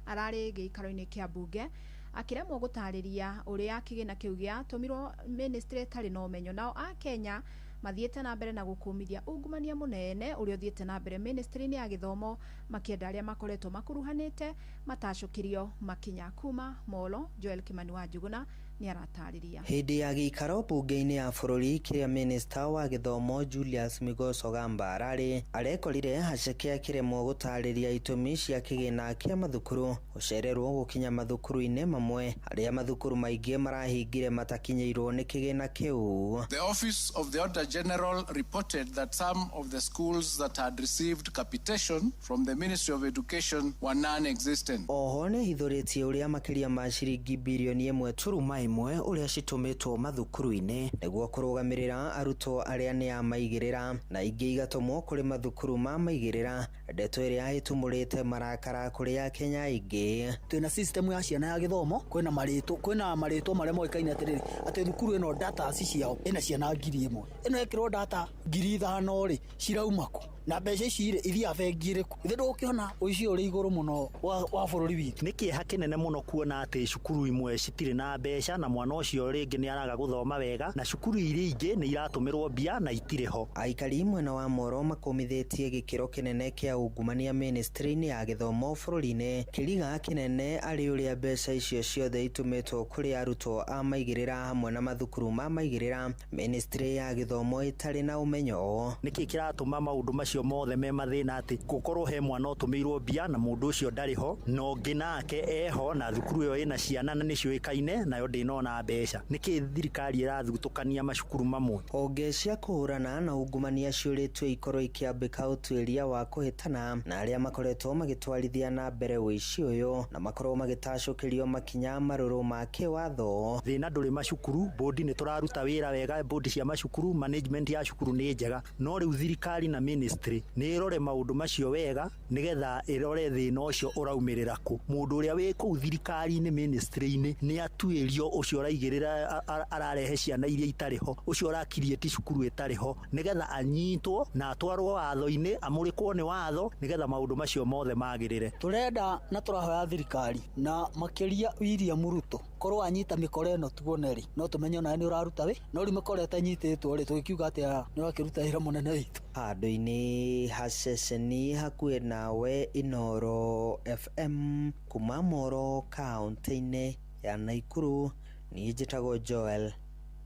ararĩ gĩikaro-inĩ kĩa mbunge akĩremwo gũtarĩria ũrĩa kĩgĩna kĩu gĩatũmirwo ministry ĩtarĩ na ũmenyo. Nao Akenya mathiĩte na mbere na gũkũmithia ungumania mũnene ũrĩa ũthiĩte na mbere ministry-inĩ ya gĩthomo, makĩenda arĩa makoretwo makuruhanĩte matacũkĩrio makinya. Kuma Molo, Joel Kimani wa Njuguna nĩ aratarĩria. Hĩndĩ ya gĩikaro mbunge-inĩ ya bũrũri kĩrĩa minista wa gĩthomo Julius Migos Ogamba ararĩ arekorire aceke akĩremwo gũtarĩria itũmi cia kĩgĩna kĩa mathukuru gũcererwo gũkinya mathukuru-inĩ mamwe arĩa mathukuru maingĩ marahingire matakinyĩirwo nĩ kĩgĩna kĩu. The Office of the Auditor General reported that some of the schools that had received capitation from the Ministry of Education were non-existent. Oho nĩ hithũrĩtie ũrĩa makĩria ma ciringi birioni 1.1 ũrĩa citũmĩtwo mathukuru-inĩ nĩguo kũrũgamĩrĩra arutwo arĩa nĩ a maigĩrĩra na ingĩ igatũmwo kũrĩ mathukuru ma maigĩrĩra, ndeto ĩrĩa ĩtumũrĩte marakara kũrĩ Akenya aingĩ. Twĩna system ya ciana ya gĩthomo, kwĩna marĩtwa marĩa moĩkaine atĩrĩrĩ atĩ thukuru ĩno data ciao ĩna ciana 1000, ĩno ĩkĩrwo data 5000 rĩ cirauma kũ? Na mbeca ici rĩ ithiaga bengi ĩrĩkũ? Ithe ndũgũkĩona ũici ũrĩ igũrũ mũno wa bũrũri witũ. Nĩ kĩeha kĩnene mũno kuona atĩ cukuru imwe citirĩ na mbeca na mwana ũcio rĩngĩ nĩ araga gũthoma wega na cukuru iria ingĩ nĩ iratũmĩrwo mbia na itirĩ ho. Aikari mwena wa Moro makũmithĩtie gĩkĩro kĩnene kĩa ungumania ministry-inĩ ya gĩthomo bũrũri-inĩ. Kĩriga kĩnene arĩ ũrĩa mbeca icio ciothe itũmĩtwo kũrĩ arutwo a maigĩrĩra hamwe na mathukuru ma maigĩrĩra, ministry ya gĩthomo ĩtarĩ na ũmenyo. Nĩkĩ kĩratũma maũndũ macio mothe me mathĩna atĩ gũkorwo he mwana ũtũmĩirwo mbia na mũndũ ũcio ndarĩ ho na ũngĩ nake eho na thukuru ĩyo ĩna ciana na nĩciũĩkaine nayo ndĩnona mbeca. Nĩkĩ thirikari ĩrathutũkania macukuru mamwe? Honge cia kũhũrana na ungumania ciũrĩtio ikorwo ikĩambĩka ũtuĩria wa kũhĩtana na arĩa makoretwo magĩtwarithia na mbere ũici ũyũ na makorwo magĩtacũkĩrio makinya marũrũ ma kĩwatho. Thĩna ndũrĩ macukuru, bodi nĩ tũraruta wĩra wega, bodi cia macukuru, management ya cukuru nĩ njega, no rĩu thirikari na ministry nĩ ĩrore maũndũ macio wega nĩgetha ĩrore thĩna ũcio ũraumĩrĩra kũ. Mũndũ ũrĩa wĩ kũu thirikari-inĩ ministry-inĩ nĩ atuĩrio ũcio ũraigĩrĩra ararehe ciana iria itarĩ ho, ũcio ũrakiriĩti cukuru ĩtarĩ ho, nĩgetha anyitwo na atwarwo watho-inĩ, amũrĩkwo nĩ watho nĩgetha maũndũ macio mothe magĩrĩre. Tũrenda na tũrahoya thirikari na makĩria William Ruto korwo anyita mĩkora ĩno tuone rĩ, no tũmenye onawe nĩ ũraruta wĩ, no rĩu mĩkora ĩtanyitĩtwo rĩ, tũgĩkiuga atĩa nĩ ũrakĩruta wĩra mũnene witũ. Handũ-inĩ ha ceceni hakuhĩ nawe Inooro FM kuma Moro kaunti-inĩ ya Nakuru, niĩ njĩtagwo Joel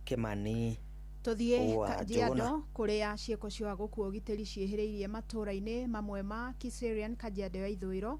Kimani. Tuthiĩ Kajiado kũrĩa ciĩko cia gũkua ũgitĩri ciĩhĩrĩirie matũũra-inĩ mamwe ma Kiserian Kajiado ya ithũĩro.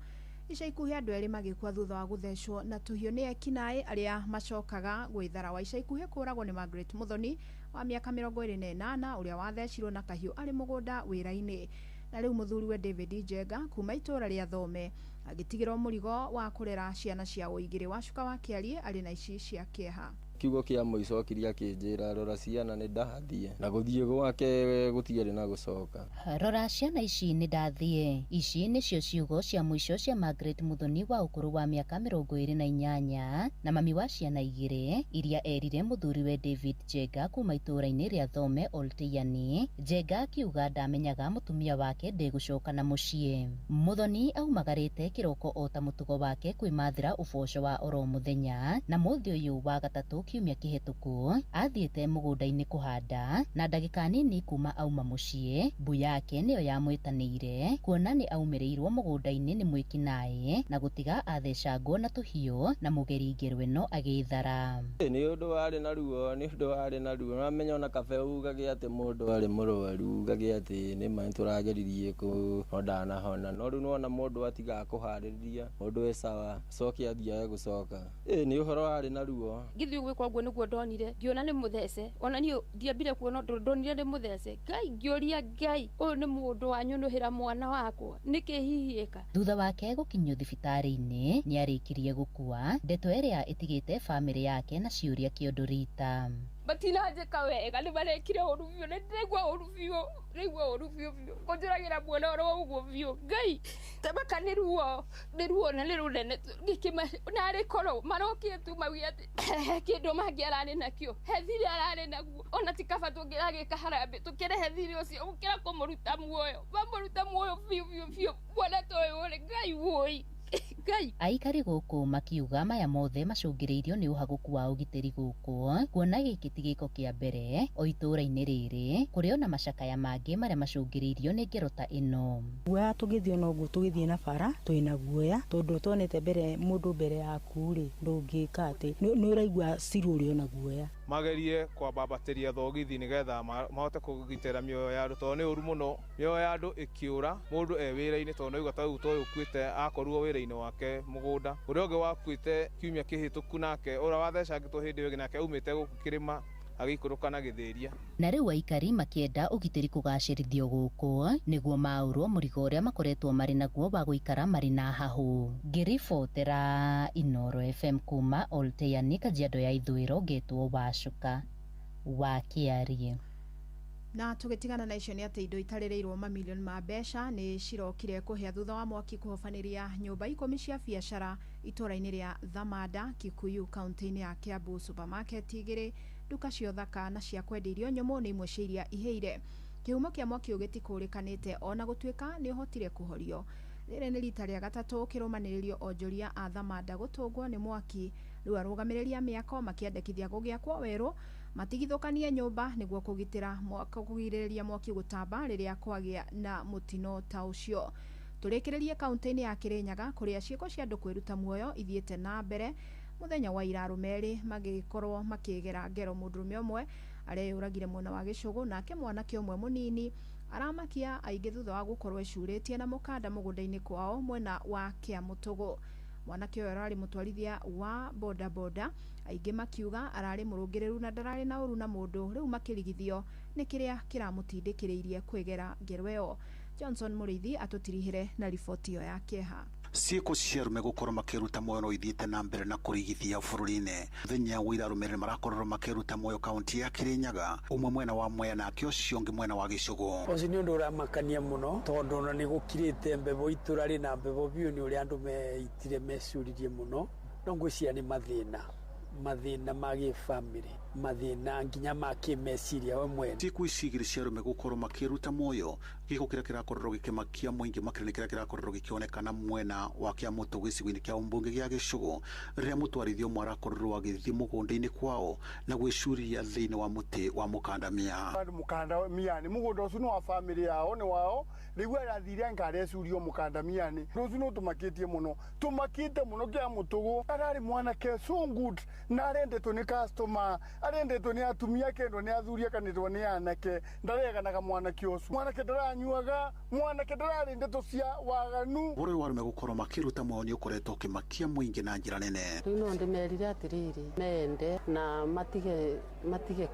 Ica ikuhĩ andũ erĩ magĩkua thutha wa gũthecwo na tũhiũ nĩ ekinaĩ arĩa macokaga gwĩthara. Wa ica ikuhĩ kũragwo nĩ Margaret Muthoni wa mĩaka 28 ũrĩa wathecirwo na kahiũ arĩ mũgũnda wĩra-inĩ. Na rĩu mũthuriwe David Njenga kuma itũũra rĩa Thome agĩtigĩrwo mũrigo wa kũrera ciana ciao igĩrĩ. Wacuka wa Kĩarie arĩ na ici cia kĩeha. Kiugo kĩa mũico kĩrĩa kĩnjĩra rora ciana nĩ ndathiĩ na gũthiĩ gwake gũtiarĩ na gũcoka. Rora ciana ici nĩ ndathiĩ. Ici nĩcio ciugo cia mũico cia Margaret Muthoni wa ũkũrũ wa mĩaka 28 na mami wa ciana igĩrĩ iria erire mũthuriwe David Njenga kuma itũũra-inĩ rĩa Thome Olteyani. Njenga akiuga ndamenyaga mũtumia wake ndegũcoka na mũciĩ. Muthoni aumagarĩte kĩroko o ta mũtugo wake kwĩmathĩra ũboco wa oro mũthenya na mũthĩ ũyũ wa gatatũ kiumia kĩhĩtũku athiĩte mũgũnda-inĩ kũhanda na ndagĩka nini kuma auma mũciĩ mbu yake nĩyo yamwĩtanĩire kuona nĩ aumĩrĩirwo mũgũnda-inĩ nĩ mwĩkinaĩ na gũtiga athecangwo na tũhiũ na mũgeri ngerwe no agĩthara. Nĩ ũndũ warĩ na ruo, nĩ ũndũ warĩ na ruo. Ũramenya ona kabe ugage atĩ mũndũ arĩ mũrwaru ugage atĩ nĩ ma tũrageririe kũ ndanahona, no rĩu nĩwona mũndũ atigaga kũharĩrĩria mũndũ e sawa acoke athiage gũcoka. Nĩ ũhoro warĩ na ruo. Ngĩthiĩ gwĩka ũguo nĩguo ndonire ngĩona nĩ mũthece, ona niĩ ndiambire kuona ũndũ ndonire nĩ mũthece. Ngai ngĩũria Ngai ũyũ nĩ mũndũ wanyũnũhĩra mwana wakwa nĩkĩ hihi ĩka. Thutha wake gũkinyio thibitarĩ-inĩ nĩ arĩkirie gũkua, ndeto ĩrĩa ĩtigĩte bamĩrĩ yake na ciũria kĩondo rita. Matinanjĩka wega nĩ marekire ũru biũ, nĩ ndĩraigua ũru biũ, ndĩraigua ũru biũ biũ kũnjũragĩra mwana oro ũguo biũ. Ngai tabaka nĩ ruo, nĩ ruo na nĩ rũnene ngĩkĩma narĩ korwo marokire tu mauge atĩ he kĩndũ mangĩ ararĩ nakĩo, he thirĩ ararĩ naguo, ona ti kaba tũngĩragĩka harambĩ tũkĩrehe thirĩ ũcio gũkĩra kũmũruta muoyo, mamũruta muoyo biũ biũ biũ mwana ta ũyũ rĩ Ngai wũi. Aikari gũkũ makiuga maya mothe macũngĩrĩirio nĩ ũhagũku wa ũgitĩri gũkũ kuona gĩkĩ ti gĩko kĩa mbere o itũũra-inĩ rĩrĩ kũrĩ ona macakaya mangĩ marĩa macũngĩrĩirio nĩ ngero ta ĩno. Guoya tũgĩthiĩ ona ũguo tũgĩthiĩ na bara twĩna guoya tondũ tuonete mbere mũndũ mbere yaku rĩ ndũngĩka atĩ nĩ ũraigua ciru ũrĩ ona guoya. Magerie kwambambatĩria thogithi nĩgetha mahote kũgitĩra mĩoyo ya andũ tondũ nĩ ũru mũno mĩoyo ya andũ ĩkĩũra mũndũ e wĩra-inĩ tondũ nĩaigua ta rĩu ta ũyũ ũkuĩte akorirwo wĩra-inĩ wake mũgũnda ũrĩa ũngĩ wakuĩte kiumia kĩhĩtũku nake ũrĩa wathecangĩtwo hĩndĩ ĩyo ĩngĩ nake aumĩte gũkũ kĩrĩma agĩikũrũka na gĩthĩria. Na rĩu aikari makĩenda ũgitĩri kũgacĩrithio gũkũ nĩguo maũrwo mũrigo ũrĩa makoretwo marĩ naguo wa gũikara marĩ na hahũ. Ngĩribotera Inooro FM kuma Olteyani Kajiado ya ithũĩro ngetwo Wacuka wa Kĩarie. Na tũgĩtigana na icio nĩ atĩ indo itarĩrĩirwo mamilioni ma mbeca nĩ cirokire kũhĩa thutha wa mwaki kũhobanĩria nyũmba 10 cia biacara itũũra-inĩ rĩa Thamanda Kikuyu kaunti-inĩ ya Kiambu. Supermarket 2, nduka cia ũthaka na cia kwendia irio nyũmũ nĩ imwe cia iria ihĩire. Kĩhumo kĩa mwaki ũyũ gĩtikũrĩkanĩte ona gũtuĩka nĩ ũhotire kũhorio. Rĩrĩ nĩ rita rĩa gatatũ kĩrũmanĩrĩrio onjoria a Thamanda gũtũngwo nĩ mwaki. Rĩu arũgamĩrĩri a mĩako makĩendekithia gũgĩakwo werũ matigithũkanie nyũmba nĩguo kũgirĩrĩria mwaki gũtamba rĩrĩa kwagĩa na mũtino ta ũcio. Tũrĩkĩrĩrie kaunti-inĩ ya Kirinyaga kũrĩa ciĩko cia andũ kwĩruta muoyo ithiĩte na mbere. Mũthenya wa ira arũme erĩ magĩkorwo makĩgera ngero mũndũrũme ũmwe areyũragire mwena wa Gĩcũgũ, nake mwanake ũmwe mũnini aramakia aingĩ thutha wa gũkorwo ecurĩtie na mũkanda mũgũnda-inĩ kwao mwena wa Kĩamũtũgũ. Mwanake ũyũ ararĩ mũtwarithia wa bodaboda, aingĩ makiuga ararĩ mũrũngĩrĩru na ndararĩ na ũru na mũndũ, rĩu makĩrigithio nĩ kĩrĩa kĩramũtindĩkĩrĩirie kwĩgera ngero ĩyo. Johnson Mũrĩithi atũtirihire na riboti ĩyo ya kĩeha. Ciĩko cia arũme gũkorwo makĩruta muoyo no ithiĩte na mbere na kũrigithia bũrũri-inĩ. Mũthenya wa ira arũme nĩ marakorirwo makĩruta muoyo kaunti ya Kirinyaga, ũmwe mwena wa Mwea nake ũcio ũngĩ mwena wa Gĩcũgũ. Ũcio nĩ ũndũ ũramakania mũno tondũ ona nĩ gũkirĩte mbebo itũra rĩna mbebo biũ nĩ ũrĩa andũ meitire mecuririe mũno, no ngwĩciria nĩ mathĩna ma gĩbamĩrĩ, mathĩna nginya ma kĩmeciria we mwene. Ciĩko ici igĩrĩ cia arũme gũkorwo makĩruta muoyo, gĩko kĩrĩa kĩrakorirwo gĩkĩmakia mũingĩ makĩria nĩ kĩrĩa kĩrakorirwo gĩkĩonekana mwena wa Kĩamũtũ gĩcigo-inĩ kĩa ũmbunge gĩa Gĩcũgũ, rĩrĩa mũtwarithia ũmwe arakorirwo agĩthiĩ mũgũnda-inĩ kwao na gwĩcuria thĩinĩ wa mũtĩ wa mũkandamia. Mũkandamia-nĩ mũgũnda ũcio nĩ wa bamĩrĩ yao, nĩ wao, rĩu arathire ngari ecurio mũkandamia-nĩ. Ũndũ ũcio nĩ ũtũmakĩtie mũno, tũmakĩte mũno Kĩamũtũgũ. Ararĩ mwanake so good na arendetwo nĩ customer, arendetwo nĩ atumia, akendwo nĩ athuri, akanendwo nĩ anake. Ndareganaga mwanake ũcio, mwanake ndaranyuaga, mwanake ndararĩ ndeto cia waganu. Ũhoro ũyũ wa arũme gũkorwo makĩruta muoyo nĩ ũkoretwo ũkĩmakia mũingĩ na njĩra nene. Rĩu no ndĩmerire atĩrĩrĩ, mende na matige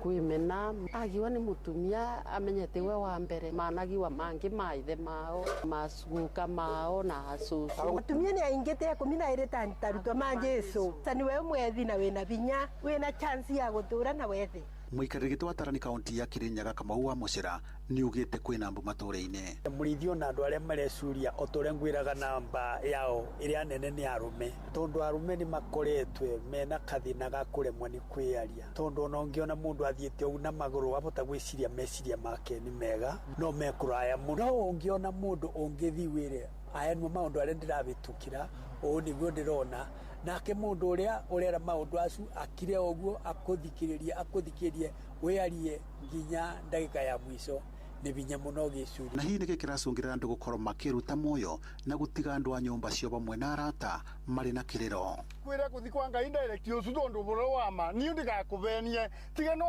kwĩmena. Agiwa nĩ mũtumia amenyete we wa mbere, managiwa mangĩ ma ithe mao, macuka mao na acũcũ. Atumia nĩ aingĩ ta 12 ta arutwo ma Jesũ. Ta nĩwe mwethi na wĩna hinya, wĩna chance ya gũtũra na wethe. Mũikarĩri gĩtĩ wa Tarani kaunti ya Kirinyaga Kamau wa Mũcera nĩ ugĩte kwĩna mbu matũũra-inĩ. Mũrĩithi ona andũ arĩa marecuria o ta ũrĩa ngwĩraga namba yao ĩrĩa nene nĩ arũme, tondũ arũme nĩ makoretwe mena kathĩna ga kũremwo nĩ kwĩyaria, tondũ ona ũngĩona mũndũ athiĩte ũguo na magũrũ wahota gwĩciria meciria make nĩ mega no mekũraya mũno. No ũngĩona mũndũ ũngĩthiĩ wĩre aya nĩmo maũndũ arĩa ndĩrahĩtũkĩra, ũũ nĩguo ndĩrona, nake mũndũ ũrĩa ũrera maũndũ acu akire ũguo akũthikĩrĩrie wĩarie nginya ndagĩka ya mũico nĩ binya mũno gĩcuri. Na hihi nĩkĩ kĩracũngĩrĩra andũ gũkorwo makĩruta muoyo na gũtiga andũ a nyũmba cio vamwe na arata marĩ na kĩrĩro? Kwĩra gũthiĩ kwa Ngai direct ũcio tondũ ũhoro wa ma niĩ ndigakũvenie, tiga no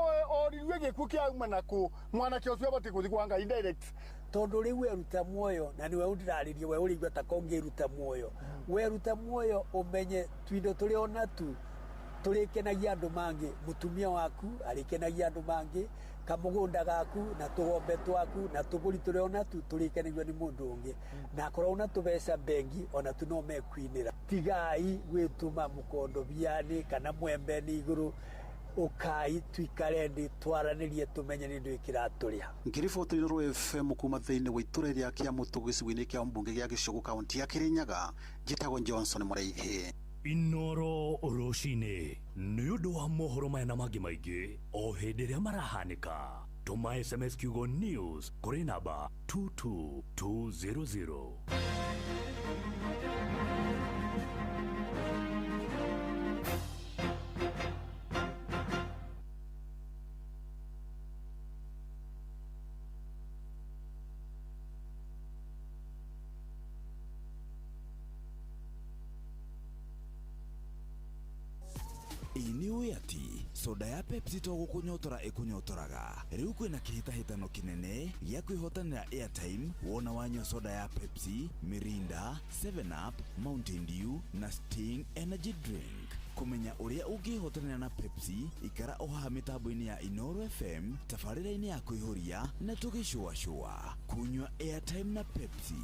orirue gĩkuũ kĩauma nakũ, mwanake ũcio abatiĩ gũthiĩ kwa Ngai direct. Tondũ rĩu weruta muoyo na nĩwe ũndĩrarĩria we ũrĩigua ta kongĩruta muoyo, weruta muoyo ũmenye twindo tũrĩa ona tu tũrĩkenagia andũ mangĩ, mũtumia waku arĩkenagia andũ mangĩ, kamũgũnda gaku na tũgombe twaku na tũbũri tũrĩa ona tu tũrĩkenagio nĩ mũndũ ũngĩ, na akorwo una tũbeca bengi ona tu no mekuinĩra. Tigai gwĩtũma mũkondobianĩ kana mwembe-inĩ igũrũ, ũkai tuikare ndĩ twaranĩrie tũmenye nĩ ndũ kĩratũrĩa. Ngĩriboti Inooro FM kuma thĩinĩ wa itũra rĩa Kĩamũtũ gĩcigo-inĩ kĩa mbunge gĩa Gĩcũgũ kaunti ya Kirinyaga, njĩtagwo Johnson Mũrĩithi. Inooro rũcinĩ nĩ ũndũ wa mohoro maya na mangĩ maingĩ o hĩndĩ ĩrĩa marahanĩka. Tũma SMS kiugo news kũrĩ namba 22200. Ĩ nĩ ũĩ atĩ soda ya Pepsi to gũkũnyotora ĩkũnyotoraga. Rĩu kwĩna kĩhĩtahĩtano kĩnene gĩa kwĩhotanĩra airtime wona wanyua soda ya Pepsi, Mirinda, 7up, Mountain Dew na Sting Energy Drink. Kũmenya ũrĩa ũngĩhotanĩra na Pepsi, ikara o haha mĩtambo-inĩ ya Inooro FM, tabarĩra-inĩ ya kwĩhũria na tũgĩcũacũa. Kunyua airtime na Pepsi.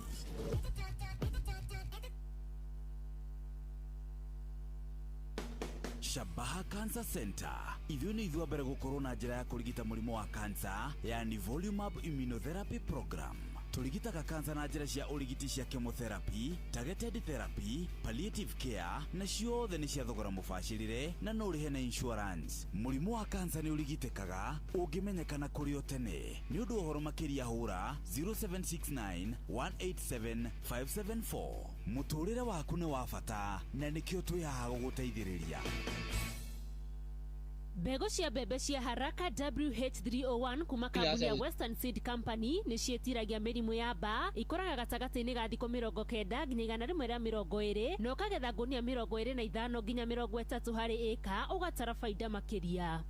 Shabaha Cancer Center. Ithuĩ nĩ ithuĩ a mbere gũkorwo na njĩra ya kũrigita mũrimũ wa kansa, yani Volumab Immunotherapy Program. Tũrigitaga kansa na njĩra cia ũrigiti cia chemotherapy, targeted therapy, palliative care na ciothe nĩ cia thogora mũbacĩrĩre na no ũrĩhe na insurance. Mũrimũ wa kansa nĩ ũrigitĩkaga ũngĩmenyekana kũrĩ o tene. Nĩ ũndũ wa ũhoro makĩria hũra 0769 187 574. Mũtũrĩre waku nĩ wa bata na nĩkĩo twĩ haha gũgũteithĩrĩria. Mbegũ cia mbembe cia Haraka WH301 kuma kambuni ya Western Seed Company nĩ ciĩtiragia mĩrimũ ya mbaa, ikũraga gatagatĩ-inĩ ga thikũ 90 nginya 120 na ũkagetha ngũnia 25 nginya 30 harĩ ĩka, ũgatara baida makĩria.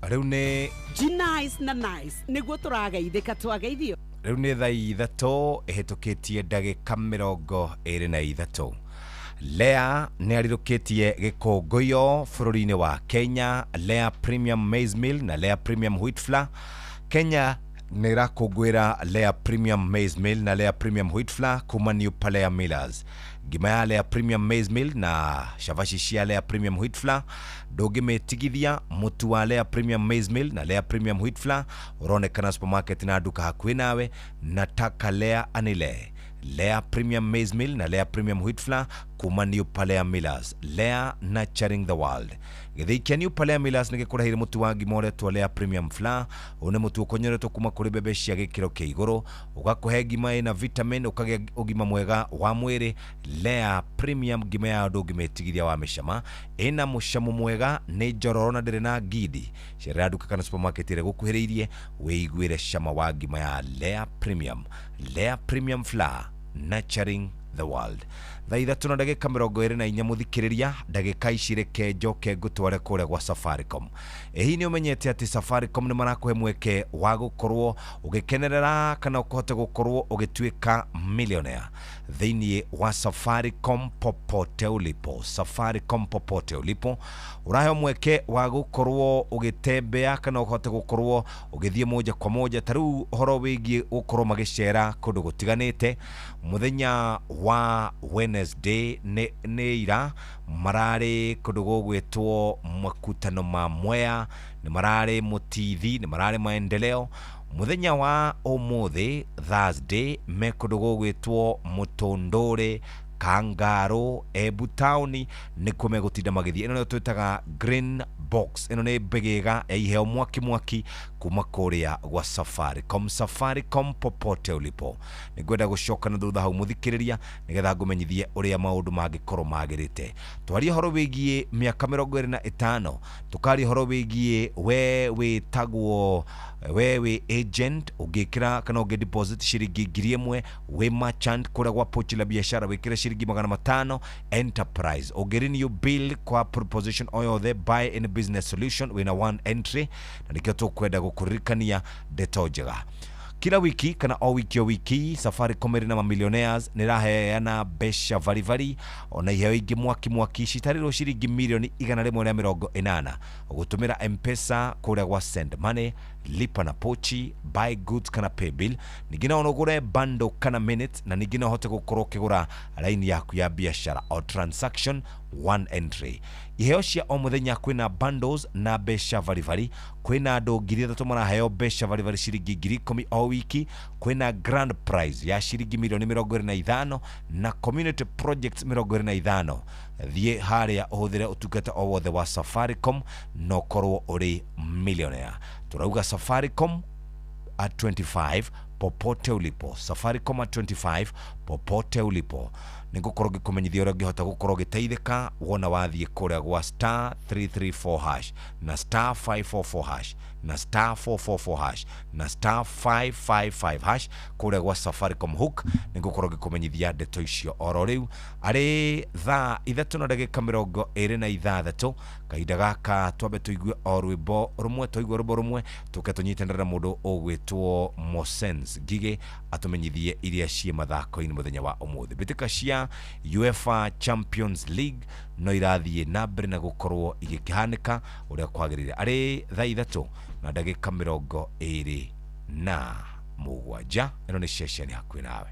Rĩu nĩ G-Nice na Nice nĩguo tũrageithĩka twageithio. Rĩu nĩ thaa 3 ĩhĩtũkĩtie ndagĩka 23. Lea nĩ arirũkĩtie gĩkũngũĩro bũrũri-inĩ wa Kenya. Lea Premium Maize Meal na Lea Premium Wheat Flour. Kenya nĩ ĩrakũngũĩra Lea Premium Maize Meal na Lea Premium Wheat Flour kuma New Palea Millers. Ngima ya Lea Premium Maize Meal na cabaci cia Lea Premium Wheat Flour ndũngĩmĩtigithia. Mũtu wa Lea Premium Maize Meal na Lea Premium Wheat Flour ũronekana supermarket na nduka hakuhĩ nawe. Nataka Lea anile. Lea Premium Maize Meal na Lea Premium Wheat Flour kuma New Palea Millers. Lea nurturing the world. Gĩthĩi kĩa New Palea Millers nĩ gĩkũrehire mũtu wa ngima ũretwo Lea Premium Flour. Ũyũ nĩ mũtu ũkonyoretwo kuma kũrĩ mbembe cia gĩkĩro kĩa igũrũ, ũgakũhe ngima ĩna vitamin, ũkagĩa ũgima mwega wa mwĩrĩ. Lea Premium ngima ya ndũngĩmĩtigithia wa mĩcama, ĩna mũcamo mwega, nĩ njororo na ndĩrĩ na ngindi. Cerera nduka kana supermarket ĩrĩa ĩgũkuhĩrĩirie wĩiguĩre cama wa ngima ya Lea Premium. Lea Premium Flour, nurturing the world. Thaa 3 na ndagĩka 24 mũthikĩrĩria, ndagĩka ici reke njoke ngũtware kũrĩa gwa Safaricom. Ĩ hihi nĩ ũmenyete atĩ Safaricom nĩ marakũhe mweke wa gũkorwo ũgĩkenerera kana ũkũhota gũkorwo ũgĩtuĩka millionaire thĩinĩ wa Safaricom popote ulipo. Safaricom popote ulipo ũraheo mweke wa gũkorwo ũgĩtembea kana ũhote gũkorwo ũgĩthiĩ moja kwa moja. Ta rĩu ũhoro wĩgiĩ gũkorwo magĩcera kũndũ gũtiganĩte. Mũthenya wa Wednesday nĩ ira mararĩ kũndũ gũgwĩtwo makutano ma Mwea, nĩ mararĩ Mũtithi, nĩ mararĩ Maendeleo. Mũthenya wa ũmũthĩ Thursday me kũndũ gũgwĩtwo Mũtũndũrĩ, Kangarũ, Embu Town nĩkuo megũtinda magĩthiĩ. Ĩno nĩyo twĩtaga Green Box. Ĩno nĩ mbĩgĩga ya iheo mwaki mwaki kuma kũrĩa gwa Safaricom. Safaricom popote ulipo. Nĩngwenda gũcoka na thutha hau mũthikĩrĩria nĩgetha ngũmenyithie ũrĩa maũndũ mangĩkorwo magĩrĩte. Twarie ũhoro wĩgiĩ mĩaka 25, tũkaria ũhoro wĩgiĩ we wĩtagwo we wĩ agent ũngĩkĩra kana ũngĩ deposit ciringi 1000, wĩ merchant kũrĩa gwa pochi la biashara wĩkĩre ciringi 500, enterprise ũngĩ renew bill kwa proposition o yothe, buy any business solution wĩna one entry, na nĩkĩo tũkwenda gũkũririkania ndeto njega. Kila wiki kana o wiki o wiki Safaricom ĩrĩ na mamillionaires nĩ ĩraheana mbeca varibari ona iheo ingĩ mwaki mwaki citarĩrwo ciringi mirioni 180 gũtũmĩra M-Pesa kũrĩa gwa send money, lipa na pochi, buy goods kana pay bill. Ningĩ no ũgũre bundle kana minute, na ningĩ no ũhote gũkorwo ũkĩgũra raini yaku ya biashara o transaction one entry. Iheo cia o mũthenya kwĩna bundles na mbeca varibari, kwĩna andũ 3,000 maraheo mbeca varibari ciringi 10,000 o wiki, kwĩna grand prize ya ciringi mirioni 25 na community projects 25. Thiĩ harĩa ũhũthĩre ũtungata o wothe wa Safaricom na ũkorwo ũrĩ millionaire. Tũrauga Safaricom at 25 popote ulipo. Safaricom at 25 popote ulipo. Nĩngũkorwo ngĩkũmenyithia ũrĩa ũngĩhota gũkorwo ũgĩteithĩka wona wathiĩ kũrĩa gwa star 334 hash na star 544 hash na star 444 hash na star 555 hash kũrĩa gwa Safaricom hook. Nĩngũkorwo ngĩkũmenyithia ndeto icio oro rĩu arĩ thaa 3 na ndagĩka 26. Kahinda gaka twambe tũigue o rwĩmbo rũmwe, tũigue rwĩmbo rũmwe tũke tũnyitanĩre na mũndũ ũgwĩtwo Mosens Ngigĩ atũmenyithie iria ciĩ mathako-inĩ mũthenya wa ũmũthĩ. Mbĩtĩka cia UEFA Champions League no irathiĩ na mbere na gũkorwo igĩkĩhanĩka ũrĩa kwagĩrĩire arĩ thaa 3 na ndagĩka 26. na mũgwanja. Ĩno nĩ ceceni hakuhĩ nawe.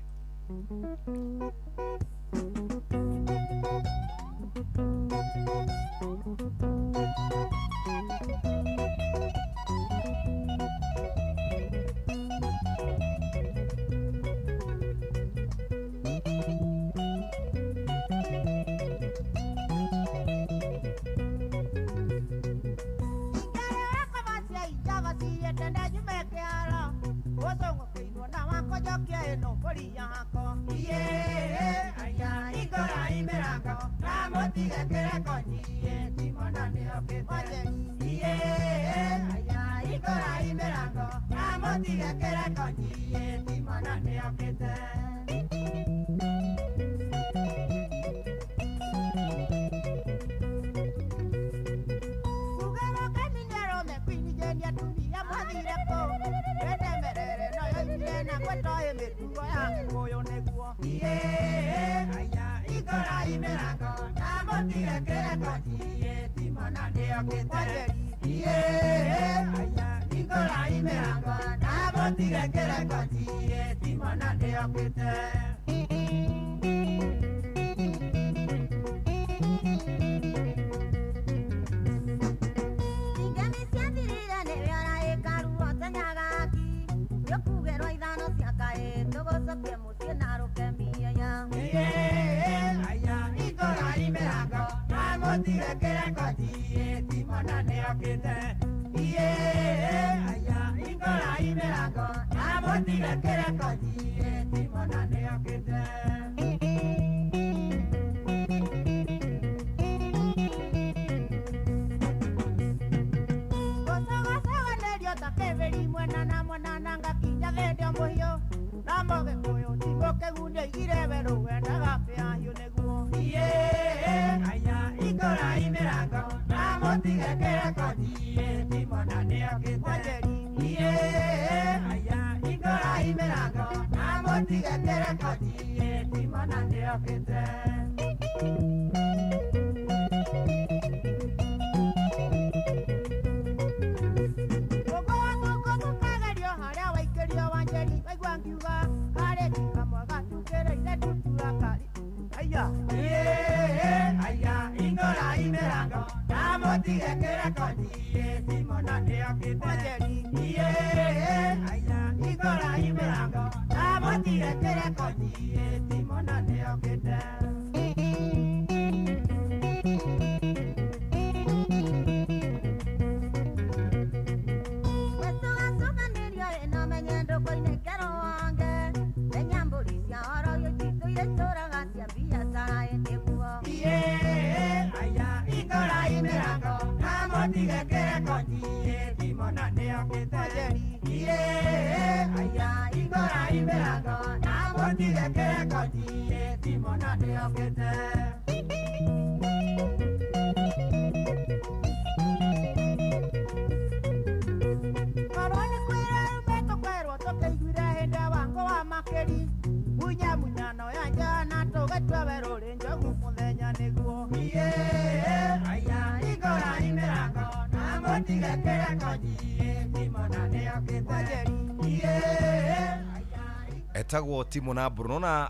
Etagwo Timo na Bruno nona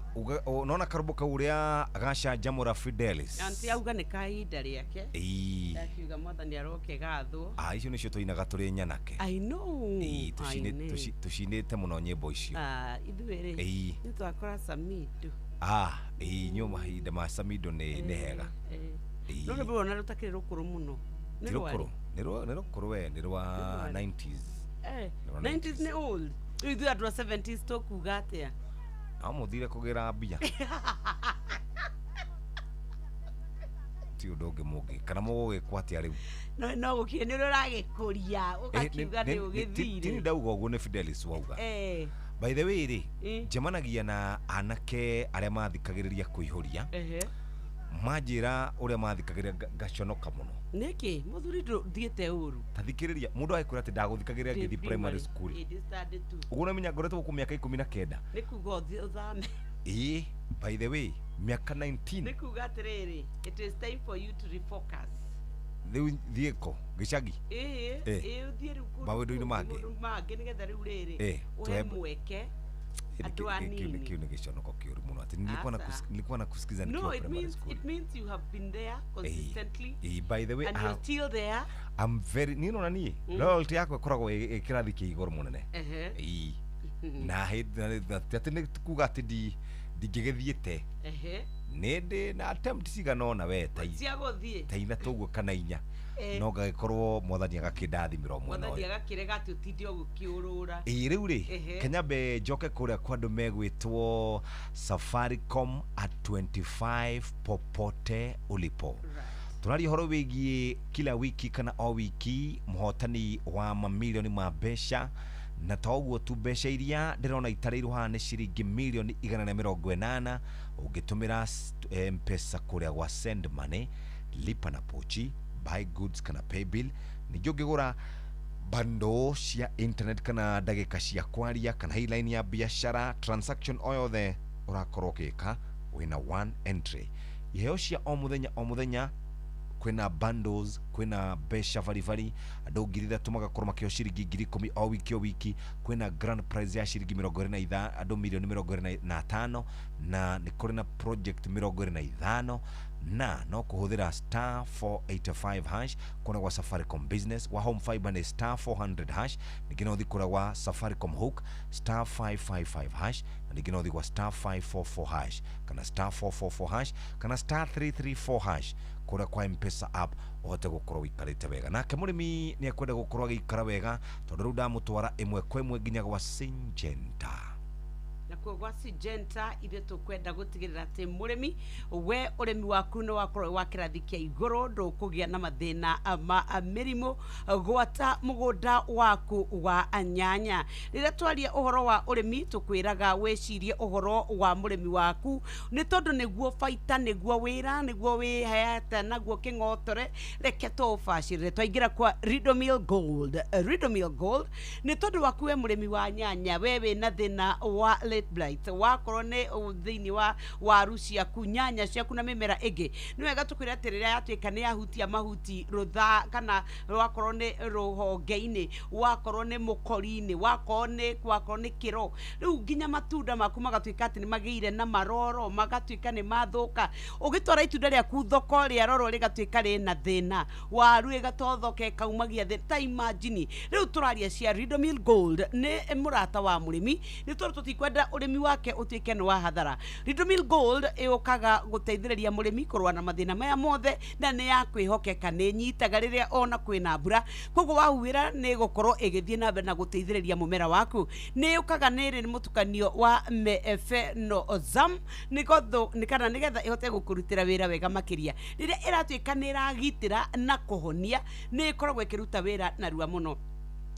nona karũmbo kau ũrĩa gacanjamũra Fidelis. Anti auga nĩ kahinda rĩake. Ĩĩ. Akiuga mwathani aroke gathwo. Ah, icio nĩcio tũinaga tũrĩ nyanake. I know. Ĩĩ, tũcinĩte mũno nyĩmbo icio. Ah, ithuĩ rĩ. Ĩĩ. Nĩ twakora Samido. Ah, ĩĩ, inyuĩ mahinda ma Samido nĩ hega. Ĩĩ. No rwĩmbo rũrũ rũtakĩrĩ rũkũrũ mũno. Nĩ rũkũrũ. Nĩ rũkũrũ we, nĩ rwa 90s. Eh, 90s nĩ old. Rĩu ithuĩ andũ a 70s tũkuga atĩa? No mũthire kũgĩra mbia. Ti ũndũ ũngĩ mũngĩ kana mũgũgĩkwo atĩa rĩu? No no gũkire nĩ ũrĩa ũragĩkũria ũgakiuga nĩ ũgĩthire. Ti ndauga ũguo nĩ Fidelis wauga. Eh. By the way rĩ, njemanagia na anake arĩa mathikagĩrĩria kũihũria. Manjĩra ũrĩa mathikagĩrĩria ngaconoka mũno. Nĩkĩ? Mũthuri ndũthiĩte ũru. Ta thikĩrĩria mũndũ agĩkwĩra atĩ ndagũthikagĩrĩria ngĩthiĩ primary school. Ũguo nĩmenya ngoretwo gũkũ mĩaka 19. Nĩ kuga ũthiĩ ũthame. Ĩĩ, by the way, mĩaka 19. Nĩ kuga atĩrĩrĩ, it is time for you to refocus. Rĩu thiĩ kũ gĩcagi? Ĩĩ. Eh. Ĩĩ, ũthiĩ rĩu kũndũ Maũndũ-inĩ kũngĩ, mangĩ. maũndũ mangĩ nĩgetha rĩu rĩrĩ Eh, ũhe tũhe- mweke andũ Kĩu anini. kĩu nĩ gĩconoko kĩũru mũno atĩ nilikuwa na Aca. nilikuwa na kusikiza No, nikiwa it primary means, school. it means you have been there consistently By the way, and you're still there. I'm very niĩ nona niĩ loyalty yakwa ĩkoragwo ĩ kĩrathi kĩa igũrũ mũnene. Ehe. Ĩĩ. Na hĩndĩ na ti atĩ nĩ kuga atĩ ndingĩgĩthiĩte. Ehe. Nĩ ndĩ na attempt cigana ũna we ta Cia gũthiĩ. ta ithatũ ũguo kana inya, Eh. no ngagĩkorwo mwathani agakĩndathimĩra o mwena Mwathani ũyũ. agakĩrega atĩ ũtinde ũgĩkĩũrũra. Ĩĩ, rĩu rĩ, Ehe. kenyambe njoke kũrĩa kwa andũ megwĩtwo Safaricom at 25 popote ulipo. Tũraria ũhoro wĩgiĩ kila wiki kana o wiki mũhotani wa mamilioni ma mbeca, na to ũguo tu, mbeca iria ndĩrona itarĩirwo haha nĩ ciringi milioni 180 ũngĩtũmĩra Mpesa kũrĩa gwa send money, lipa na pochi, buy goods kana pay bill. Ningĩ ũngĩgũra bando cia internet kana ndagĩka cia kwaria kana hi line ya biashara, transaction o yothe ũrakorwo ũgĩka wĩna one entry. Iheo cia o mũthenya o mũthenya, kwĩna bundles, kwĩna mbeca baribari, andũ 3,000 magakorwo makĩo ciringi 10,000 o wiki o wiki. Kwĩna grand prize ya ciringi 25, andũ milioni 25, na nĩ kũrĩ na project 25, na no kũhũthĩra *485# kuona gwa Safaricom Business. Wa Home Fiber nĩ *400#, ningĩ no ũthiĩ kũrĩa gwa Safaricom Hook *555#, na ningĩ no ũthiĩ gwa *544# kana *444# kana *334# kũrĩa kwa Mpesa app ũhote gũkorwo ũikarĩte wega. Nake mũrĩmi nĩ ekwenda gũkorwo agĩikara wega, tondũ rĩu ndamũtwara ĩmwe kwa ĩmwe nginya gwa Syngenta. Nakuo gwa Syngenta ithuĩ tũkwenda gũtigĩrĩra atĩ mũrĩmi we ũrĩmi waku nĩ wakorwo wĩ wa kĩrathi kĩa igũrũ, ndũkũgĩa na mathĩna ma mĩrimũ gwata mũgũnda waku wa nyanya. Rĩrĩa twaria ũhoro wa ũrĩmi, tũkwĩraga wĩcirie ũhoro wa mũrĩmi waku, nĩ tondũ nĩguo baita, nĩguo wĩra, nĩguo wĩheete naguo kĩng'otore. Reke tũũbacĩrĩre twaingĩra kwa Ridomil Gold. Ridomil Gold nĩ tondũ waku we mũrĩmi wa nyanya, we wĩna thĩna wa late blight, wakorwo nĩ thĩinĩ wa waru ciaku, nyanya ciaku na mĩmera ĩngĩ. Nĩ wega tũkwĩra atĩ rĩrĩa yatuĩka nĩ yahutia mahuti rũtha kana wakorwo nĩ rũhonge-inĩ, wakorwo nĩ mũkori-inĩ, wakorwo nĩ kĩro, rĩu nginya matunda maku magatuĩka atĩ nĩ magĩire na maroro, magatuĩka nĩ mathũka. Ũgĩtwara itunda rĩaku thoko, rĩarorwo rĩgatuĩka rĩna thĩna, waru ĩgatothoka ĩkaumagia thĩ. Ta imagine rĩu tũraria cia Ridomil Gold nĩ mũrata wa mũrĩmi, nĩ tondũ tũtikwenda ũrĩmi wake ũtuĩke nĩ wa hathara. Ridomil Gold ĩũkaga gũteithĩrĩria mũrĩmi kũrũa na mathĩna maya mothe, na nĩ ya kwĩhokeka, nĩ nyitaga rĩrĩa ona kwĩna mbura, koguo wahuhĩra nĩ gũkorwo ĩgĩthiĩ na mbere na gũteithĩrĩria mũmera waku. Nĩ yũkaga nĩ ĩrĩ mũtukanio wa mefenozam nĩ kana nĩgetha ĩhote gũkũrutĩra wĩra wega makĩria. Rĩrĩa ĩratuĩka nĩ ĩragitĩra na kũhonia, nĩ ĩkoragwo ĩkĩruta wĩra narua mũno,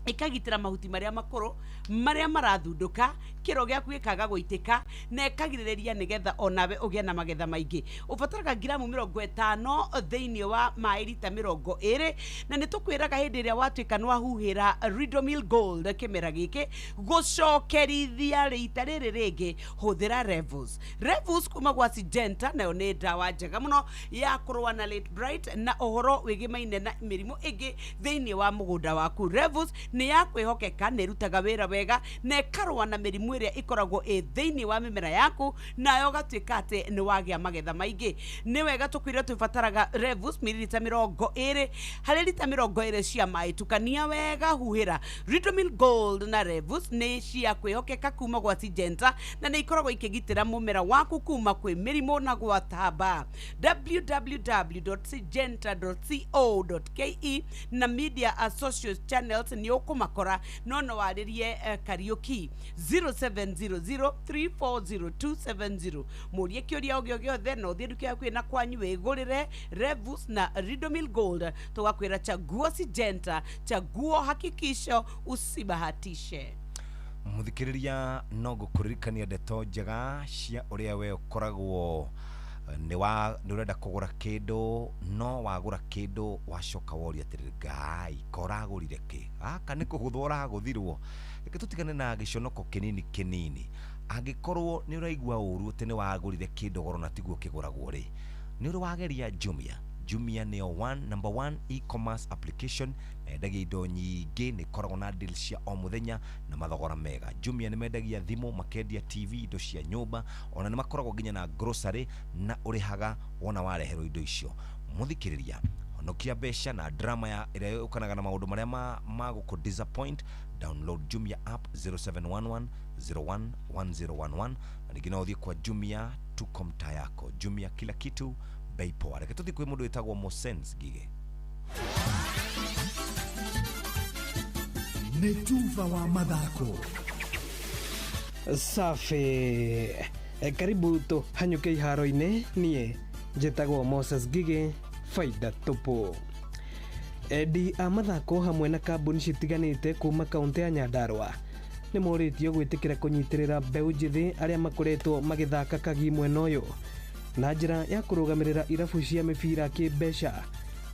ĩkagitĩra mahuti marĩa makũrũ marĩa marathundũka, kĩro gĩaku gĩkaga gũitĩka, na ĩkagirĩrĩria nĩgetha onawe ũgĩe na magetha maingĩ. Ũbataraga ngiramu 50 thĩinĩ wa maĩ rita 20, na nĩ tũkwĩraga hĩndĩ ĩrĩa watuĩka nĩ wahuhĩra Ridomil Gold kĩmera gĩkĩ, gũcokerithia rita rĩrĩ rĩngĩ hũthĩra Revus. Revus kuma gwa Syngenta nayo nĩ ndawa njega mũno ya kũrũa na late blight na ũhoro wĩgĩmaine na mĩrimũ ĩngĩ thĩinĩ wa mũgũnda waku. Revus nĩ ya kwĩhokeka, nĩ ĩrutaga wĩra wega na ĩkarũa na mĩrimũ ĩrĩa ĩkoragwo ĩ thĩinĩ wa mĩmera yaku, nayo ũgatuĩka atĩ nĩ wagĩa magetha maingĩ. Nĩ wega tũkwĩre twĩbataraga Revus mililita 20 harĩ rita 20 cia maĩ, tukania wega, huhĩra. Ridomil Gold na Revus nĩ cia kwĩhokeka kuma gwa Syngenta, na nĩ ikoragwo ikĩgitĩra mũmera waku kuma kwĩ mĩrimũ na gwatamba. www.syngenta.co.ke na media social channels nĩ ũkũmakora, no warĩrie Kariũki 0700340270, mũrie kĩũria o gĩothe, na ũthiĩ nduka yaku na kwanyu wĩgũrĩre Revus na Ridomil Gold. Tũgakwĩra chaguo Syngenta, chaguo hakikisho, usibahatishe. Muthikiriria, no ngũkũririkania ndeto njega cia ũrĩa we ũkoragwo nĩ wa nĩ ũrenda kũgũra kĩndũ, no wagũra kĩndũ wacoka woria atĩrĩrĩ, ngai ko ũragũrire kĩ? Gaka nĩ kũgũthwo ũragũthirwo. Reke tũtigane na gĩconoko kĩnini kĩnini. Angĩkorwo nĩ ũraigua ũru atĩ nĩ wagũrire kĩndũ goro na tiguo kĩgũragwo rĩ, nĩ ũrĩ wageria Jumia. Jumia nĩyo number one e-commerce application na yendagia indo nyingĩ, nĩ ĩkoragwo na deal cia o mũthenya na mathogora mega. Jumia nĩ mendagia thimũ, makendia TV, indo cia nyũmba, ona nĩ makoragwo nginya na grocery, na ũrĩhaga wona wareherwo indo icio. Mũthikĩrĩria, honokia mbeca na drama ya ĩrĩa yũkanaga na maũndũ marĩa ma gũkũ disappoint. Download Jumia app 0711 011011 na ningĩ no ũthiĩ kwa Jumia, tuko mtaa yako. Jumia, kila kitu bei poa. Reke tũthiĩ kwĩ mũndũ wĩtagwo Mosens Ngige. Nĩ tuba wa mathako. Safi. Karibu tũhanyũke iharo-inĩ. Niĩ njĩtagwo Moses Ngige, faida tupu. Endi a mathako hamwe na kambuni citiganĩte kuma kaũntĩ ya Nyandarua nĩ morĩtio gwĩtĩkĩra kũnyitĩrĩra mbeũ njĩthĩ arĩa makoretwo magĩthaka kagi mwena ũyũ na njĩra ya kũrũgamĩrĩra irabu cia mĩbira kĩmbeca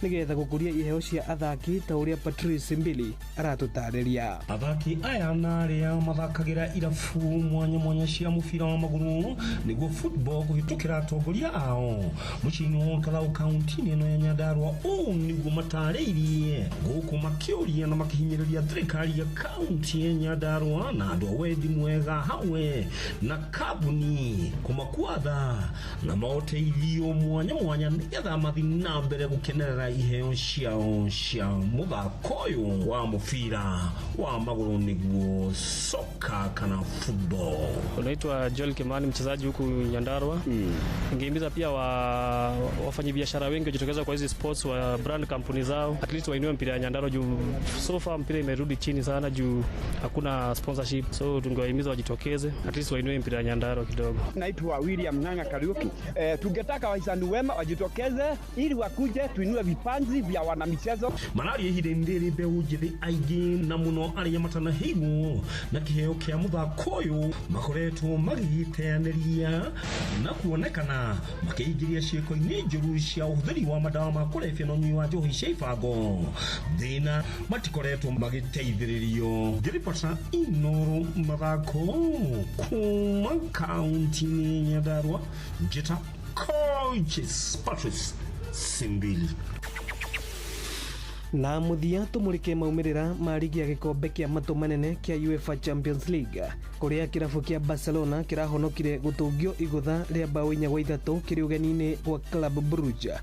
nĩgetha gũkũria iheo cia athaki ta ũrĩa Patrice Mbili aratũtarĩria. Athaki aya na arĩa mathakagĩra irabu mwanya mwanya cia mũbira wa magũrũ nĩguo football kũhĩtũkĩra atongoria ao mũciĩ-inĩ wa Olkalau kaunti-inĩ ĩno ya Nyandarua. Ũũ nĩguo matarĩirie gũkũ makĩũria na makĩhinyĩrĩria thirikari ya kaunti ya Nyandarua na andũ a wendi mwega hamwe na kambuni kũmakuatha na maũteithio mwanya mwanya nĩgetha mathiĩ na mbere gũkenerera iheo ciao cia mũthako ũyũ wa mũbira wa magũrũ nĩguo soka kana football. Unaitwa Joel Kimani, mchezaji huku Nyandarua. Ningehimiza pia wafanyabiashara wengi wajitokeza kwa hizi sports, wa brand kampuni zao, at least wainue mpira ya Nyandarua juu so far mpira imerudi chini sana juu hakuna sponsorship, so tungewahimiza wajitokeze at least wainue mpira ya Nyandarua kidogo. Naitwa William Ng'ang'a Kariuki. Tungetaka wahisani wema wajitokeze ili wakuje tuinue vipanzi vya wanamichezo. Mararia ihinda-inĩ rĩrĩ mbeũ njĩthĩ aingĩ na mũno arĩa matanaheirwo na kĩheo kĩa mũthako ũyũ makoretwo magĩgĩteanĩria na kuonekana makĩingĩria ciĩko-inĩ njũru cia ũhũthĩri wa madawa ma kũrebia na ũnyui wa njohi cia ibango. Thĩna matikoretwo magĩteithĩrĩrio. Ngĩribota Inoro mathako kuma kaunti-inĩ ya Nyandarua, njĩta Coaches Patrice Simbili. Na mũthia tũmũrĩke maumĩrĩra ma rigi ya gĩkombe kĩa matũ manene kĩa UEFA Champions League kũrĩa kĩrabu kĩa Barcelona kĩrahonokire gũtũngio igũtha rĩa bao 4-3 kĩrĩ ũgeni-inĩ gwa Club Brugge.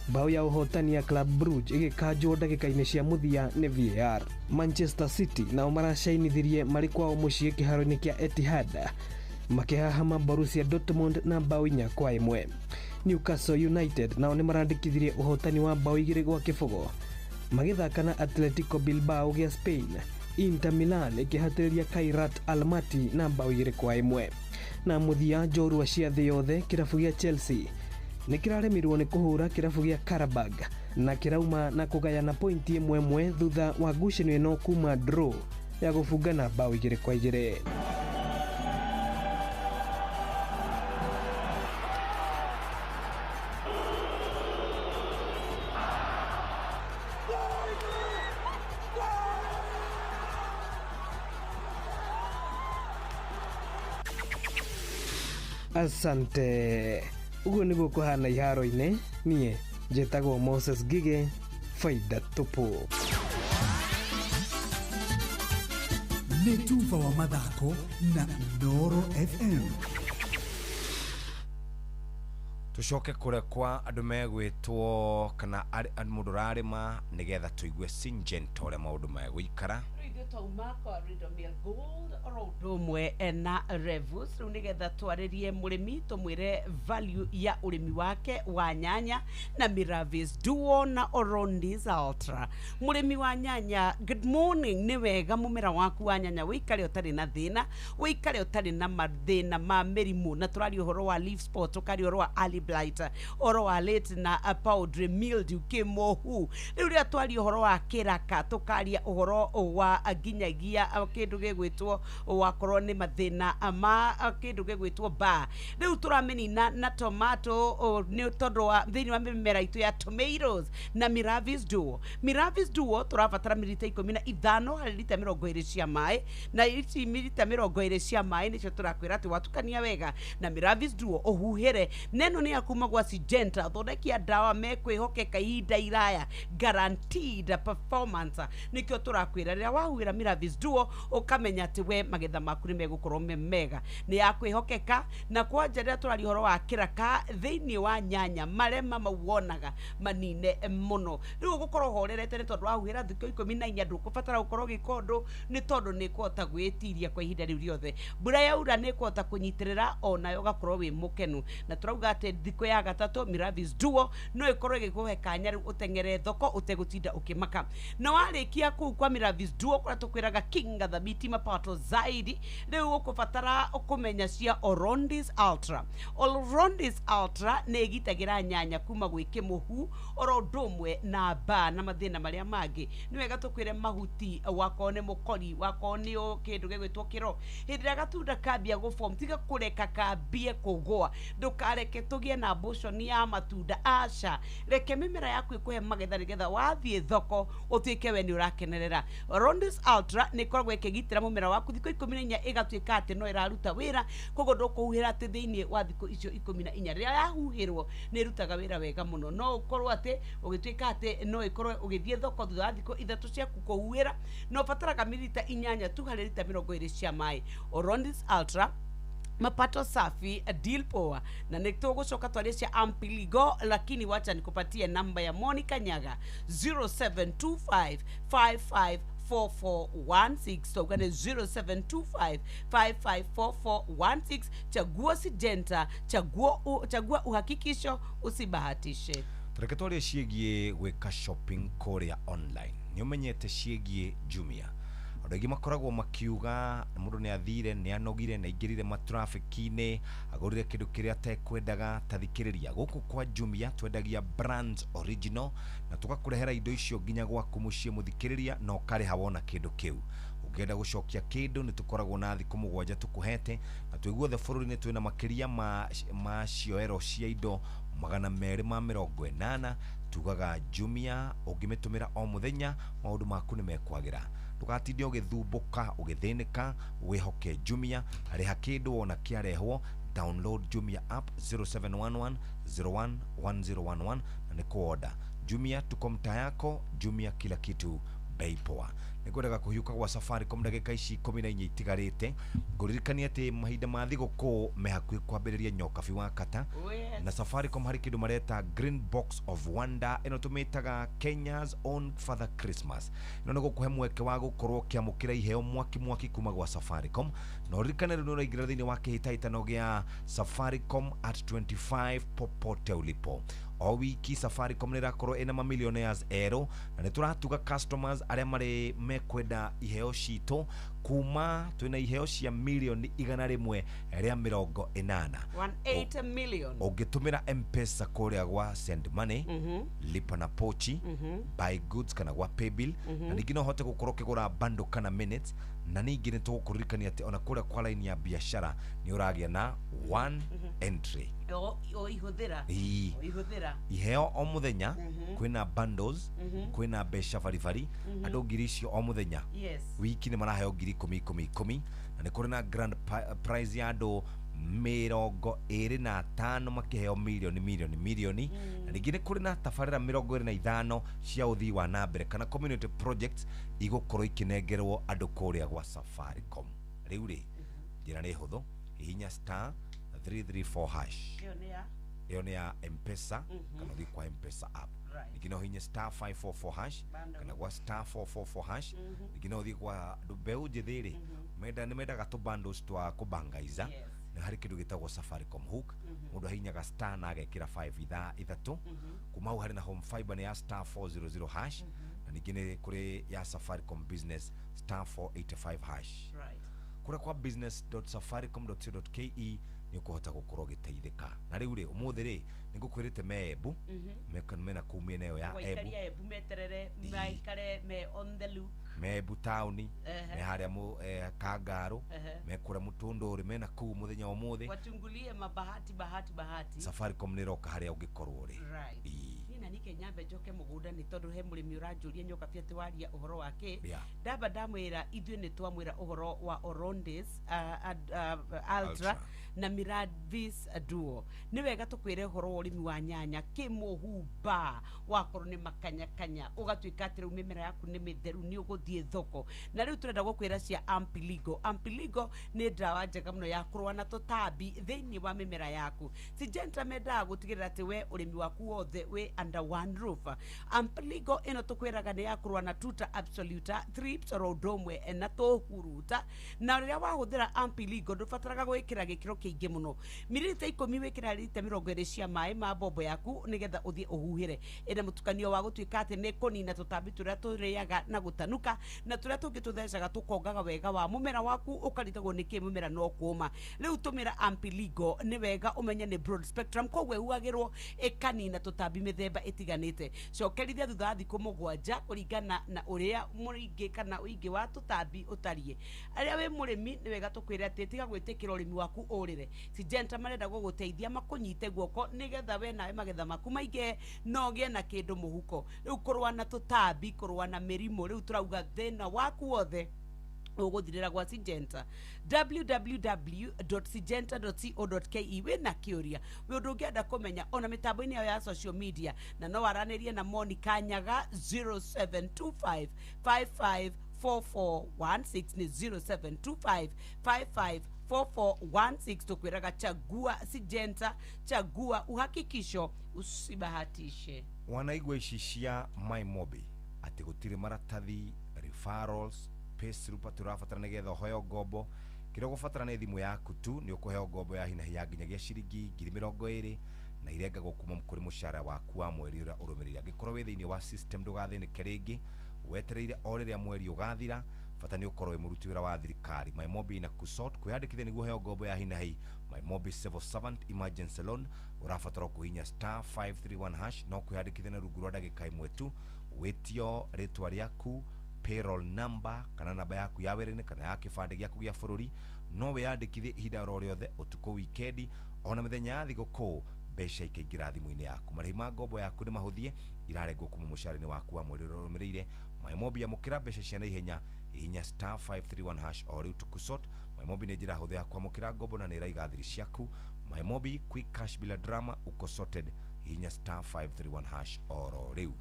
Bao ya ũhotani ya Club Brugge ĩgĩkanjwo ndagĩka-inĩ cia mũthia nĩ VAR. Manchester City nao maracainithirie marĩ kwao mũciĩ kĩharo-inĩ kĩa Etihad makĩhahama Borussia Dortmund na bao 4-1. Newcastle United nao nĩ marandĩkithirie ũhotani wa bao 2-0 magĩthaka na Atletico Bilbao gĩa Spain. Inter Milan ĩkĩhatĩrĩria Kairat Almaty na bao 2-1. Na mũthia njorua cia thĩ yothe kĩrabu gĩa Chelsea nĩ kĩraremirwo nĩ kũhũra kĩrabu gĩa Karabag na kĩrauma na kũgayana pointi 1-1 thutha wa ngucanio ĩno kuma draw ya gũbungana bao 2-2. Asante. Ũguo nĩguo kũhana iharo-inĩ. Niĩ njĩtagwo Moses Ngige, faida tupu. Nĩ tuba wa mathako na Inooro FM. Tucoke kũrĩa kwa andũ megwĩtwo kana mũndũ ũrarĩma nĩgetha tũigue Syngenta ũrĩa maũndũ megũikara. Rĩu ithuĩ twauma kwa Ridomil Gold oro ũndũ ũmwe na Revus rĩu nĩgetha twarĩrie mũrĩmi tũmwĩre value ya ũrĩmi wake wa nyanya na Miravis Duo na Orondis Ultra. Mũrĩmi wa nyanya, good morning. Nĩ wega mũmera waku wa nyanya wĩikare ũtarĩ na thĩna, wĩikare ũtarĩ na mathĩna ma mĩrimũ, na tũraria ũhoro wa leaf spot, tũkaria ũhoro wa early blight, ũhoro wa late na powdery mildew kĩmohu. Rĩu rĩrĩa twaria ũhoro wa kĩraka, tũkaria ũhoro wa nginyagia kĩndũ gĩgwĩtwo wakorwo nĩ mathĩna ma kĩndũ gĩgwĩtwo ba. Rĩu tũramĩnina na tomato nĩ tondũ wa thĩinĩ wa mĩmera itũ ya tomatoes na Miravis Duo. Miravis Duo tũrabatara mililita 15 harĩ lita 20 cia maĩ, na ici mililita 20 cia maĩ nĩcio tũrakwĩra atĩ watukania wega na Miravis Duo ũhuhĩre. Neno nĩ ya kuma gwa Syngenta, thondekia ndawa mekwĩhokeka ihinda iraya, guaranteed performance. Nĩkĩo tũrakwĩra rĩrĩa wahuhĩra Miravis Duo ũkamenya atĩ we magetha maku nĩ megũkorwo me mega, nĩ ya kwĩhokeka. Na kwanja rĩrĩa tũraria ũhoro wa kĩraka thĩinĩ wa nyanya, marema mau wonaga manine mũno. Rĩu ũgũkorwo ũhorerete nĩ tondũ wahuhĩra thikũ 14 ndũkũbatara gũkorwo ũgĩka ũndũ, nĩ tondũ nĩ ĩkũhota gwĩtiria kwa ihinda rĩu rĩothe. Mbura yaura nĩ ĩkũhota kũnyitĩrĩra onayo ũgakorwo wĩ mũkenu. Na tũrauga atĩ thikũ ya gatatũ Miravis Duo no ĩkorwo ĩgĩkũhe kanya rĩu ũteng'ere thoko ũtegũtinda ũkĩmaka. Na warĩkia kũu kwa Miravis Duo kũrĩa tũkwĩraga kinga thabiti mapato zaidi, rĩu ũkũbatara kũmenya cia Orondis Ultra. Orondis Ultra nĩ ĩgitagĩra nyanya kuma gwĩ kĩmũhu oro ũndũ ũmwe na mbaa na mathĩna marĩa mangĩ. Nĩ wega tũkwĩre mahuti wakorwo nĩ mũkori, wakorwo nĩ kĩndũ gĩgwĩtwo kĩro, hĩndĩ ĩrĩa gatunda kambia gũform tiga kũreka kambie kũgũa, ndũkareke tũgĩe na abortion ya matunda, aca, reke mĩmera yaku ĩkũhe magetha nĩgetha wathiĩ thoko ũtuĩke we nĩ ũrakenerera. Orondis Ultra nĩ ĩkoragwo ĩkĩgitĩra mũmera waku thikũ 14 ĩgatuĩka atĩ no ĩraruta wĩra, koguo ndũkũhuhĩra atĩ thĩinĩ wa thikũ icio 14 rĩrĩa yahuhĩrwo nĩ ĩrutaga wĩra wega mũno. No ũkorwo atĩ ũgĩtuĩka atĩ no ĩkorwo ũgĩthiĩ thoko thutha wa thikũ 3 ciaku kũhuhĩra, no ũbataraga mililita 8 tu harĩ lita 20 cia maĩ. Orondis Ultra, mapato safi, deal poa. Na nĩtũgũcoka twarie cia Ampiligo, lakini wacha nikupatie namba ya Monica Nyaga 0725 55 4416. Twaugane 0725 554416. Chagua Syngenta, chagua uhakikisho, usibahatishe. Reke twarie ciĩgiĩ gwĩka shopping kũrĩa online. Nĩ ũmenyete ciĩgiĩ Jumia. Andũ aingĩ makoragwo makiuga mũndũ nĩ athire, nĩ anogire, nĩ aingĩrire matrafiki-inĩ, agũrire kĩndũ kĩrĩa atekwendaga. Tathikĩrĩria, gũkũ kwa Jumia twendagia brands original na tũgakũrehera indo icio nginya gwaku mũciĩ mũthikĩrĩria, na ũkarĩha wona kĩndũ kĩu. Ũngĩenda gũcokia kĩndũ nĩ tũkoragwo na thikũ 7 tũkũhete, na twĩ guothe bũrũri-inĩ twĩna makĩria ma cioero cia indo 280. Tugaga Jumia ũngĩmĩtũmĩra o mũthenya maũndũ maku nĩ mekwagĩra. Ndũgatinde ũgĩthumbũka ũgĩthĩnĩka, wĩhoke Jumia. Rĩha kĩndũ wona kĩarehwo. Download Jumia app 0711 01 1011 na nĩ kũoda. Jumia tuko mtaa yako, Jumia kila kitu bei poa. Nĩngwendaga kũhiũka gwa Safaricom ndagĩka ici 14 itigarĩte. Ngũririkanie atĩ mahinda ma thigũkũ me hakuhĩ kwambĩrĩria nyokabi wa kata. Na Safaricom harĩ kĩndũ mareta Green Box of Wonder, ĩno tũmĩtaga Kenya's own Father Christmas. Ĩno nĩ gũkũhe mweke wa gũkorwo ũkĩamũkĩra iheo mwaki mwaki kuma gwa Safaricom. Na ũririkane rĩu nĩ ũraingĩra thĩinĩ wa kĩhĩtahĩtano gĩa Safaricom at 25 popote ulipo. O wiki Safaricom nĩ ĩrakorwo ĩna mamillionaires erũ, na nĩ tũratuga customers arĩa marĩ mekwenda iheo citũ kuma twĩna iheo cia milioni 180 180 million. Ũngĩtũmĩra M-Pesa kũrĩa gwa send money, lipa na pochi, buy goods kana gwa paybill, na ningĩ no ũhote gũkorwo ũkĩgũra bundle kana minutes. Na ningĩ nĩ tũgũkũririkania atĩ ona kũrĩa kwa line ya biashara nĩ ũragĩa na one entry. O ihũthĩra. O ihũthĩra. Iheo o mũthenya, kwĩna bundles, kwĩna mbeca baribari, andũ ngiri icio o mũthenya. Wiki nĩ maraheo ngiri 10 10 10, na nĩ kũrĩ na grand prize ya andũ 25 makĩheo milioni milioni milioni. Na ningĩ nĩ kũrĩ na tabarĩra 25 cia ũthii wa na mbere kana community projects igũkorwo ikĩnengerwo andũ kũrĩa gwa Safaricom. Rĩu rĩ, njĩra nĩ hũthũ, hihinya star 334 hash. Ĩyo nĩ ya Ĩyo nĩ ya M-Pesa, kana ũthiĩ kwa M-Pesa app. Ningĩ no ũhihinye star 544 hash kana gwa star 444 hash. Ningĩ no ũthiĩ kwa andũ mbeũ njĩthĩ rĩ, menda nĩ mendaga tũ bundles twa kũbangaiza, na harĩ kĩndũ gĩtagwo Safaricom hook. Mũndũ ahihinyaga star na agekĩra 5 ithaa 3. Kuma hau harĩ na home fiber nĩ ya star 400 hash, na ningĩ nĩ kũrĩ ya Safaricom business star 485 hash. Kũrĩa kwa business.safaricom.co.ke Nĩ ũkũhota gũkorwo ũgĩteithĩka. Na rĩu rĩ, ũmũthĩ rĩ, nĩ ngũkwĩrĩte me Embu, mena kũu mĩena ĩyo ya Embu. Waikaria Embu meterere maikare me on the look. Me Embu taũni, me harĩa Kangarũ, me kũrĩa Mũtũndũrĩ, mena kũu mũthenya wa ũmũthĩ. Wachungulie mabahati bahati bahati. Safaricom nĩ ĩroka harĩa ũngĩkorwo rĩ. Right. Niĩ na nike nyambe njoke mũgũnda nĩ tondũ he mũrĩmi ũranjũria nyoka bia atĩ waria ũhoro wa kĩ. Ndamba ndamwĩra ithuĩ nĩ twamwĩra ũhoro wa Orondis Ultra, Ultra. na Miravis Duo. Nĩ wega tũkwĩre ũhoro wa ũrĩmi wa nyanya kĩmũhumba wakorwo nĩ makanyakanya ũgatuĩka atĩ rĩu mĩmera yaku nĩ mĩtheru nĩ ũgũthiĩ thoko. Na rĩu tũrenda gũkwĩra cia Ampiligo. Ampiligo nĩ ndawa njega mũno ya kũrũa na tũtambi thĩinĩ wa mĩmera yaku. Syngenta mendaga gũtigĩrĩra atĩ we ũrĩmi waku wothe wĩ under one roof. Ampiligo ĩno tũkwĩraga nĩ ya kũrũa na tuta absoluta, thrips oro ũndũ ũmwe na tũhuruta. Na rĩrĩa wahũthĩra Ampiligo ndũbataraga gwĩkĩra gĩkĩro kĩingĩ mũno. Mililita 10 wĩkĩra rita 20 cia maĩ ma mbombo yaku nĩgetha ũthiĩ ũhuhĩre. Ĩna mũtukanio wa gũtuĩka atĩ nĩ kũnina tũtambi tũrĩa tũrĩaga na gũtanuka na tũrĩa tũngĩ tũthecaga tũkongaga wega wa mũmera waku ũkarigagwo nĩkĩ mũmera no kũma. Rĩu tũmĩra Ampiligo nĩ wega ũmenye nĩ broad spectrum, koguo ĩhuhagĩrwo ĩkanina tũtambi mĩthemba ĩtiganĩte. Cokerithia thutha wa thikũ 7 kũringana na ũrĩa mũingĩ kana ũingĩ wa tũtambi ũtariĩ. Arĩa wĩ mũrĩmi nĩ wega tũkwĩre atĩ tiga gwĩtĩkĩra ũrĩmi waku ũrĩre. Syngenta marenda gũgũteithia makũnyite guoko nĩgetha we nawe magetha maku maingĩhe na ũgĩe na kĩndũ mũhuko. Rĩu kũrũa na tũtambi, kũrũa na mĩrimũ, rĩu tũrauga thĩna waku wothe ũgũthirĩra gwa Syngenta. www.syngenta.co.ke. Wĩna kĩũria, wĩ ũndũ ũngĩenda kũmenya ona mĩtambo-inĩ yao ya social media, na no waranĩrie na Monica Nyaga 0725 55 4416 ni 0725 55 4416. Tukwĩraga chagua Syngenta, chagua uhakikisho, usibahatishe. Wanaigua ici cia MyMobi atĩ gũtirĩ maratathi, referrals, payslip atĩ ũrabatara nĩgetha ũheo ngombo. Kĩrĩa ũgũbatara nĩ thimũ yaku tu, nĩ ũkũheo ngombo ya hinahi ya nginyagia ciringi 20,000 na irengagwo kuma kũrĩ mũcara waku wa mweri ũrĩa ũrũmĩrĩire. Angĩkorwo wĩ thĩinĩ wa system ndũgathĩnĩke rĩngĩ, wetereire o rĩrĩa mweri ũgathira, bata nĩ ũkorwo wĩ mũruti wĩra wa thirikari. MyMobi na kusort kwĩyandĩkithia nĩguo ũheo ngombo ya hinahi. MyMobi Civil Servant Emergency Loan ũrabatara kũhihinya star 531 hash no kwĩyandĩkithia na rungu rwa ndagĩka ĩmwe tu. Wĩtio rĩtwa rĩaku, payroll number kana namba yaku ya wĩra-inĩ kana ya kĩbandĩ gĩaku gĩa bũrũri. No wĩyandĩkithie ihinda oro rĩothe, ũtukũ, wikendi ona mĩthenya ya thigũkũ, mbeca ikaingĩra thimũ-inĩ yaku. Marĩhi ma ngombo yaku nĩ mahũthie, irarengwo kuma mũcara-inĩ waku wa mweri ũrĩa ũrũmĩrĩire. MyMobi amũkĩra mbeca cia naihenya, hihinya star 531 hash o rĩu tukusort. MyMobi nĩ njĩra hũthũ ya kwamũkĩra ngombo na nĩ ĩraiga thiri ciaku. MyMobi, quick cash bila drama, uko sorted. Hihinya star 531 hash oro rĩu.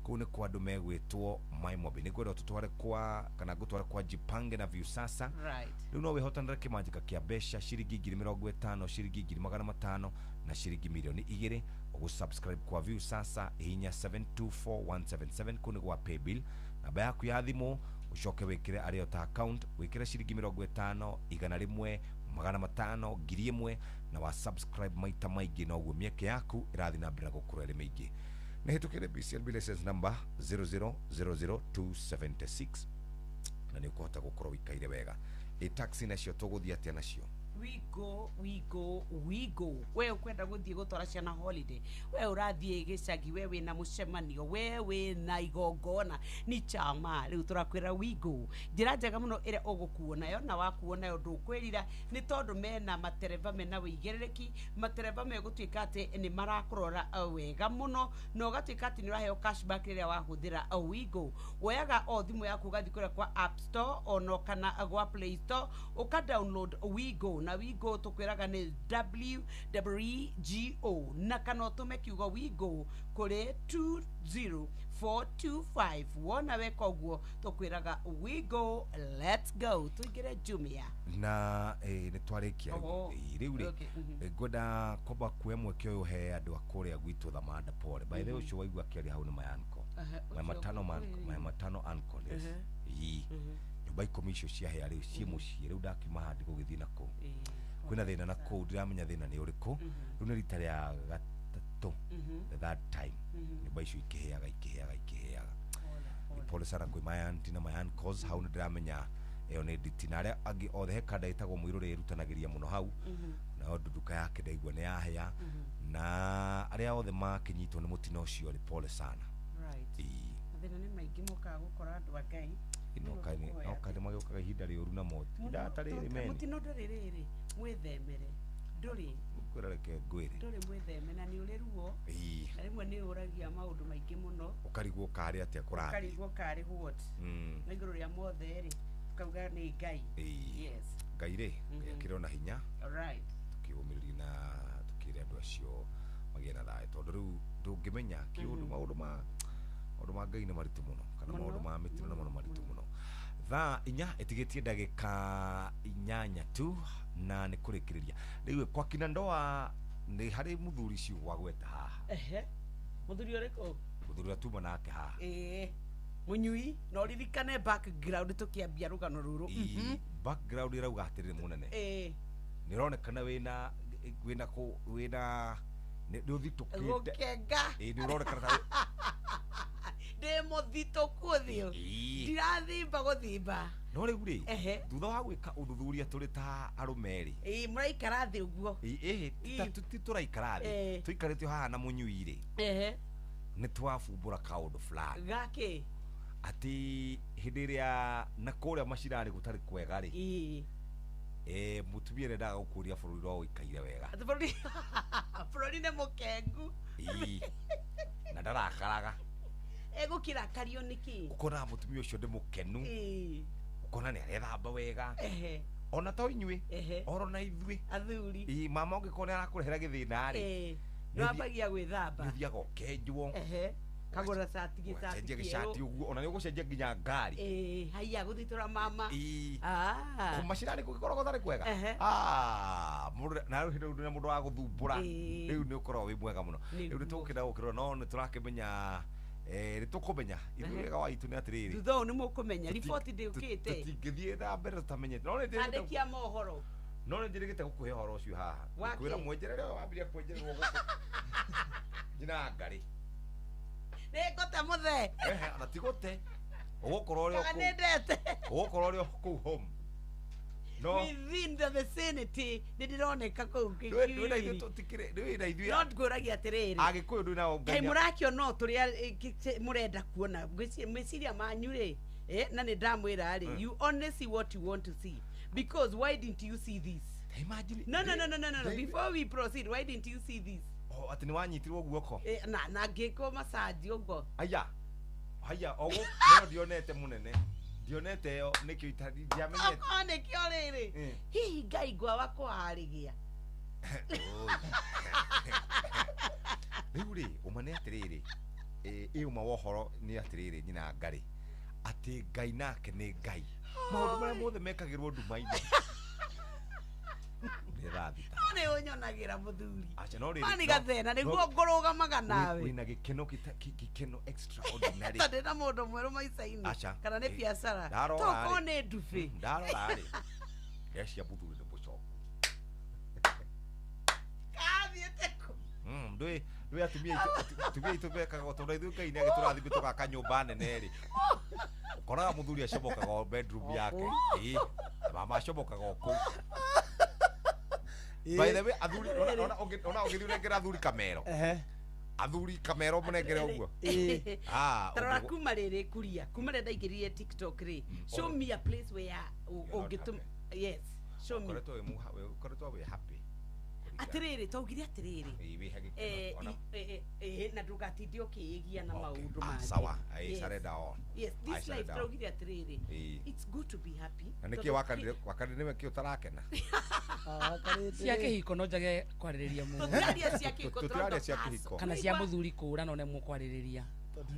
Kũu nĩ kwa andũ megwĩtwo MyMobi. Nĩ ngwenda tũtware kwa kana ngũtware kwa Jipange na Viusasa. Rĩu no wĩhotanĩre kĩmanjĩka kĩa mbeca ciringi 50,000, ciringi 500,000 na ciringi 2,000,000. Ũgũ-subscribe kwa Viusasa, hihinya 724177 kũu nĩ gwa paybill. Namba yaku ya thimũ ũcoke wĩkĩre arĩa ta account, wĩkĩre ciringi 50, 100, 500, 1,000 na wa subscribe maita maingĩ noguo mĩeke yaku ĩrathiĩ na mbere na gũkũra ĩrĩ mĩingĩ. Nĩ hĩtũkĩre BCLB license number 0000276 na nĩ ũkũhota gũkorwo wĩikaire wega. Ĩ taxi nacio tũgũthiĩ atĩa nacio? We go, we go, we go. We ukwenda guthie gutwara ciana holiday, we urathie gicagi, we wina mucemanio, we wina igongona ni chama. Riu turakwira we go. Njira njega muno ira ugukuo nayo na wakuo nayo ndukwirira ni tondu mena matereba mena wigiririki, matereba megutuika ati ni marakurora wega muno na ugatuika ati ni uraheo cashback riria wahuthira we go. Woyaga o thimu yaku ugathi kuria kwa App Store ono kana gwa Play Store uka download we go, na we go tukwiraga ni WWEGO na kana utume kiugo we go kuri 20425. Wona weka uguo tukwiraga we go, let's go, tuingire Jumia na nĩ twarĩkia rĩu rĩ ngwenda kwamba kuoya mweke ũyũ he andũ a kũrĩa gwitũ Thamanda pole. By the way, ũcio waigua akĩaria hau nĩ my uncle, my matano uncle, my matano uncle, yes. Nyũmba 10 icio cia hea rĩu ciĩ mũciĩ rĩu ndakiuma haha ndigũgĩthiĩ na kũu kwĩna thĩna na kũu ndiramenya thĩna nĩ ũrĩkũ. Rĩu nĩ rita rĩa gatatũ, the third time nyũmba icio ikĩhĩaga ikĩhĩaga ikĩhĩaga. Ni pole sana kwĩ my auntie na my uncles hau nĩ ndĩramenya Ĩyo nĩ nditi na arĩa angĩ othe he kanda ĩtagwo Mũirũrĩ ĩrutanagĩria mũno hau. Nayo nduka yake ndaigua nĩ yahĩa. Na arĩa othe makĩnyitwo nĩ mũtino ũcio rĩ, pole sana. Right. Ĩĩ. Mathĩna nĩ maingĩ mokaga gũkora andũ a Ngai. Noka nĩ magĩũkaga ihinda rĩũru na moti ihinda rĩrĩ meni. Mũtino ndũrĩ rĩrĩ, mwĩthemere. Ndũrĩ. Ngwĩra reke ngwĩre. Ndũrĩ mwĩtheme na nĩ ũrĩ ruo. Ĩĩ. Na rĩmwe nĩ ũragia maũndũ maingĩ mũno. Ũkarigwo karĩ atĩa kũrathiĩ. Ũkarigwo karĩ what. No igũrũ rĩa mothe rĩ, tukauga nĩ Ngai. Ĩĩ. Yes. Ngai rĩ, Ngai akĩrĩ ona hinya. Alright. Tukĩũmĩrĩria na tukĩre andũ acio magĩe na thayũ tondũ rĩu ndũngĩmenya kĩũndũ maũndũ ma Ngai nĩ maritũ mũno kana maũndũ ma mĩtino namo nĩ maritũ mũno. Thaa 4 ĩtigĩtie ndagĩka 8 tu na nĩ kũrĩkĩrĩria. Rĩu kwa kina ndoa nĩ harĩ mũthuri ciugo agweta haha. Ehe. Mũthuri ũrĩkũ? Mũthuri ũrĩa tuma nake haha. Ĩĩ. Mũnyui na ũririkane background tũkĩambia rũgano rũrũ. Ĩĩ, background ĩrauga atĩrĩrĩ mũnene. Ĩĩ. Nĩ ũronekana wĩna wĩna nĩ ũthitũkĩte. Gũkenga. Ĩĩ, nĩ ũronekana ta Ndĩ mũthitũku ũthiũ. Ndirathimba gũthimba. No rĩu rĩ, thutha wa gwĩka ũthuthuria tũrĩ ta arũme rĩ. Ĩĩ, mũraikara thĩ ũguo. Ĩĩ, ti tũraikara thĩ. Tũikarĩte haha na mũnyui rĩ. Ehe. Nĩ twabumbũra kaũndũ fulani. Gakĩ? Atĩ hĩndĩ ĩrĩa na kũrĩa macirarĩ gũtarĩ kwega rĩ. Ĩĩ. Mũtumia nĩendaga gũkũria bũrũri no ũikaire wega. Atĩ bũrũri nĩ mũkengu. Ĩĩ. Na ndarakaraga. Egũkĩrakario nĩkĩ? Ũkonaga mũtumia ũcio nĩ mũkenu. Ĩĩ. Ũkona nĩ arethamba wega. Ehe. Ona to inyuĩ. Ehe. Oro na ithuĩ. Athuri. Ĩĩ, mama ũngĩkorwo nĩ arakũrehera gĩthĩna rĩ. Ĩĩ. Nĩwambagia gwĩthamba. Nĩ ũthiaga ũkenjwo. Ehe. Kagũra cati gĩcati Ũgacenjia gĩcati ũguo ona nĩ ũgũcenjia nginya ngari. Ĩĩ, haiya gũthitũra mama. Ĩĩ. Ah. Kũmacirarĩ kũngĩkorwo gũtarĩ kwega. Ehe. Ah, mũndũ na rĩu hĩndĩ ĩyo mũndũ wa gũthumbũra. Ĩĩ. Rĩu nĩ ũkoragwo wĩ mwega mũno. Rĩu nĩ tũgũkĩenda gũkĩrora no nĩ tũrakĩmenya nĩ tũkũmenya ithuĩ wega wa itũ nĩ atĩrĩrĩ. Thutha ũyũ nĩ mũkũmenya riboti ndĩũkĩte. Tũtingĩthiĩ na mbere tũtamenyete. No nĩ njĩrĩgĩte Andĩki a mohoro. no nĩ njĩrĩgĩte gũkũhe ũhoro ũcio haha. Wa Kwĩra kĩ? mwenjerere ũyũ wambirie kwenjererwo gũkũ. Nyina ngarĩ. Nĩ ngũte mũthee. Ehe, ona ti gũte. Ũgũkorwo ũrĩ o Kana kũu. nĩ ndete. Ũgũkorwo ũrĩ o kũu home. No Within the vicinity nĩ ndĩroneka kũu ndwĩ na ithuĩ tũtikĩrĩ ndwĩ na ithuĩ No ngũragia atĩrĩrĩ. Agĩkũyũ ndwĩ nao Kaĩ mũrakĩona o tũrĩa mũrenda kuona meciria manyu rĩ, na nĩ ndamwĩra rĩ, you only see what you want to see because why didn't you see this? Imagine. No, no, no, no, no, no. Before we proceed, why didn't you see this? Oh, atĩ nĩ wanyitirwo guoko. Na ngĩkwo massage ũguo. Aya. Haya, ogo no ndionete mũnene. Ndionete ĩyo nĩkĩo ndiamenyete. Okorwo nĩkĩo rĩrĩ. Hihi Ngai ngwawa kũharĩgia. Rĩu rĩ, ũma nĩ atĩrĩrĩ. Ĩ ũma wa ũhoro nĩ atĩrĩrĩ nyina ngarĩ. Atĩ Ngai nake nĩ Ngai. Maũndũ marĩa mothe mekagĩrwo nduma-inĩ. Nĩ 3:00. No nĩ ũnyonagĩra mũthuri. Acha no rĩrĩ. Mani gathena nĩguo ngũrũgamaga nawe. Wĩna gĩkeno gĩkeno extraordinary. Tondũ ndĩna mũndũ mwerũ maica-inĩ. Acha. Kana nĩ biacara. Ndarora Tokorwo rĩ. nĩ ndubĩ. Ndarora rĩ. Ndeciria mũthuri nĩ mũcoku. Kathiĩte kũ? Ndũĩ atumia aitũ mekaga tondũ ithuĩ Ngai nĩ agĩtũrathimire tũgaka nyũmba nene rĩ. Ũkoraga mũthuri acomokaga o bedroom yake. Ĩĩ. Mama acomokaga o kũu. By the way, athuri ona ũngĩthiĩ ũnengere athuri kamero. Athuri kamero mũnengere ũguo. Ah, Tarora kuma rĩrĩ kuria kuma rĩrĩa ndaingĩrire TikTok rĩ, show me a place where ũngĩtũma. Yes, show me. Ũkoretwo wĩ happy. Atĩrĩrĩ, twaugire atĩrĩrĩ. Ĩĩ, wĩ hagĩkeno. Ona na ndũgatinde ũkĩĩgia na maũndũ mangĩ. Sawa, I Yes. surrender all. Yes, I this life surrender all. twaugire atĩrĩrĩ. Ĩĩ. It's good to be happy. Na nĩkĩ wakarire nĩwe kĩ ũtarakena? Cia kĩhiko no njage kwarĩrĩria mũno. Tũtiraria cia kĩhiko, Tũtiraria cia kĩhiko. Kana cia mũthuri kũũra no nemwo kwarĩrĩria.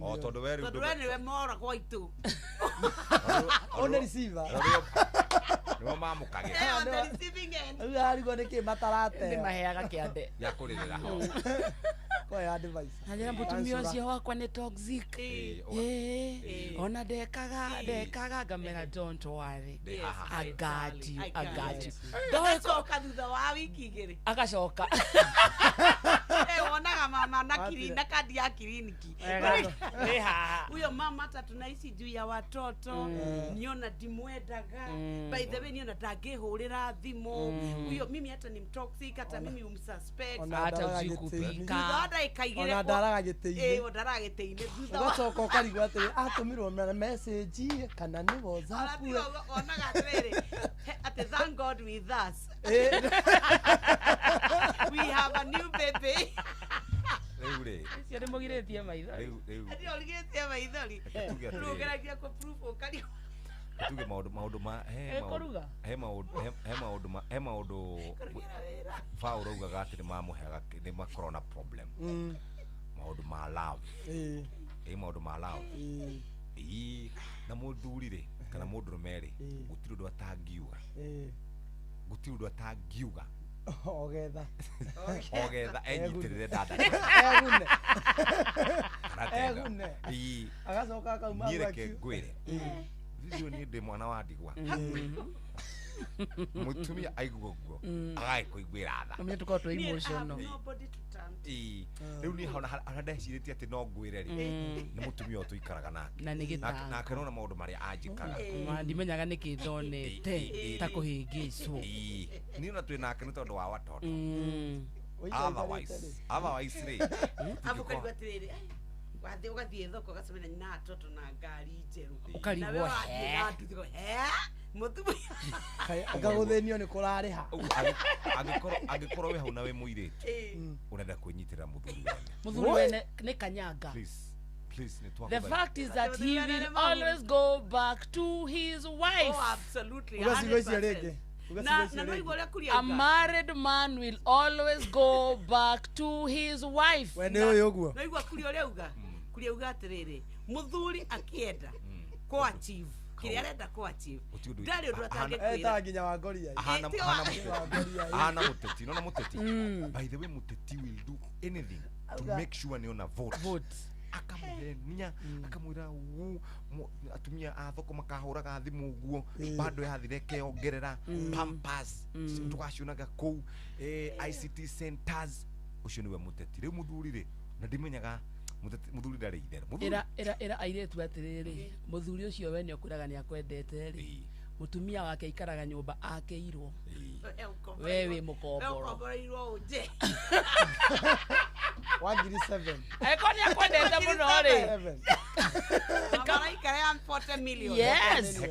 O tondũ we rĩu Tondũ we nĩwe mora gwaitũ. On the receiver. Nĩwe mamũkagĩra. On the receiving end. Rĩu ararigwo nĩkĩ matarate. Nĩ maheaga kĩande. Gĩa kũrĩrĩra ho. Koya advice. Na njĩra mũtumia ũcio wakwa nĩ toxic. Ĩĩ. Ona ndekaga ngamera don't worry. I got you, I got you. Agacoka thutha wa wiki igĩrĩ. Agacoka. Wonaga mama na na kadi ya kiriniki. Huyo mama hata tunaishi juu ya watoto niona ndimwendaga. By the way niona ndangĩhũrĩra thimũ. Huyo mimi hata ni mtoxic, hata mimi umsuspect. Hata hujui kupika. Thutha wa ndagĩka igĩrĩ Ona ndaraga gĩtĩ-inĩ. Ndaraga gĩtĩ-inĩ thutha wa Ũgacoka ũkarigwo atĩrĩ atũmirwo na message kana nĩ WhatsApp. Onaga atĩrĩrĩ atĩ thank God with us. We have a new baby. Rĩu rĩ. Ũcio nĩ mũgirĩtie maithori. Rĩu. Ndio ũrigĩtie maithori. Tuge atĩrĩrĩ. Rĩu ũgeragia kũ proof ũkarigwo. Tuge maũndũ ma he Kũruga? he maũndũ he maũndũ ma he maũndũ Paul augaga atĩ nĩ mamũheaga nĩ makoragwo na problem. Maũndũ ma love. Maũndũ ma love. Na mũthuri rĩ kana mũndũrũme rĩ gũtirĩ ũndũ atangiuga. Gũtirĩ ũndũ atangiuga. Ogetha. Ogetha enyitĩrĩre dada. Egune. Aratenda. Egune. Agacoka akauma Niĩ reke ngwĩre. Rĩu niĩ ndĩ mwana wa ndigwa. Mũtumia aigua ũguo agagĩkũiguĩra tha. Ũmenye tũkoragwo twĩ emotional. Rĩu niĩ hau harĩa ndecirĩtie atĩ no ngwĩre rĩ nĩ mũtumia ũyũ tũikaraga nake. Na nĩ gĩthako. Nake nona maũndũ marĩa anjĩkaga. Ma ndimenyaga nĩkĩ ndonete ta kũhĩngĩcwo. Niĩ ona twĩ nake nĩ tondũ wa watoto. Otherwise rĩ Abu karigwo atĩrĩrĩ wathiĩ ũgathiĩ thoko ũgacemania na atoto na ngari njerũ. Ũkarigwo, Nawe wathiĩ na nduthi he mũtumia. Ngagũthĩnio nĩ kũrarĩha. Angĩkorwo wĩ hau na wĩ mũirĩtu ũrenda kwĩnyitĩrĩra mũthuri wene. Mũthuri wene nĩ kanyanga. Please nĩ The fact is that he will always go back to his wife. Oh, absolutely. Uga ciugo icio rĩngĩ. Na no igua ũrĩa kuria A married man will always go back to his wife. We nĩ ũyũ ũguo. No igua kuria ũrĩa uga. Kuria uga atĩrĩrĩ mũthuri akĩenda kũ achieve kĩrĩa arenda kũ achieve ndarĩ ũndũ atangĩkwĩra. Etaga nginya wa ngoria. Ahana mũteti nona mũteti. By the way mũteti will do anything to make sure nĩ ona vote. Akamũhenia akamwĩra ũ atumia a thoko makahũraga thimũ ũguo bado yathire keongerera pampers tũgacionaga kũu ICT centers. Ũcio nĩwe mũteti. Rĩu mũthuri rĩ na ndimenyaga mũthuri ndarĩ itherũ. Ĩra airĩtu atĩrĩrĩ mũthuri ũcio we nĩ ũkwĩraga nĩ akwendete rĩ mũtumia wake aikaraga nyũmba akĩirwo. We wĩ mũkomboro. Ũkomboreirwo ũnje. 107. Angĩkorwo nĩ akwendete mũno rĩ. Maraikara ya 40 million. Yes. He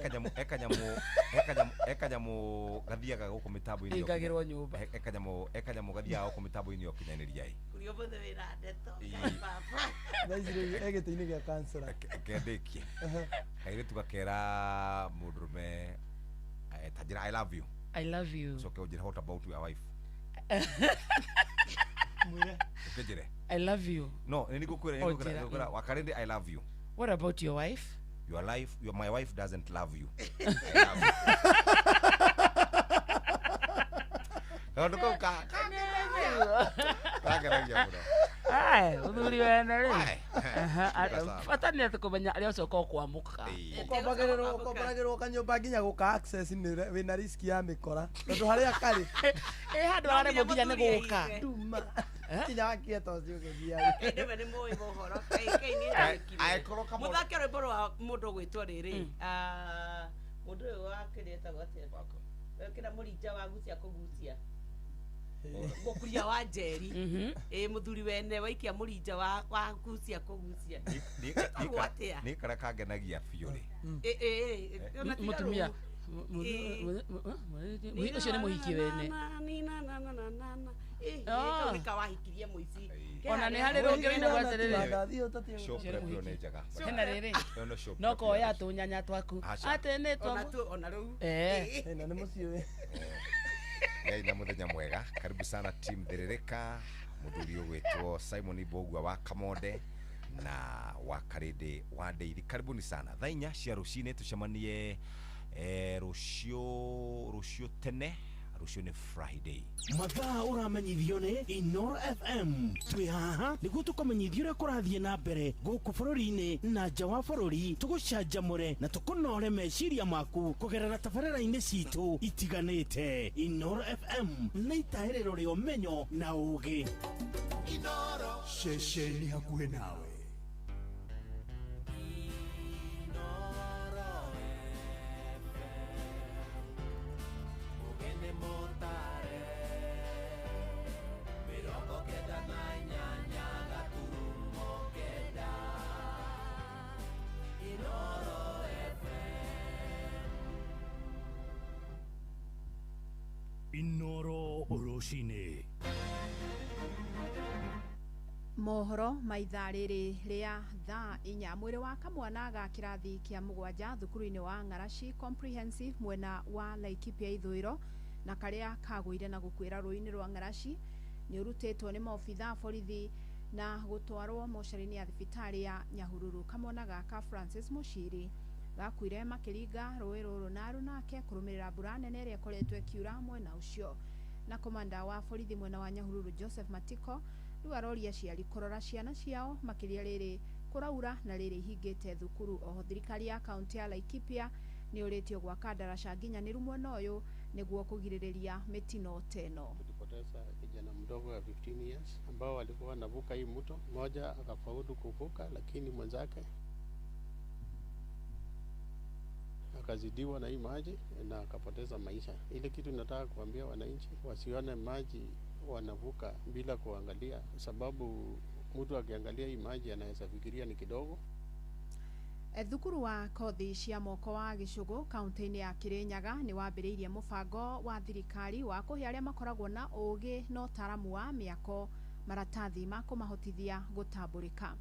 kanyamũ gathiaga gũkũ mĩtambo-inĩ. Ĩngagĩrwo nyũmba. He kanyamũ gathiaga gũkũ mĩtambo-inĩ ya ũkinyanĩria ĩ. Kuria ũmũthĩ wĩna ndeto. Thaa ici rĩu e gĩtĩ-inĩ gĩa kansũra. Kendĩkie. Kairĩtu gakera mũndũrũme ta njĩra I love you. I love you. Coke ũnjĩre what about your wife? Mwĩre. Ũkĩnjĩre. I love you. No, nĩ ngũkwĩra wakarĩndĩ I love you. What about your wife? Your life, my wife doesn't love you. I love you. Kaũndũ kau kangeragia mũno. Ai, mũthuri wene rĩ. Bata nĩ atĩ kũmenya arĩa ũcoka ũkwamũka. Ũkomboragĩrwo kanyũmba nginya gũka access nĩ wĩna risk ya mĩkora. Tondũ harĩa karĩ. Handũ hararemwo nginya nĩ gũka. Nduma. Nginya wakieta ũcio ũgĩthiaga. Ndĩwe nĩ mũĩ mohoro. Kai nĩ ndĩkire. Mũthake rwĩmbo rwa mũndũ ũgwĩtwo rĩrĩ. Mũndũ ũyũ wa kĩrĩa etagwo atĩa? Wekĩra mũrinja wa gucia kũgucia. Mũkuria wa Njeri. Mũthuri wene waikia mũrinja wa gucia kũgucia. Nĩ karĩa kangenagia biũ rĩ. Mũtumia. Ũcio nĩ mũhiki wene. Kau nĩ kawahikirie mũici. Ona nĩ harĩ rũngĩ rũinagwo atĩrĩrĩ. Hena rĩrĩ. No koya tũnyanya twaku. Atĩ nĩ twa. Ona rĩu. Na nĩ mũciĩ. Ngai na muthenya mwega. Karibu sana team Thĩrĩrĩka. Mũthuri ũgwĩtwo Simon Mbũgua wa Kamonde na wa Karĩndĩ wa Ndeithi. Karibuni sana. Thaa inya cia rũcinĩ tũcemanie rũciũ tene. Rũciũ nĩ Friday. Mathaa ũramenyithio nĩ Inoro FM. Twĩ haha nĩguo tũkũmenyithie ũrĩa kũrathiĩ na mbere gũkũ bũrũri-inĩ na nja wa bũrũri, tũgũcanjamũre na tũkũnore meciria maku kũgerera tabarĩra-inĩ citũ itiganĩte. Inoro FM nĩ itahĩrĩro rĩa ũmenyo na ũũgĩ. Inoro. Ceceni hakuhĩ nawe. Inoro Rũcinĩ. Mohoro ma ithaa rĩrĩ rĩa thaa 4. Mwĩrĩ wa kamwana ga kĩrathi kĩa 7 thukuru-inĩ wa Ng'araci Comprehensive mwena wa Laikipia ithũĩro na karĩa kagũire na gũkuĩra rũĩ-inĩ rwa Ng'araci nĩ ũrutĩtwo nĩ maobitha a borithi na gũtwarwo mocarĩ-inĩ ya thibitarĩ ya Nyahururu. Kamwana gaka Francis Mushiri gakuire makĩringa rũĩ rũrũ na arunake kũrũmĩrĩra mbura nene ĩrĩa ĩkoretwo ĩkiura mwena ũcio. Na komanda wa borithi mwena wa Nyahururu Joseph Matiko rĩu aroria aciari kũrora ciana ciao makĩria rĩrĩ kũraura na rĩrĩ ihingĩte thukuru. Oho thirikari ya kaunti ya Laikipia nĩ ũrĩtio gwaka ndaraca nginyanĩru mwena ũyũ nĩguo kũgirĩrĩria mĩtino ta ĩno. Tulipoteza kijana mdogo ya 15 years ambao walikuwa wanavuka hii mto. Mmoja akafaulu kuvuka, lakini mwenzake akazidiwa na hii maji na akapoteza maisha. Ile kitu nataka kuambia wananchi, wasione maji wanavuka bila kuangalia, sababu mtu akiangalia hii maji anaweza fikiria ni kidogo. Thukuru wa kothi cia moko wa Gĩcũgũ kaunti-inĩ ya Kĩrĩnyaga nĩ wambĩrĩirie mũbango wa thirikari wa kũhe arĩa makoragwo na ũũgĩ na ũtaaramu wa mĩako maratathi ma kũmahotithia gũtambũrĩka.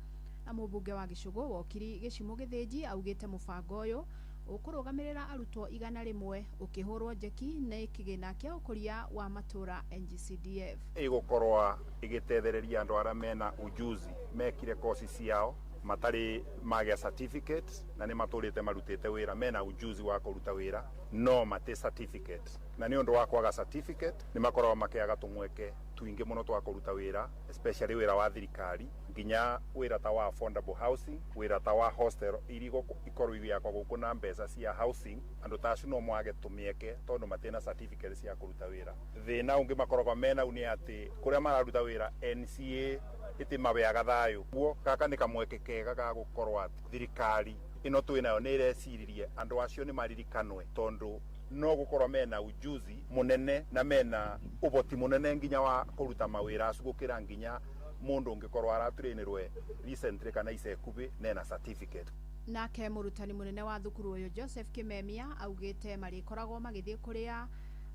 Na mũmbunge wa Gĩcũgũ Wokiri Gĩcimũ Gĩthĩnji augĩte mũbango ũyũ ũkũrũgamĩrĩra arutwo 100 ũkĩhũrwo njeki nĩ kĩgĩna kĩa ũkũria wa matũra NGCDF. Ĩgũkorwo ĩgĩtethereria andũ arĩa mena ujuzi mekire kosi ciao matarĩ magĩa certificate na nĩ matũrĩte marutĩte wĩra, mena ujuzi wa kũruta wĩra no matĩ certificate, na nĩ ũndũ wa kwaga certificate nĩ makoragwo makĩaga tũmweke tuingĩ mũno twa kũruta wĩra, especially wĩra wa thirikari, nginya wĩra ta wa affordable housing, wĩra ta wa hostel iria ikorwo igĩakwo gũkũ na mbeca cia housing. Andũ ta acio no mwage tũmĩeke tondũ matina certificate cia kũruta wĩra. Thĩna ũngĩ makoragwo menau nĩ atĩ kũrĩa mararuta wĩra NCA ĩtĩmabeaga thayũ. Guo gaka nĩ kamweke kega ga gũkorwo atĩ thirikari ĩno twĩnayo nĩ ĩreciririe andũ acio nĩ maririkanwe, tondũ no gũkorwo mena ujuzi mũnene na mena ũhoti mũnene nginya wa kũruta mawĩra acio gũkĩra nginya mũndũ ũngĩkorwo aratrainirwe recently kana ica ikuhĩ nena certificate. Nake mũrutani mũnene wa thukuru ũyũ Joseph Kimemia augĩte marĩkoragwo magĩthiĩ kũrĩa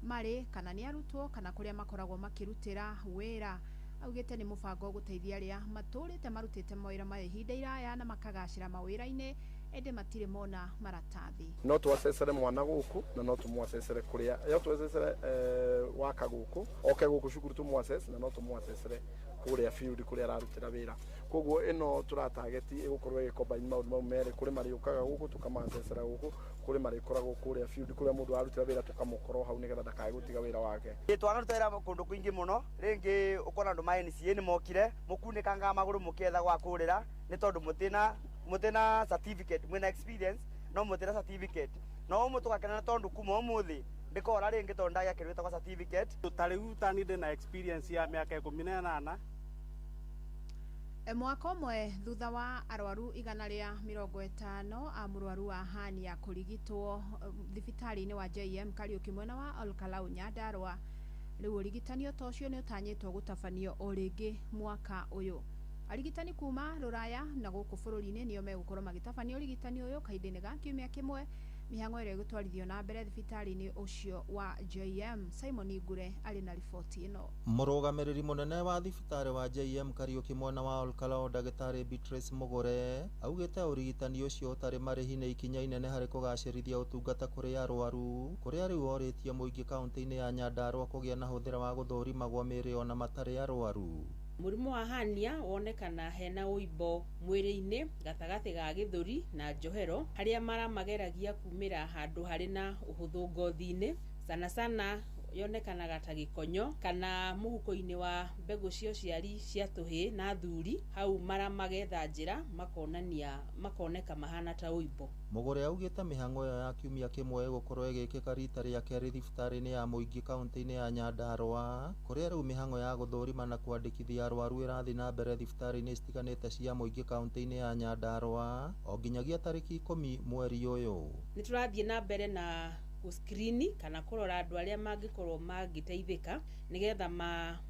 marĩ kana nĩ arutwo kana kũrĩa makoragwo makĩrutĩra wĩra. Augĩte nĩ mũbango ũgũteithia arĩa matũrĩte marutĩte mawĩra maya ihinda iraya na makagacĩra mawĩra-inĩ ĩndĩ matirĩ mona maratathi. No twacecere mwana gũkũ na no tũmwacecere kũrĩa, no twacecere waka gũkũ oke gũkũ cukuru tũmwacece na no tũmwacecere kũrĩa field kũrĩa ararutĩra wĩra. Koguo ĩno tũratageti ĩgũkorwo ĩgĩcombine maũndũ mau merĩ, kũrĩ marĩũkaga gũkũ tũkamacecera gũkũ, kũrĩ marĩkoragwo kũrĩa field kũrĩa mũndũ ararutĩra wĩra tũkamũkorwo hau nĩgetha ndakae gũtiga wĩra wake. Twanaruta wĩra kũndũ kũingĩ mũno, rĩngĩ ũkona andũ ma NCA nĩ mokire mũkunĩkangaga magũrũ mũkĩetha gwa kũrĩra nĩ tondũ mũtĩna certificate, mwĩna experience no mũtĩna certificate. No ũmwe tũgakena tondũ kuma ũmũthĩ ndĩkora rĩngĩ tondũ ndagĩakĩrwo ĩtagwo certificate. Ta rĩu tani ndĩna experience ya mĩaka 18. Mwaka ũmwe thutha wa arwaru 150 a mũrwaru wa hernia kũrigitwo thibitarĩ-inĩ wa JM Kariuki mwena wa Olkalau Nyandarua, rĩu ũrigitani ta ũcio nĩ ũtanyĩtwo gũtabanio o rĩngĩ mwaka ũyũ. Arigitani kuma rũraya na gũkũ bũrũri-inĩ nĩo megũkorwo magĩtabania ũrigitani ũyũ kahinda-inĩ ga kiumia kĩmwe, mĩhang'o ĩrĩa ĩgũtwarithio na mbere thibitarĩ-inĩ ũcio wa JM. Simon Ngure arĩ na riboti ĩno. Mũrũgamĩrĩri mũnene wa thibitarĩ wa JM Kariuki mwena wa Olkalau ndagĩtarĩ Beatrice Mugure augĩte ũrigitani ũcio ũtarĩ marĩhi nĩ ikinya inene harĩ kũgacĩrithia ũtungata kũrĩ arwaru, kũrĩa rĩu orĩtie mũingĩ kaunti-inĩ ya Nyandarua kũgĩa na hũthĩra wa gũthũrimagwo mĩĩrĩ ona matarĩ arwaru. Mũrimũ wa hernia wonekana hena ũimbo mwĩrĩ-inĩ gatagatĩ ga gĩthũri na njohero, harĩa mara mageragia kumĩra handũ harĩ na ũhũthũ ngothi-inĩ, sana sana Yonekanaga ta gĩkonyo kana mũhuko-inĩ wa mbegũ cia ũciari cia tũhĩĩ na athuri, hau mara magetha njĩra makonania makoneka mahana ta ũimbo. Mugure augĩte mĩhang'o ĩyo ya kiumia kĩmwe ĩgũkorwo ĩgĩkĩka rita rĩa kerĩ thibitarĩ-inĩ ya mũingĩ kaunti-inĩ ya Nyandarua, kũrĩa rĩu mĩhang'o ya gũthũrima na kwandĩkithia arwaru ĩrathiĩ na mbere thibitarĩ-inĩ citiganĩte cia mũingĩ kaunti-inĩ ya Nyandarua o nginyagia tarĩki 10 mweri ũyũ. Nĩ tũrathiĩ na mbere na gũskrini kana kũrora andũ arĩa mangĩkorwo mangĩteithĩka nĩgetha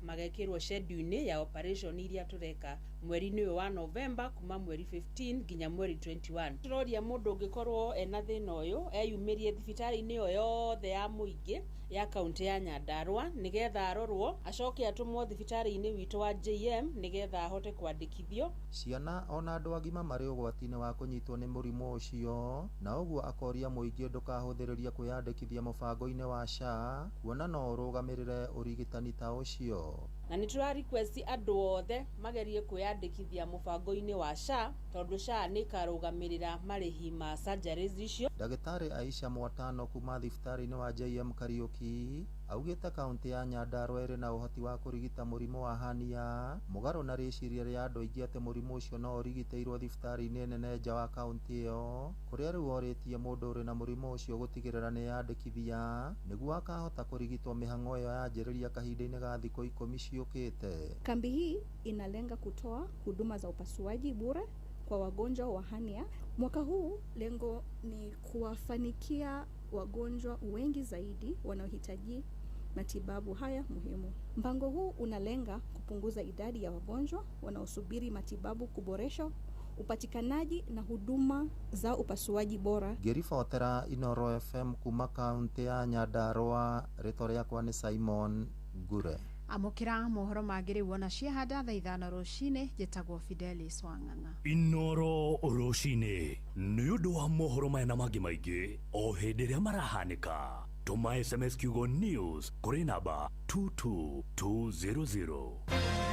magekĩrwo schedule-inĩ ya operation iria tũreka mweri-inĩ ũyũ wa November kuma mweri 15 nginya mweri 21. Tũroria mũndũ ũngĩkorwo ena thĩna ũyũ eyumĩrie thibitarĩ-inĩ o yothe ya mũingĩ ya kaunti ya Nyandarua nĩgetha arorwo acoke atũmwo thibitarĩ-inĩ witũ wa JM nĩgetha ahote kwandĩkithio. Ciana ona andũ agima marĩ ũgwati-inĩ wa kũnyitwo nĩ mũrimũ ũcio, na ũguo akoria mũingĩ ndũkahũthĩrĩrie kwĩyandĩkithia mũbango-inĩ wa SHA kuona no ũrũgamĩrĩre ũrigitani ta ũcio. Na nĩ tũra request andũ othe magerie kwĩyandĩkithia mũbango-inĩ wa SHA tondũ SHA nĩ ĩkarũgamĩrĩra marĩhi ma surgeries icio. Ndagĩtarĩ Aisha Mwatano kuma thibitarĩ-inĩ wa JM Kariuki augĩte kaunti ya Nyandarua ĩrĩ na ũhoti wa kũrigita mũrimũ wa hernia, mũgarũ na rĩciria rĩa andũ aingĩ atĩ mũrimũ ũcio no ũrigitĩirwo thibitarĩ-inĩ nene nja wa kaunti ĩyo, kũrĩa rĩu orĩtie mũndũ ũrĩ na mũrimũ ũcio gũtigĩrĩra nĩeyandĩkithia nĩguo akahota kũrigitwo mĩhang'o ĩyo yanjĩrĩria kahinda-inĩ ga thikũ 10 ciũkĩte. Kambi hii inalenga kutoa huduma za upasuaji bure kwa wagonjwa wa hernia. Mwaka huu lengo ni kuwafanikia wagonjwa wengi zaidi wanaohitaji matibabu haya muhimu. Mpango huu unalenga kupunguza idadi ya wagonjwa wanaosubiri matibabu, kuboresha upatikanaji na huduma za upasuaji bora. Ngĩribotera Inoro FM kuma kaunti ya Nyandarua, rĩtwa rĩakwa nĩ Simon Ngure. Amũkĩra mohoro mangĩ rĩu ona ciahanda thaa 5 rũcinĩ. Njĩtagwo Fidelis Wang'ang'a. Inoro rũcinĩ nĩ ũndũ wa mohoro maya na mangĩ maingĩ o hĩndĩ ĩrĩa marahanĩka. Tũma SMS kiugo news kũrĩ namba 22200.